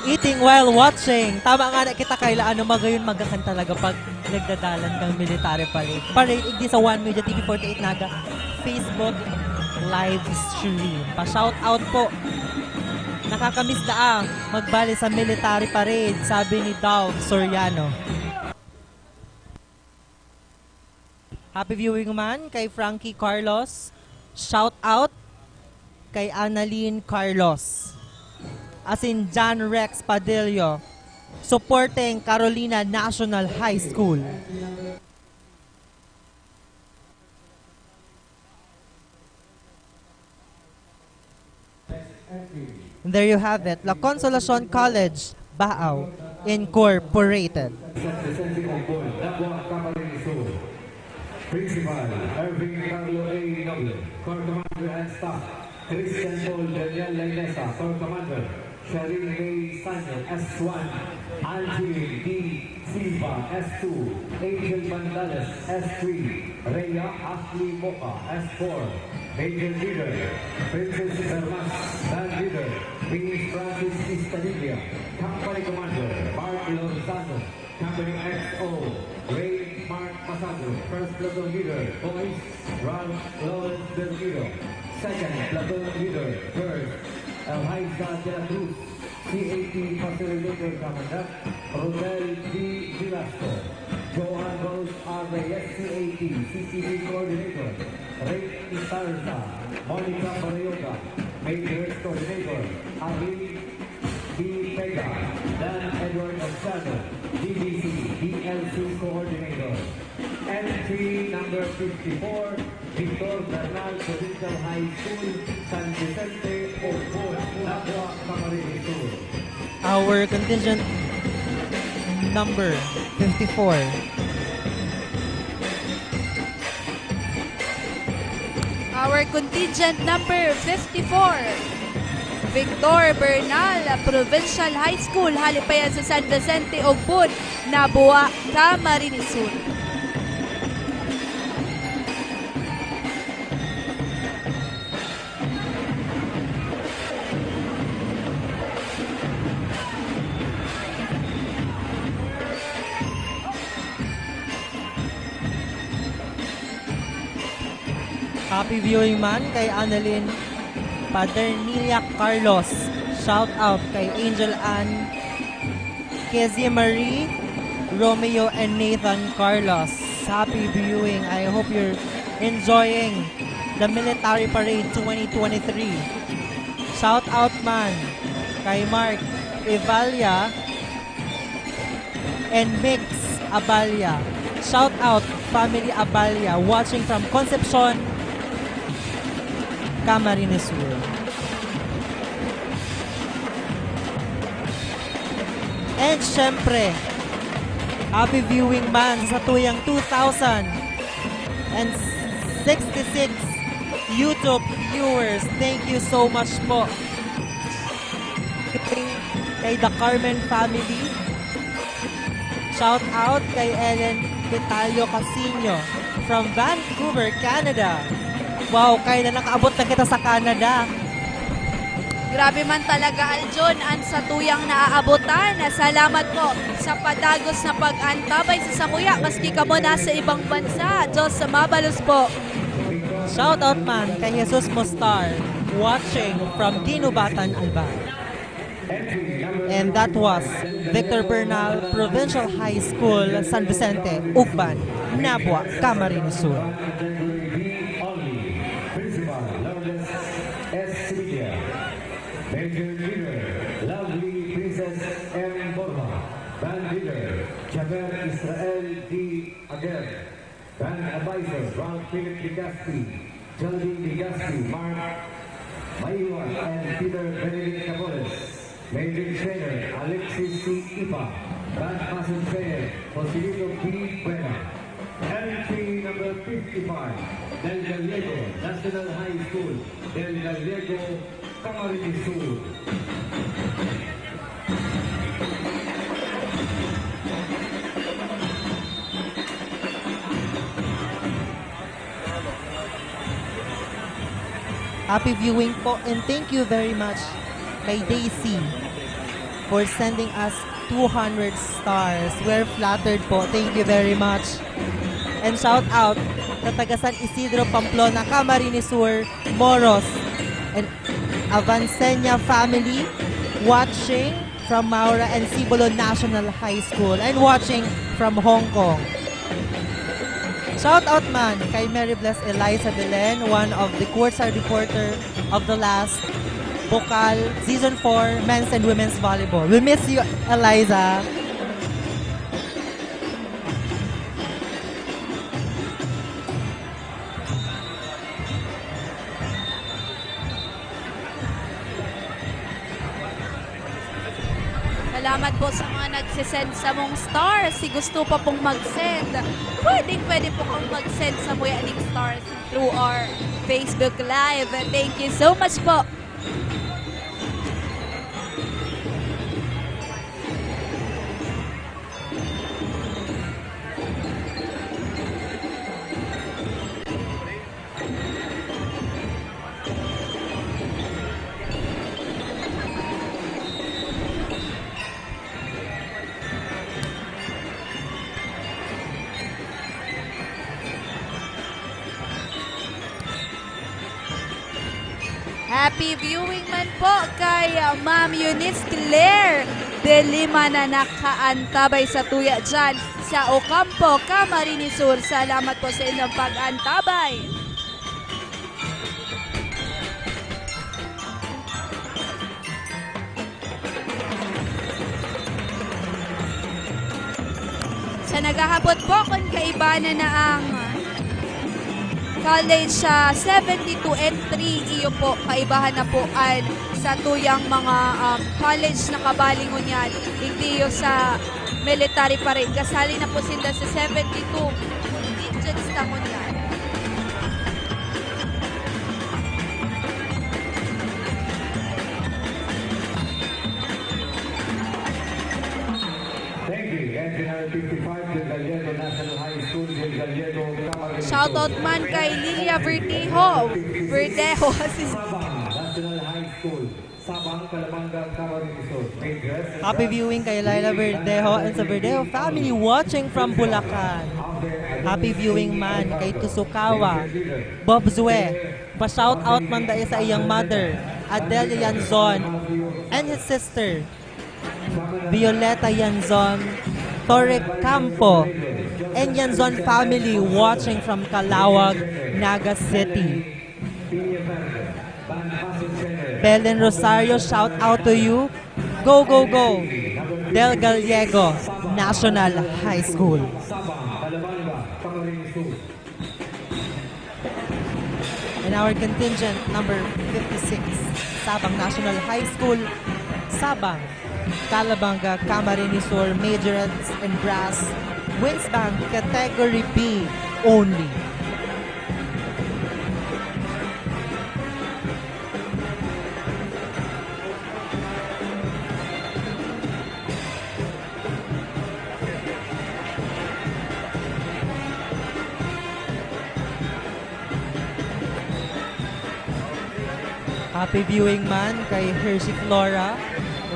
Eating while watching. Tama nga na kita, Kayla, ano, magayon magakan talaga pag nagdadalan kang military parade. Parade, igdi sa One Media T V forty-eight Naga Facebook live stream. Pa-shout out po. Nakakamiss na ah, magbali sa military parade, sabi ni Dove Soriano. Happy viewing man kay Frankie Carlos. Shout out kay Annalyn Carlos. Asin John Rex Padillo, supporting Carolina National High School. There you have it, La Consolacion College, Baao Incorporated. San Vicente Ombol, Nabua, Camarines Sur. Principal, Ervin Carlo A. Noble. Corps Commander and Staff, Christian Paul Daniel Lainesa, Corps Commander. Sherin May Sanyo, S one. Angeline D. Silva, S two. Angel Mandales, S three. Rhea Ashley Moca, S four. Major Leader, Princess Bermas. Band Leader, Miss Francis Estadilla. Company Commander, Mark Lozano. Company X O, Ray Mark Pasado. First Platoon Leader, Boys, Ralph Lawrence Bermiro. Second Platoon Leader, Girls, Eliza de la Cruz. C A T Facilitator Commander, Rodel D. Velasco. Johan Rose R. Reyes, C A T C C B Coordinator, Rick Isarza. Monica Barayuga, Majors Coordinator, Arlene B. Pega, Dan Edward Oxano, D B C, D L C Coordinator. Entry number fifty-four, Victor Bernal Provincial High School, San Vicente, Ogbon, Nabua, Camarines Sur. Our contingent number fifty-four. Our contingent number fifty-four, Victor Bernal Provincial High School, hali pa yan sa San Vicente, Ogbon, Nabua, Camarines Sur. Happy viewing man kay Annalyn Padernilla Carlos. Shout out kay Angel Ann, Kezia Marie, Romeo, and Nathan Carlos. Happy viewing. I hope you're enjoying the Military Parade twenty twenty-three. Shout out man kay Mark Evalia and Mix Abalia. Shout out, family Abalia, watching from Concepcion, Camarines Sur. And syempre, happy viewing man sa tuyang two thousand and sixty-six YouTube viewers. Thank you so much po. Kay The Carmen family. Shout out kay Ellen Vitalio Casino from Vancouver, Canada. Wow, kailan nakaabot na kita sa Canada? Grabe man talaga, Aljon, an satuyang naaabotan. Salamat po sa padagos na pag-antabay sa samuya, maski kamo nasa ibang bansa. Diyos sa mabalos po. Shout out man kay Jesus Mostar, watching from Guinobatan, Albay. And that was Victor Bernal Provincial High School, San Vicente, Ugban, Nabua, Camarines Sur. Category B only. Principal, Lourdes S. Sevilla. Major Leader, Lovely Princess M. Borja. Band Leader, Javier Israel D. Aguer. Band Advisor, Ralph Philip Legaspi, Geraldine Legaspi, Mark Maiwan, and Peter Benedict Capoles. Major Trainer, Alexis C. Ipa. Band Master Trainer, Joselito B. Buena. Entry number fifty-five, Del Gallego, National High School, Del Gallego, Camarines Sur. Happy viewing po and thank you very much kay Daisy for sending us two hundred stars. We're flattered po. Thank you very much. And shout out sa taga San Isidro, Pamplona, Camarines Sur, Moros, and Avancenia family watching from Maura and Sibolo National High School and watching from Hong Kong. Shout out man kay Mary Bless Eliza Belen, one of the courtside reporter of the last Bokal Season four Men's and Women's Volleyball. We miss you, Eliza. Salamat po sa mga nagsisend sa mong stars. Si gusto pa pong mag-send, pwedeng pwede po kang mag-send sa Muya Ning Stars through our Facebook Live. Thank you so much po. Happy viewing man po kay, ah, Ma'am Eunice Claire de Lima na nakaantabay sa tuya dyan sa Ocampo, Camarines Sur. Salamat po sa inyong pag-antabay. Sa naghahapot po kun kaibahan na ang college sa seventy-two and three, iyo po, kaibahan na po an sa tuyang mga, um, college na kabali ngunyan, igdiyo sa military parade. Kasali na po sinda sa seventy-two contingents na ngunyan. Thank you. N P R fifty-five, Del Galledo National High School, Del Galledo, Camarines Sur. Shoutout man kay Lilia Verdejo. Verdejo, si Sabang National High School, Sabang, Calabanga, Camarines Sur. May dress. Happy viewing kay Laila Verdejo and sa Verdejo family watching from Bulacan. Happy viewing man kay Tusukawa, Bob Zue. Pa-shoutout man dai sa iyang mother, Adelia Yanzon, and his sister, Violeta Yanzon, Torre Campo, and Yanzon family watching from Calauag, Naga City. Belen Rosario, shout out to you. Go, go, go! Del Gallego National High School. And our contingent number fifty-six, Sabang National High School, Sabang, Calabanga, Camarines Sur, Majorettes and Brass, Queens Band, Category B only. Happy viewing man kay Hershey Flora,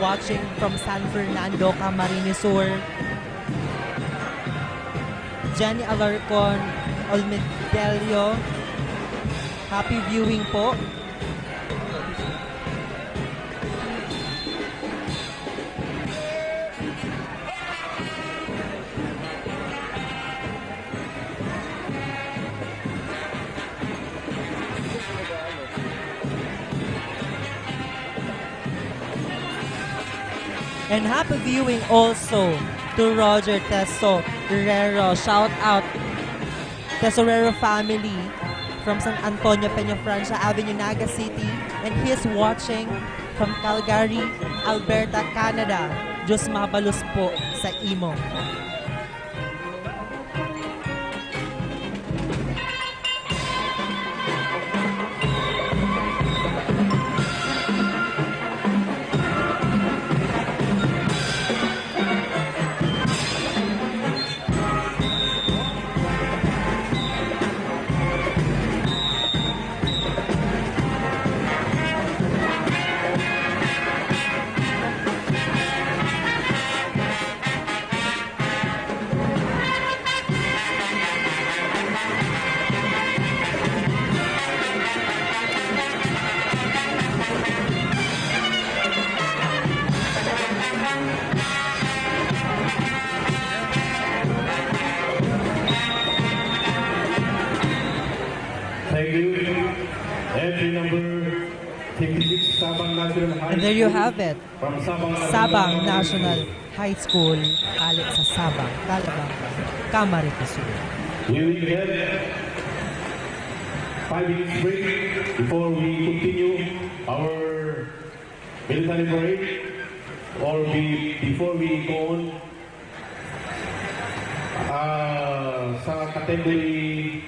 watching from San Fernando, Camarines Sur. Jenny Alarcon Olmedelio, happy viewing po. And happy viewing also to Roger Teso Herrero. Shout out Tesorero family from San Antonio, Peñafrancia Avenue, Naga City, and he's watching from Calgary, Alberta, Canada. Diyos mabalos po sa imo. You have it. Sabang National High School, hale sa Sabang, Calabanga, Camarines Sur. We will have five minutes break before we continue our military parade, or be, before we go on Ah, sa category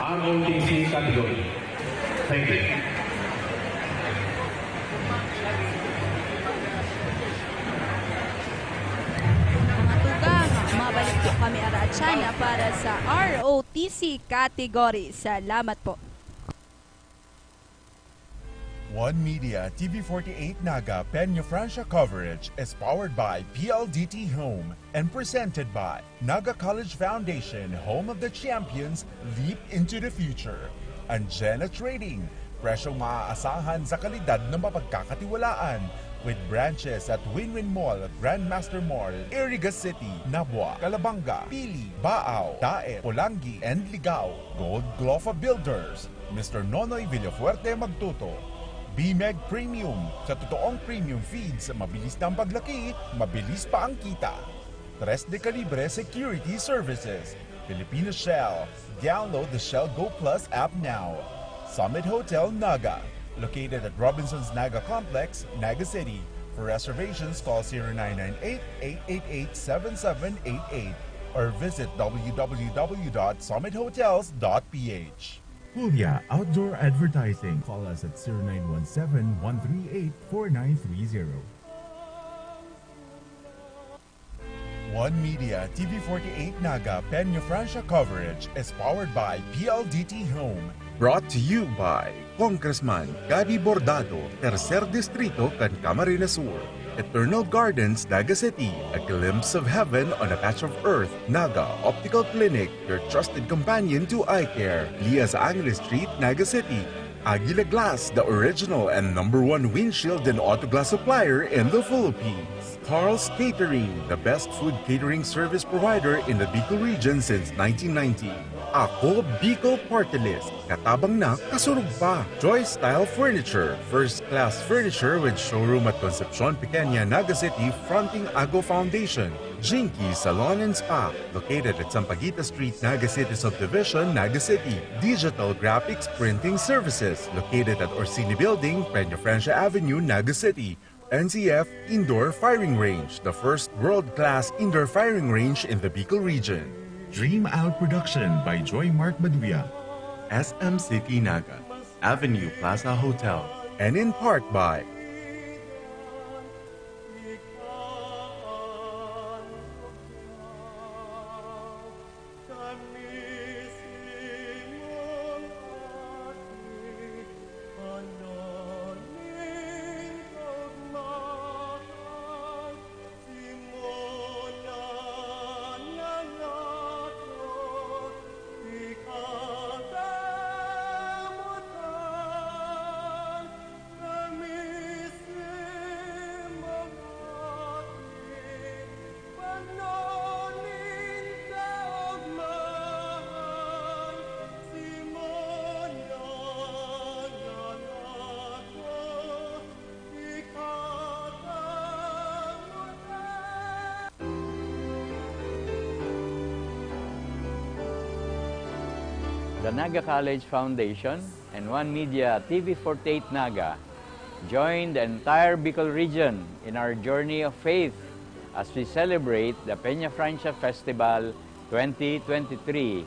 R O T C category. Thank you. Mga tugang, mabalik po kami, Ara Chana, para sa R O T C category. Salamat po. One Media T V forty-eight Naga Peñafrancia coverage is powered by P L D T Home and presented by Naga College Foundation, home of the champions, leap into the future. Anjena Trading, presyong maaasahan sa kalidad na mapagkakatiwalaan. With branches at Win-Win Mall, Grandmaster Mall, Iriga City, Nabua, Calabanga, Pili, Baao, Daet, Polangui, and Ligao. Gold Glofa Builders, Mister Nonoy Villafuerte Magtuto. B-Meg Premium, sa totoong premium feeds, mabilis na ang paglaki, mabilis pa ang kita. Tres de Calibre Security Services, Filipino Shell. Download the Shell Go Plus app now. Summit Hotel Naga, located at Robinson's Naga Complex, Naga City. For reservations, call zero nine nine eight, eight eight eight, seven seven eight eight or visit w w w dot summit hotels dot p h. Hulya Outdoor Advertising. Call us at zero nine one seven, one three eight, four nine three zero. One Media T V forty-eight Naga Peñafrancia coverage is powered by P L D T Home. Brought to you by Congressman Gabby Bordado, Tercer Distrito kan Camarines Sur. Eternal Gardens, Naga City, a glimpse of heaven on a patch of earth. Naga Optical Clinic, your trusted companion to eye care. Lias Angeles Street, Naga City. Aguila Glass, the original and number one windshield and auto glass supplier in the Philippines. Carl's Catering, the best food catering service provider in the Bicol region since nineteen ninety. Ako Bicol Party List, katabang na, kasurog pa. Joy Style Furniture, first class furniture with showroom at Concepcion Pequeña, Naga City, fronting Ago Foundation. Jinky Salon and Spa, located at Sampaguita Street, Naga City Subdivision, Naga City. Digital Graphics Printing Services, located at Orsini Building, Peñafrancia Avenue, Naga City. N C F Indoor Firing Range, the first world-class indoor firing range in the Bicol region. Dream Out Production by Joy Mark Maduya. S M City Naga, Avenue Plaza Hotel. And in part by The Naga College Foundation and One Media T V forty-eight Naga join the entire Bicol region in our journey of faith as we celebrate the Peñafrancia Festival twenty twenty-three.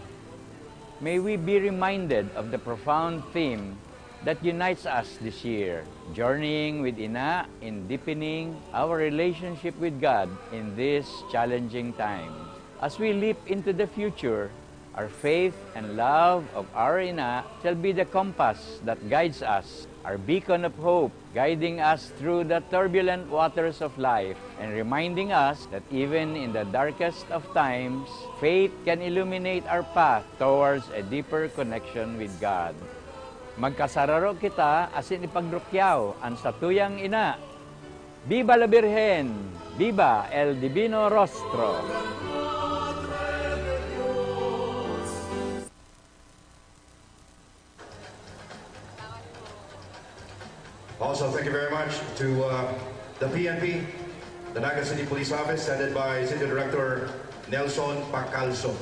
May we be reminded of the profound theme that unites us this year, journeying with Ina in deepening our relationship with God in this challenging time. As we leap into the future, our faith and love of our Ina shall be the compass that guides us, our beacon of hope, guiding us through the turbulent waters of life and reminding us that even in the darkest of times, faith can illuminate our path towards a deeper connection with God. Magkasararo kita asin ipagrukyaw an satuyang Ina. Viva la Virgen! Viva el Divino Rostro! Also, thank you very much to uh, the P N P, the Naga City Police Office, headed by City Director Nelson Pacalso.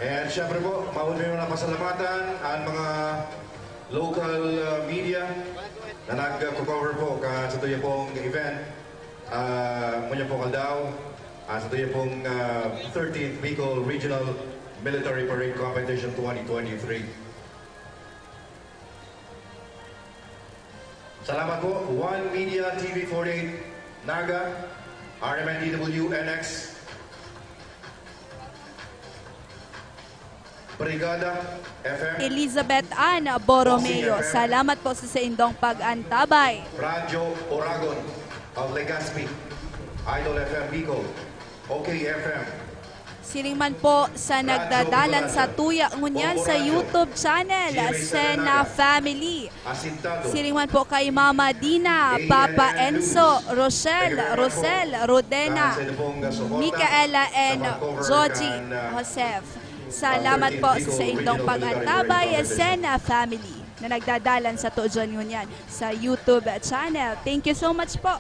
And syempre po, mauni na pasalamatan ang mga local uh, media na nagko-cover po ka sa tuya pong event. Uh, ngunyan pong aldaw, uh, sa tuya pong uh, thirteenth Bicol Regional Military Parade Competition twenty twenty-three. Salamat po. One Media, T V forty-eight Naga, R M N D W N X, Brigada F M, Elizabeth Ann Borromeo. Boxing F M. Salamat po sa saindong pag-antabay. Radyo Oragon of Legazpi, Idol F M Bicol, OK F M. Siring man po sa nagdadalan sa tuya ngunyan sa YouTube channel, Sena Family. Siring man po kay Mama Dina, Papa Enzo, Rochelle, Rosel, Rodena, Micaela, and Joji Joseph. Salamat po sa indong pag-antabay, Sena Family, na nagdadalan sa tuya ngunyan sa YouTube channel. Thank you so much po.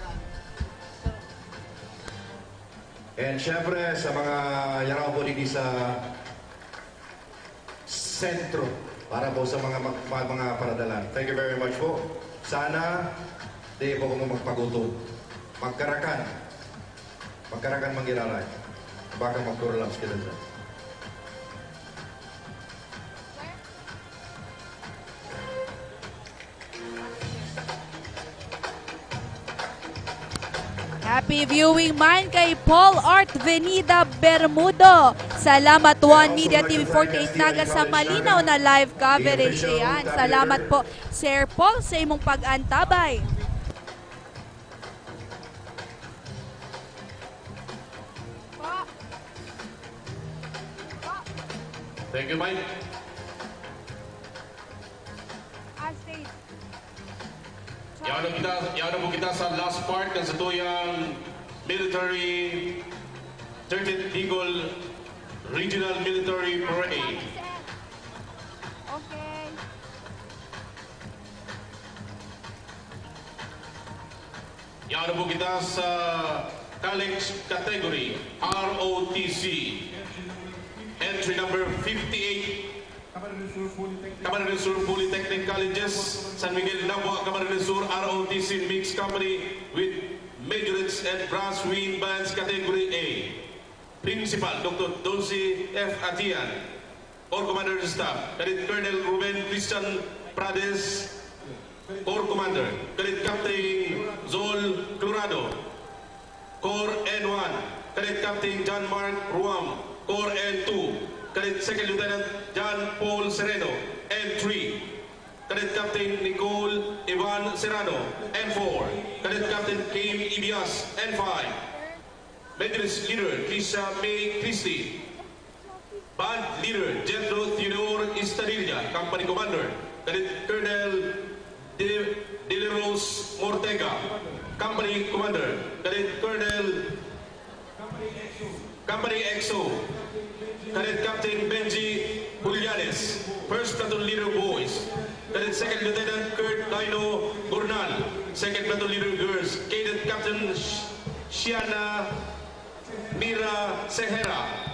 And syempre, sa mga yaraw po dito sa sentro para po sa mga mag-, mga, mga paradalan. Thank you very much po. Sana di po kamo magpagutom. Magkarakan. Magkarakan manggiraray. Baka magkurulams kita dyan. Happy viewing man kay Paul Art Venida Bermudo. Salamat, One Media T V forty-eight Naga, sa malinaw na live coverage. Ayan, salamat po, Sir Paul, sa imong pag-antabay. Thank you, Mike. Ah, stage. Yaon na kita, yaon na po kita sa last part kan satuyang military, thirteenth Bicol Regional Military Parade. Okay. Yaon na po kita sa college category, R O T C. Entry number fifty-eight, Camarines Sur Polytechnic Colleges, San Miguel, Nabua, Camarines Sur, R O T C Mixed Company with Majorettes and Brass Wind Bands Category A. Principal, Doctor Dulce F. Atian. Corps Commander Staff, Cadet Colonel Ruben Christian Prades, Corps Commander, Cadet Captain Zol Clorado, Corps N one, Cadet Captain John Mark Ruam, Corps N two, Cadet Second Lieutenant John Paul Sereno, N three, Cadet Captain Nicole Ivan Serrano, N four, Cadet Captain Kim Ibias, N five, Majorettes Leader Trisha May Christie, Band Leader Jethro Theodore Estadilla, Company Commander, Cadet Colonel De, De La Rose Mortega, Company Commander, Cadet Colonel, Company X O, Cadet Captain Benji Julianes, First Platoon Leader Boys, Cadet Second Lieutenant Kurt Dino Gurnal, Second Platoon Leader Girls, Cadet Captain Sh-, Shiana Mira Sehera.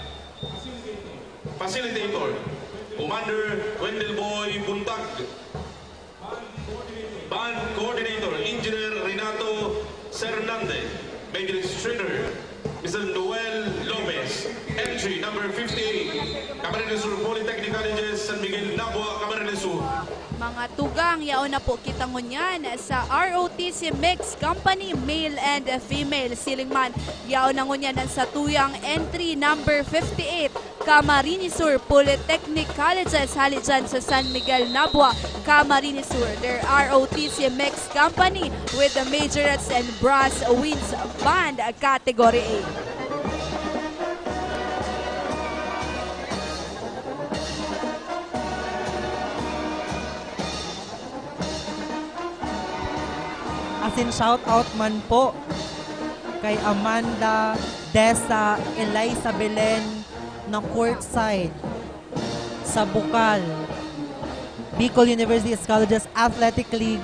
Facilitator, Commander Wendell Boy Buntag. Band Coordinator, Engineer Renato Sernande. Majorettes Trainer, Mister Noel Lopez. Entry number fifty-eight, Camarines Sur Polytechnic Colleges, San Miguel, Nabua, Camarines Sur. Mga tugang, yaon na po kita ngunyan sa R O T C Mix Company, male and female. Siring man, yaon na ngunyan ang satuyang entry number fifty-eight, Camarines Sur Polytechnic Colleges, hali dyan sa San Miguel, Nabua, Camarines Sur. Their R O T C Mix Company with the Majorettes and Brass Winds Band Category A. Sin shout out man po kay Amanda Desa, Eliza Belen na courtside sa Bukal, Bicol University Colleges Athletic League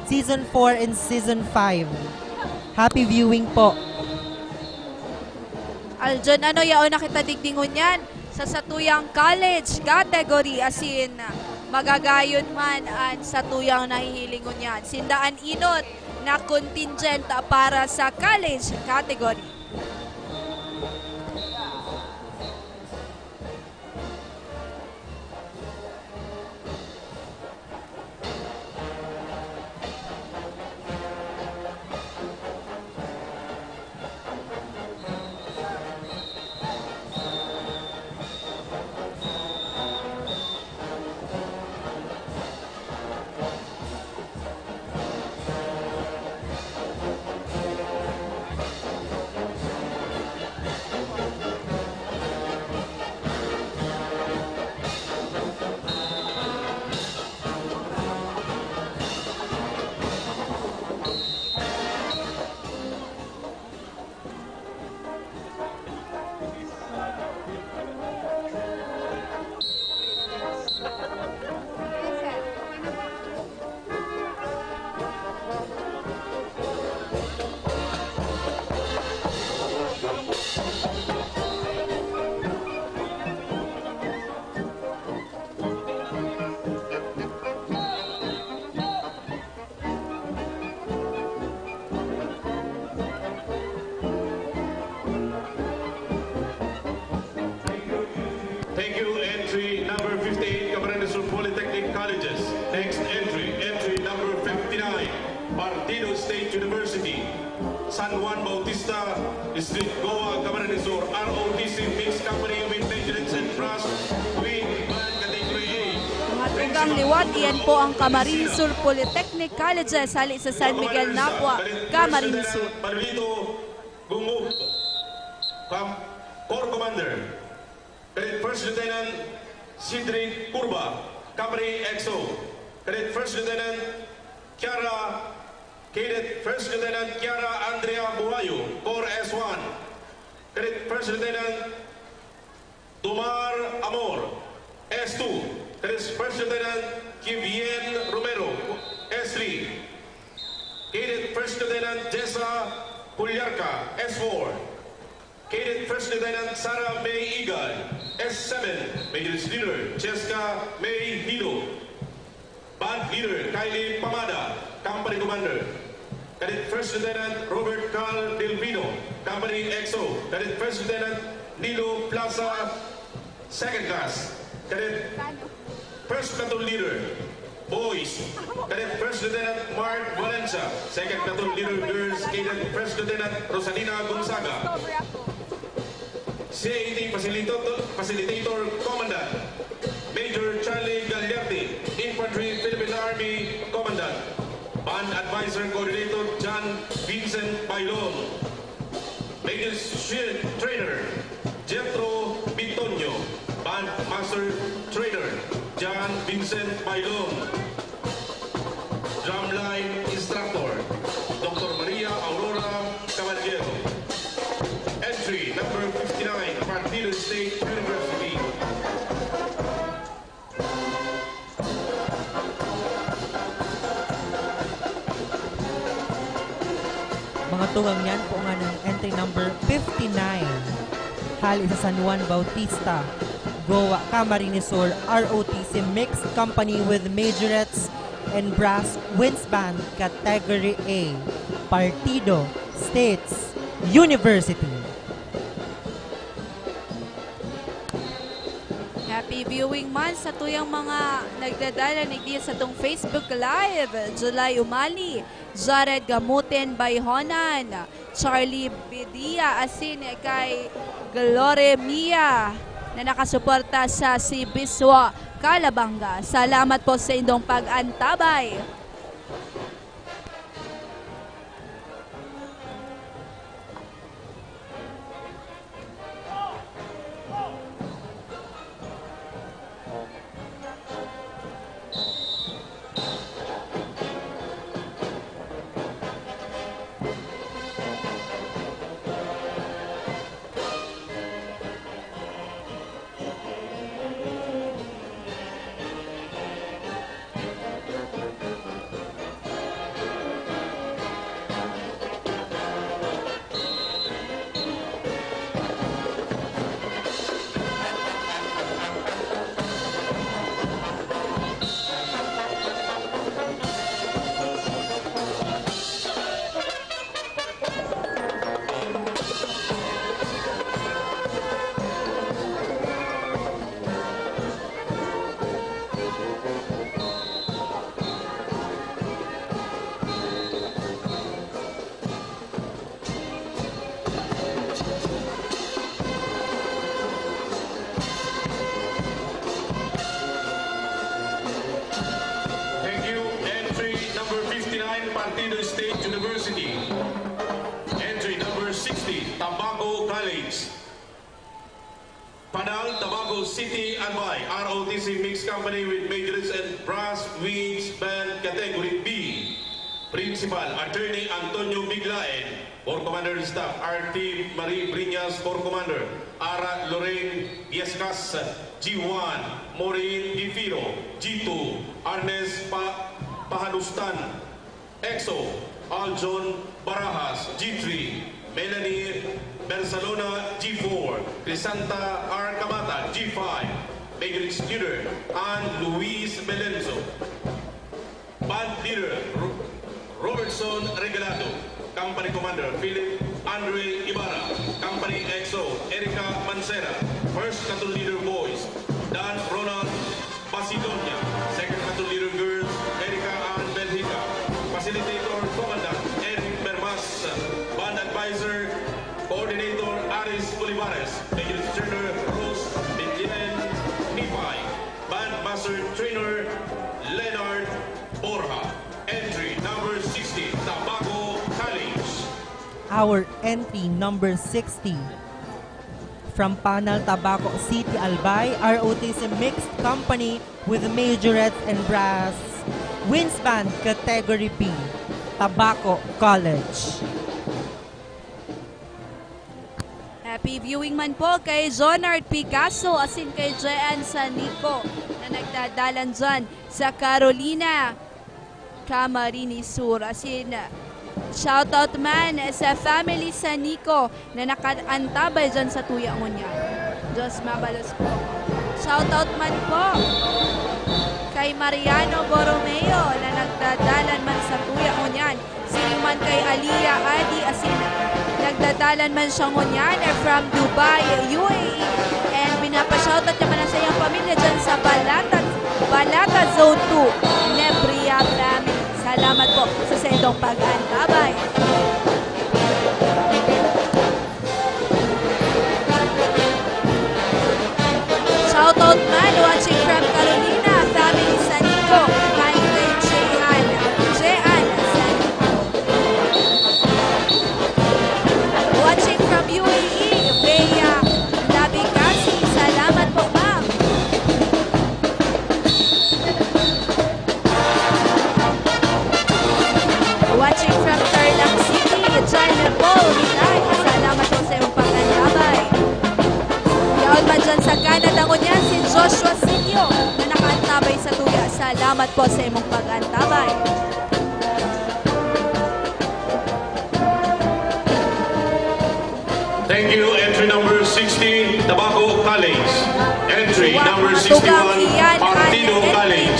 Season four and Season five. Happy viewing po. Aljon, ano yaon na kita digdi ngunyan sa satuyang college category, asin magagayon man an satuyang nahihiling ngunyan. Sinda an inot na contingent para sa college category. Thank you. Entry number fifty-eight, Camarines Sur Polytechnic Colleges. Next entry, entry number fifty-nine, Partido State University, San Juan Bautista Street, Goa, Camarines Sur, R O T C Mix Company with Maintenance and Trust, with Band Category A. Mga tugang liwat, iyan po ang Camarines Sur Polytechnic Colleges, hali sa San Miguel, Napua, Camarines Sur. Manolito Gungo, Corps Commander. Cadet First Lieutenant Cedric Curva, Company X O. Cadet First Lieutenant Kiara, Cadet First Lieutenant Kiara Andrea Buhayo, Corps S one. Cadet First Lieutenant Tomar Amor, S two. Cadet First Lieutenant Kivien Romero, S three. Cadet First Lieutenant Jessa Pulyarca, S four. Cadet First Lieutenant Sarah May Igad, S seven. Major Leader Jessica May Hino. Band Leader Kylie Pamada, Company Commander. Cadet First Lieutenant Robert Carl Delvino, Company X O. Cadet First Lieutenant Nilo Plaza, Second Class. Cadet First Platoon Leader, Boys, Cadet First Lieutenant Mark Valencia. Second Platoon Leader, Girls, Cadet First Lieutenant Rosalina Gonzaga. C A T Facilitator, Facilitator Commandant, Major Charlie Gagliardi, Infantry Philippine Army Commandant. Band Advisor Coordinator, John Vincent Bailon. Major Shield Trainer, Jethro Bitonio. Band Master Trainer, John Vincent Bailon. Drumline Instructor, Doctor Maria Aurora Caballero. Entry number fifty-nine, Partido State University. Mga tugang, yan po nga ng entry number fifty-nine. Hali sa San Juan Bautista, Goa, Camarines Sur, R O T C Mixed Company with Majorettes and Brass Winds Band, Category A, Partido, States, University. Happy viewing man sa tuyang mga nagdadala digdi sa tong Facebook Live. July Umali, Jared Gamuten Bayhonan, Charlie Bedia, asin kay Glory Mia na nakasuporta sa Sibiswa, Calabanga. Salamat po sa indong pag-antabay. Tabaco City, Albay, R O T C Mix Company with Majorettes and Brass Wings Band Category B. Principal, Attorney Antonio Biglaen. Corps Commander and Staff, R T Marie Briñas, Corps Commander, Ara Lorraine Viescas, G one, Maureen Difiro, G two, Arnes Pa-, Pahanustan, X O, Aljon Barajas, G three, Melanie Bersalona, G four, Crisanta R Camata, G five, Majorettes Leader, and Luis Belenzo. Band Leader, Ro-, Robertson Regalado. Company Commander, Philip Andre Ibarra. Company X O, Erica Mancera. First Platoon Leader Boys, Dan Ronald Basidonia. Second Platoon Leader Girls, Erica Ann Benjica. Facilitator, Commandant Eric Bermas. Band Advisor, Coordinator Aris Olivares. Majorettes Trainer, Rose Betiel Nipay. Band Master Trainer, Leonard Borja. Entry number sixty, Tabaco College. Our entry number sixty. From Panal, Tabaco City, Albay, R O T C Mixed Company with Majorettes and Brass Wings Band, Category B, Tabaco College. Happy viewing man po kay Jonard Picasso asin kay Jean Sanico na nagdadalan dyan sa Carolina, Camarines Sur. Asin, shoutout man sa family Sanico na nakaantabay dyan sa tuya ngunyan. Diyos mabalos po. Shoutout man po kay Mariano Borromeo na nagdadalan man sa tuya ngunyan. Siring man kay Aliyah Adi asin nagdadalan man siya ngunyan from Dubai, U A E. And pinapa-shoutout niya man ang sa iyang pamilya dyan sa Balata, Balata Zone two, Nebria Family. Salamat po sa saindong pag-antabay. Shoutout man, watching from Carolina, family Sanico, hi kay Jehan, Jehan Sanico. Watching from U A E, Bea Labicasi, salamat po, ma'am. Watching from Tarlac City, John Paul Hilay. Salamat po sa imong pag-antabay. Yaon man dyan sa Canada ngunyan, si Joshua Sinio na nakaantabay sa tuya. Salamat po sa imong pag-antabay. Thank you. Entry number sixty, Tabaco College. Entry number sixty-one, Partido College.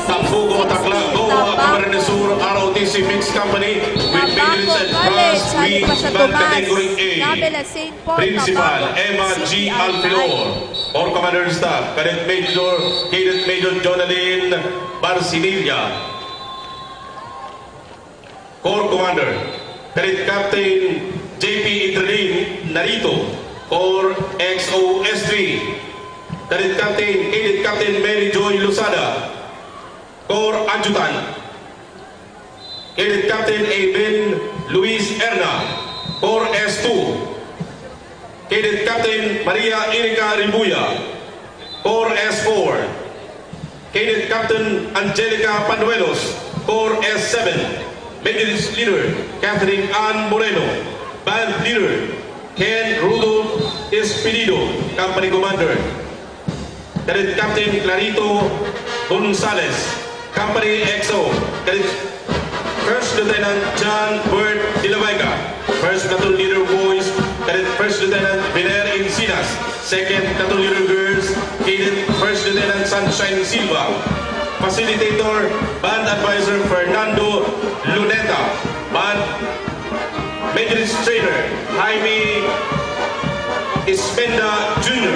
Tambuco, Matakla, Goa, Camarines Sur, R O T C Mixed Company with Majorettes and Brass Wings Band Category A. Principal, Emma G Alfilor. Corps Commander Staff, Cadet Major, Cadet Major Jonalyn Barcinilla. Corps Commander, Cadet Captain J P Idrelin Narito, Corps X O S three, Cadet Captain, Cadet Captain Mary Joy Losada, Corps Adjutant, Cadet Captain Aben Luis Erna, Corps S two, Cadet Captain Maria Erica Rimbuya, Corps S four. Cadet Captain Angelica Panuelos, Corps S seven. Majorettes Leader, Catherine Ann Moreno. Band Leader, Ken Rudolph Espinido, Company Commander. Cadet Captain Clarito Gonzalez, Company X O. Cadet First Lieutenant John Bert de la Vega. First Platoon Leader Boys, Cadet First Lieutenant Biner Encinas. Second Platoon Leader Girls, Cadet First Lieutenant Sunshine Silva. Facilitator, Band Advisor Fernando Luneta. Band Majorettes Trainer, Jaime Ispenda Junior.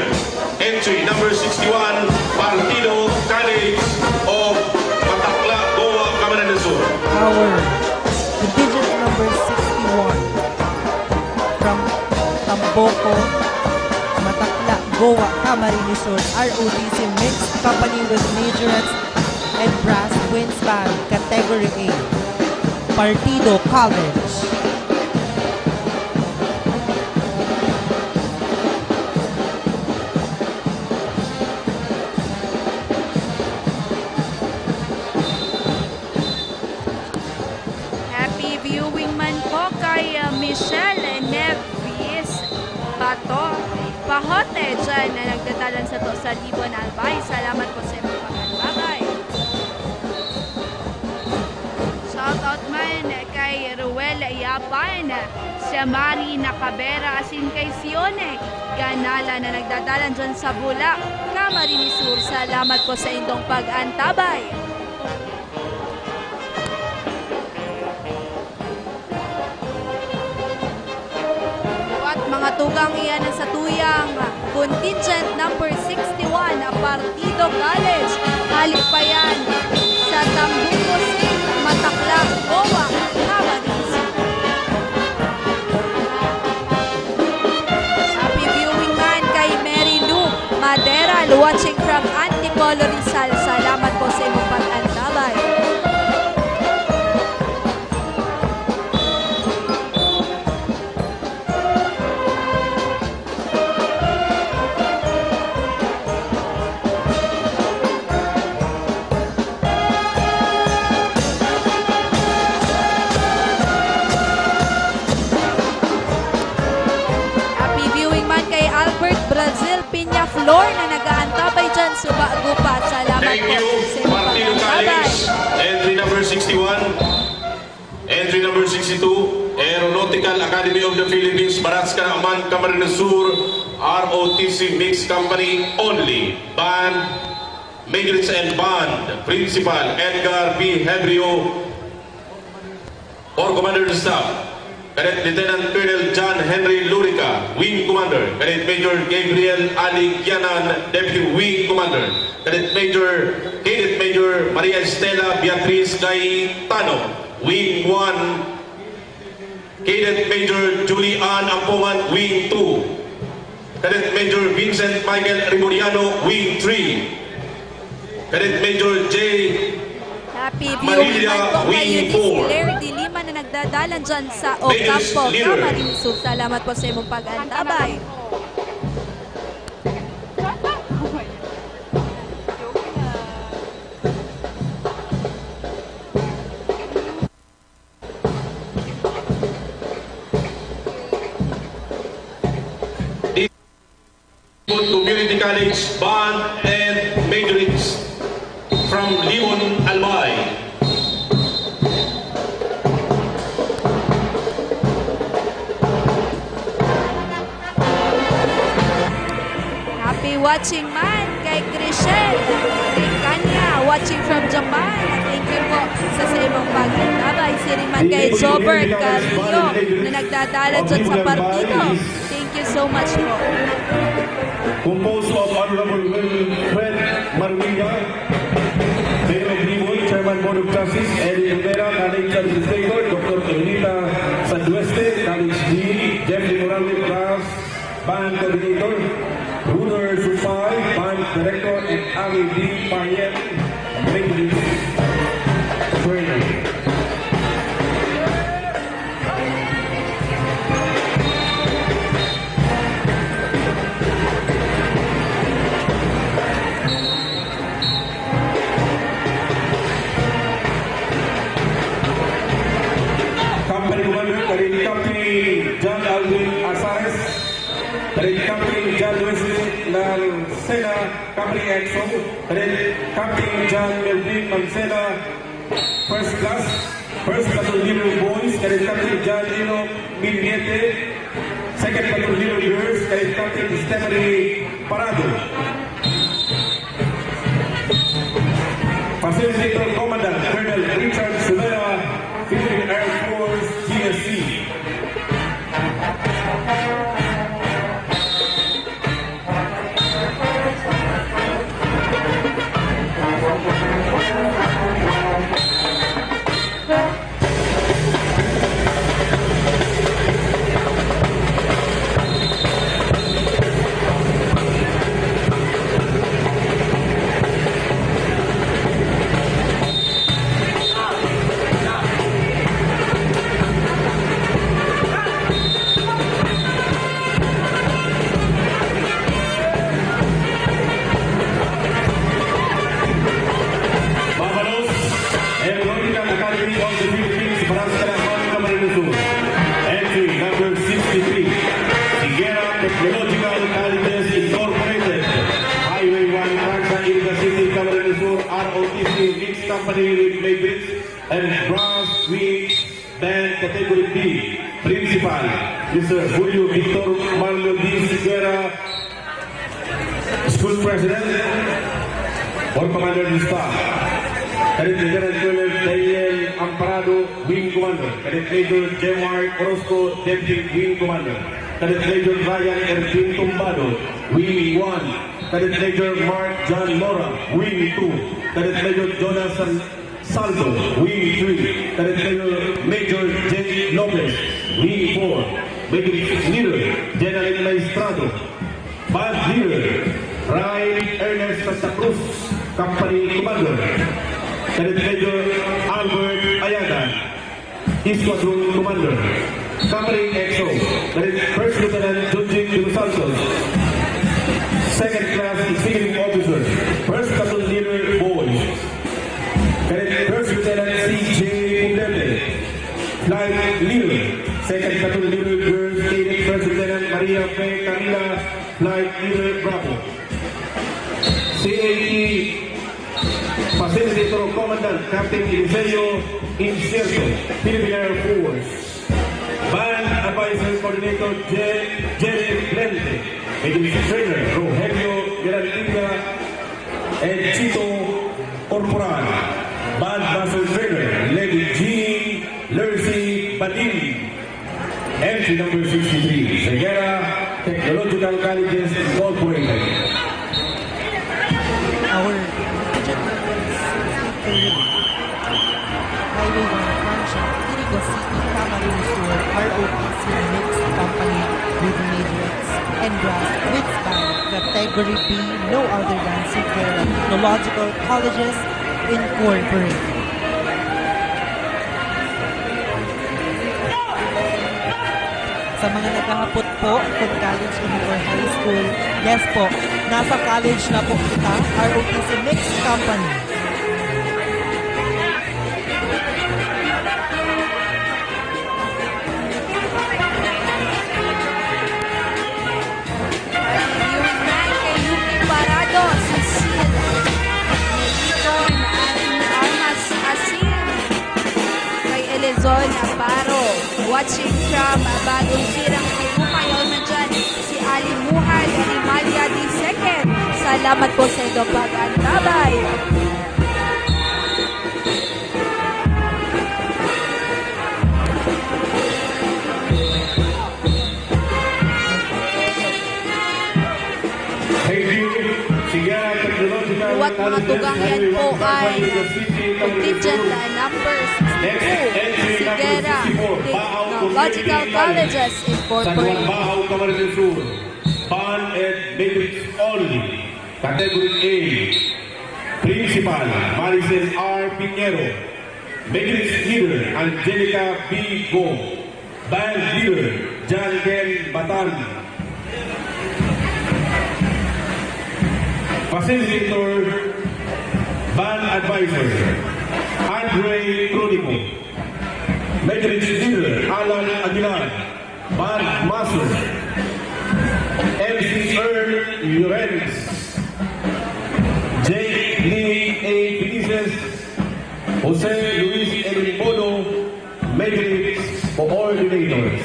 Entry number sixty-one, Partido College of Matakla, Goa, Camarines Sur. Our contingent number sixty-one from Tamboco, Matakla, Goa, Camarines Sur, R O T C Mixed Company with Majorettes and Brass Wings Band, Category A, Partido College. Dyan na nagdadalan sato sa Libon, Albay. Salamat po sa imong pag-antabay. Shoutout man kay Ruel Yapan, si Mari Nakabera, asin kay Sione Ganala na nagdadalan dyan sa Bula, Camarines Sur. Salamat po sa indong pag-antabay. At mga tugang, iyan ang satuyang contingent number sixty-one, Partido College. Hali pa yan sa Tambuko Saint, Matakla, Goa, Camarines. Happy viewing man kay Mary Lou Maderal, watching from Antipolo, Rizal. Salamat po sa imong pag-antabay. Happy viewing man kay Albert Brazil Piña Flor na nag-aantabay dyan sa Bago pa. Salamat Thank po you, sa imong Partido pag-antabay. College, entry number sixty-one. Entry number sixty-two, Aeronautical Academy of the Philippines, Baras Canaaman, Camarines Sur, R O T C Mixed Company only. Band, Majorits and Band, Principal Edgar P. Hebrio, Corps Commander of Staff. Cadet Lieutenant Colonel John Henry Lurica, Wing Commander. Cadet Major Gabriel Aligianan, Deputy Wing Commander. Cadet Major, Cadet Major Maria Estela Beatriz Gaetano, Wing one. Cadet Major Julie Ann Ampongan, Wing two. Cadet Major Vincent Michael Rimoriano, Wing three. Cadet Major J. Happy viewing Manila, man po kay Wing Eunice four. Claire de Lima na nagdadalan dyan sa Major Ocampo, Leader. Camarines Sur. Salamat po sa imong pag-antabay. Community College Band and Majorits from Limon, Albay. Happy watching man kay Chriselle Ricania, watching from Japan. Thank you po sa, sa imong pag-antabay. Siring man kay Jobert Carrillo na nagdadala dyan sa partido. Thank you so much po. Composed of Honorable Wilfred Marmilla, Mayor of Limon, Chairman Board of Trustees, Eddie Rivera, Managing Legislator, Doctor Carmelita Sandueste, College Dean, Jeffrey Morales, Class Band Coordinator, Ruder Supay, Band Director, and Ami D. Payet, Matrix Trainer. Company Commander, Cadet Captain John Alvin Asares, Cadet Captain John Wesley Larcena, Company X O, Cadet Captain John Melvin Mancela, First Class, First Platoon Leader Boys, Cadet Captain John Lino Miliete, Second Platoon Leader Girls, Cadet Captain Stephanie Parado. Facilitator Commandant Colonel Richard Sulera, Philippine Air Force, G S C. R O T C Mixed Company with Mavericks and Brass Wings Band Category B, Principal, Mister Julio Victor Marlo D. Siguera, School President or Commander of Staff. Cadet Lieutenant Colonel Daniel Amparado, Wing Commander. Cadet Major Jemar Orozco, Deputy Wing Commander. Cadet Major Ryan Ervin Tumbado, Wing one. Cadet Major Mark John Mora, Wing two. Cadet Major Jonathan Saldo, Wing three. Cadet Major, Major Jake Lopez, Wing four. Major Leader General Maestrado, Band Leader Ryan Ernest Santa Cruz, Company Commander. Cadet Major Albert Ayadan, Squadron Commander. Company X O, Cadet First Lieutenant Junjin de los Santos, Second Class Executive Officer, First Platoon Leader Boys. Cadet First Lieutenant C J Poblete, Flight Leader, Second Platoon Leader Girls, Cadet First Lieutenant Maria Fe Camila, Flight Leader Bravo. C A T Facilitator Commandant Captain Eliseo Incierto, Philippine Air Force. Band Advisor Coordinator Je-, Jerry Blente. Middle Trainer Rogelio Mirandilla and Chito Corporal. Band Master Trainer Lady Jean Lercy Badin. Entry number sixty-three, Segera Technological Colleges Incorporated. Our contingent number is sixty-three. Highway one Francia, Irigo City, Camarines Sur, R O T C Mixed Company with Mavericks and Brass Wings Band, Category B, no other than Segera Technological Colleges Incorporated. Sa mga naghahapot po kung college ini or high school, yes po, nasa college na po kita, R O T C Mixed Company. At reunion night kay Yuki Parado, si Sil Melito, na ating Almas Asin, kay Elizon Navarro, watching from Bagong Sirang, Tibukayaw na dyan, si Ali Muhay, Animalia the second. Salamat po sa inyong pag-antabay. Thank you. Sige, technological Liwat mga tugang yan po ay contingent number sixty-two, Segera Technological Colleges Incorporated. San Juan, Baao, Camarines Sur. Band and Mavericks only. Category A. Principal, Maricel R. Piñero. Mavericks Leader, Angelica B. Go. Band Leader, John Ken Batan. Facilitator, Band Advisor, Andre Cronico. Mavericks Leader, Alan Aguilar. Band Master, M C Earl Llorens. Jake Lee A. Vinicius. Jose Luis Edwin Bono, Mavericks Coordinators.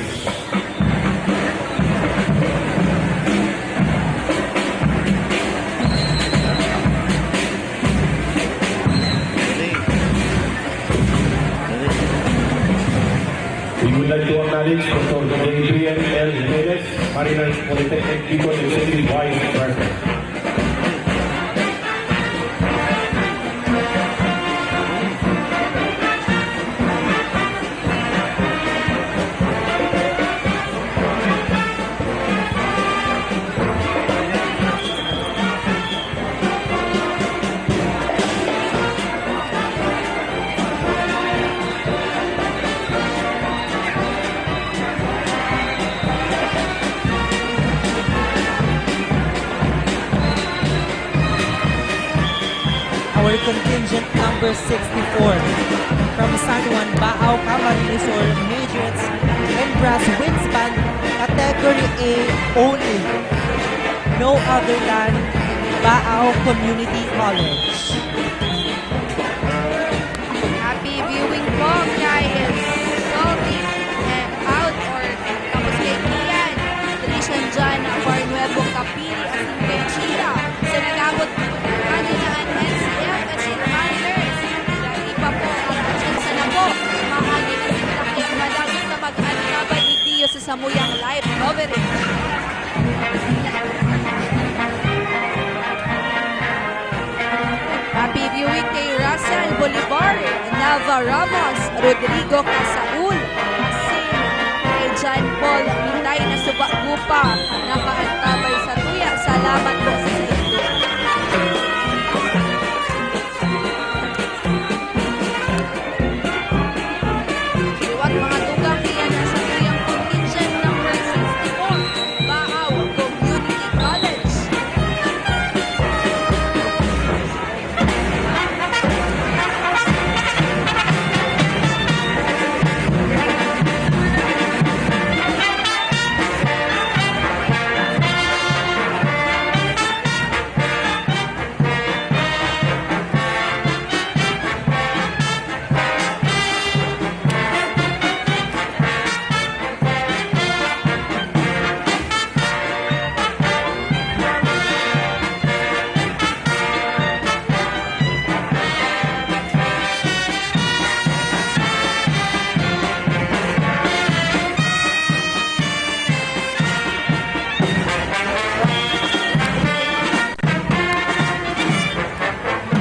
We would like to acknowledge Doctor Gabriel L. Jimenez, Marinas Polytechnic Bicol Executive Vice President. Our contingent number sixty-four, from San Juan, Baao, Camarines Sur, Mavericks and Brass Wings Band, category A only. No other than Baao Community College. Happy viewing po, guys. Solid and out or tapos kay Kian. Christian John Barnuevo Kapili, asin kay Chia. Sa nagabot, ano na ang N C F, asin Miners. Dati pa po, ang atyan sana po. Maagi na sila kaya madagos na mag-antabay idiyo sa samuyang live coverage. Happy viewing kay Russell Bolivar, Nava Ramos, Rodrigo Casaul, asin kay John Paul Minday na suba gupa nakaantabay sa tuya. Salamat po sa inyo. Liwat mga tugang, iyan na sa tuyang contingent number sixty-four, Baao Community College.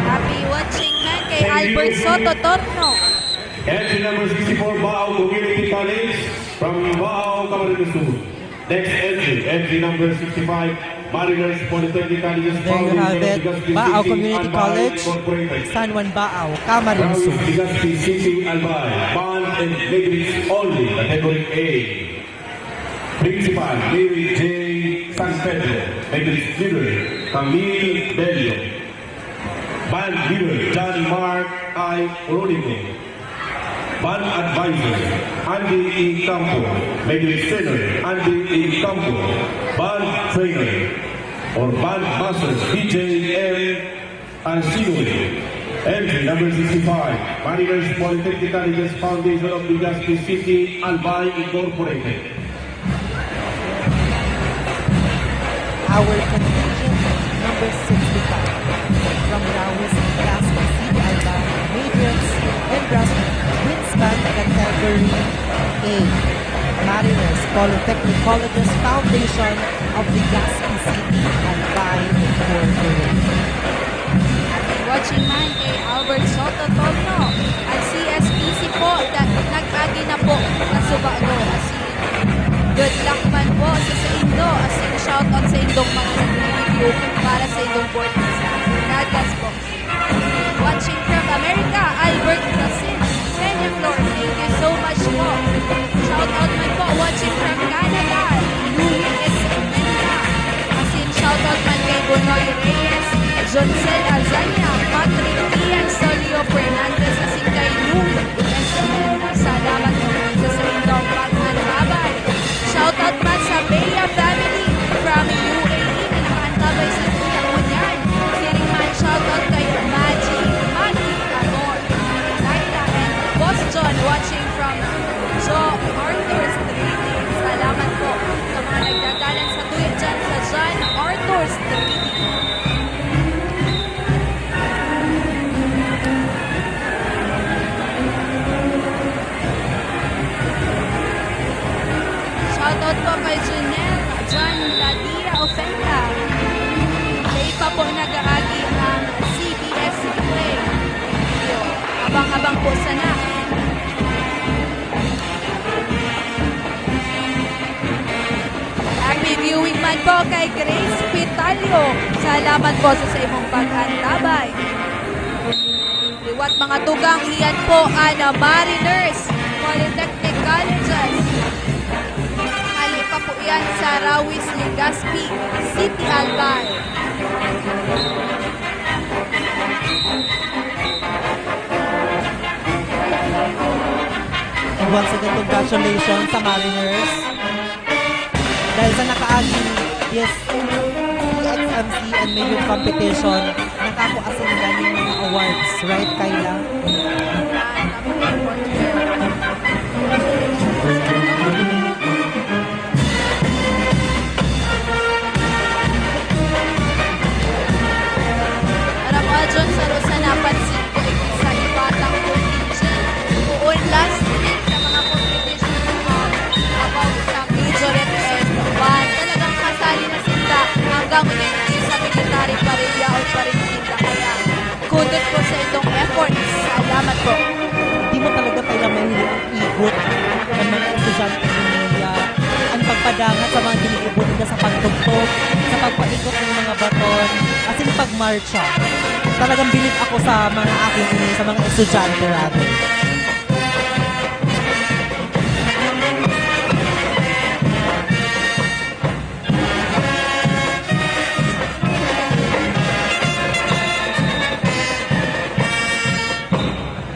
Happy watching man kay Albert Soto Torno. Entry number sixty-four, Baao Community College from Baao, Camarines Sur. Next entry, entry number sixty-five, Mariners Polytechnic Colleges Daniel Foundation of Albert, Legazpi Baao City, Community Albay College, Incorporated. San Juan Baao, Camarines Raul Sur. Legazpi City, Albay, band and matrix only, category A. Principal, Mary J. San Pedro, matrix leader, Camille Bello. Band leader, John Mark I. Ronico. Band advisor, Andy E. Campo. Matrix trainer, Andy E. Campo. Band trainer or band master, B J M. Ansigoy. Entry number sixty-five, Mariners Polytechnic Colleges Foundation of Legazpi City, Albay Incorporated. Our contingent number sixty-five, from Rawis, Legazpi City, Albay, Matrix, and Brass Wingsman, category A. Mariners Polytechnic Colleges Foundation of Legazpi City, Albay Incorporated. Watching man kay Albert Soto Torno, ang C S P C po, da, nag-agi na po na subago. As in, good luck man po sa saindo. As in, shoutout sa indong mga nag-review para sa indong board exam. God bless po. Watching from America, Albert Rasin, Peñaflor, thank you so much po. Shoutout man po, watching from Canada, Louis Esmenda. As in, shoutout man kay Bonoy Reyes, Jonsel Azania, Patrick Ian Solio Fernandez, as in kay Louis Esmenda. Salamat po sa inyong pag-antabay. Shoutout man sa Bea family from U A E na nakaantabay sa Kuya Onyan. Siring man, shoutout kay Maji, Maki Amor, Laila, and Boss John watching from Joe Arthur's Trading. Salamat po sa mga nagdadalan sa tuya dyan sa John Arthur's Trading. Shoutout po kay Junel John Ladia Ofenda. Kay pa po nag-aagi ang C B S Play. Abang-abang po sana. Happy viewing man po kay Grace Pitalio. Salamat po sa, sa imong pag-antabay. Liwat mga tugang, iyan po ang Mariners Polytechnic Colleges. Hali pa po iyan sa Rawis, Legazpi City, Albay. Once again, congratulations sa Mariners. Dahil sa nakaaging yes, M C and Mayor Competition, nakakua sinda nin mga awards, right, Kyla? Aram mo, Adyon, sa Rosa, napansin ko, igwa sa iba tang contingent. Poon last week sa mga competition, um, about sa majorette and band. Talagang kasali na sinda hanggang ngayon sa military, parehiyahon pa rin sinda. Kaya, kudos po sa itong efforts. Salamat po. Di mo talaga kailang mahiling ang igot ng mga estudyante ni Mia. Ang pagpadangat sa mga ginigibo nila sa pagtugtog, sa pagpaikot ng mga baton, as in pagmarcha. Talagang bilib ako sa mga aking, sa mga estudyante natin.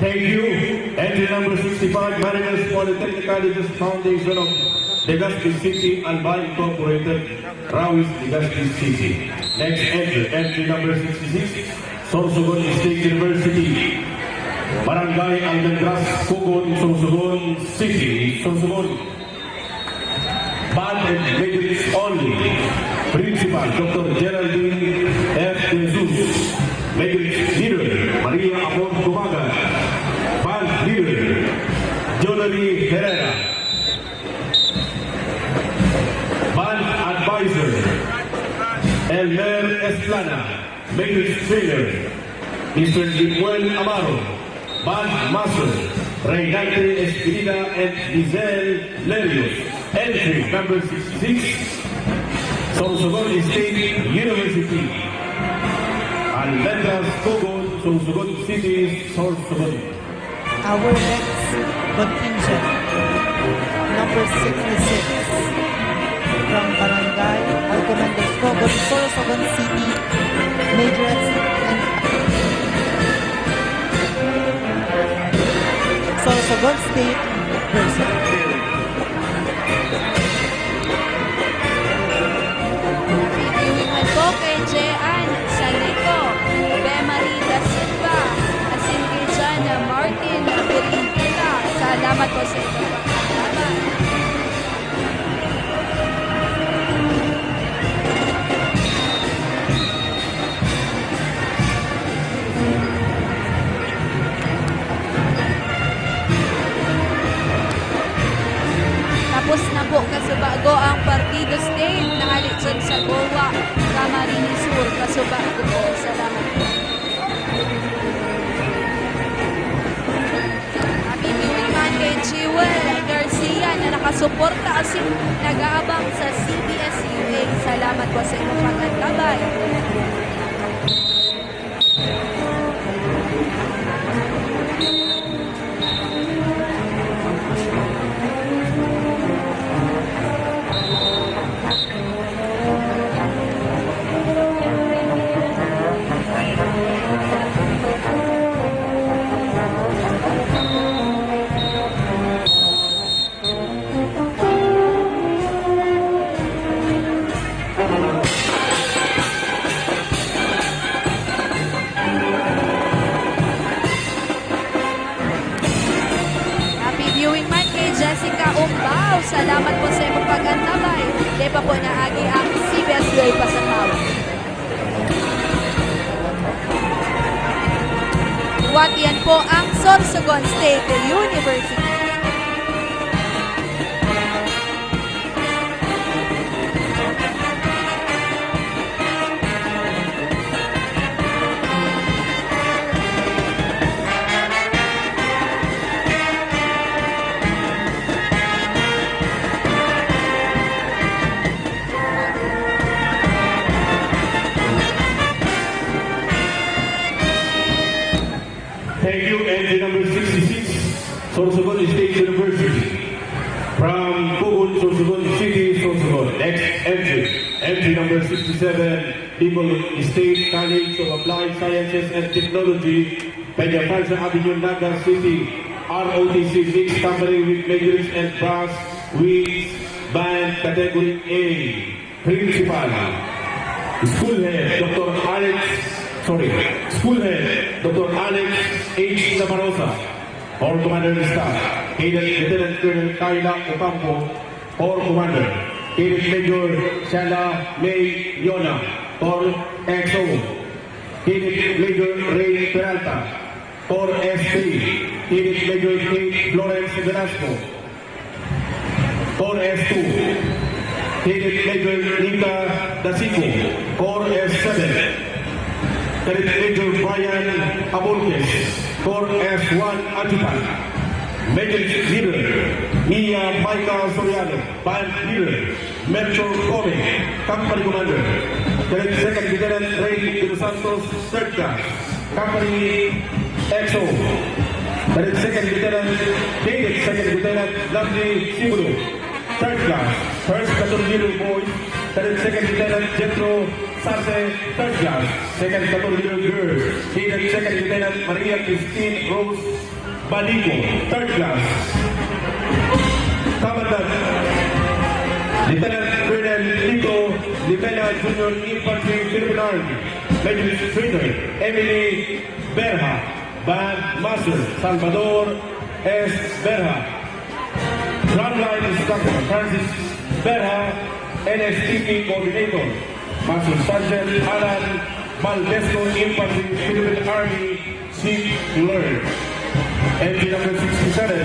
Thank you. Entry number sixty-five, Marinas Polytechnic College's Foundation of Legazpi City, Albay Incorporated, Rawis, Legazpi City. Next entry, entry number sixty-six, Sorsogon State University. Barangay Almendras, Cogon, Sorsogon City, Sorsogon. Band and Matrix only. Principal, Doctor Geraldine F. De Jesus. Matrix leader, Maria Amor Dumagan. Band leader, Jonary Herrera. Band advisor, Elmer Estrana. Matrix trainer, Mister Limuel Amaro. Band master, Reynaldo Espinida and Giselle Lerios. Entry number sixty-six, Sorsogon State University. Almendras, Cogon, Sorsogon City, Sorsogon. Our next contingent, number sixty-six, from Barangay Alcomendes, Cogon, Sorsogon City, Majorettes and Sorsogon State versus Happy viewing man po kay Jean Salico, Bemarie da Silva, asin kay Jana Martin Aguilera. Salamat po sa inyong pagkakaban. Tapos na po, kasubago ang Partido State na hali dyan sa Goa, Camarines Sur. Kasubago po. Salamat po. Happy viewing man kay Jewel Garcia na nakasuporta asin nag-aabang sa C B S U A. Salamat po sa inyong pag-antabay. Happy viewing man kay Jessica Umbao. Salamat po sa imong pag-antabay. Di pa po naagi ang C B S U A Pasakaw. Watian po ang Sorsogon State University. Thank you, entry number sixty-six, Sorsogon State University. From Cogon, Sorsogon City, Sorsogon. Next entry, entry number sixty-seven, Bicol State College of Applied Sciences and Technology, Peña Francia Avenue, Naga City, R O T C mixed company with Majorettes and Brass with band category A. Principal, School Head, Doctor Alex, sorry, School Head, Doctor Alex H. Nabarosa, Corps Commander in Staff, Cadet Lieutenant Colonel Kayla Ocampo, Corps Commander, Cadet Major Shala May Yona, Corps X O, Cadet Major Ray Peralta, Corps S three, Cadet Major Kate Florence Velasco, Corps S two, Cadet Major Nika Dasico, Corps S seven, Cadet Major Brian Abulques, Corps S one Adjutant, Major Leader Mia Micah Soriano, Band Leader Melchor Come, Company Commander, Cadet Second Lieutenant Ray De Los Santos, Third Class, Company X O, Cadet Second Lieutenant, Cadet Second Lieutenant Lovely Simulo, Third Class, First Platoon Leader Boys, Cadet Second Lieutenant Jethro Sarce, Third Class, Second Platoon Leader Girls, Cadet Second Lieutenant Maria Christine Rose Balico, Third Class. Kamandan, Lieutenant Colonel Lito Limela Junior, Infantry, Philippine Army. Major Trainer Emily Berha, Band Master Salvador S. Berha, Frontline Instructor Francis Berha, N S T P Coordinator Master Sergeant Alan Valdesco, Infantry, Philippine Army, Chief Clerk. Entry number sixty-seven,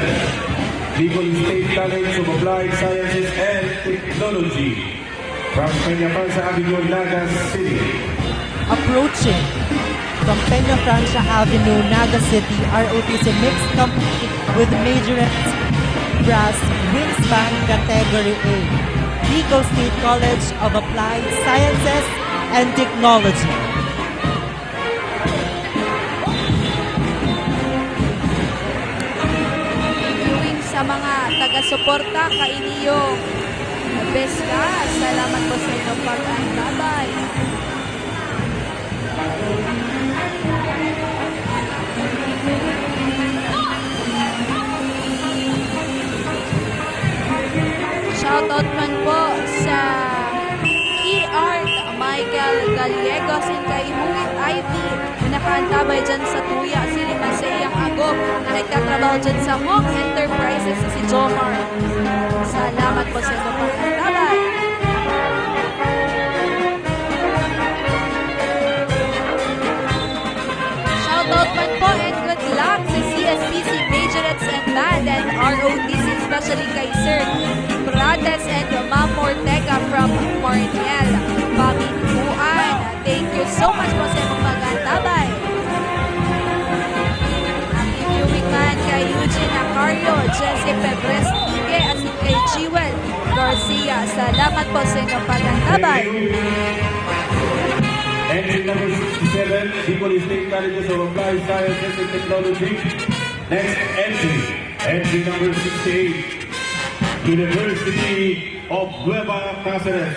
Bicol State College of Applied Sciences and Technology, from Peña Francia Avenue, Naga City. Approaching from Peña Francia Avenue, Naga City, R O T C mixed company with majorettes brass wingspan category A, Bicol State College of Applied Sciences and Technology. Viewing sa mga taga-suporta, kainiyong Beska, salamat po sa inyong pag-antabay. Shoutout man po sa Key Art Michael Gallegos and kay Huwit I T na nakaantabay dyan sa Tuya, Siliman sa iyang agom na nagtatrabaho dyan sa Home Enterprises si Jomar. Salamat po sa inyong pag-antabay. Shoutout man po and good luck sa C S P C Majorettes and Band and R O T C, especially kay Sir Brates and Ma'am Morteca from Morniel, Pamintuan. Thank you so much po sa imong pag-antabay. Ang inyong man kay Eugene Acario, Jesse Pebres Quique, asin kay Jewel Garcia. Salamat po sa inyong pag-antabay. Entry number sixty-seven, Bicol State Colleges of Applied Sciences and Technology. Next entry, entry number sixty-eight, University of Nueva Caceres.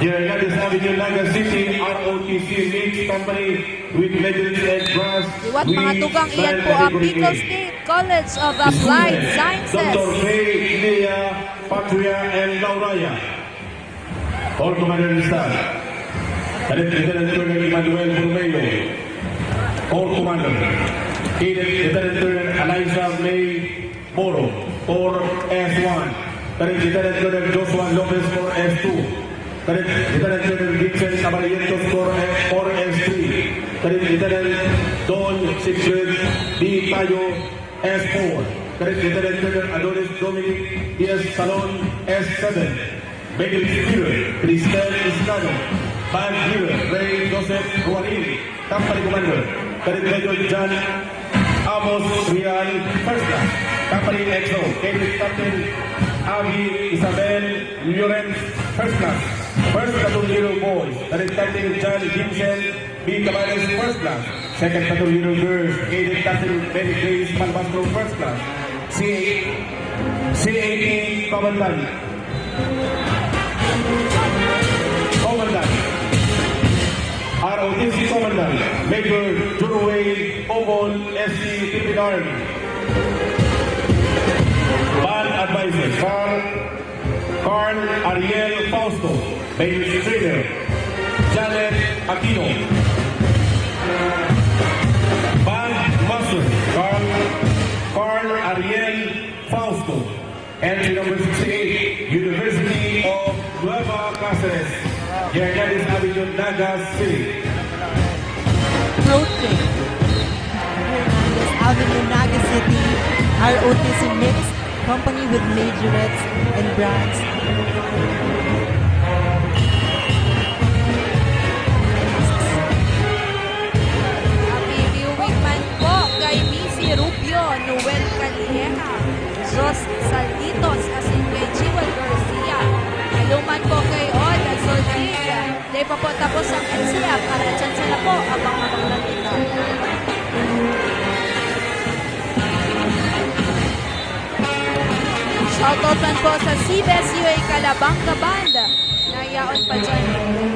Here, Nagas Avenue, Naga City, R O T C Mix Company with Metal and Brass. Liwat, mga tugang, iyan po ang Bicol State College of Applied Sciences. Doctor Faye, Lea, Patria, and Lauraya. Corps Commander in Staff, Cadet Lieutenant Colonel Emmanuel Borromeo, Corps Commander. Cadet Lieutenant Colonel Eliza May Moro, Corps S one. Cadet Lieutenant Colonel Joshua Lopez, Corps S two. Cadet Lieutenant Colonel Vincent Caballentos, Corps, Corps S three. Cadet Lieutenant Don Siegfried D. Tayo, S four. Cadet Lieutenant Colonel Adonis Dominic Diaz Salon, S seven. Baggage Leader, Cristel Iscano. Bag Leader, Ray Joseph Ruarin. Company Commander, Cadet Major John Amos Real, First Class. Company X O, Cadet Captain Avi Isabel Llorens, First Class. First Platoon Leader Boys, Cadet Captain John Vincent B. Cabanes, First Class. Second Platoon Leader Girls, Cadet Captain Mary Grace Malbastro, First Class. C A, C A T Commandant. Commandant. R O T C Commandant, Major Jurway Obon, S C Philippine Army. Band Advisor, Sir Carl Ariel Fausto, Major Trainer. Janet Aquino. Band Master, Carl, Carl Ariel Fausto. Entry number sixty-eight, University of Nueva Cáceres, Hernandez Avenue, Naga City. Approaching Hernandez Avenue, Naga City, R O T C Mix, company with majorettes and brands. Happy viewing man po kay Missy Rubio, Noel Calleja, Jos Salditos, asin kay Jewel Garcia. Haloman po kay Oda Zoldig. Dai pa po tapos ang N C F, para chance na po, abang-abang lang kita. Shoutout man po sa C B S U A Calabanga Band na yaon pa dyan.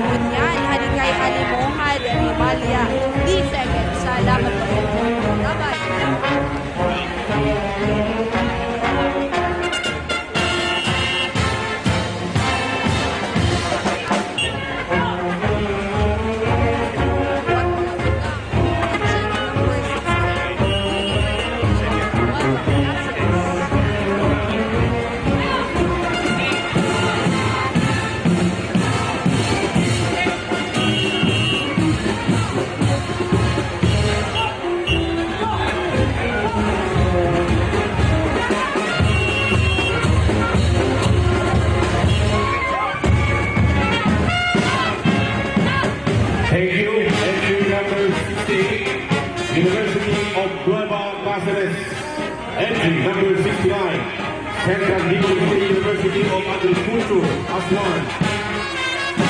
Ngunyan, hali kay Alimohad Malia. Di second. Salamat po. Bye-bye. Thank you. Entry number sixty-eight, University of Nueva Cáceres. Entry number sixty-nine, Central Bicol State University of Agriculture, Aswan.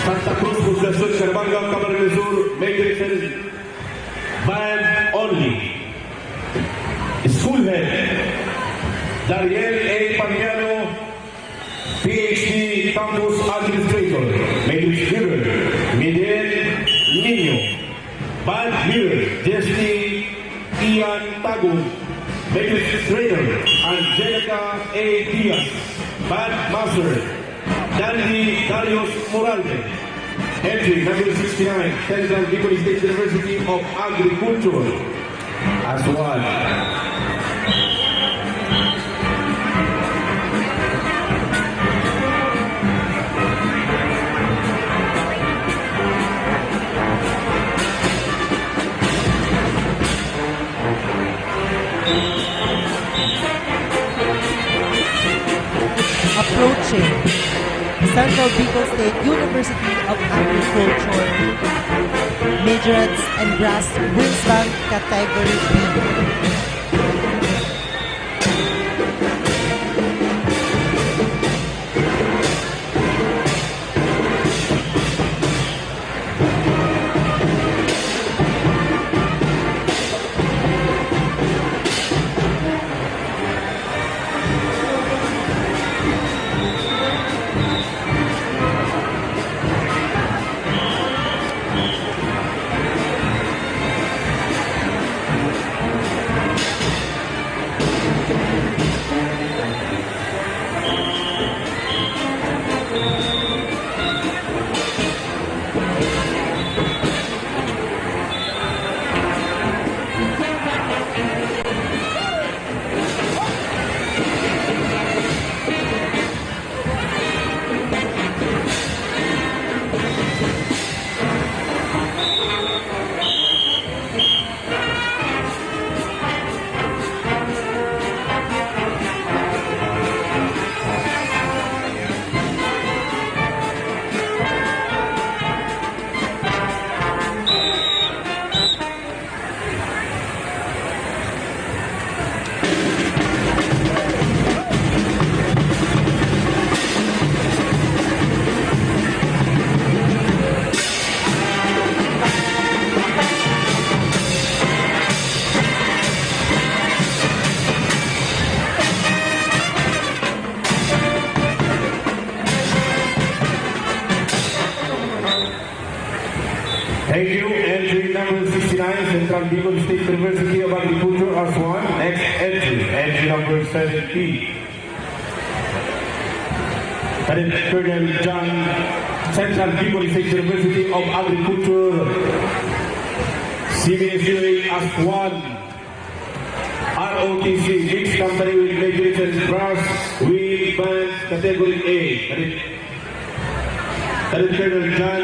Santa Cruz, Concepcion, Zamboanga, Camarines Sur, Matrix and Band Only. School Head, Dariel A. Paniano, P H D, Campus Administrator, Matrix Leader, Miguel Nino, Band Leader, Jesty Ian Tagum, Matrix Trainer, Angelica A. Diaz, Band Master, Dandy Darius Moralde, Entry number sixty-nine, Central Bicol State University of Agriculture, Aswan. Approaching Central Bicol State University of Agriculture, Majorettes and Brass Wings Band Category B. Thank you. Entry number sixty-nine, Central Bicol State University of Agriculture, Aswan. Next entry, entry number seventy. Cadet Colonel John Central Bicol State University of Agriculture, C B S U A as one. R O T C, mixed company with negligence, brass, wheel, bands, category A. Karit, Karit Colonel John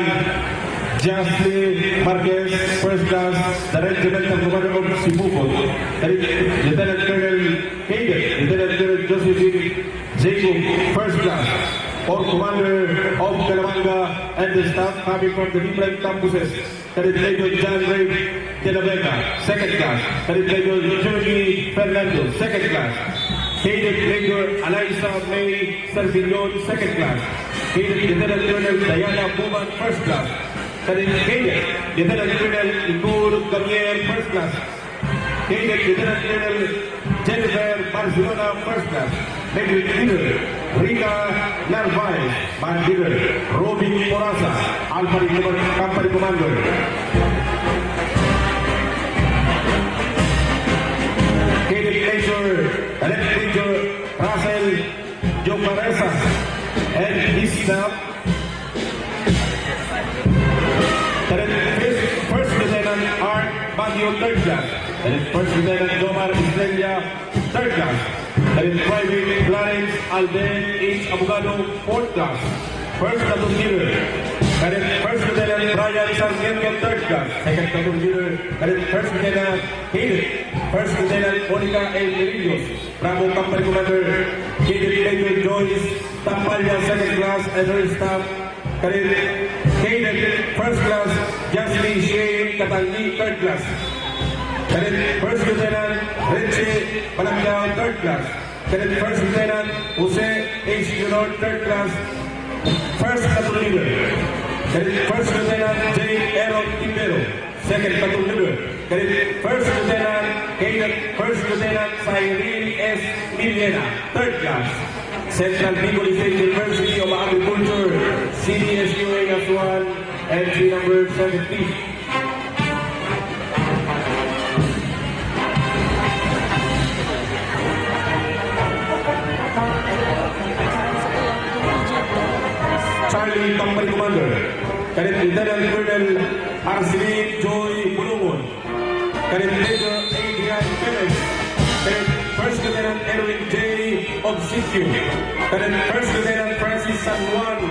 Jasly Marquez, first class, the Regimental Commander of Sibugod. Karit Lieutenant Colonel Cadet, Lieutenant Colonel Josephine Jacob, first class, Corps Commander of Calamanga and the staff coming from the different campuses. Cadet Major John Ray de la Vega, second class. Cadet Major Jeremy Fernando, second class. Cadet Major Eliza May Sarcillon, second class. Cadet Lieutenant Colonel Diana Buban, first class. Cadet Cadet Lieutenant Colonel Nicole Gamier, first class. Cadet Lieutenant Colonel Jennifer Barcelona, first class. Major Leader Rica Narvaez, Band Leader Robin Coraza, Alpha Recovery Company Commander. Cadet Major, Cadet Major Russell Jocaresa and his staff. Cadet First, First Lieutenant Art Baguio, third class. Cadet First Lieutenant Jomar Estrella, third class. Cadet Private Clarence Alden H. Abogado, fourth class. First platoon leader, Cadet First Lieutenant Brian Sarmiento, third class. Second platoon leader, Cadet First Lieutenant Cadet First Lieutenant Monica L. Mirillos, Bravo Company Commander. Cadet Major Joyce Tampalla, second class, and her staff. Cadet, Cadet First Class Jasmine Shane Katangi, third class. Cadet First Lieutenant Richie Balagao, third class. Cadet First Lieutenant Jose H. Junior, third class, first platoon leader. Cadet First Lieutenant J. Aaron Quintero, second platoon leader. Cadet First Lieutenant, Cadet First Lieutenant Cyrene S. Millena, third class. Central Bicol State University of Agriculture, C D S U A as one, entry number seventy. Charlie Company Commander, Cadet Lieutenant Colonel Arceline Joy Bulungon, Cadet Major Adrian Perez, Cadet First Lieutenant Erwin J. Obsequio, Cadet First Lieutenant Francis San Juan,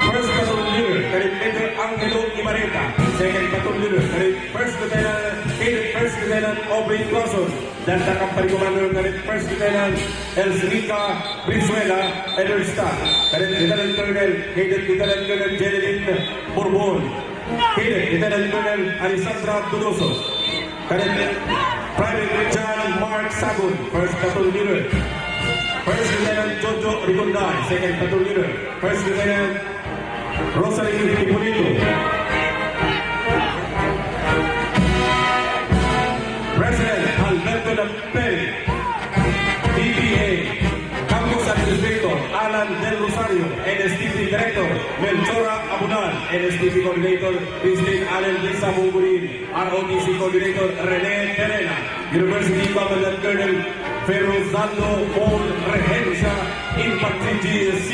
First Platoon Leader, Cadet Major Angelo Ibareta, Second Platoon Leader, Cadet First Lieutenant, Cadet First Lieutenant Aubrey Tuason, Delta Company Commander, Cadet First Lieutenant Elsrica Brizuela, and her staff, Cadet Lieutenant Colonel, Cadet Lieutenant Colonel Jeneline Borbon, Cadet Lieutenant Colonel Alessandra Donoso, Cadet Private John Mark Sagon, First Platoon Leader, First Lieutenant Jojo Rigonday, Second Platoon Leader, First Lieutenant Rosary Hipolito, President Alberto Dam-, Perry, D P A, Campus Administrator Alan Del Rosario, N S T P Director Melchora Abunal, N S T P Coordinator Christine Allen Risa Bungulin, R O T C Coordinator Rene Perena, University Commandant Colonel Ferruzando Paul Regencia, Infantry G S C,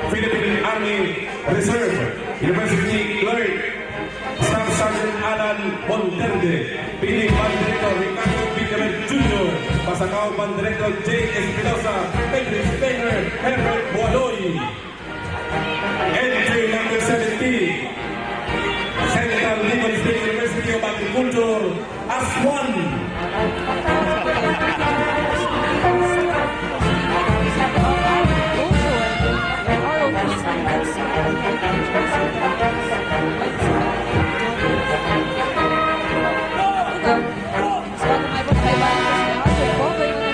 Philippine Army Reserve, University Clerk, Staff Sergeant Alan Monterde, Pili Band Director Ricardo Villamer Junior, Pasacao Band Director Jay Espinosa, Patrick Spener, Herbert Bualoy. Entry number seventeen, Central Bicol State University of Agriculture, as one.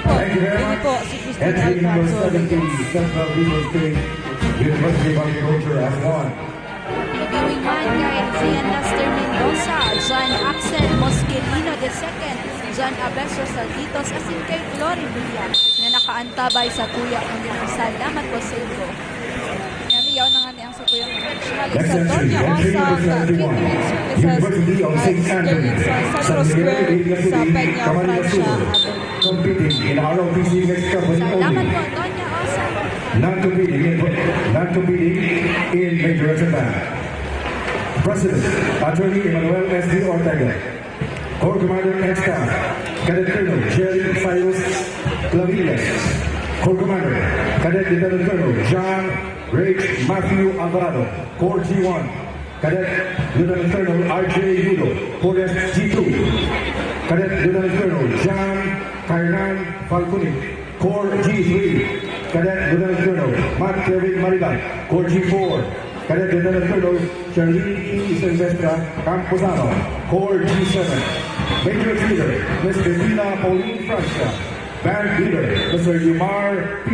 Thank you very much. Entry number seventeen, Central Bicol State University of Agriculture, as one. Giving man kay Gian Lester Mendoza, John Axel Mosquelino the second, John Abes Rosalditos, asin kay Glory Villa, na nakaantabay sa tuya. Maraming salamat po sa inyo. Namiyaw na nga ni ang sa tuyang Next entry, entry number seventy-one, University of Saint Andrews, San Miguel, Area City, Camarines Sur, competing in R O T C mixed company only. Salamat po, Doña Osa. Non-competing in, non-competing in Major Exam. President, Attorney Emmanuel S D Ortega. Corps Commander and Staff, Cadet Colonel Jerry Cyrus Clavillas. Corps Commander, Cadet Lieutenant Colonel John Rich Matthew Alvarado. Corps G one, Cadet Lieutenant Colonel R J Yudo. Corps G two, Cadet Lieutenant Colonel John Kainan Falconi. Corps G three, Cadet Lieutenant Colonel Matt Kevin Marilac. Corps G four, Cadet Lieutenant Colonel Charlene E. Silvestra Camposano. Corps G seven, Major Leader, Miss Bettina Pauline Francia. Band Leader, Mister Yumar P.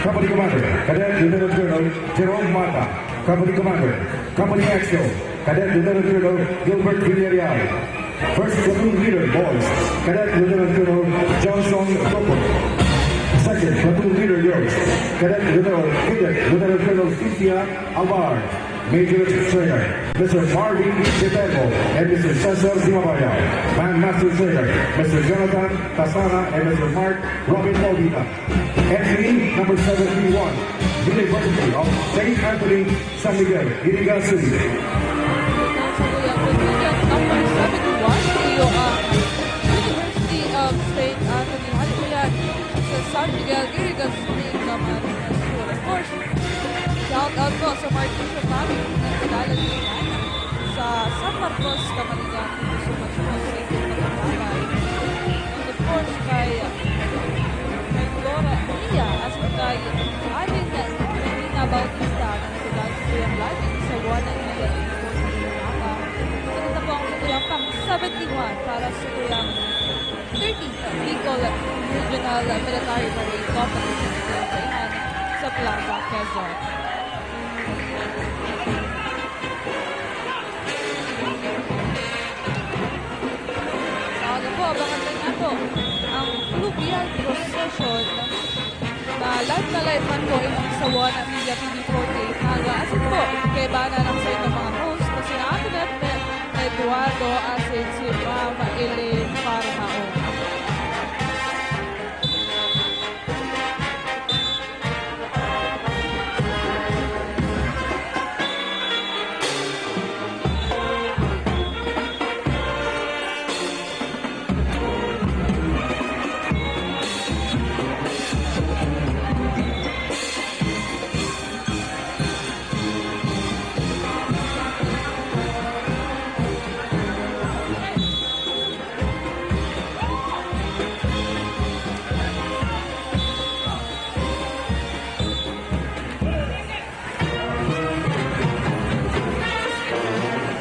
Company Commander, Cadet Lieutenant Colonel Jerome Mata. Company Commander, Company X O, Cadet Lieutenant Colonel Gilbert Villarreal. First Platoon Leader, Boys, Cadet Lieutenant Colonel Johnson Topon. Second Platoon Leader, Girls, Cadet Lieutenant, Cadet Lieutenant Colonel Cynthia Alvar. Major Trainer, Mister Marvin Viterbo and Mister Cesar Dimabaya. Band Master Trainer, Mister Jonathan Tasana and Mister Mark Robin Paulita. Entry number seventy-one, University of Saint Anthony, San Miguel, Iriga City. Nasa Kuya Kuya number seventy-one, iyo ang University of Saint Anthony, Halimayan, sa San Miguel, Iriga City, Camarines Sur. Of course, shout out po sa Marquisio family na nagdala sa San Marcos, Camarines. Thank you so much po sa inyong pagkakabay. And of course, kay, kay Flora Mia, as in kay Alvin Medina Bautista, na nagdala sa iyang live sa one and Maganda po ang kanyang pang seventy-one para sa kanyang thirteenth Bicol Regional Military Parade Competition sa Kainan sa Plaza Quezon. Sa aga po, abangan lang nato ang fluvial procession na live na live man po ining sa One Media T V forty-eight Naga. Asin po, kaibanan ang sa inyong mga host na sina Antoinette Eduardo asin si Ma'am Elaine Parmao.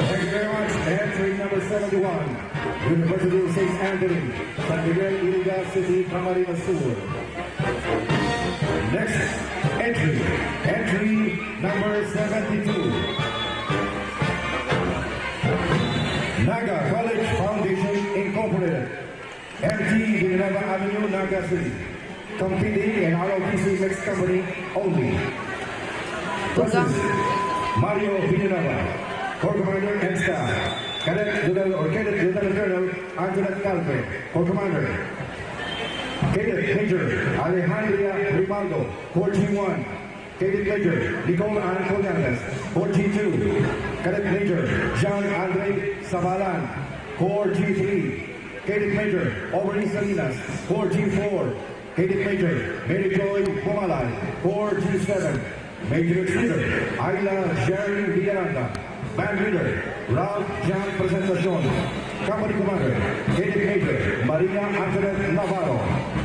Thank you very much. Entry number seventy-one, University of Saint Anthony, San Miguel, Iriga City, Camarines Sur. Next entry, entry number seventy-two, Naga College Foundation Incorporated, M T Villanueva Avenue, Naga City. Competing in R O T C mixed company only. Versus Mario Villanueva, Corps Commander and Staff. Cadet Lieutenant or Cadet Lieutenant Colonel Antoinette Calpe, Corps Commander. Cadet Major Alejandria Grimaldo, Corps G one. Cadet Major Nicole Ann Collantes, Corps G two. Cadet Major John Andre Sabalan, Corps G three. Cadet Major Aubrey Salinas, Corps G four. Cadet Major Mary Joy Pumalay, Corps G seven. Major Leader Ayla Jerry Villaranda. Band Leader Ralph John Presentacion. Company Commander Cadet Major Maria Antoinette Navarro.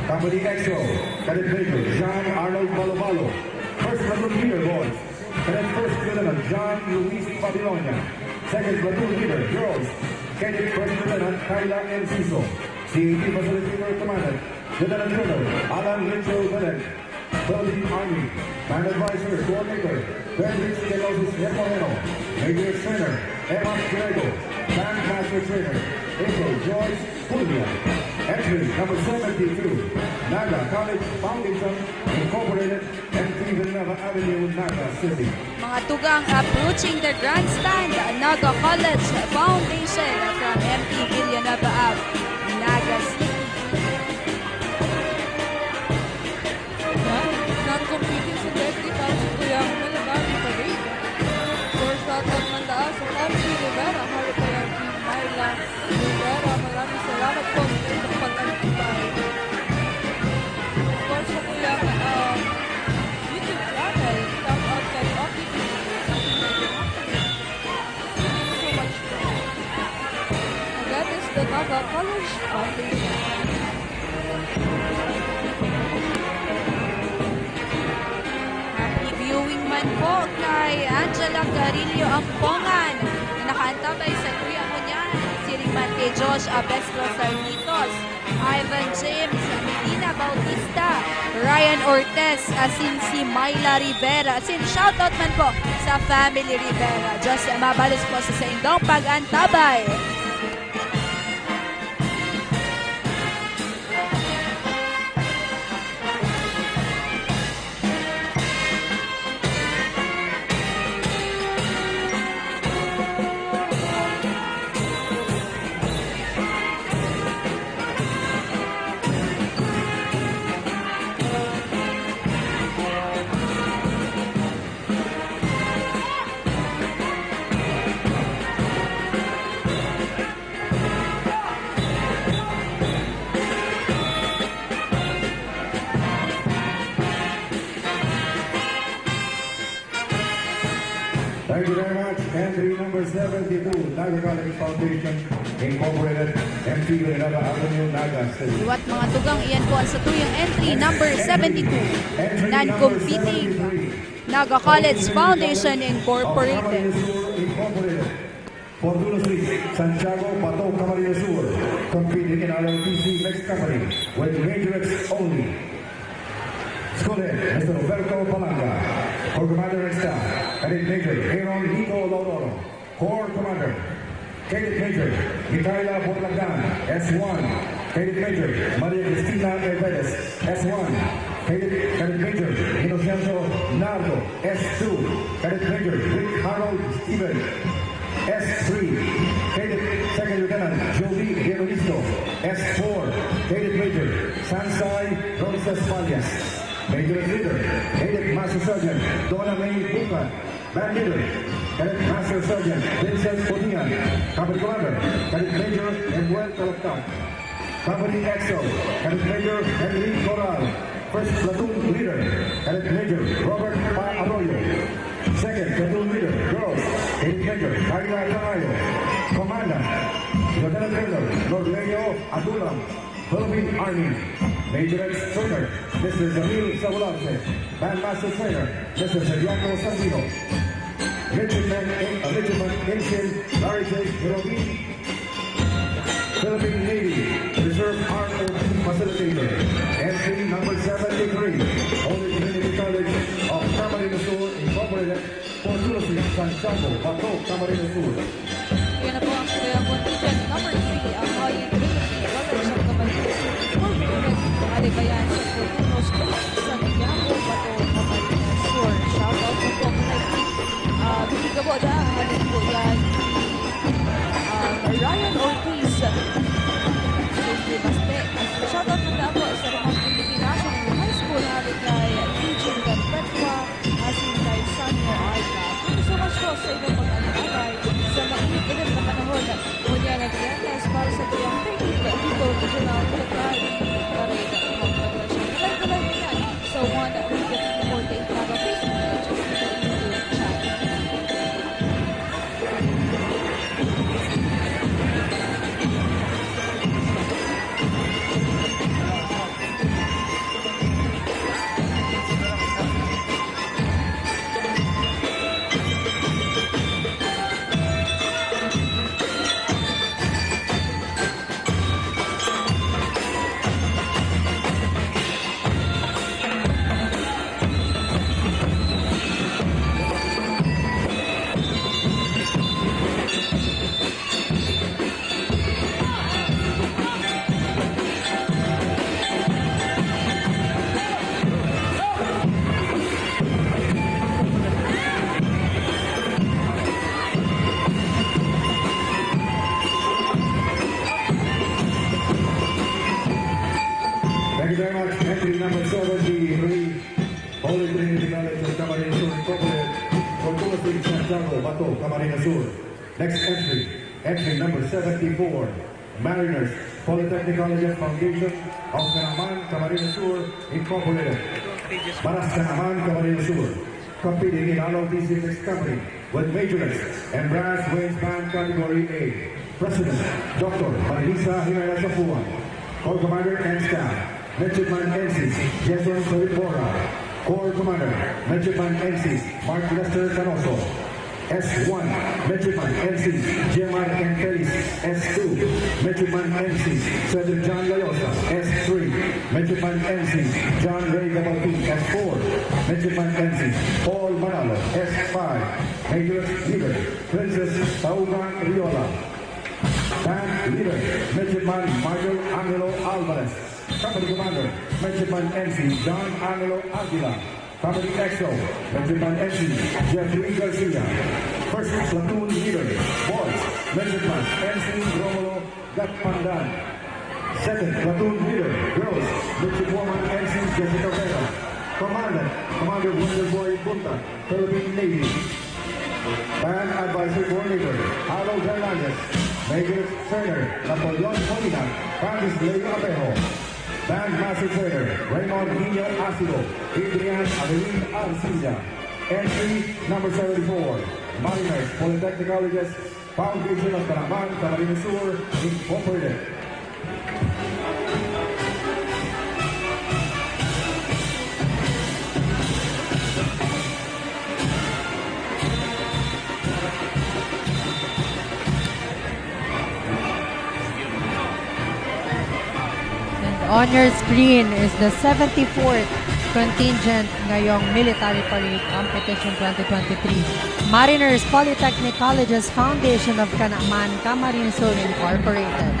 Company X O, Cadet Major John Arnold Balobalo. First Platoon Leader, Boys, Cadet First Lieutenant John Luis Babilonia. Second Platoon Leader, Girls, Cadet First Lieutenant Kyla Enciso. C A T Facilitator Commander Lieutenant Colonel Alan Mitchell Belen. Philippine Army. Band Advisor, Coordinator Frederick Telosis Hermoheno. Major Trainer Emma Grego. Band Master Trainer April Joyce Pulvia. Entry number seventy-two, Naga College Foundation Incorporated, M T Villanueva Avenue, Naga City. Mga tugang approaching the grandstand, Naga College Foundation from M T Villanueva Ave, Naga City. Yan, non-competing sa Happy viewing man po kay Angela Carillo Ampongan, na nakaantabay sa tuya ngunyan, siring man kay Josh Abestro Sarmitos, Ivan James, Medina Bautista, Ryan Ortez, asin si Myla Rivera. Asin shoutout man po sa family Rivera. Diyos mabalos po sa saindong pag-antabay. Thank you very much. Entry number seventy-two, Naga College Foundation Incorporated, M P Reynaldo Avenue, Naga City. Liwat mga tugang, iyan po ang satuyang entry number seventy-two, non-competing, Naga College Foundation Incorporated. Fortuna Street, Santiago, Bato, Camarines Sur. Competing in R L T C mixed company with majorettes only. School Head, Mister Roberto Palanga. Corps Commander and Staff, Cadet Major Aaron Nico Lauroro. Corps Commander, Cadet Major Micaela Borlagdan, S one. Cadet Major Maria Cristina Evedes, S one. Cadet, Cadet Major Inocencio Nardo, S two. Cadet Major Rick Harold Steven, S three. Cadet Second Lieutenant Jovi Dionisisto, S four. Cadet Major Sansay Ronces Falias. Major Leader, Cadet Master Sergeant Donna May Bukan. Band Leader, Cadet Master Sergeant Vincent Putian. Company Commander, Cadet Major Emuel Talaktak. Company X O, Cadet Major Henry Coral. First Platoon Leader, Cadet Major Robert Pa Arroyo. Second Platoon Leader, Girls, Cadet Major Kayla Tangayo. Commandant, Lieutenant Colonel Norleño Adulam. Philippine Army. Major Trainer, Mister Jamil Sabularse. Bandmaster Trainer, Mister Zeliaco Sandino. Midshipman, uh, Midshipman Ensign Larry J. Robin. Philippine Navy Reserve R O T Facilitator. Entry number seventy-three, Holy Trinity College of Camarines Sur Incorporated, Fortuna Street, Santiago, Bato, Camarines Sur. Yan na po ang Subayang Contingent number three, ang Holy Trinity College of Camarines Sur Incorporated, Alibayan sa Fortuna Street, Santiago, Bato, Camarines Sur. Shout out po po kay, ah, Vicky Gaboda, halin po yan, ah, Ryan Ortiz, Jeffrey Baste. Shout out po nga po sa Ramon Quinti National High School, halin kay Eugene Perpetua, asin kay Sanyo Arca. Thank you so much po sa inyong pag-antabay sa mainit-init na panahon. Ngunyan na Biyernes para sa Biyang thirteenth Bicol Regional Military Parade Competition. Live na live yan sa one week forty-eight Naga Facebook page at sa YouTube channel. Thank you very much. Entry number seventy-three, Holy Trinity College of Camarines Sur Incorporated, Fortuna Street, Santiago, Bato, Camarines Sur. Next entry, entry number seventy-four, Mariners Polytechnic College and Foundation of Canaman, Camarines Sur Incorporated. Paras Canaman, Camarines Sur. Competing in R O T C mixed company with majorettes and brass waistband category A. President, Doctor Marilisa Jimenez Afuan. Corps Commander and Staff, Midshipman M C Jason Solipora. Corps Commander, Midshipman M C Mark Lester Canoso. S one, Midshipman M C Jemar Entelis. S two, Midshipman M C Cedric John Layosa. S three, Midshipman M C John Ray Gabalpin. S four, Midshipman M C Paul Manalo. S five, Major Leader Princess Taugang Riola. Band Leader, Midshipman Michael Angelo Alvarez. Company Commander, Midshipman M C John Angelo Aguila. Company X O, Midshipman M C Jeffrey Garcia. First Platoon Leader, Boys, Midshipman M C Romulo Gatpandan. Second Platoon Leader, Girls, Midshipwoman M C Jessica Vera. Commandant, Commander Wonderboy Bunta, Philippine Navy. Band Advisory Board Leader, Harold Hernandez. Major Trainer, Napoleon Molina, Francis Leo Apejo. Band Master Trainer, Raymond Nino Asido, Adrian Avelin Arcilla. Entry number seventy-four, Mariners Polytechnic Colleges, Foundation of Canaman, Camarines Sur, Incorporated. And on your screen is the seventy-fourth contingent ngayong Military Parade Competition twenty twenty-three. Mariners Polytechnic Colleges Foundation of Canaman, Camarines Sur Incorporated.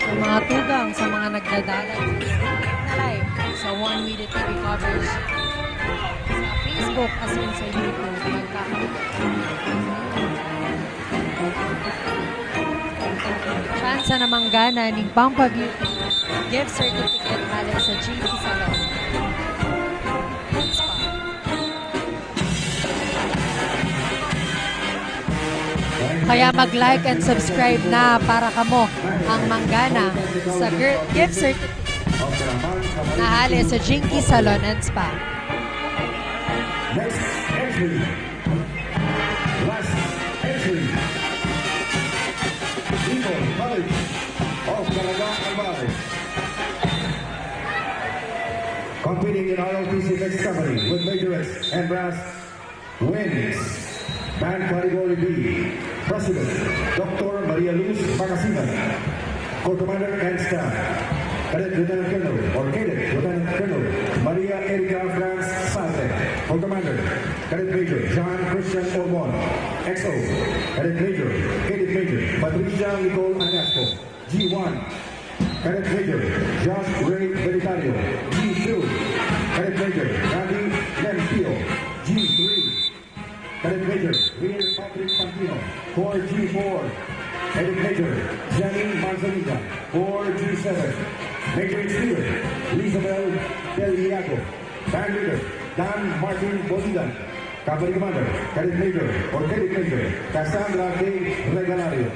Sa mga tugang, sa mga nagdadalat, like na live sa One Media T V coverage sa Facebook as in sa YouTube. Magkaka- Tsansa na manggana nin Pampa Beauty gift certificate hale sa G T Salon. Kaya mag-like and subscribe na para kamo ang manggana sa gir-, gift certificate na hale sa Jinky Salon and Spa. Next entry. Last entry. Bicol College of Caraga Albay. Competing in R O T C mixed company with majorettes and brass wins. Band Category B, President, Doctor Maria Luz Pangasinan. Corps Commander and Staff, Cadet Lieutenant Colonel or Cadet Lieutenant Colonel Maria Erica Franz Sarte. Corps Commander, Cadet Major John Christian Ormon. X O, Cadet Major, Cadet Major Patricia Nicole Añasco. G one, Cadet Major Josh Ray Belisario. G two, Cadet Major Randy Lempio. G three, Cadet Major Rear Patrick Pantino. Corps G four, Cadet Major Jenny Manzanilla. Corps G seven, Major Leader Lizabel Del Iago. Band Leader Dan Martin Bolidan. Company Commander, Cadet Major or Cadet Major Cassandra K. Regalario.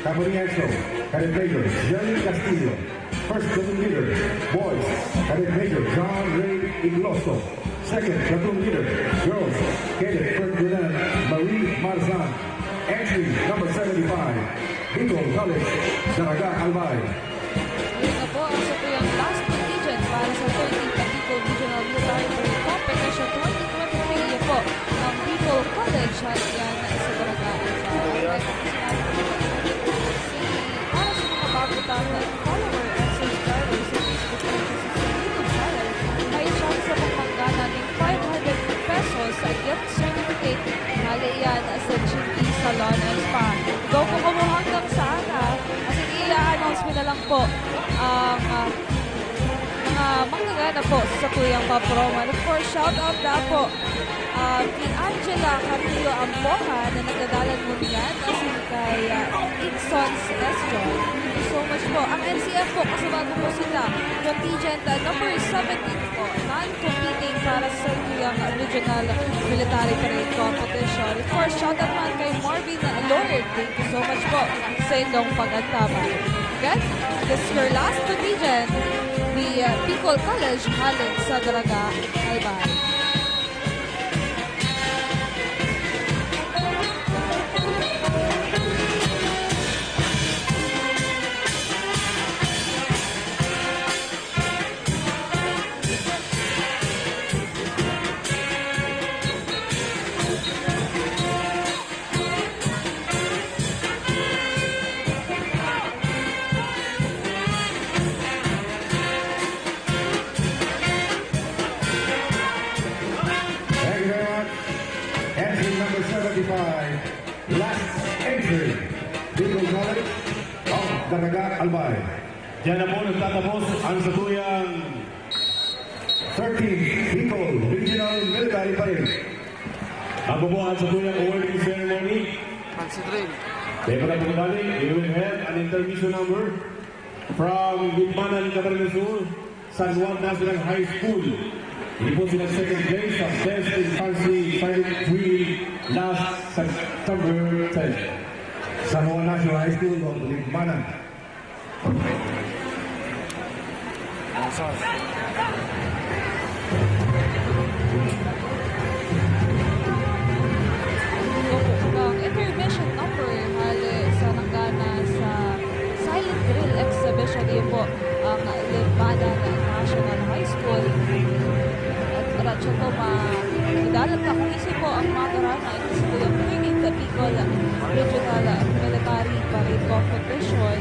Company X O, Cadet Major Jerry Castillo. First Platoon Leader, Boys, Cadet Major John Ray Igloso. Second Platoon Leader, Girls, Cadet First Lieutenant Marie Marzan. Entry number seventy-five, Bicol College, Daraga, Albay. Yun na po ang satuyang last contingent para sa thirteenth Bicol Regional Military Parade Competition twenty twenty-three. Yan po ang Bicol College at yan sa Barangay Alpha. Para sa mga bago tang follower and subscribers sa Facebook page at sa YouTube channel, may chance na pong manggana ning five hundred pesos sa gift certificate. Hali yan sa Chinky Salon and Spa. Go po kamo hanggang sa aga. Kasi i-announce ko na lang po ang, ah, mga manggagana. na po sa tuyang papromo. And of course, shout out na po, ah, kay Angela Carrillo Ampoja na nagdadalan mo niyan, asin kay, ah, Igsons Esjon. Thank you so much po. Ang N C F po, kasi bago po sila, contingent, ah, number seventeen po, non-competing para sa tuyang regional military parade competition. Of course, shout out man kay Marvin Lord. Thank you so much po sa inyong pag-antabay. Again, this is your last contingent, the, uh, Bicol College, hale sa Daraga, Albay. Thank you very much. Entry number seventy-five, last entry, Bicol College of Daraga, Albay. Diyan na po nagtatapos ang satuyang thirteenth Bicol Regional Military Parade. Magbubuhat sa tuyang awarding ceremony. Fancy drill. Kaya pala po balik, we will have an intermission number from Libmanan, Camarines Sur, San Juan National High School. Ini po sila second place sa Best in Fancy Silent Drill last September ten. San Juan National High School of Libmanan. Ang intermission number hale sa nanggana sa silent drill exhibition, iyo po ang Libmanan National High School. At diretso po, ma-, madalag na kung isi po ang mga karana, ito si Kuya Queenie Capicol, Regional Military Parade Competition.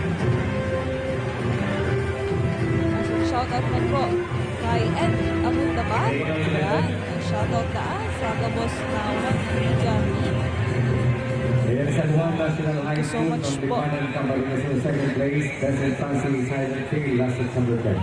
Shoutout man po kay Ed Abundaban. Yan, shoutout na sa gabos na One Media Team. Ayan, San Juan National High School, so much po. Lipanan, Camarines Sur, second place, Best in Fancy Silent Drill, last September ten.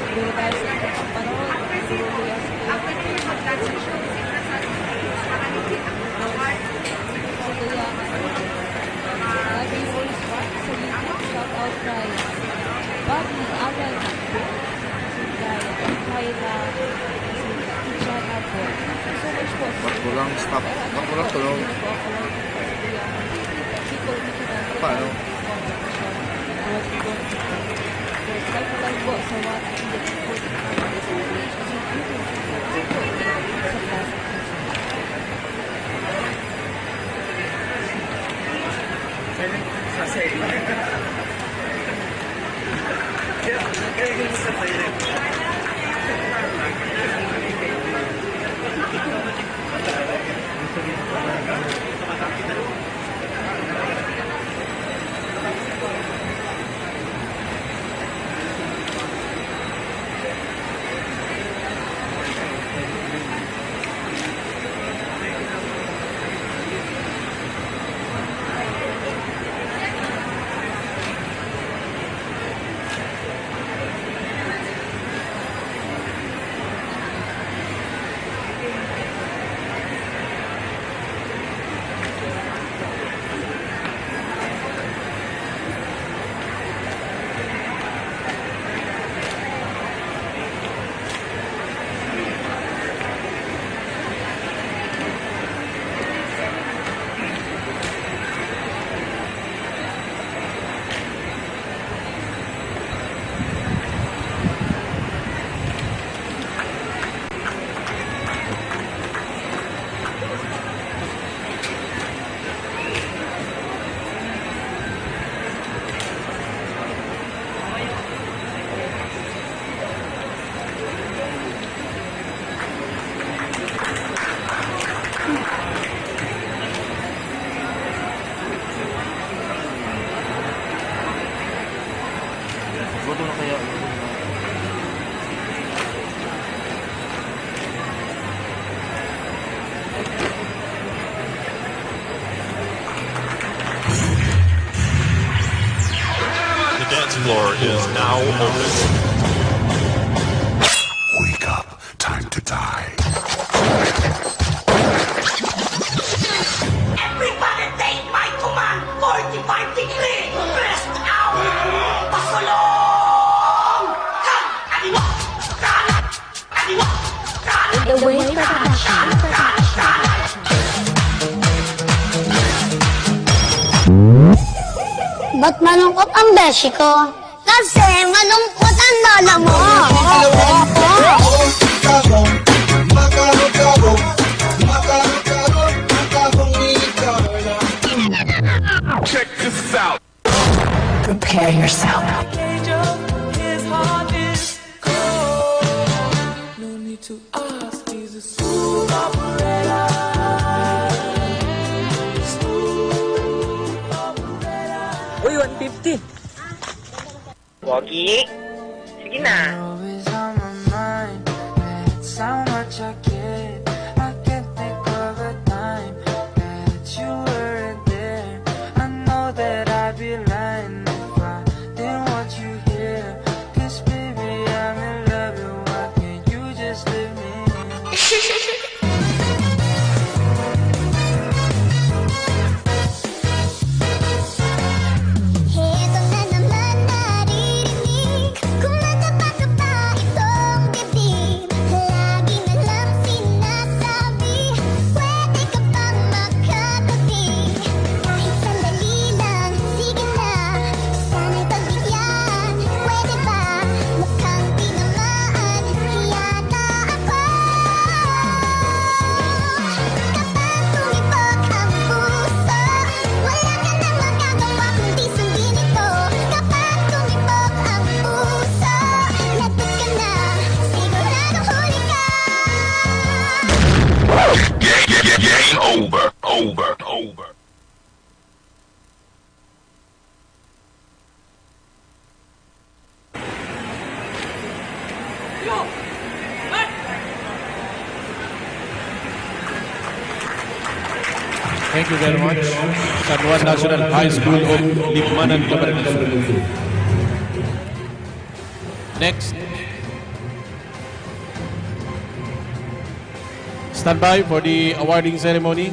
Pero dahil sa iba pang panahon, nagduruloy ang sitwasyon. Sa kaya, lagi mo sa YouTube, shout out kay Bobby Alan Sundaya, Kyla, si Tichana po. Thank you so much po. Ba't walang stop? Ba't walang tunog? Paano? Gutom na kaya. The dance floor is now open. Wake up. Time to die. Everybody take my command! Forty-five degree! Press out! Pasulong! Kan! Kaliwa! Kanan! Kaliwa! Kanan! The Wave Production. Ba't malungkot ang beshi ko? Kasi malungkot ang lola mo. Check this out. Prepare yourself. Angel, his heart is cold. No need to ask, he's a smooth operator. Smooth operator. Uy, one fifty. Pogi? Sige na. You're always on my mind. That's how much I care. I can't think of a time that you weren't there. I know that I'd be lying if I didn't want you here. 'Cause baby, I'm in love, and why can't you just leave me? Heto na naman naririnig, kumakapa-kapa itong dibdib. Lagi na lang sinasabi, pwede ka bang makatabi? Kahit sandali lang, sige na, sana'y pagbigyan. Pwede ba? Mukhang tinamaan yata ako. Kapag tumibok ang puso, wala ka nang magagawa kundi sundin ito. Kapag tumibok ang puso, lagot ka na, sigurado huli ka. Game, game, game over, over, over. Thank you very much, San Juan National High School of Libmanan, Camarines Sur. Next, Stand by for the awarding ceremony.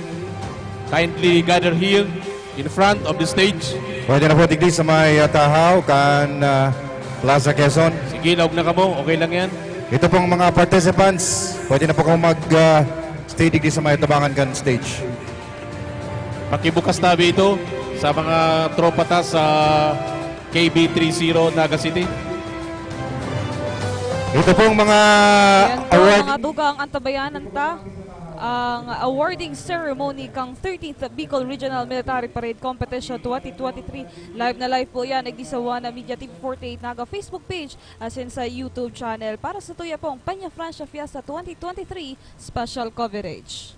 Kindly gather here in front of the stage. Pwede na po digdi sa may uh, tahaw kan uh, Plaza Quezon. Sige, laog na kamo. Okay lang yan. Ito pong mga participants, pwede na po kamo mag uh, stay digdi sa may tabangan kan stage. Pakibukas tabi ito sa mga tropa ta sa K B three zero Naga City. Ito pong mga Ayan po, award. Mga dugang, antabayanan ta ang awarding ceremony kang thirteenth Bicol Regional Military Parade Competition twenty twenty-three. Live na live po yan, igdi sa One Media T V forty-eight Naga Facebook page, asin sa YouTube channel para sa tuya pong Peña Francia Fiesta twenty twenty-three special coverage.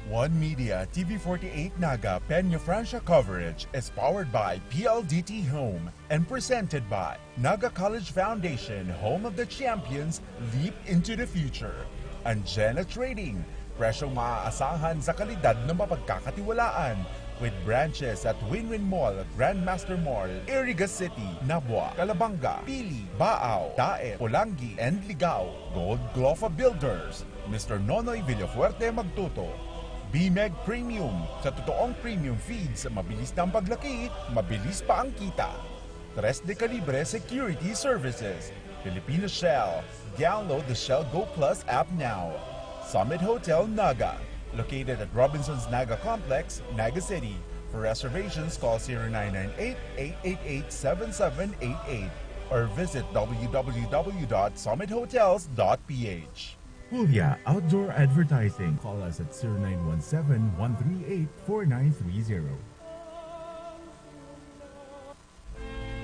One Media T V forty-eight Naga Peña Francia coverage is powered by P L D T Home and presented by Naga College Foundation, home of the champions, leap into the future. Angena Trading, presyong maaasahan sa kalidad na mapagkakatiwalaan. With branches at Winwin Mall, Grandmaster Mall, Iriga City, Nabua, Calabanga, Pili, Baao, Daet, Polangui, and Ligao. Gold Glofa Builders, Mister Nonoy Villafuerte Magtuto. Bimeg Premium, sa totoong premium feeds, mabilis na ang paglaki, mabilis pa ang kita. Tres de Calibre Security Services, Filipino Shell. Download the Shell Go Plus app now. Summit Hotel Naga, located at Robinson's Naga Complex, Naga City. For reservations, call zero nine nine eight, eight eight eight, seven seven eight eight or visit w w w dot summit hotels dot p h. Julia Outdoor Advertising. Call us at zero nine one seven, one three eight, four nine three zero.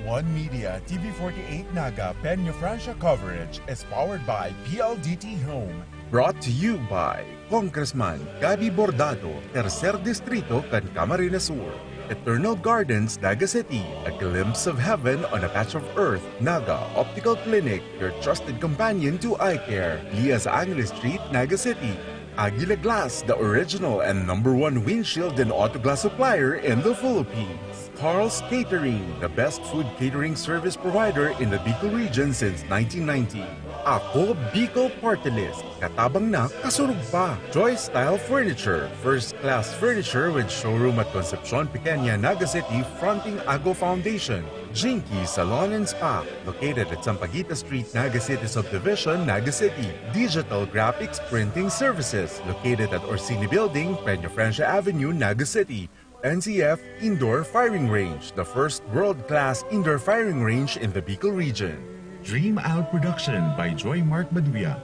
One Media T V forty-eight Naga Peña Francia coverage is powered by P L D T Home. Brought to you by Congressman Gabby Bordado, Tercer Distrito kan Camarines Sur. Eternal Gardens, Naga City, a glimpse of heaven on a patch of earth. Naga Optical Clinic, your trusted companion to eye care. Lias Angeles Street, Naga City. Aguila Glass, the original and number one windshield and auto glass supplier in the Philippines. Carl's Catering, the best food catering service provider in the Bicol region since nineteen ninety. Ako Bicol Party List, katabang na, kasurog pa. Joy Style Furniture, first class furniture with showroom at Concepcion Pequeña, Naga City, fronting Ago Foundation. Jinky Salon and Spa, located at Sampaguita Street, Naga City Subdivision, Naga City. Digital Graphics Printing Services, located at Orsini Building, Peña Francia Avenue, Naga City. N C F Indoor Firing Range, the first world-class indoor firing range in the Bicol region. Dream Out Production by Joy Mark Baduya.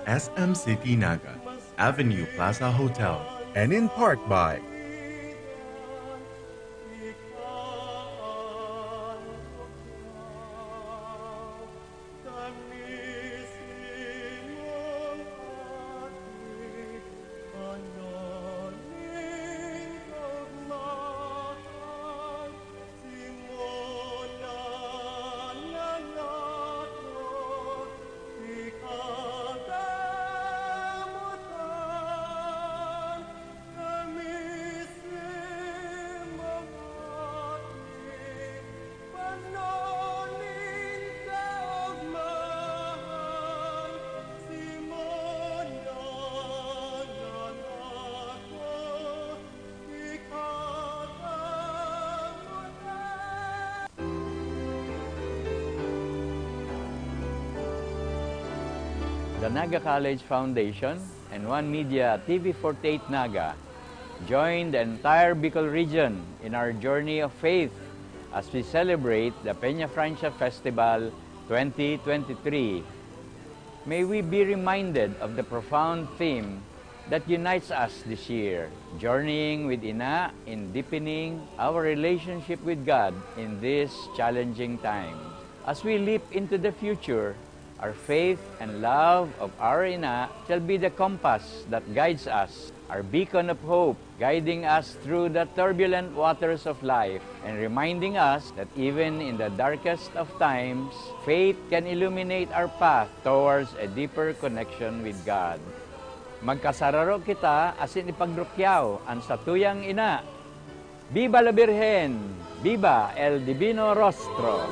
S M City Naga, Avenue Plaza Hotel. And in part by The Naga College Foundation and One Media T V forty-eight Naga join the entire Bicol region in our journey of faith as we celebrate the Peña Francia Festival twenty twenty-three. May we be reminded of the profound theme that unites us this year, journeying with Ina in deepening our relationship with God in this challenging time. As we leap into the future, our faith and love of our Ina shall be the compass that guides us, our beacon of hope, guiding us through the turbulent waters of life and reminding us that even in the darkest of times, faith can illuminate our path towards a deeper connection with God. Magkasararo kita asin ipagrukyaw an satuyang Ina. Viva la Virgen! Viva el Divino Rostro!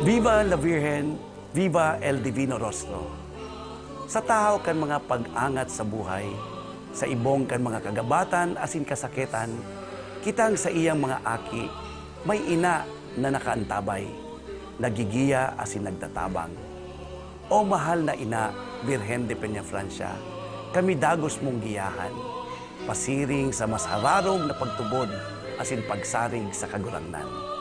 Viva la Virgen! Viva el Divino Rostro! Sa tahaw kan mga pag-angat sa buhay, sa ibong kan mga kagabatan asin kasakitan, kitang saiyang mga aki, may ina na nakaantabay, nagigiya asin nagtatabang. O mahal na ina, Birhen de Peñafrancia, kami dagos mong giyahan, pasiring sa mas hararog na pagtubod asin pagsarig sa Kagurangnan.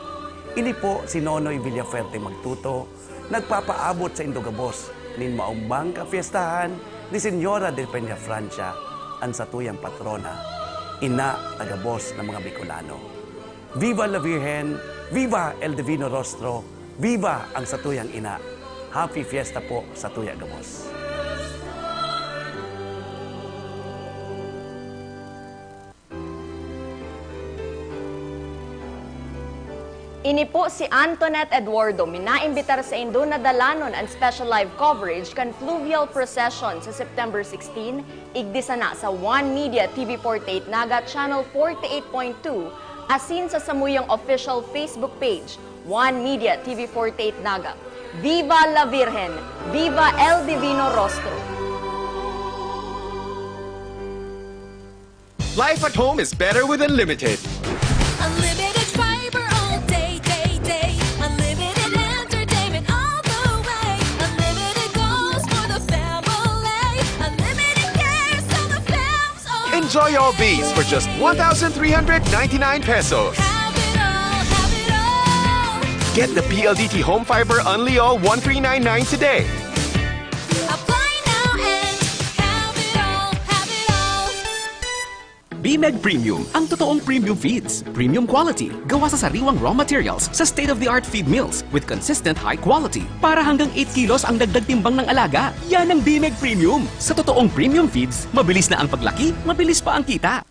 Ini po si Nonoy Villafuerte Magtuto, nagpapaabot saindo gabos nin maombang kapyestahan ni Señora de Peñafrancia, an satuyang patrona, ina ta gabos na mga Bicolano. Viva la Virgen! Viva el Divino Rostro! Viva ang satuyang ina! Happy Fiesta po satuya gabos! Ini po si Antoinette Eduardo, minaimbitar saindo na dalanon an special live coverage kan fluvial procession sa September sixteen, igdi sana sa One Media T V forty-eight Naga Channel forty-eight point two, asin sa samuyang official Facebook page, One Media T V forty-eight Naga. Viva la Virgen! Viva el Divino Rostro! Life at home is better with Unlimited. Unlimited fiber all day, day, day. Unlimited entertainment all the way. Unlimited goals for the family. Unlimited cares so the fam's all. Enjoy all these for just one thousand three hundred ninety-nine pesos. Have it all, have it all. Get the P L D T Home Fiber Unli All one three nine nine today. Apply now and have it all, have it all. Bimeg Premium, ang totoong premium feeds. Premium quality, gawa sa sariwang raw materials, sa state-of-the-art feed mills, with consistent high quality. Para hanggang eight kilos ang dagdag timbang ng alaga. Yan ang Bimeg Premium. Sa totoong premium feeds, mabilis na ang paglaki, mabilis pa ang kita.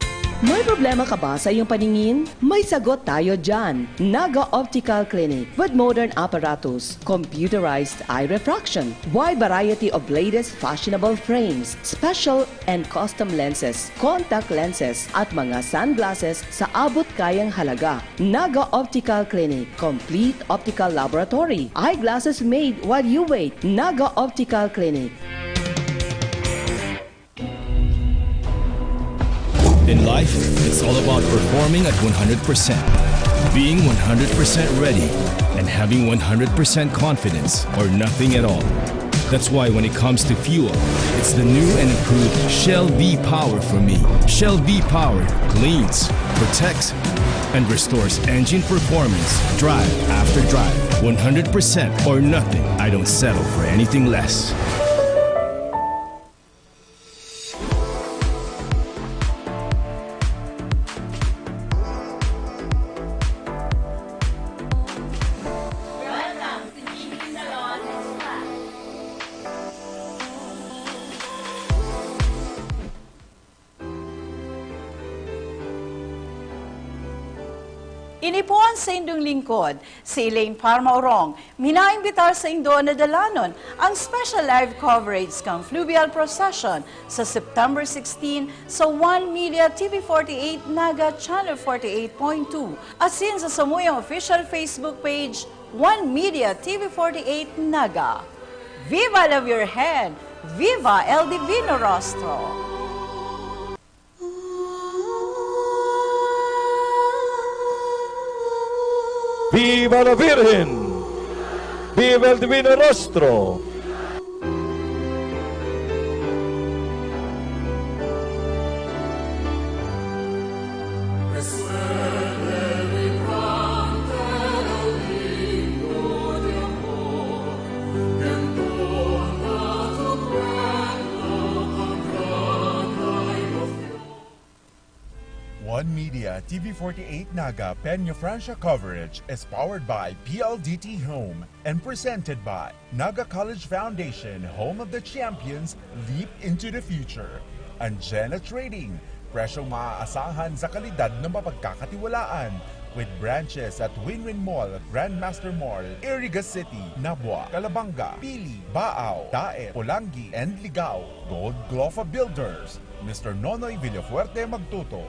May problema ka ba sa iyong paningin? May sagot tayo dyan. Naga Optical Clinic with modern apparatus, computerized eye refraction, wide variety of latest fashionable frames, special and custom lenses, contact lenses, at mga sunglasses sa abot kayang halaga. Naga Optical Clinic, complete optical laboratory, eyeglasses made while you wait. Naga Optical Clinic. In life, it's all about performing at one hundred percent, being one hundred percent ready, and having one hundred percent confidence or nothing at all. That's why when it comes to fuel, it's the new and improved Shell V-Power for me. Shell V-Power cleans, protects, and restores engine performance drive after drive. One hundred percent or nothing. I don't settle for anything less. Ini po an saindong lingkod, si Elaine Parma Orong, minaimbitar saindo na dalanon ang special live coverage kan fluvial procession sa September sixteen sa One Media T V forty-eight Naga Channel forty-eight point two, asin sa samuyang official Facebook page, One Media T V forty-eight Naga. Viva la Virgen! Viva el Divino Rostro! Viva la Virgen! Viva el Divino Rostro! One Media T V forty-eight Naga Peñafrancia coverage is powered by P L D T Home and presented by Naga College Foundation, home of the champions, leap into the future. Anjena Trading, presyong maaasahan sa kalidad na mapagkakatiwalaan. With branches at Winwin Mall, Grandmaster Mall, Iriga City, Nabua, Calabanga, Pili, Baao, Daet, Polangui, and Ligao. Gold Glofa Builders, Mister Nonoy Villafuerte Magtuto.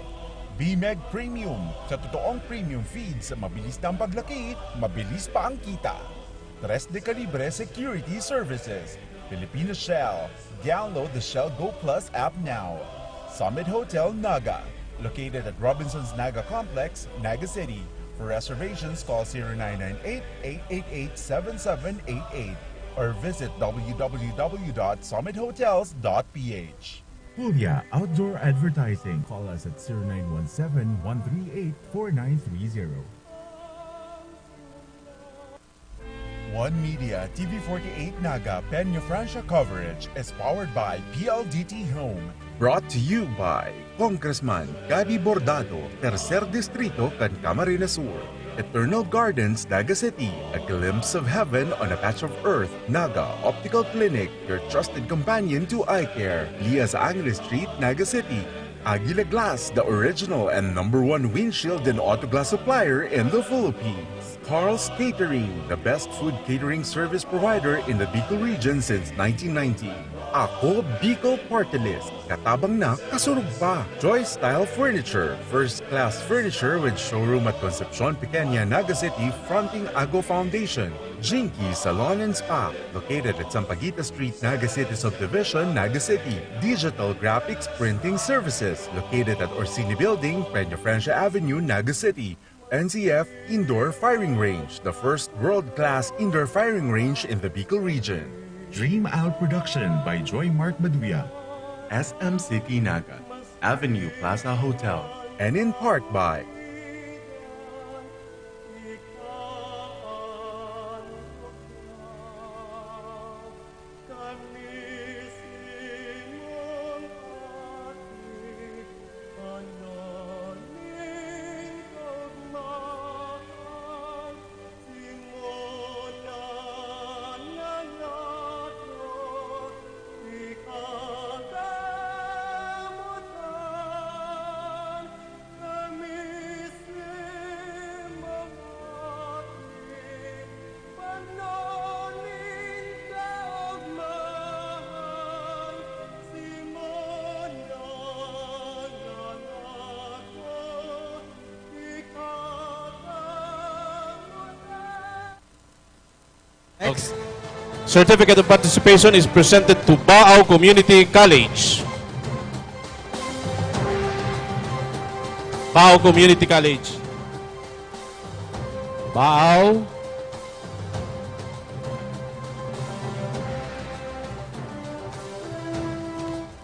Bimeg Premium, sa totoong premium feeds, mabilis na ang paglaki, mabilis pa ang kita. Tres de Calibre Security Services, Filipino Shell. Download the Shell Go Plus app now. Summit Hotel Naga, located at Robinson's Naga Complex, Naga City. For reservations, call zero nine nine eight, eight eight eight, seven seven eight eight or visit w w w dot summit hotels dot p h. Puglia Outdoor Advertising. Call us at zero nine one seven, one three eight, four nine three zero. One Media, T V forty-eight Naga, Peña Francia coverage is powered by P L D T Home. Brought to you by Congressman Gabby Bordado, Tercer Distrito kan Camarines Sur. Eternal Gardens, Naga City, a glimpse of heaven on a patch of earth. Naga Optical Clinic, your trusted companion to eye care. Lias Angeles Street, Naga City. Aguila Glass, the original and number one windshield and auto glass supplier in the Philippines. Carl's Catering, the best food catering service provider in the Bicol region since nineteen ninety. Ako Bicol Party List, katabang na, kasurog pa. Joy Style Furniture, first class furniture with showroom at Concepcion Pequeña, Naga City, fronting Ago Foundation. Jinky Salon and Spa, located at Sampaguita Street, Naga City Subdivision, Naga City. Digital Graphics Printing Services, located at Orsini Building, Peña Francia Avenue, Naga City. N C F Indoor Firing Range, the first world-class indoor firing range in the Bicol region. Dream Out Production by Joy Mark Maduya. S M City Naga, Avenue Plaza Hotel. And in part by Next. Certificate of participation is presented to Baao Community College. Baao Community College. Baao.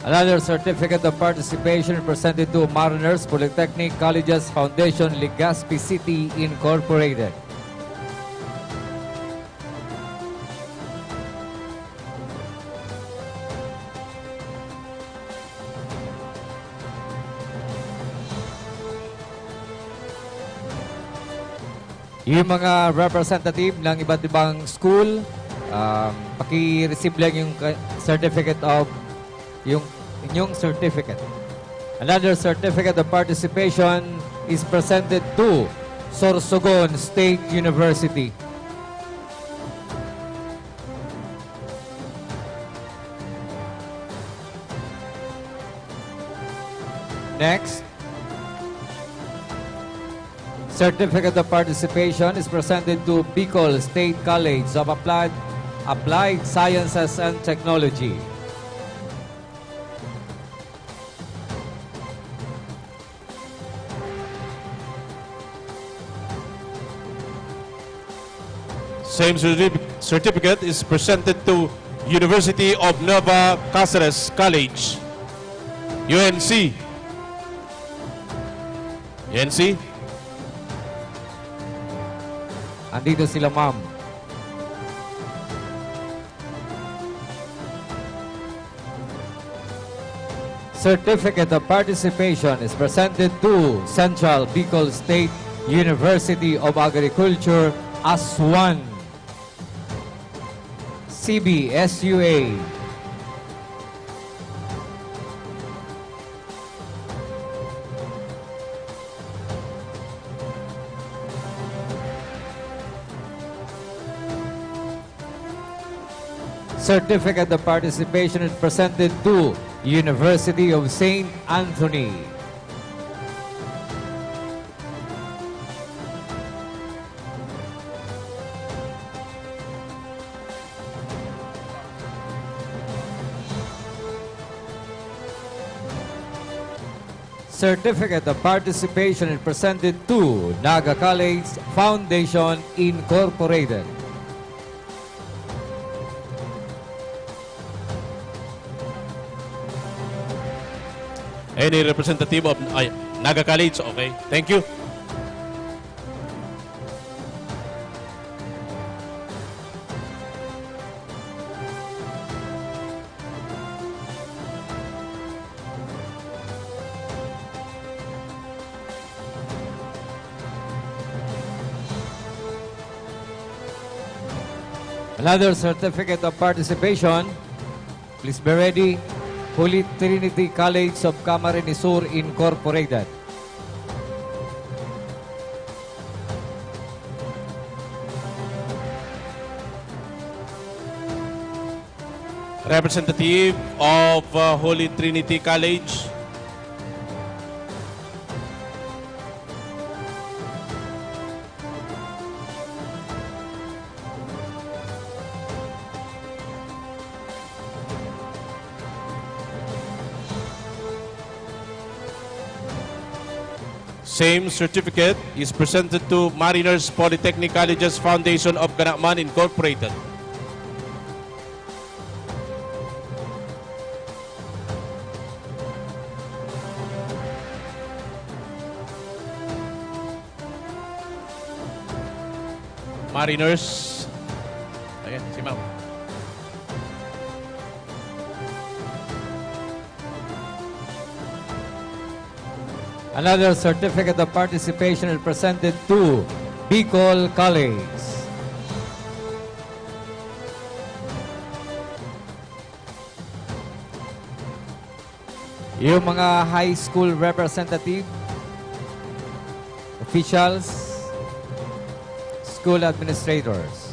Another certificate of participation presented to Mariners Polytechnic Colleges Foundation, Legazpi City, Incorporated. Yung mga representative ng iba't ibang school, um, paki-receive lang yung ka-, certificate of, yung inyong certificate. Another certificate of participation is presented to Sorsogon State University. Next. Certificate of participation is presented to Bicol State College of Applied, Applied Sciences and Technology. Same certif-, certificate is presented to University of Nueva Caceres College, U N C. U N C? Andito sila, ma'am. Certificate of participation is presented to Central Bicol State University of Agriculture, Aswan, C B S U A. Certificate of participation is presented to University of Saint Anthony. Certificate of participation is presented to Naga College Foundation Incorporated. Any representative of, ay, Naga College? Okay. Thank you. Another certificate of participation. Please be ready. Holy Trinity College of Camarines Sur Incorporated. Representative of uh, Holy Trinity College. Same certificate is presented to Mariners Polytechnic Colleges Foundation of Canaman Incorporated. Mariners. Ayan, si Ma'am. Another certificate of participation is presented to Bicol College. Yung mga high school representative, officials, school administrators.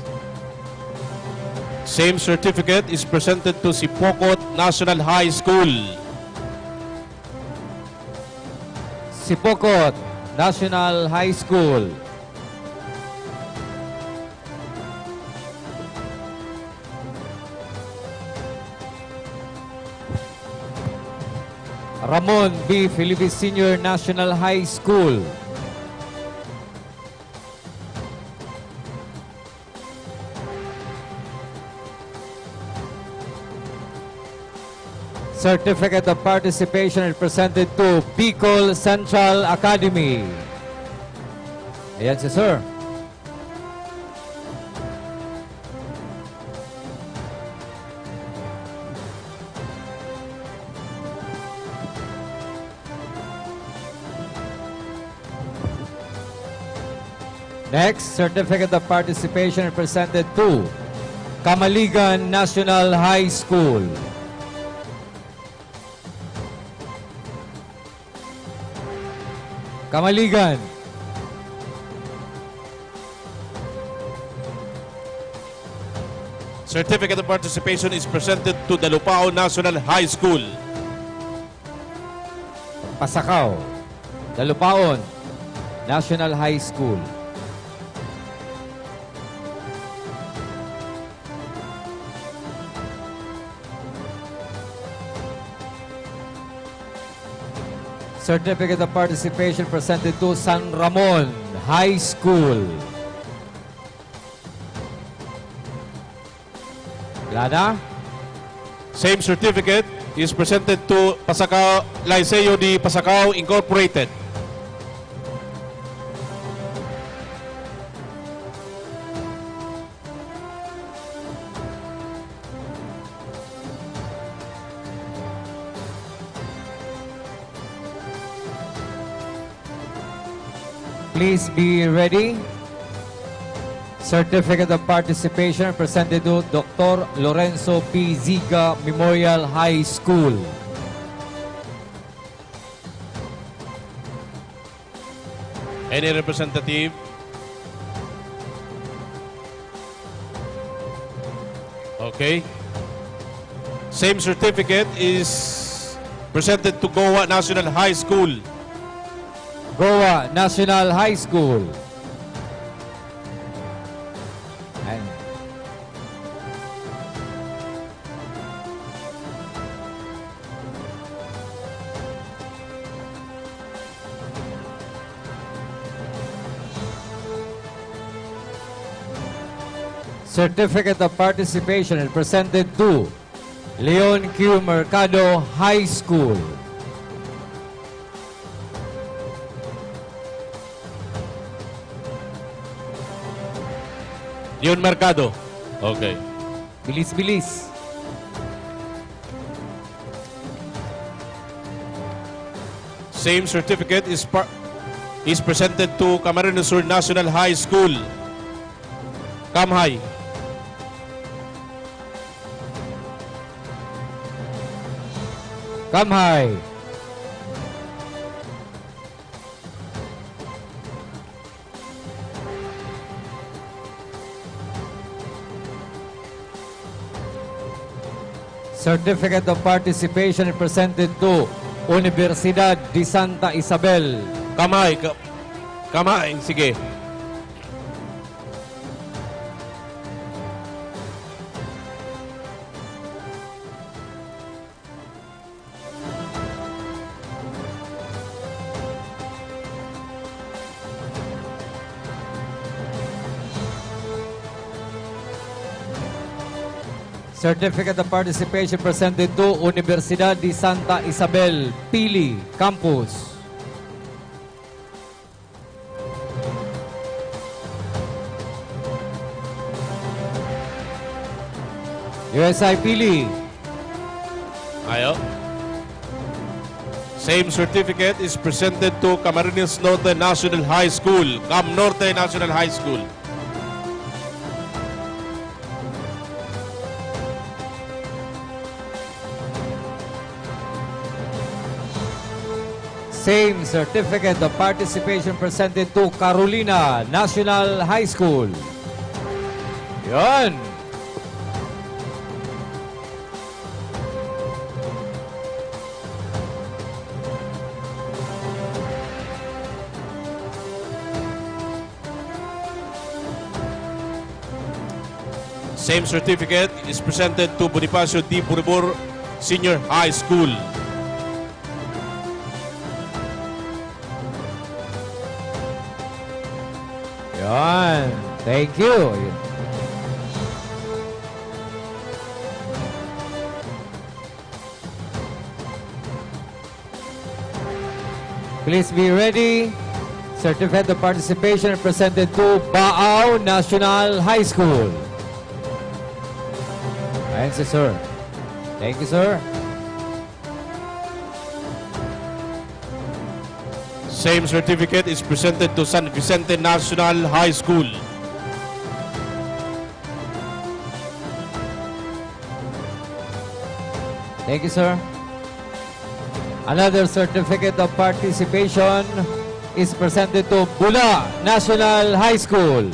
Same certificate is presented to Sipocot National High School. Sipocot National High School. Ramon B. Felipe Senior National High School. Certificate of participation is presented to Bicol Central Academy. Ayan si Sir. Next, certificate of participation presented to Camaligan National High School. Camaligan. Certificate of participation is presented to Dalupaon National High School. Pasacao, Dalupaon National High School. Certificate of participation presented to San Ramon High School. Wala na? Same certificate is presented to Pasacao, Liceo de Pasacao Incorporated. Please be ready. Certificate of participation presented to Doctor Lorenzo P. Ziga Memorial High School. Any representative? Okay. Same certificate is presented to Goa National High School. Goa National High School. Ayan. Certificate of Participation is presented to Leon Q Mercado High School. Leon Mercado. Okay. Bilis-bilis. Same certificate is, par- is presented to Camarines Sur National High School. Kamhay. Kamhay. Certificate of Participation presented to Universidad de Santa Isabel. Kamay, ka- kamay, sige. Certificate of Participation presented to Universidad de Santa Isabel, Pili Campus. U S I Pili. Ayo. Same certificate is presented to Camarines Norte National High School. Cam Norte National High School. Same certificate of participation presented to Carolina National High School. Yan! Same certificate is presented to Bonifacio D. Buribor Senior High School. Yan. Thank you. Please be ready. Certificate of participation presented to Baao National High School. Ayan si sir. Thank you, sir. Same certificate is presented to San Vicente National High School. Thank you, sir. Another certificate of participation is presented to Bula National High School.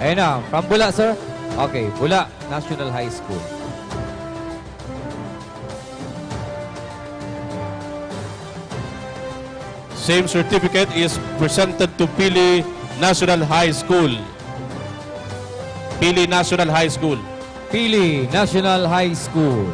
Ayun na, from Bula, sir. Okay, Bula National High School. Same certificate is presented to Pili National High School. Pili National High School. Pili National High School.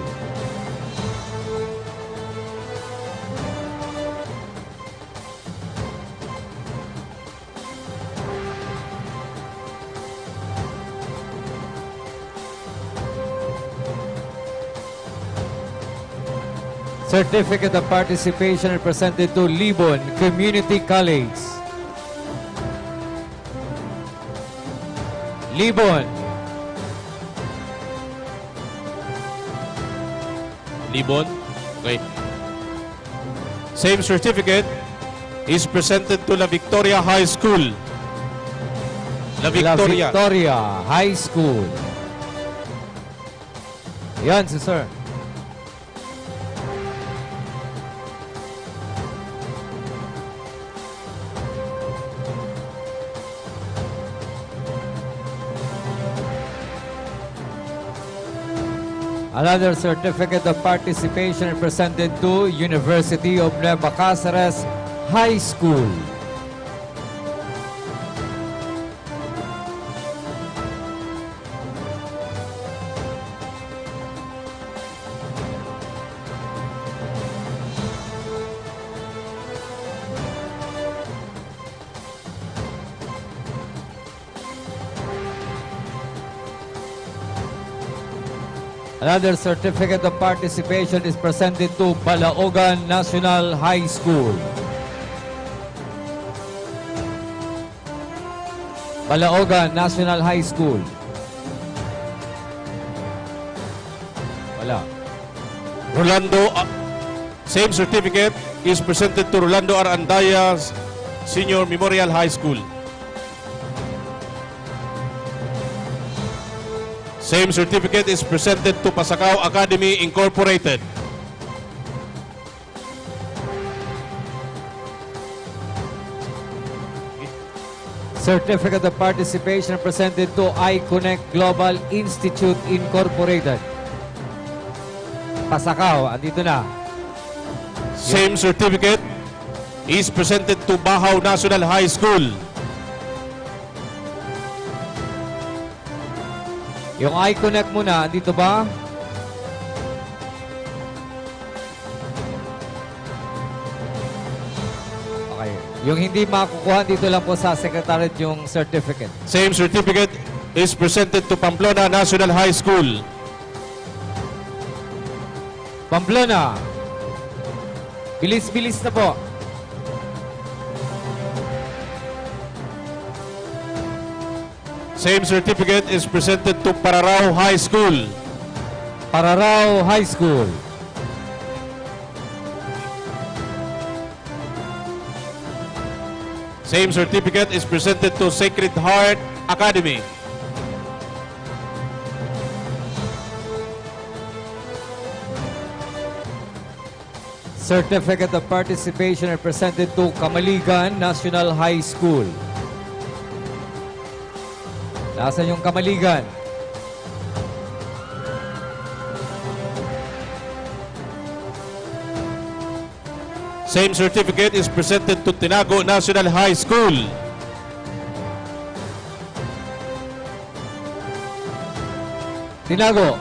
Certificate of Participation presented to Libon Community College. Libon. Libon. Okay. Same certificate is presented to La Victoria High School. La Victoria. La Victoria High School. Yan, si sir. Another certificate of participation presented to University of Nueva Caceres High School. Another certificate of participation is presented to Balaogan National High School. Balaogan National High School. Wala. Rolando, uh, same certificate is presented to Rolando R. Andaya Senior Memorial High School. Same certificate is presented to Pasacao Academy Incorporated. Certificate of participation presented to iConnect Global Institute Incorporated. Pasacao, andito na. Same certificate is presented to Bahaw National High School. Yung iConnect muna, andito ba? Okay. Yung hindi makukuha, dito lang po sa secretariat yung certificate. Same certificate is presented to Pamplona National High School. Pamplona. Bilis-bilis na po. Same certificate is presented to Pararao High School. Pararao High School. Same certificate is presented to Sacred Heart Academy. Certificate of participation are presented to Kamaligan National High School. Nasaan yung Kamaligan? Same certificate is presented to Tinago National High School. Tinago.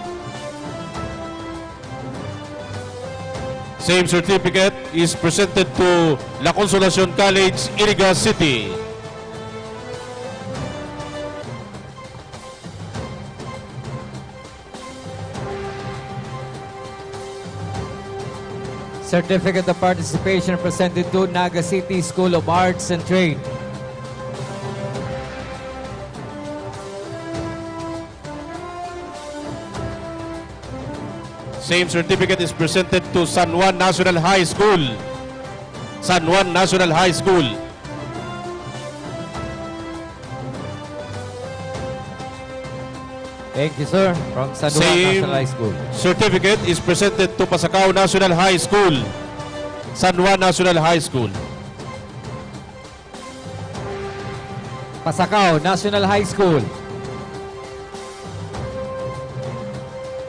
Same certificate is presented to La Consolacion College, Iriga City. Certificate of participation presented to Naga City School of Arts and Trade. Same certificate is presented to San Juan National High School. San Juan National High School. Thank you, sir. From San Juan National High School. Certificate is presented to Pasacao National High School. San Juan National High School. Pasacao National High School.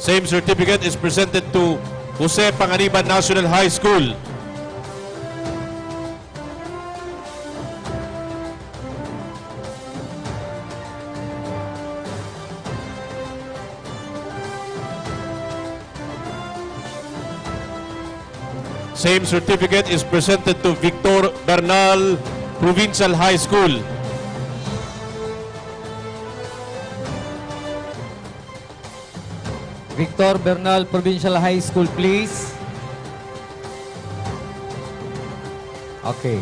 Same certificate is presented to Jose Panganiban National High School. Same certificate is presented to Victor Bernal Provincial High School. Victor Bernal Provincial High School, please. Okay.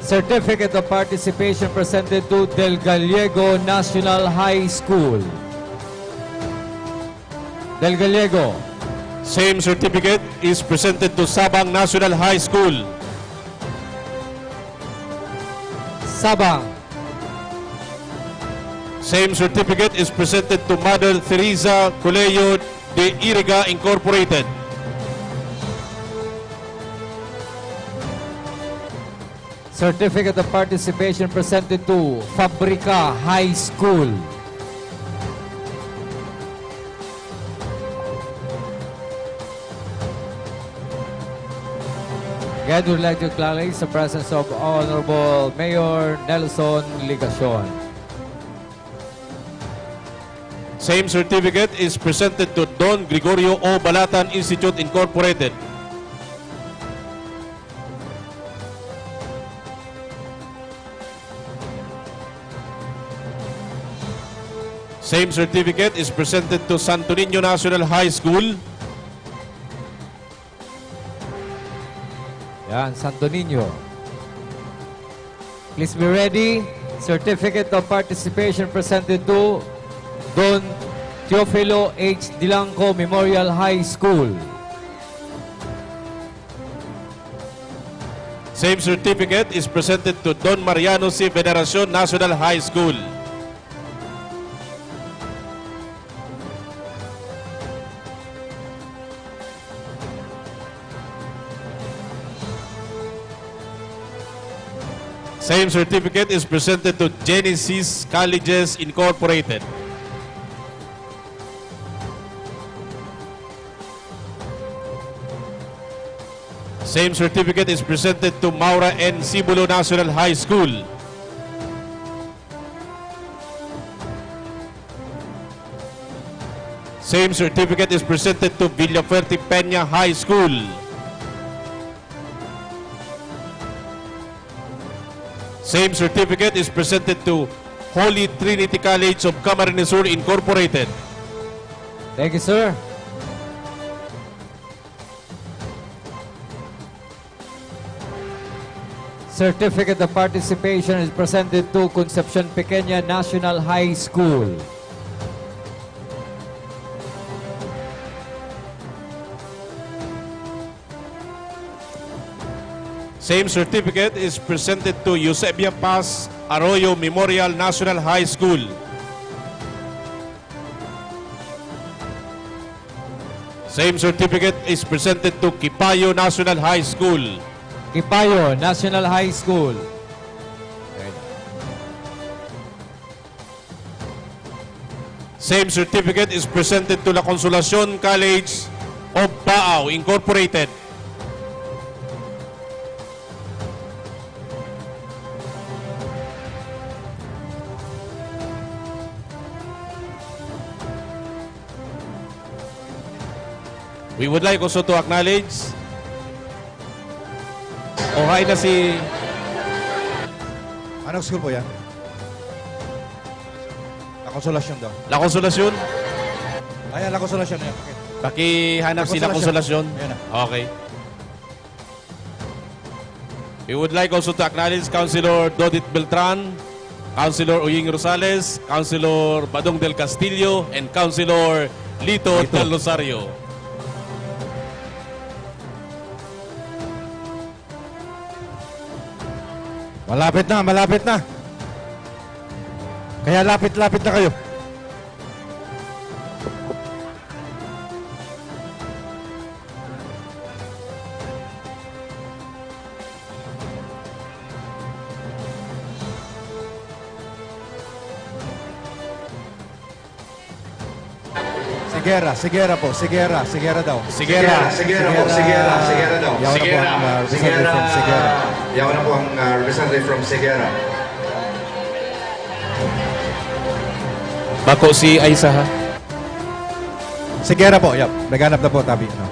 Certificate of participation presented to Del Gallego National High School. Del Gallego. Same certificate is presented to Sabang National High School. Sabang. Same certificate is presented to Mother Teresa Colegio de Iriga Incorporated. Certificate of participation presented to Fabrica High School. Again, we'd like to acknowledge the presence of Honorable Mayor Nelson Legacion. Same certificate is presented to Don Gregorio O. Balatan Institute Incorporated. Same certificate is presented to Santo Niño National High School. Yan, Santo Niño. Please be ready. Certificate of participation presented to Don Teofilo H. Dilangco Memorial High School. Same certificate is presented to Don Mariano C. Veneracion National High School. Same certificate is presented to Genesis Colleges Incorporated. Same certificate is presented to Maura N. Sibulo National High School. Same certificate is presented to Villafuerte Peña High School. Same certificate is presented to Holy Trinity College of Camarines Sur Incorporated. Thank you, sir. Certificate of participation is presented to Concepcion Pequeña National High School. Same certificate is presented to Eusebia Paz Arroyo Memorial National High School. Same certificate is presented to Kipayo National High School. Kipayo National High School. Same certificate is presented to La Consolacion College of Baao Incorporated. We would like also to acknowledge. O, hain na si... Anong school po yan? La Consolacion daw. La Consolacion? Ayan, La Consolacion. Ayan, okay. Pakihanap si La Consolacion. Ayan na. Okay. We would like also to acknowledge Councilor Dodit Beltran, Councilor Uying Rosales, Councilor Badong del Castillo, and Councilor Lito Lito. Del Rosario. Malapit na, malapit na. Kaya lapit-lapit na kayo. Sigera, Sigera po, Sigera, Sigera daw. Sigera, Sigera po, Sigera, Sigera daw. Yawa na po ang, ah, representative from Sigera. Yawa na po ang, ah, representative from Sigera. Bako si Aisa, ha? Sigera po, yap. Naghanap na po, tabi, no?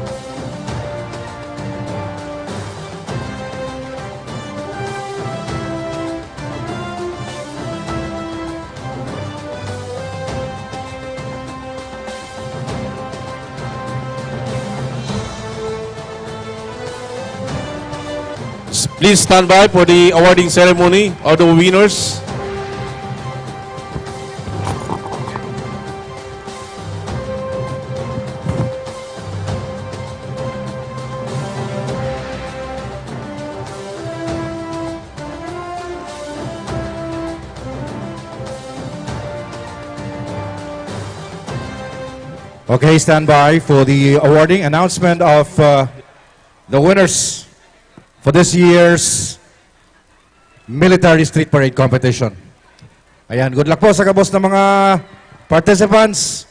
Please stand by for the awarding ceremony of the winners. Okay, stand by for the awarding announcement of, uh, the winners for this year's Military Street Parade Competition. Ayan, good luck po sa gabos na mga participants,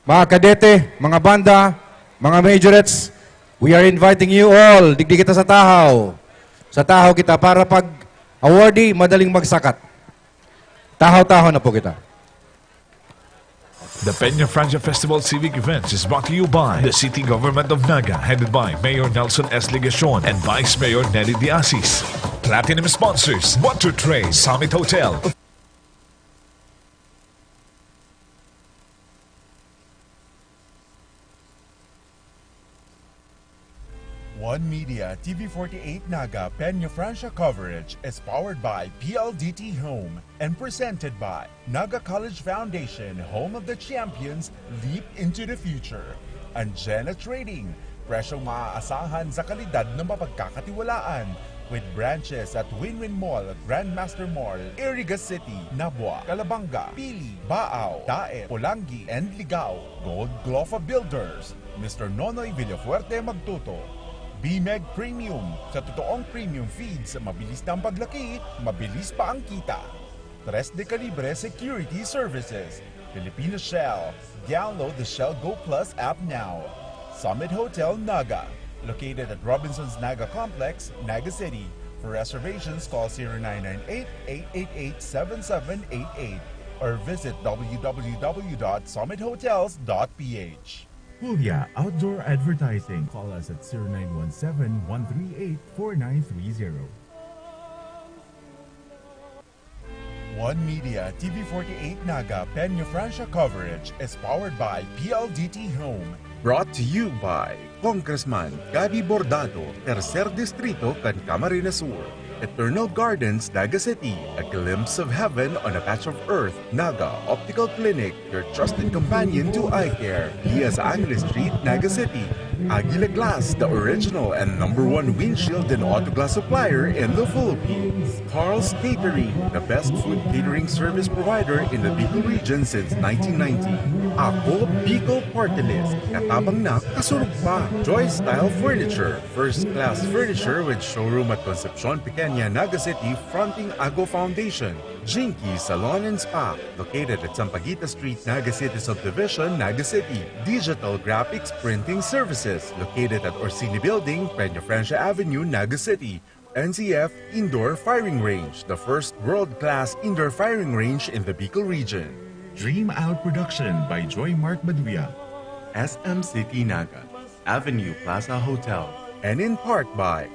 mga kadete, mga banda, mga majorettes. We are inviting you all. Digdi kita sa Tahaw. Sa Tahaw kita para pag-awardee, madaling magsakat. Tahaw-tahaw na po kita. The Peña Francia Festival Civic Events is brought to you by the City Government of Naga, headed by Mayor Nelson S. Legacion and Vice Mayor Nelly De Asis. Platinum sponsors, Water Trail, Summit Hotel. One Media T V forty-eight Naga Peña Francia coverage is powered by P L D T Home and presented by Naga College Foundation, home of the champions, leap into the future. And Jenna Trading, presyong maaasahan sa kalidad na mapagkakatiwalaan. With branches at Win-Win Mall, Grandmaster Mall, Iriga City, Nabua, Calabanga, Pili, Baao, Daet, Polangui, and Ligao. Gold Glofa Builders, Mister Nonoy Villafuerte Magtuto. B-Meg Premium, sa totoong premium feeds, mabilis na ang paglaki, mabilis pa ang kita. Tres de Calibre Security Services, Filipino Shell. Download the Shell Go Plus app now. Summit Hotel Naga, located at Robinson's Naga Complex, Naga City. For reservations, call zero nine nine eight, eight eight eight, seven seven eight eight or visit w w w dot summit hotels dot p h. Hulya Outdoor Advertising. Call us at zero nine one seven, one three eight, four nine three zero. One Media T V forty-eight Naga Peña Francia coverage is powered by P L D T Home. Brought to you by Congressman Gabby Bordado, Tercer Distrito kan Camarines Sur. Eternal Gardens, Naga City, a glimpse of heaven on a patch of earth. Naga Optical Clinic, your trusted companion to eye care. Diaz Angeles Street, Naga City. Aguila Glass, the original and number one windshield and auto glass supplier in the Philippines. Carl's Catering, the best food catering service provider in the Bicol region since nineteen ninety. Ako, Bicol Party List. Katabang na, kasurog pa. Joy Style Furniture, first class furniture with showroom at Concepcion Pequeña, Naga City, fronting Ago Foundation. Jinky Salon and Spa, located at Sampaguita Street, Naga City Subdivision, Naga City. Digital Graphics Printing Services, located at Orsini Building, Peña Francia Avenue, Naga City. N C F Indoor Firing Range, the first world-class indoor firing range in the Bicol region. Dream Out Production by Joy Mark Baduya. S M City Naga, Avenue Plaza Hotel. And in part by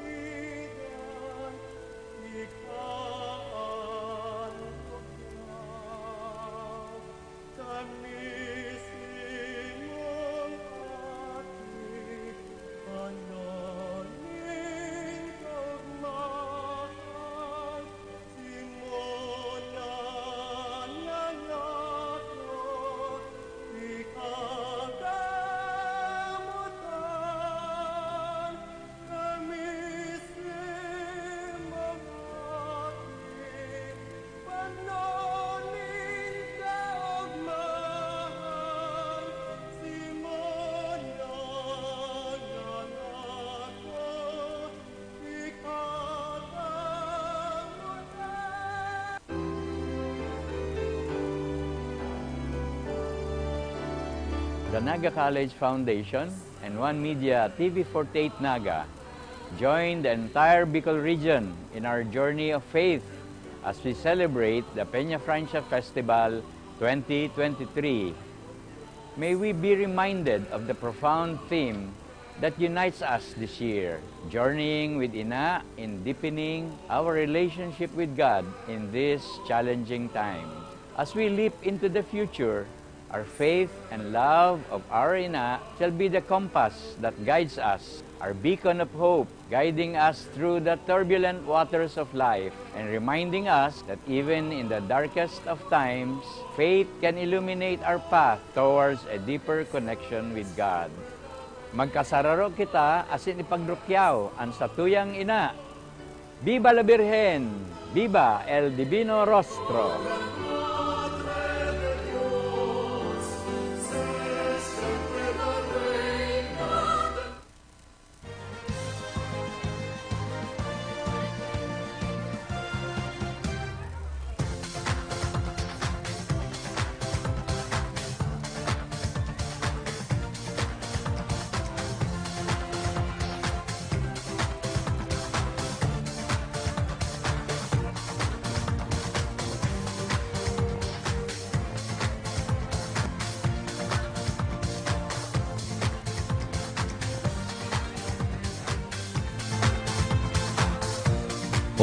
The Naga College Foundation and One Media T V forty-eight Naga join the entire Bicol region in our journey of faith as we celebrate the Peña Francia Festival twenty twenty-three. May we be reminded of the profound theme that unites us this year, journeying with Ina in deepening our relationship with God in this challenging time. As we leap into the future, our faith and love of our Ina shall be the compass that guides us, our beacon of hope, guiding us through the turbulent waters of life and reminding us that even in the darkest of times, faith can illuminate our path towards a deeper connection with God. Magkasararo kita asin ipagrukyaw an satuyang Ina. Viva la Virgen! Viva el Divino Rostro!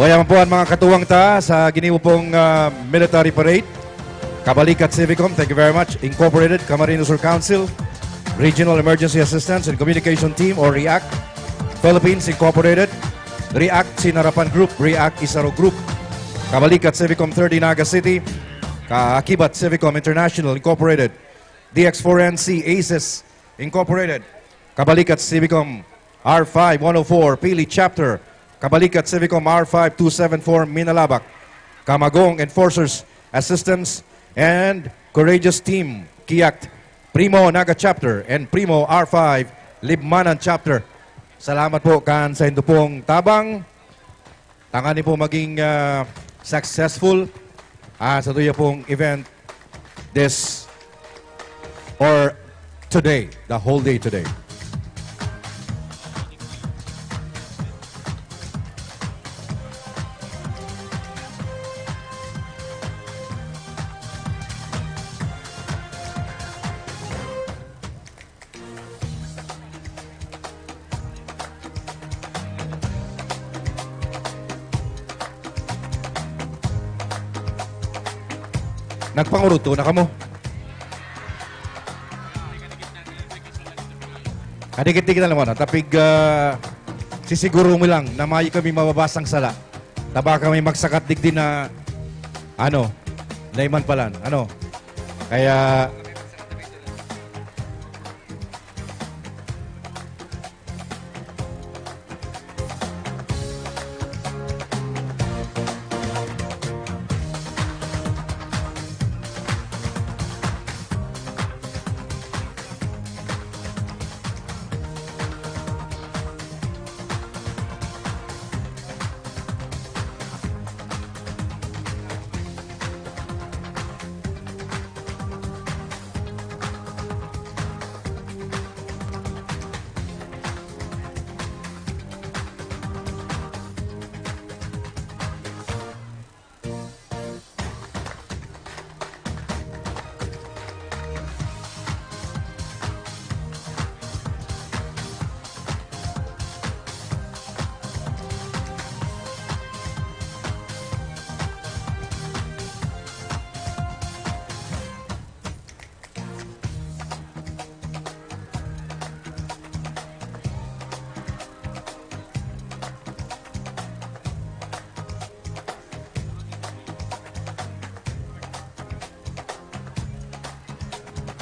Uya man po an mga katuwang ta sa ginibo pong, ah, military parade. Kabalikat Civicom, thank you very much. Incorporated, Camarines Sur Council, Regional Emergency Assistance and Communication Team or REACT. Philippines Incorporated, React Sinarapan Group, React Isaro Group, Kabalikat Civicom thirty Naga City, Kaakibat Civicom International Incorporated, D X four N C Aces Incorporated, Kabalikat Civicom R five one oh four Pili Chapter, Kabalikat Civicom R five two seven four Minalabac, Kamagong Enforcers Assistance, and Courageous Team Kiat, Primo Naga Chapter, and Primo R five Libmanan Chapter. Salamat po kan saindo pong tabang. Tangani po maging, ah, successful, ah, sa tuya pong event this or today, the whole day today. Nagpanguruto na kamo. Kadikit-dikit na lang, ano, tapig, ah, sisiguro mo lang na mayo kami mababasang sala. Taba kami magsakat digdi na, ano, layman palan, ano. Kaya,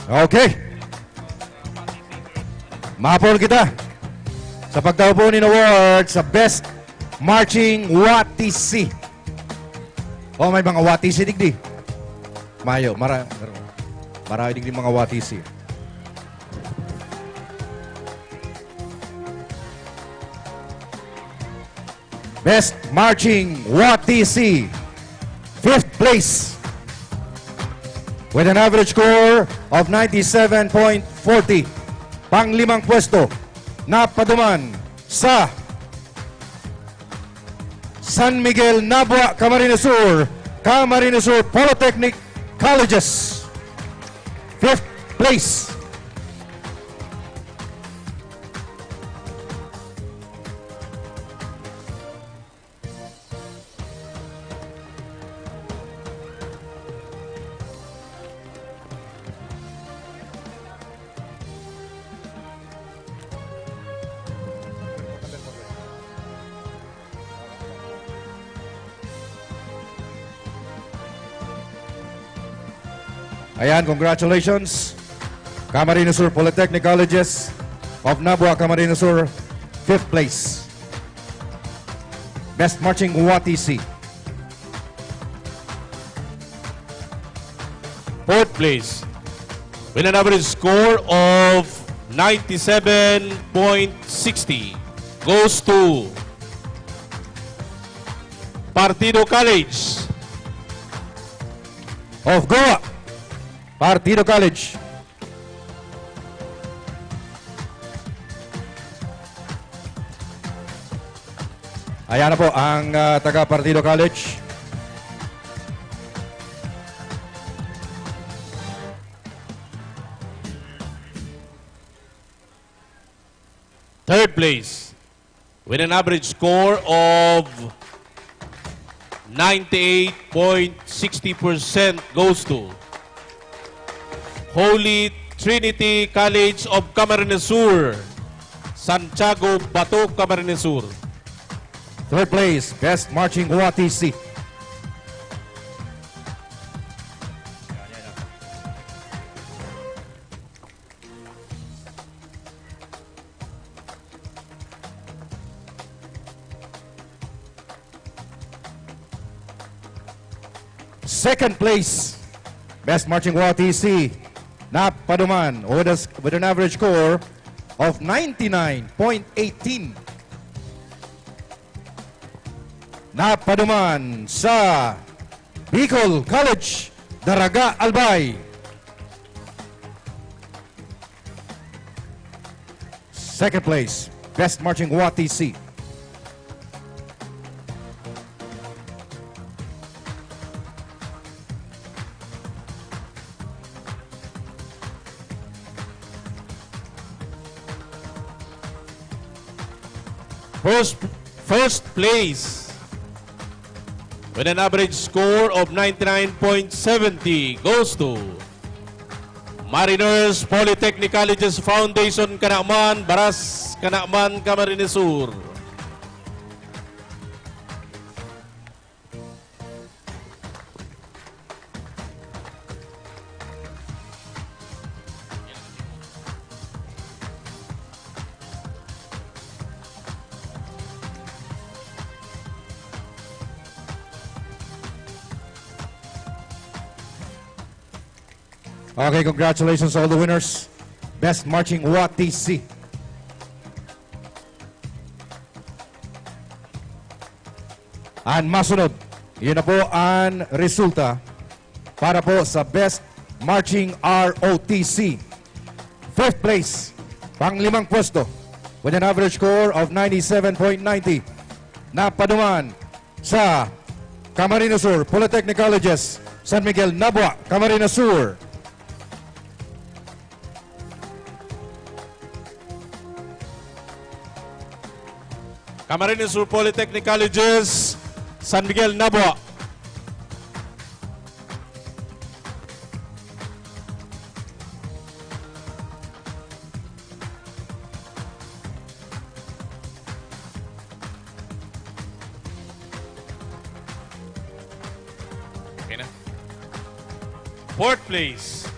Okay. Mapol kita sa pagtao po nin award sa Best Marching Watisi. Oh, may mga Watisi digdi. Mayo, mara-, marahay digdi mga Watisi. Best Marching Watisi, fifth place, with an average score of ninety-seven point forty. Panglimang pwesto, napaduman sa San Miguel, Nabua, Camarines Sur, Camarines Sur Polytechnic Colleges. Fifth place. Ayan, congratulations. Camarines Sur Polytechnic Colleges of Nabua, Camarines Sur, fifth place. Best Marching Watisi. Fourth place, with an average score of ninety-seven point sixty, goes to Partido College of Goa. Partido College. Ayan na po ang, ah, taga Partido College. Third place, with an average score of ninety-eight point sixty percent, goes to Holy Trinity College of Camarines Sur, Santiago, Bato, Camarines Sur. Third place, Best Marching Wa T C. Second place, Best Marching Wa T C, napaduman with a s-, with an average score of ninety-nine point eighteen. Napaduman sa Bicol College, Daraga, Albay. Second place, Best Marching Wa T C. First, first place with an average score of ninety-nine point seventy goes to Mariners Polytechnic College's Foundation, Canaman, Baras, Canaman, Camarines Sur. Okay, congratulations to all the winners. Best Marching Wa T C. Ang masunod, yun na po ang resulta para po sa Best Marching R O T C. Fifth place, panglimang pwesto, with an average score of ninety-seven point ninety, napaduman sa Camarines Sur Polytechnic Colleges, San Miguel, Nabua, Camarines Sur. Camarines Sur Polytechnic Colleges, San Miguel, Nabua. Okay na. Fourth place,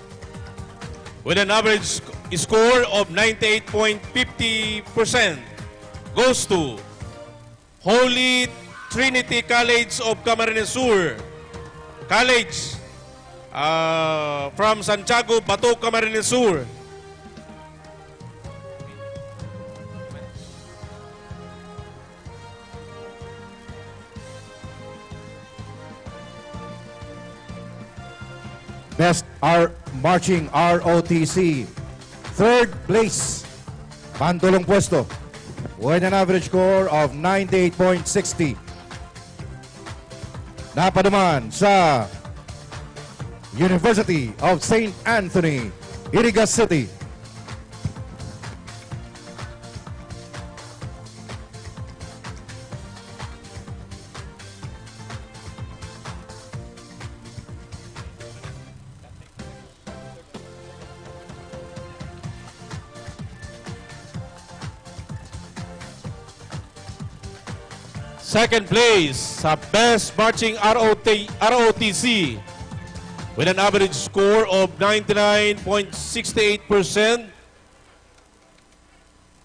with an average sc-, score of ninety-eight point fifty percent, goes to Holy Trinity College of Camarines Sur. College, ah, from Santiago, Bato, Camarines Sur. Best R-, Marching R O T C. Third place, pantulong pwesto, with an average score of ninety-eight point sixty. Napaduman sa University of Saint Anthony, Iriga City. Second place sa Best Marching R O T, R O T C, with an average score of ninety-nine point six eight percent,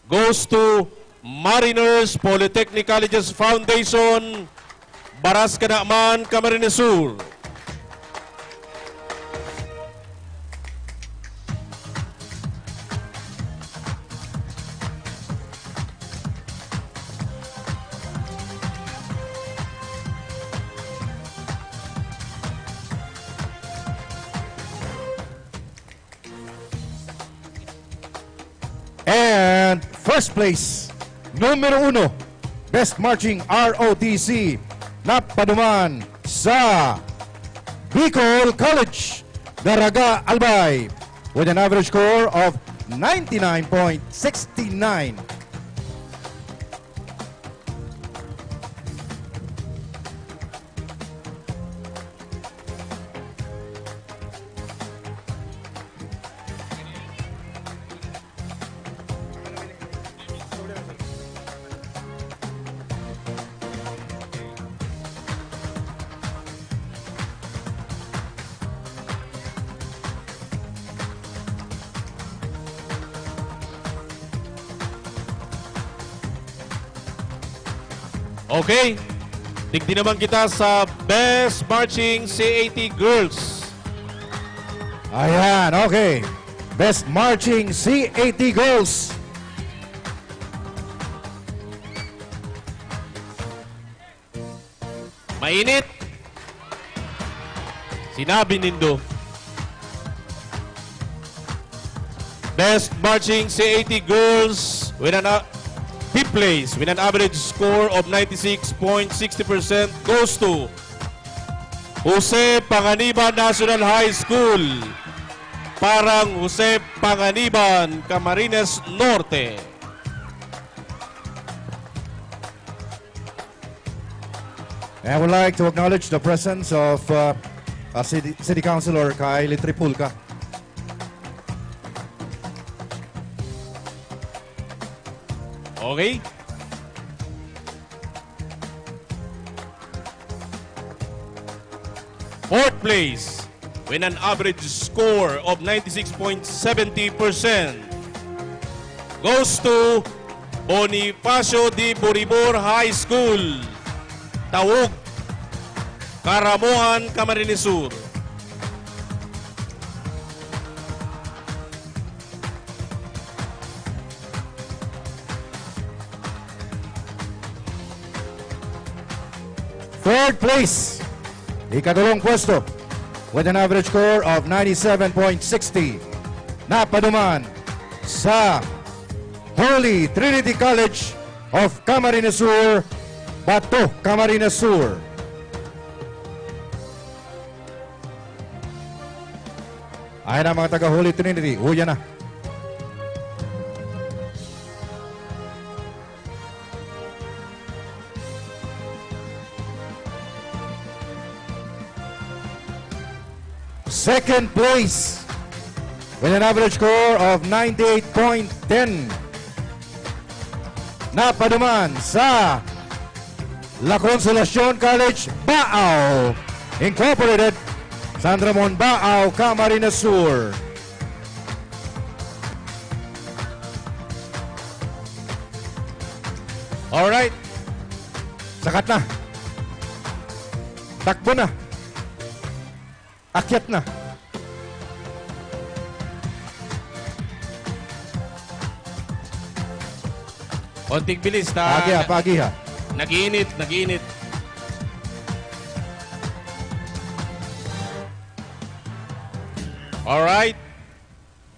goes to Mariners Polytechnic Colleges Foundation, Baras Canaman, Camarines Sur. And first place, numero uno, Best Marching R O T C, napaduman sa Bicol College, Daraga, Albay, with an average score of ninety-nine point six nine. Okay. Digdi naman kita sa Best Marching C A T Girls. Ayan, okay. Best Marching C A T Girls. Mainit. Sinabi nindo. Best Marching C A T Girls with an a-, fifth place with an average score of ninety-six point sixty percent goes to Jose Panganiban National High School, Parang Jose Panganiban, Camarines Norte. And I would like to acknowledge the presence of, uh, uh, City, City Councilor Kylie Tripulca. Okay. Fourth place, with an average score of ninety-six point seventy percent, goes to Bonifacio de Boribor High School, Tawoog, Caramoan, Camarines Sur. Third place, ikatolong pwesto, with an average score of ninety-seven point sixty, napaduman sa Holy Trinity College of Camarines Sur, Bato, Camarines Sur. Ayan na, mga taga Holy Trinity. Uya na. Second place with an average score of ninety-eight point ten. Napaduman sa La Consolacion College, Baao Incorporated, San Ramon, Baao, Camarines Sur. Alright. Sakat na. Takbo na. Akyat na. Konting bilis, ta-, Paagiha, na-, paagiha. Nag-iinit, nag-iinit. Alright.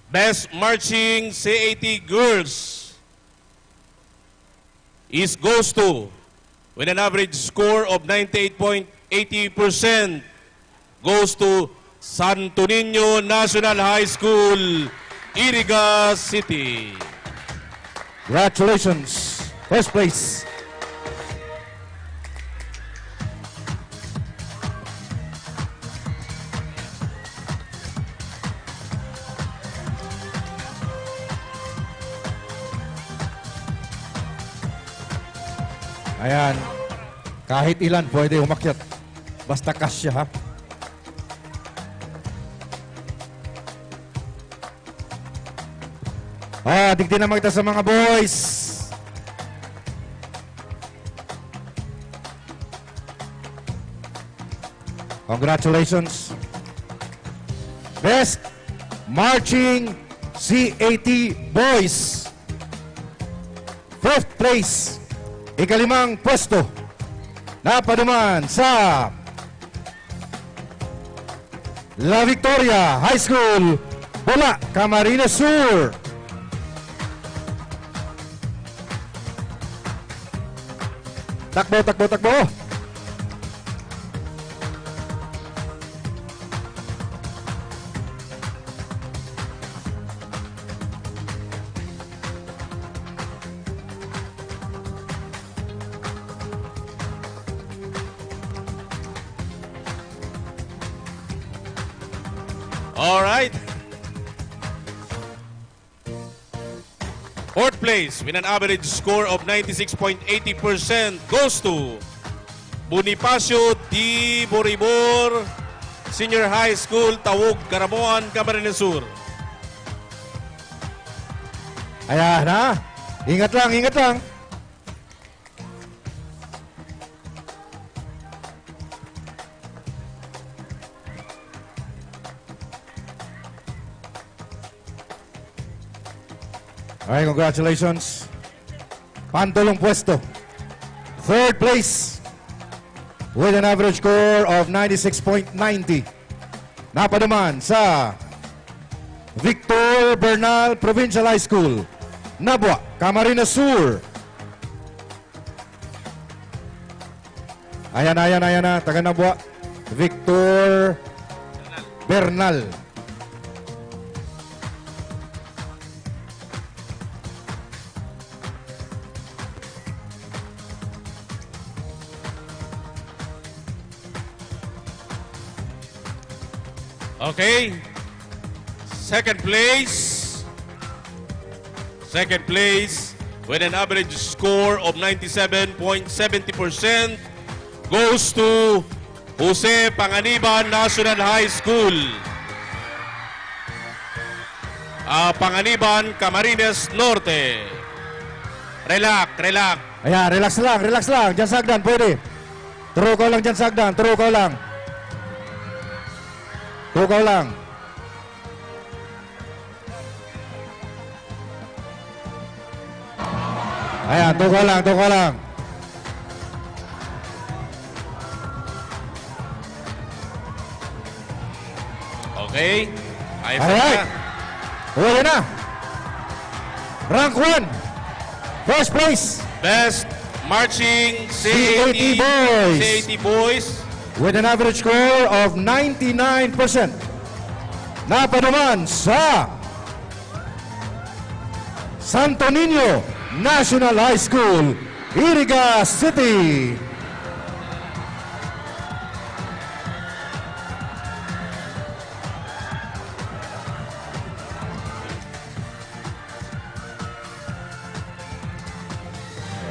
Best Marching C A T Girls is goes to, with an average score of ninety-eight point eighty percent, goes to Santo Niño National High School, Iriga City. Congratulations. First place. Ayan. Kahit ilan pwede umakyat. Basta kasya, ha? Ah, digdi naman kita sa mga boys. Congratulations. Best Marching C A T Boys. Fifth place, ikalimang pwesto, napaduman sa La Victoria High School, Bula, Camarines Sur. Takbo, takbo, takbo. All right. Fourth place with an average score of ninety-six point eighty percent goes to Bonifacio D. Boribor Senior High School, Tawoog, Caramoan, Camarines Sur. Ayan, ha? Ingat lang, ingat lang. Alright, congratulations. Pantulong pwesto. Third place with an average score of ninety-six point ninety. Napaduman sa Victor Bernal Provincial High School, Nabua, Camarines Sur. Ayan, ayan, ayan na. Taga Nabua, Victor Bernal. Okay. Second place. Second place with an average score of ninety-seven point seventy percent goes to Jose Panganiban National High School. Ah, Panganiban, Camarines Norte. Relax, relax. Ayan, relax lang, relax lang. Diyan sa hagdan, pwede. Turukaw lang diyan sa hagdan, turukaw lang. Turukaw lang. Ayan, tukaw lang, tukaw lang. Okay. Ayos na. Alright. Oh, yan na. Rank one. First place. Best Marching C A T C A T boys. C A T boys. With an average score of ninety-nine percent. Napaduman sa Santo Niño National High School, Iriga City.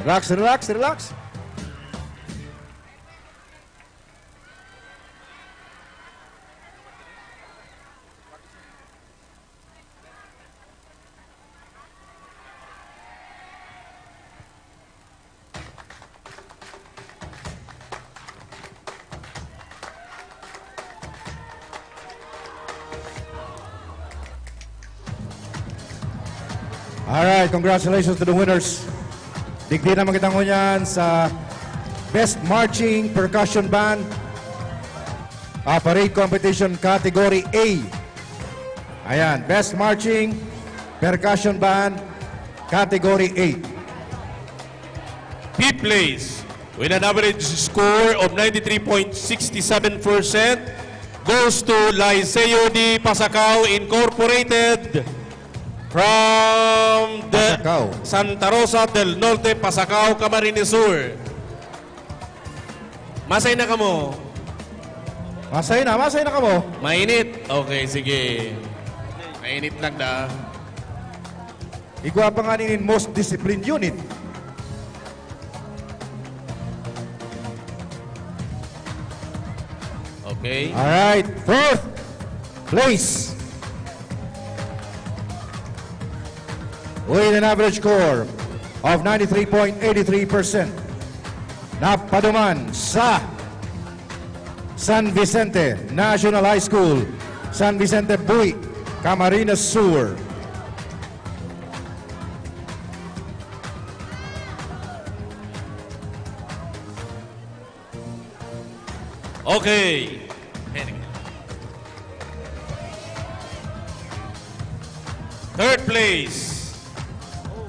Relax, relax, relax. Alright, congratulations to the winners. Digdi naman kita ngunyan sa Best Marching Percussion Band, ah, Parade Competition Category A. Ayan, Best Marching Percussion Band, Category A. Fifth place, with an average score of ninety-three point six seven percent, goes to Liceo de Pasacao Incorporated from the Pasacao. Santa Rosa del Norte, Pasacao, Camarines Sur. Masay na kamo? Masay na, masay na kamo? Mainit? Okay, sige. Mainit lang da. Igwa pa nga nin most disciplined unit. Okay. Alright, fourth place. With an average score of ninety-three point eight three percent. Napaduman sa San Vicente National High School, San Vicente Buhi, Camarines Sur. Okay. Third place,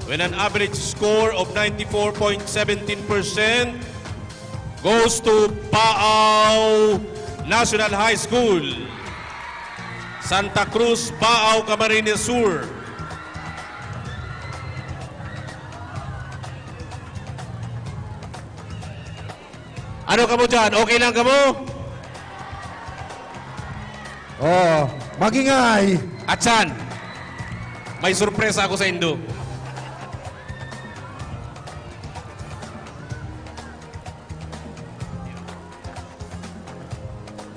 with an average score of ninety-four point seventeen percent, goes to Baao National High School, Santa Cruz, Baao, Camarines Sur. Ano kamo dyan? Okay lang kamo? Oo, magingay. Atsan? May sorpresa ako sa indo.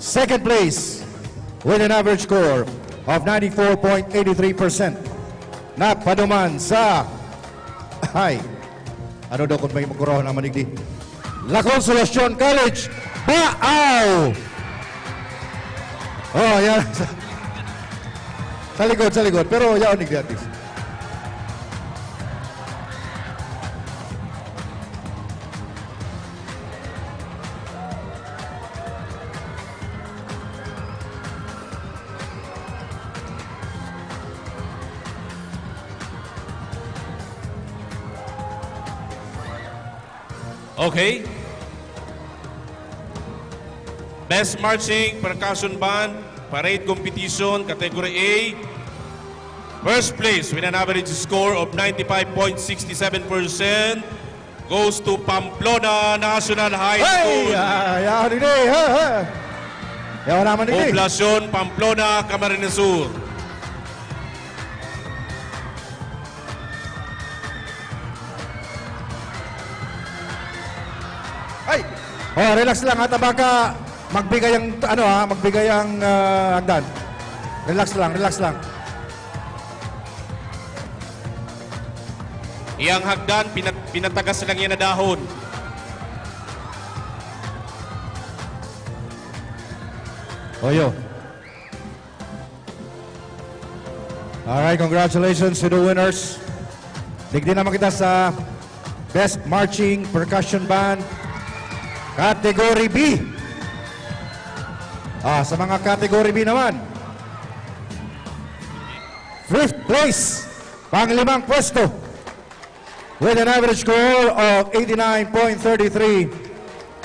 Second place with an average score of ninety-four point eight three percent. Napaduman sa, ay, ano daw kung may makurahon ang manigdi? La Consolacion College, Baao! Oh, yan. Sa likod, sa likod. Pero yaon ni Gratis. Okay. Best Marching Percussion Band, Parade Competition, Category A. First place with an average score of ninety-five point six seven percent goes to Pamplona National High School. Ay! Ah, yaw digdi, ha, ha. Yaw naman digdi. Poblacion, Pamplona, Camarines Sur. Ay! Oh, relax lang, ha, ta baka magbigay ang, ano, ha, magbigay ang, ah, hagdan. Relax lang, relax lang. Iyang hagdan, pinat-, pinatagas lang yan na dahon. Oyo. Alright, congratulations to the winners. Digdi naman kita sa Best Marching Percussion Band, Category B. Ah, sa mga Category B naman, fifth place, panglimang pwesto, with an average score of eighty-nine point three three,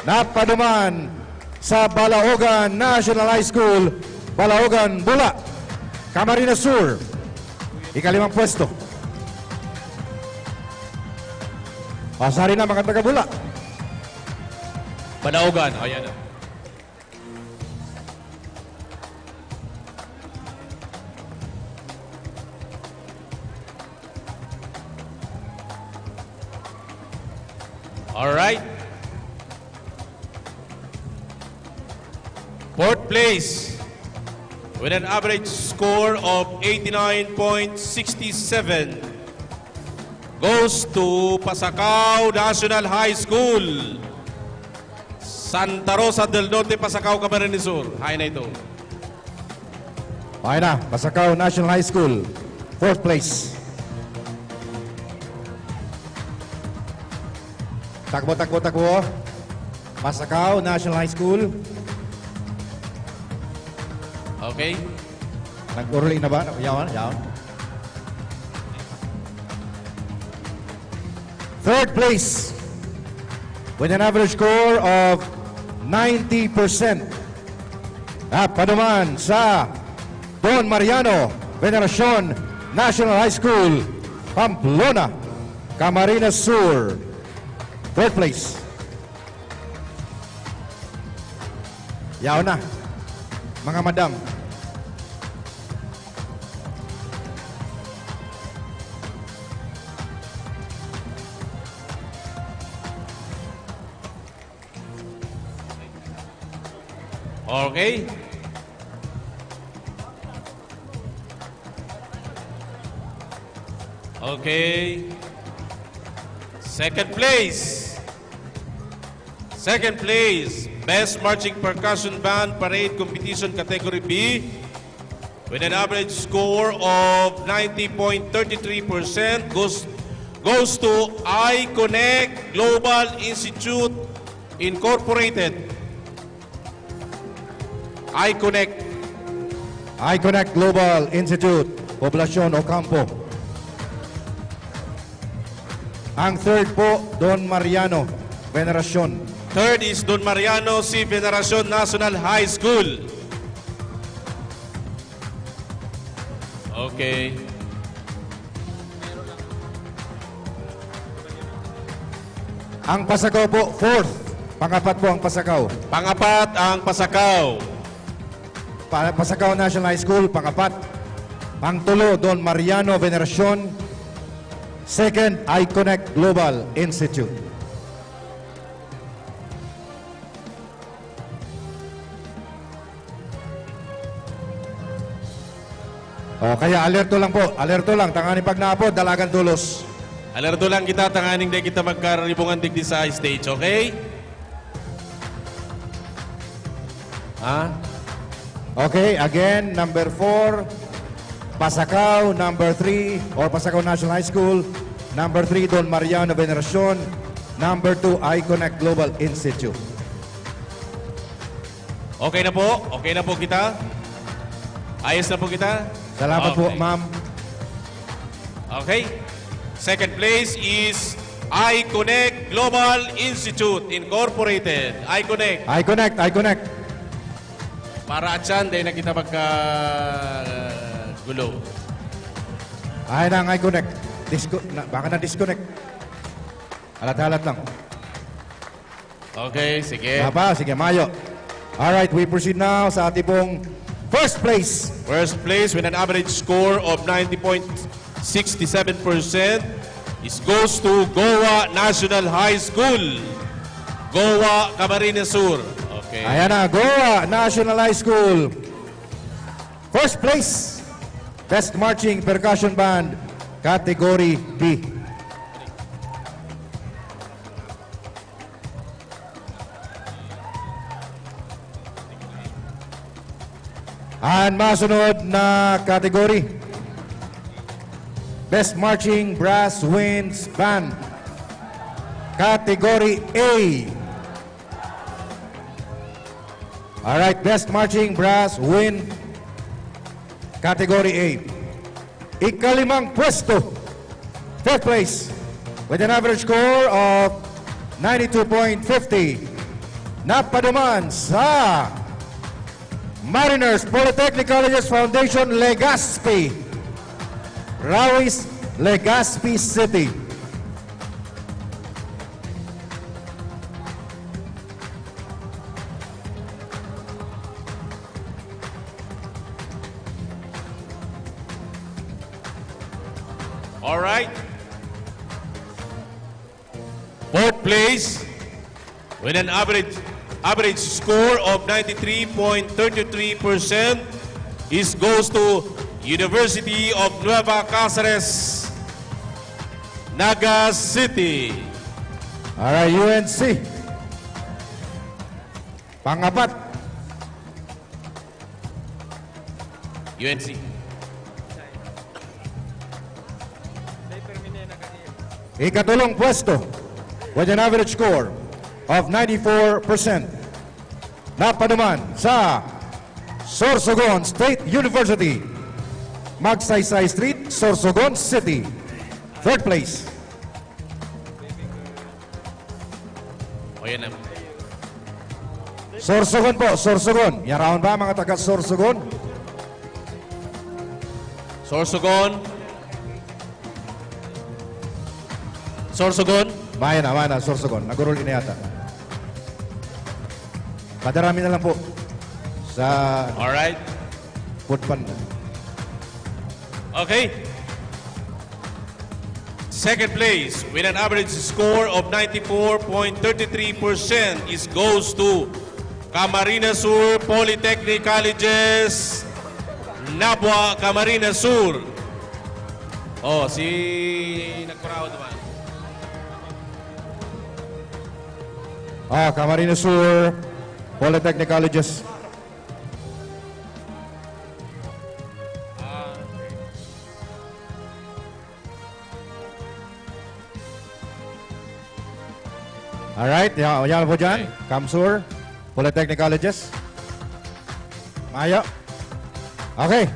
napaduman sa Balaogan National High School, Balaogan, Bula, Camarines Sur. Ikalimang pwesto. Pasari na, mga taga Bula. Balaogan, ayan na. All right. Fourth place with an average score of eighty-nine point six seven goes to Pasacao National High School, Santa Rosa del Norte, Pasacao, Camarines Sur. Hain na ito. Okay na, Pasacao National High School, fourth place. Takbo, takbo, takbo. Pasacao National High School. Okay. Nag-urli na ba? Yawan, yawan. Third place with an average score of ninety percent. Napaduman sa Don Mariano Veneracion National High School, Pamplona, Camarines Sur. Third place. Yaon na, mga madam. Okay. Okay. Second place. Second place, Best Marching Percussion Band Parade Competition Category B, with an average score of ninety point thirty three percent, goes, goes to iConnect Global Institute Incorporated. iConnect. iConnect Global Institute, Poblacion Ocampo. Ang third po, Don Mariano Veneracion. Third is Don Mariano C. Veneracion National High School. Okay. Ang Pasacao po, fourth. Pangapat po ang Pasacao. Pangapat ang Pasacao. Pa-, Pasacao National High School, pangapat. Pangtulo, Don Mariano Veneracion. Second, iConnect Global Institute. O, kaya alerto lang po. Alerto lang. Tanganing pag naapod, dalagan tolos. Alerto lang kita, tanganing di kita magkaribungan digdi sa stage, okay? Ha? Okay, again, number four, Pasacao, number three, or Pasacao National High School, number three, Don Mariano Veneracion, number two, iConnect Global Institute. Okay na po? Okay na po kita? Ayos na po kita? Salamat po, Okay. ma'am. Okay. Second place is iConnect Global Institute Incorporated, iConnect. iConnect, iConnect. Para atyan, dahil na kita magka gulo. Ay na ang iConnect. Disco, na, baka na-disconnect. Halat-halat lang. Okay, sige. Apa, sige, mayo. Alright, we proceed now sa ating pong first place. First place with an average score of ninety point sixty-seven percent is goes to Goa National High School. Goa, Camarines Sur. Okay. Ayan na, Goa National High School. First place, Best Marching Percussion Band, Category B. Ang masunod na category, Best Marching Brass Winds Band, Category A. Alright, Best Marching Brass Wind, Category A. Ikalimang pwesto, fifth place, with an average score of ninety-two point fifty. Napaduman sa Mariners Polytechnic Colleges Foundation, Legazpi, Rawis, Legazpi City. All right. Fourth place with an average average score of ninety-three point thirty-three percent is goes to University of Nueva Caceres, Naga City. Alright, U N C. Pangapat. U N C. Ikatulong pwesto with an average score of ninety-four percent. Napaduman sa Sorsogon State University, Magsaysay Street, Sorsogon City. Third place. O yan na. Sorsogon po, Sorsogon. Yaraon ba mga taga Sorsogon? Sorsogon. Sorsogon. Maya na, maya na, Sorsogon. Naguruli na yata. Padarami na lang po sa Alright. food panda. Okay. Second place with an average score of ninety-four point thirty-three percent is goes to Camarines Sur Polytechnic Colleges, Nabua, Camarines Sur. Oh, si nagkuraot naman. Ah, Camarines Sur Polytechnic Colleges. Alright, yan, yan po dyan. CamSur, Polytechnic Colleges. Mayo. Okay.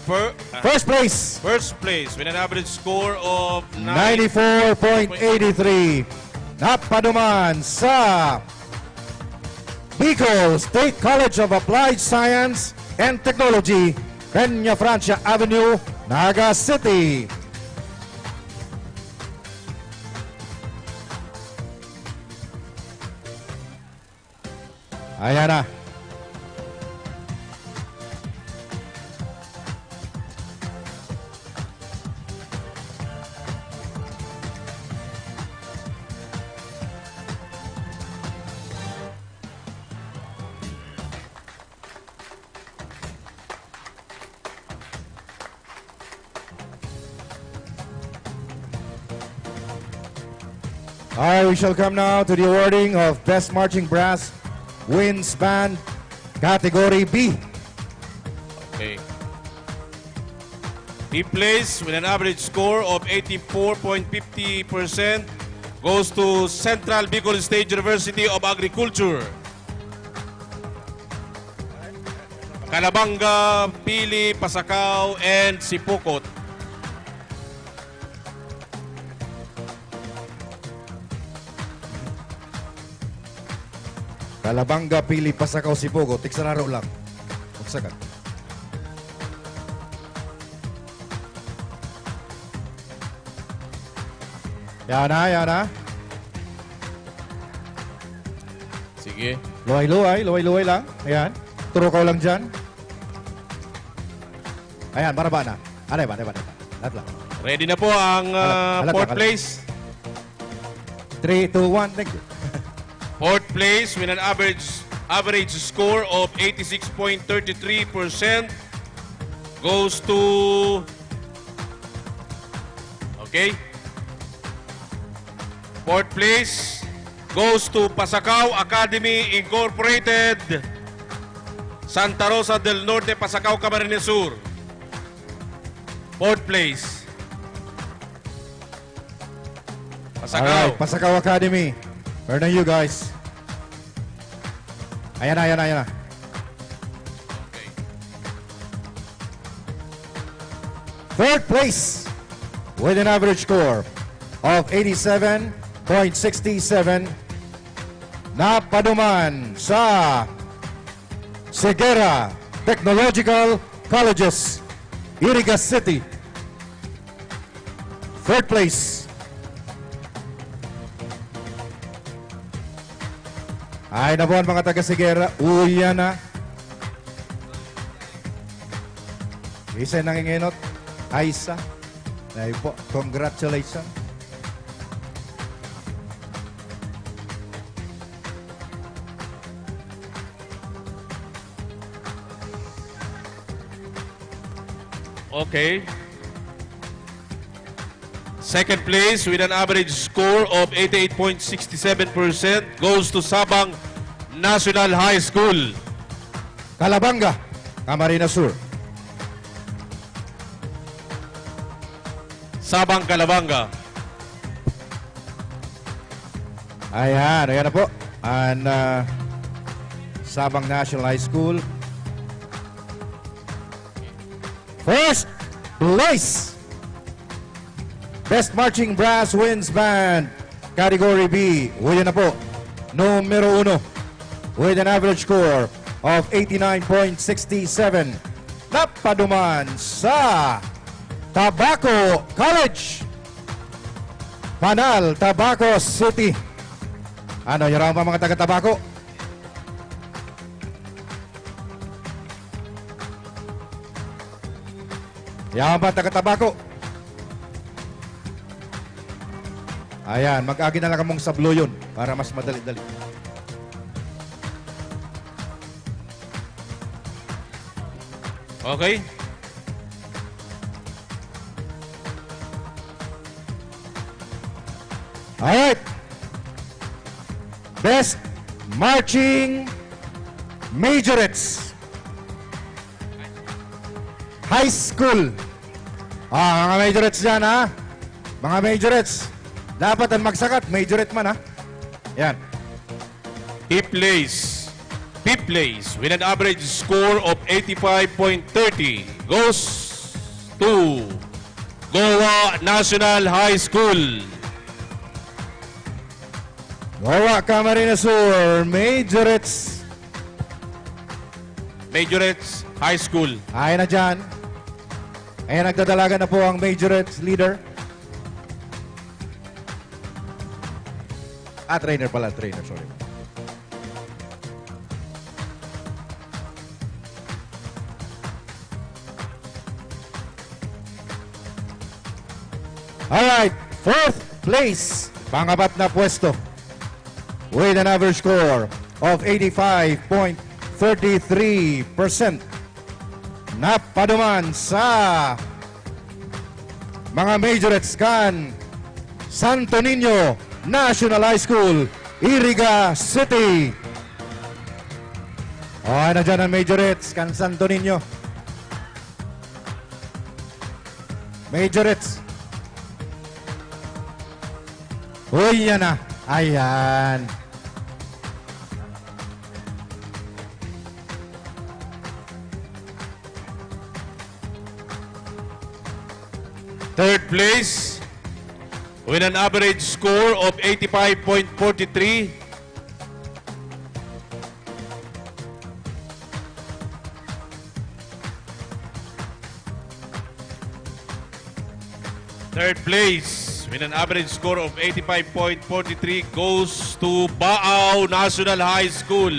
Fir- ah, First place. First place with an average score of ninety-four point eight three. Napaduman sa Bicol State College of Applied Science and Technology, Peña Francia Avenue, Naga City. Ayan na. Alright, we shall come now to the awarding of Best Marching Brass Winds Band, Category B. Okay. Fifth place with an average score of eighty-four point fifty percent goes to Central Bicol State University of Agriculture, Calabanga, Pili, Pasacao, and Sipocot. Calabanga, Pili, Pasacao, Sibugo. Tigsararo lang. Magsakat. Yan na, yan na. Sige. Luway-luway, luway-luway lang. Ayan. Turukaw lang dyan. Ayan, maraba na. Ano ba, ano ba, ano ba? Lahat lang. Ready na po ang ah, Alat, alat, fourth alat. place. Three, two, one. Thank you. Fourth place with an average average score of eighty-six point thirty-three percent goes to Okay. Fourth place goes to Pasacao Academy Incorporated, Santa Rosa del Norte, Pasacao, Camarines Sur. Fourth place. Pasacao. Alright, Pasacao Academy. Where are you guys? Ayan na, ayan na, ayan na. Okay. Third place with an average score of eighty-seven point six seven, napaduman sa Segura Technological Colleges, Iriga City. Third place. Ay na po ang mga taga Segura. Uya na. Isa nangingenot. Ay isa. Ay po. Congratulations. Okay. Second place with an average score of eighty-eight point six seven percent goes to Sabang National High School. Calabanga, Camarines Sur. Sabang, Calabanga. Ayan, ayan na po. Ang ah, Sabang National High School. First place. Best Marching Brass Winds Band, Category B. Uyan na po. Numero uno. With an average score of eighty-nine point six seven. Napaduman sa Tabaco College. Panal, Tabaco City. Ano, yun ang mga taga-Tabaco? Yan ba, taga-Tabaco? Ayan, mag-agi na lang kamong sabloyon para mas madali-dali. Okay. Alright. Best Marching Majorettes. High School. Ah, mga majorettes dyan, ha? Mga majorettes. Dapat ang magsakat, majorette man, ha? Yan. Fifth place. Fifth place with an average score of eighty-five point thirty goes to Goa National High School. Goa, Camarines Sur, majorettes. Majorettes High School. Ayan na dyan. Ayan, nagdadalagan na po ang majorettes leader. Ah, trainer pala, trainer, sorry. Alright, fourth place, pangapat na pwesto, with an average score of eighty-five point thirty-three percent. Napaduman sa mga majorettes kan Santo Niño National High School, Iriga City. Oh, ano dyan ang majorettes kan Santo Niño? Majorettes. Uy, yan na. Ayan. Third place with an average score of eighty-five point forty-three. Third place, with an average score of eighty-five point four three, goes to Baao National High School,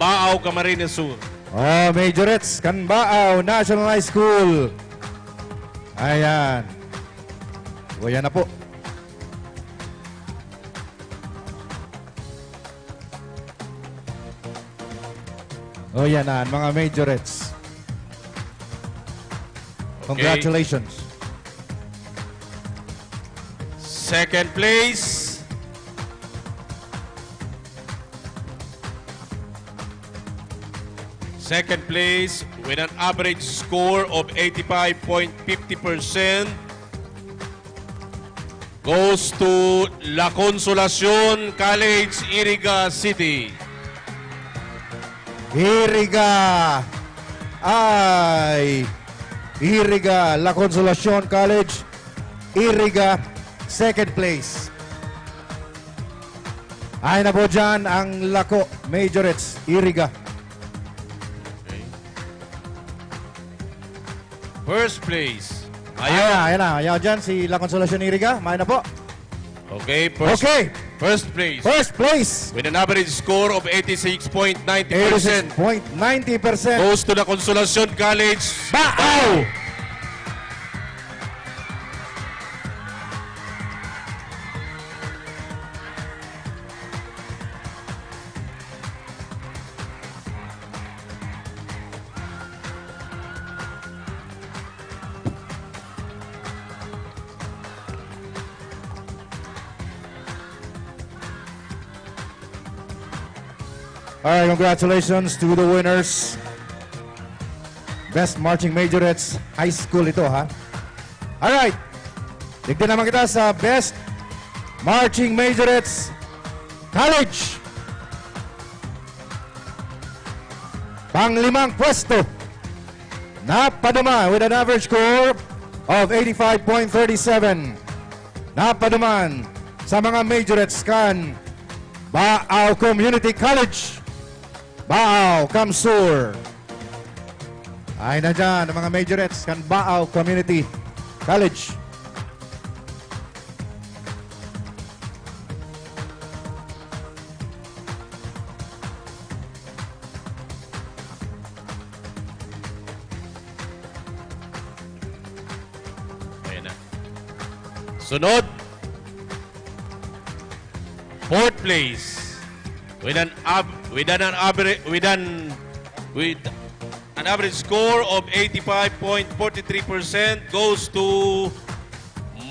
Baao, Camarines Sur. Oh, majorettes kan Baao National High School. Ayan. O, yan na po. O, yan na, ang mga majorettes. Okay. Congratulations. Second place. Second place with an average score of eighty-five point fifty percent goes to La Consolacion College, Iriga City. Iriga. Ay. Iriga, La Consolacion College. Iriga, second place. Ay na po dyan ang Lako, Majorettes, Iriga. Okay. First place. Ayan na, ayan na. Ayan dyan, si La Consolacion Iriga. Mayo na po. Okay, first, Okay. first place. First place. With an average score of eighty-six point ninety percent. Eighty-six point ninety percent. Goes to La Consolacion College. Baao! Alright, congratulations to the winners. Best Marching Majorettes High School ito, ha? Alright. Digdi naman kita sa Best Marching Majorettes College. Panglimang pwesto. Napaduman with an average score of eighty-five point thirty-seven. Napaduman sa mga majorettes kan Baao Community College. Baao, CamSur. Ay na dyan, ang mga majorettes kan Baao Community College. Ayan na. Sunod. Fourth place. With an av-, with an, an average, with an, with an average score of eighty-five point forty-three percent goes to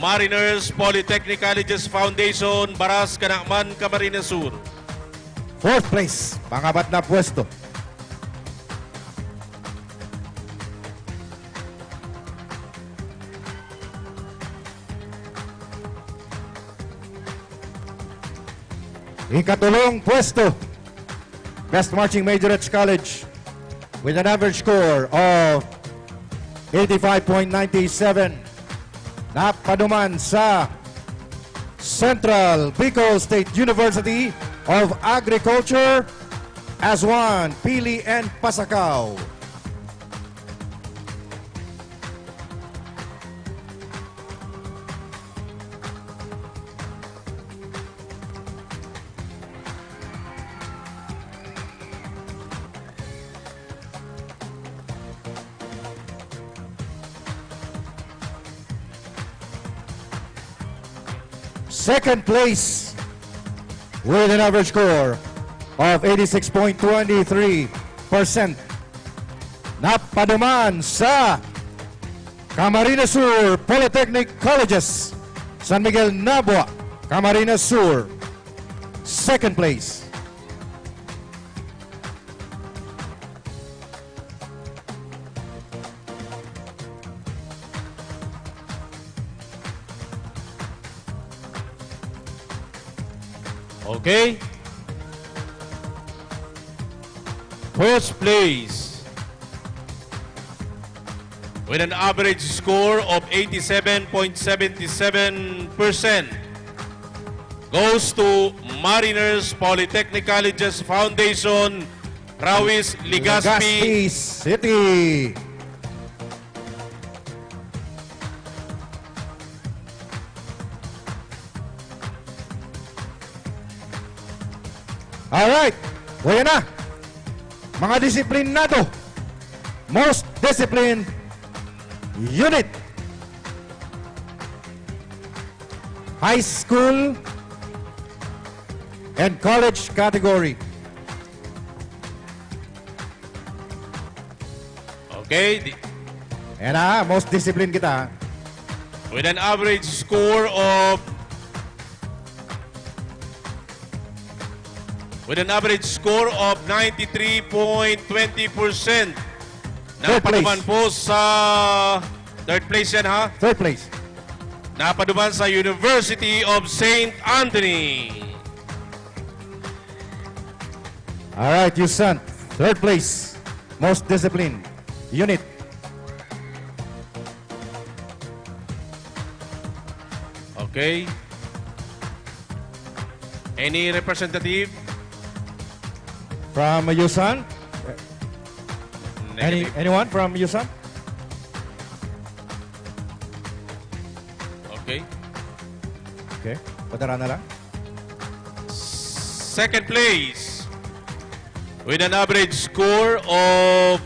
Mariners Polytechnic Colleges Foundation, Baras, Canaman, Camarines Sur. Fourth place, pangapat na pwesto. Ikatulong pwesto, Best Marching Majorettes College with an average score of eighty-five point nine seven. Napaduman sa Central Bicol State University of Agriculture, Azuan, Pili, and Pasacao. Second place with an average score of eighty-six point twenty-three percent. Napaduman sa Camarines Sur Polytechnic Colleges, San Miguel Nabua, Camarines Sur. Second place. Okay. First place with an average score of eighty-seven point seven seven percent goes to Mariners Polytechnic Colleges Foundation, Rawis, Legazpi. Legazpi City. Alright. O, yan na. Mga disiplinado. Most disciplined unit. High school and college category. Okay. Di- Ayan na, most disciplined kita. With an average score of with an average score of ninety-three point twenty percent. Third place. Napaduman po sa third place yan, ha? Third place. Napaduman sa University of Saint Anthony. Alright, Yusan. Third place. Most disciplined unit. Okay. Any representative? From Yusan? Any, Negative. Anyone from Yusan? Okay. Okay. Padara na lang. Second place with an average score of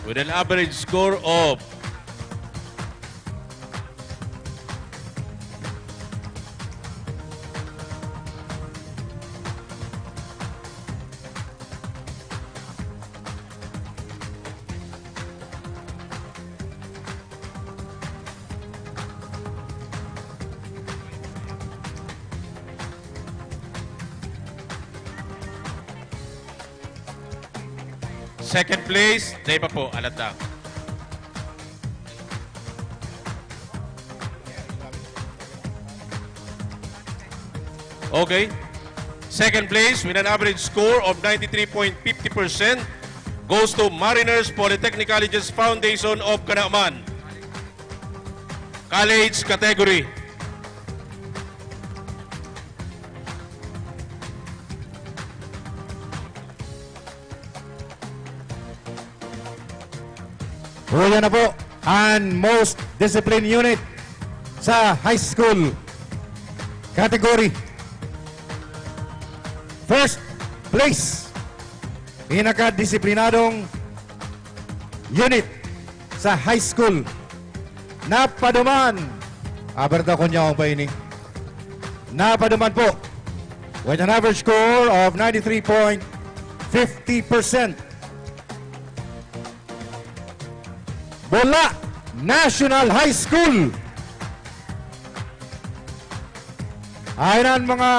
with an average score of Second place, dai pa po, alat lang. Okay. Second place with an average score of ninety-three point fifty percent goes to Mariners Polytechnic Colleges Foundation of Canaman. College category. Uya na po ang most disciplined unit sa high school category. First place, pinakadisiplinadong unit sa high school. Napaduman. Aber daw kung yaon pa ini. Napaduman po with an average score of ninety-three point fifty percent. Bula National High School. Ayan ang mga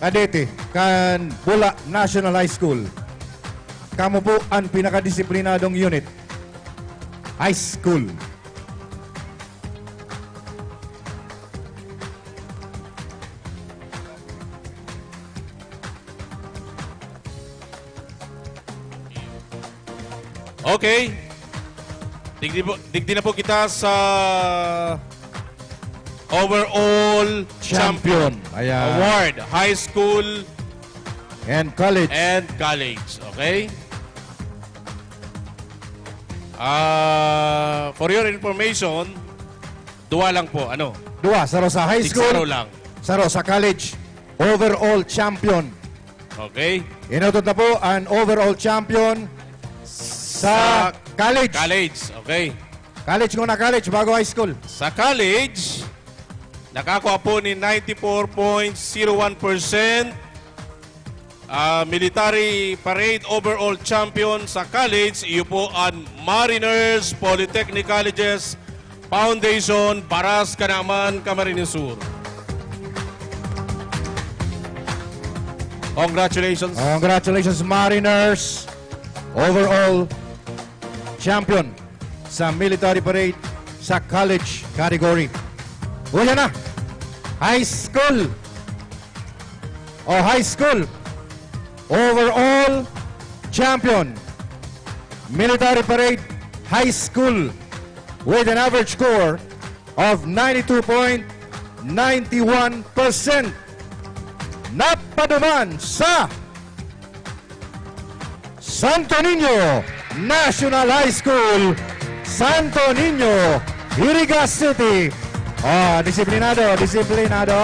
kadete kan Bula National High School. Kamo po ang pinakadisiplinadong unit. High school. Okay. Digdi, po, digdi na po kita sa overall Champion. champion, Ayan. Award, high school And college. and college. Okay? Ah, for your information, duwa lang po. Ano? Duwa, saro sa high school, Saro lang. Saro sa college. Overall champion. Okay? Inutod na po ang overall champion sa college. College. Okay. College muna, college, bago high school. Sa college, nakakuha po ni ninety-four point zero one percent. Ah, military parade overall champion sa college, iyo po ang Mariners Polytechnic Colleges Foundation, Baras, Canaman, Camarines Sur. Congratulations. Congratulations, Mariners. Overall champion sa military parade sa college category. Uya na. High school. O high school. Overall champion. Military parade high school with an average score of ninety-two point nine one percent. Napaduman sa Santo Niño National High School, Santo Niño, Iriga City. Ah, disiplinado, disiplinado.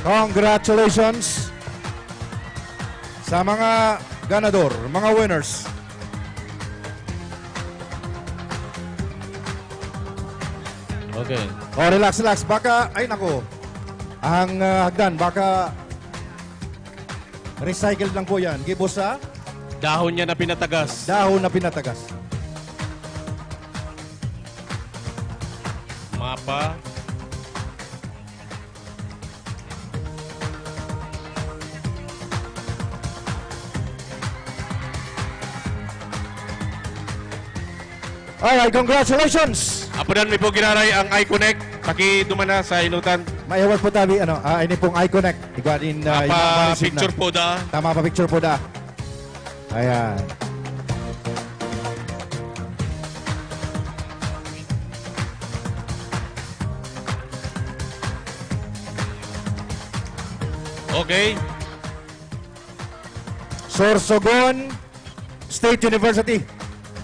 Congratulations sa mga ganador, mga winners. Okay. Oh, relax, relax. Baka, ay nako. Ang ah, hagdan, baka recycled lang po yan. Gibo sa Dahon niya na pinatagas. dahon na pinatagas. Mapa. Alright, congratulations! Apodan mi po giraray ang iConnect. Pakiduman na sa inutan. May award po tabi, ano, ah, ini pong iConnect. Igwa din, ah, Apa yung mga receipt na. Picture po da. Tama pa picture po da. Ayan. Okay. Sorsogon State University.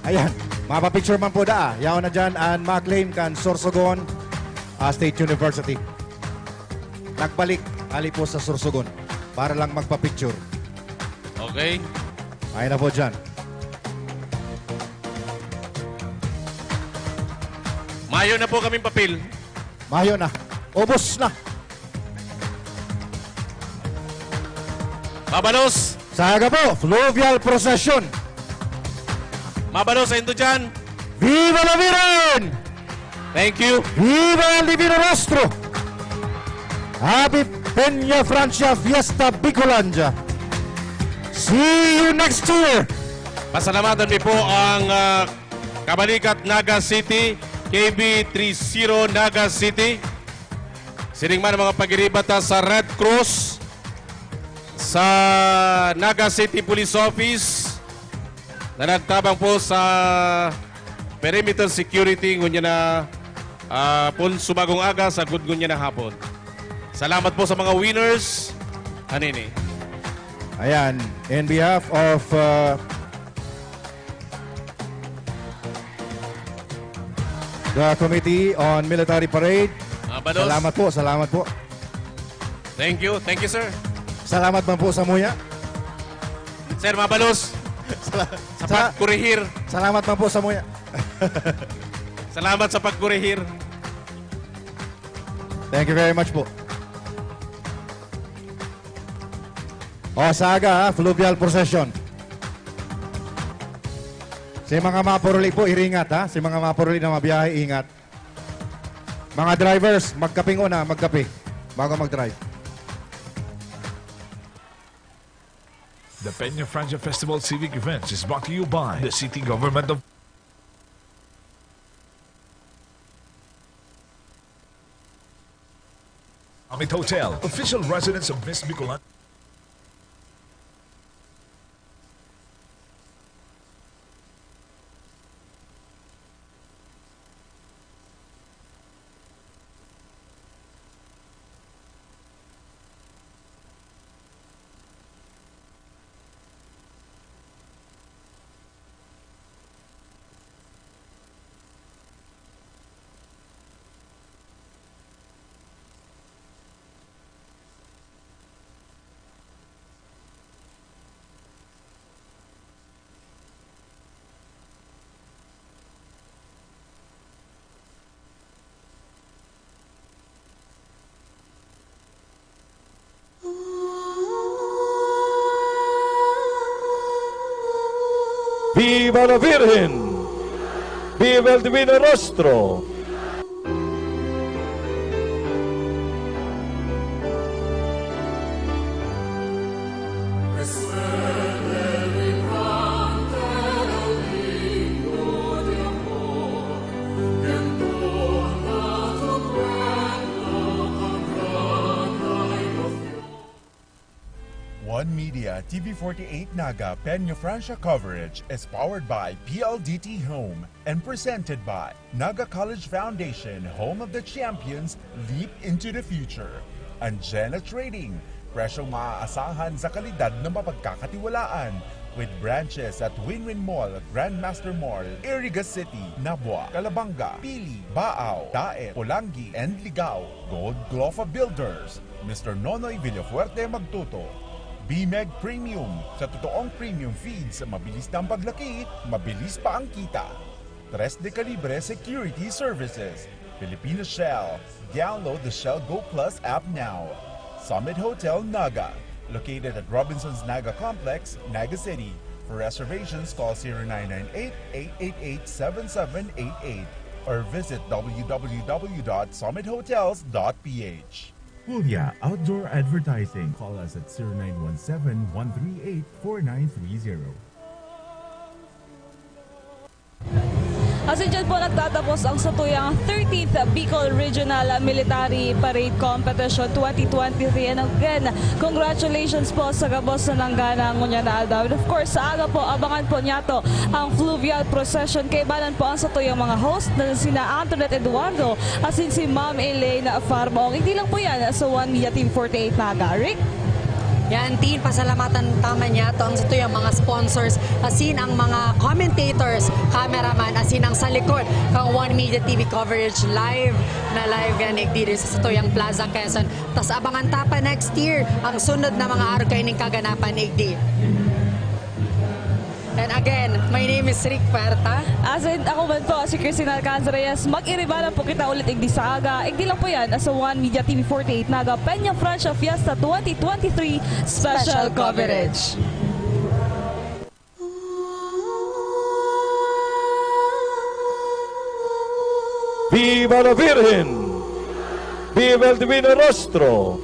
Ayan. Mapapicture man po da. Yaon na dyan and ma-claim kan Sorsogon ah, State University. Nagbalik, ali po sa Sorsogon para lang magpa-picture. Okay. Ayan na po dyan. Mayo na po kaming papel. Mayo na. Ubos na. Mabalos. Sa aga po, fluvial procession. Mabalos sa indo dyan. Viva la Virgen! Thank you. Viva el Divino Rostro! Happy Peña Francia Fiesta Bicolandia! See you next year! Pasalamatan mi po ang ah, Kabalikat Naga City, K B three zero Naga City. Siring man ang mga pagiriba ta sa Red Cross, sa Naga City Police Office, na nagtabang po sa perimeter security ngunyan na ah, pon subagong aga sa gud ngunyan na hapon. Salamat po sa mga winners. Anini. Ayan, in behalf of uh, the Committee on Military Parade, Mabalos. Salamat po, salamat po. Thank you. Thank you, sir. Salamat man po sa muya. Sir Mabalos, sa pagkurihir. Salamat man po sa muya. Salamat sa pagkurihir. Thank you very much po. O, sa aga, ha, fluvial procession. Sa mga mapuruli po, iringat, ha? Sa mga mapuruli na mabiyahe, ingat. Mga drivers, magkaping una, magkape bago mag-drive. The Peña Francia Festival Civic Events is brought to you by the City Government of Amit Hotel, official residence of Miss Bicolan. Viva la Virgen! Viva el Divino Rostro! One Media T V forty-eight Naga Peña Francia coverage is powered by P L D T Home and presented by Naga College Foundation, home of the champions, leap into the future. Angela Trading, presyong maaasahan sa kalidad na mapagkakatiwalaan. With branches at Win-Win Mall, Grandmaster Mall, Iriga City, Nabua, Calabanga, Pili, Baao, Daet, Polangui, and Ligao. Gold Glofa Builders, Mister Nonoy Villafuerte magtuto. Bimeg Premium, sa totoong premium feeds, mabilis na ang paglaki, mabilis pa ang kita. Tres de Calibre Security Services, Filipino Shell. Download the Shell Go Plus app now. Summit Hotel Naga, located at Robinson's Naga Complex, Naga City. For reservations, call zero nine nine eight, eight eight eight, seven seven eight eight or visit w w w dot summit hotels dot p h. Julia Outdoor Advertising. Call us at zero nine one seven, one three eight, four nine three zero. Asin dyan po nagtatapos ang satuyang thirteenth Bicol Regional Military Parade Competition twenty twenty-three. And again, congratulations po sa gabos na nanggana ngunyan na aldaw. And of course, sa aga po, abangan po niyato ang fluvial procession. Kaibanan po ang satuyang mga host na sina Antoinette Eduardo asin si Ma'am Elaine Farmaong. Hindi lang po yan sa One Media Team forty-eight Naga. Rick? Yan, Tin, pasalamatan ta man niyato ang satuyang mga sponsors, asin ang mga commentators, cameraman, asin ang sa likod kan One Media T V coverage live na live yan, igdi, diri sa satuyang Plaza Quezon. Tas abangan ta pa next year ang sunod na mga arog kaining kaganapan, igdi. And again, my name is Rick Puerta. Asin ako man po, si Christine Alcanza Reyes. Mag-iriba lang po kita ulit igdi sa aga. Igdi lang po yan sa One Media T V forty-eight Naga Peña Francia Fiesta twenty twenty-three Special, Special Coverage. Viva la Virgen! Viva el Divino Rostro!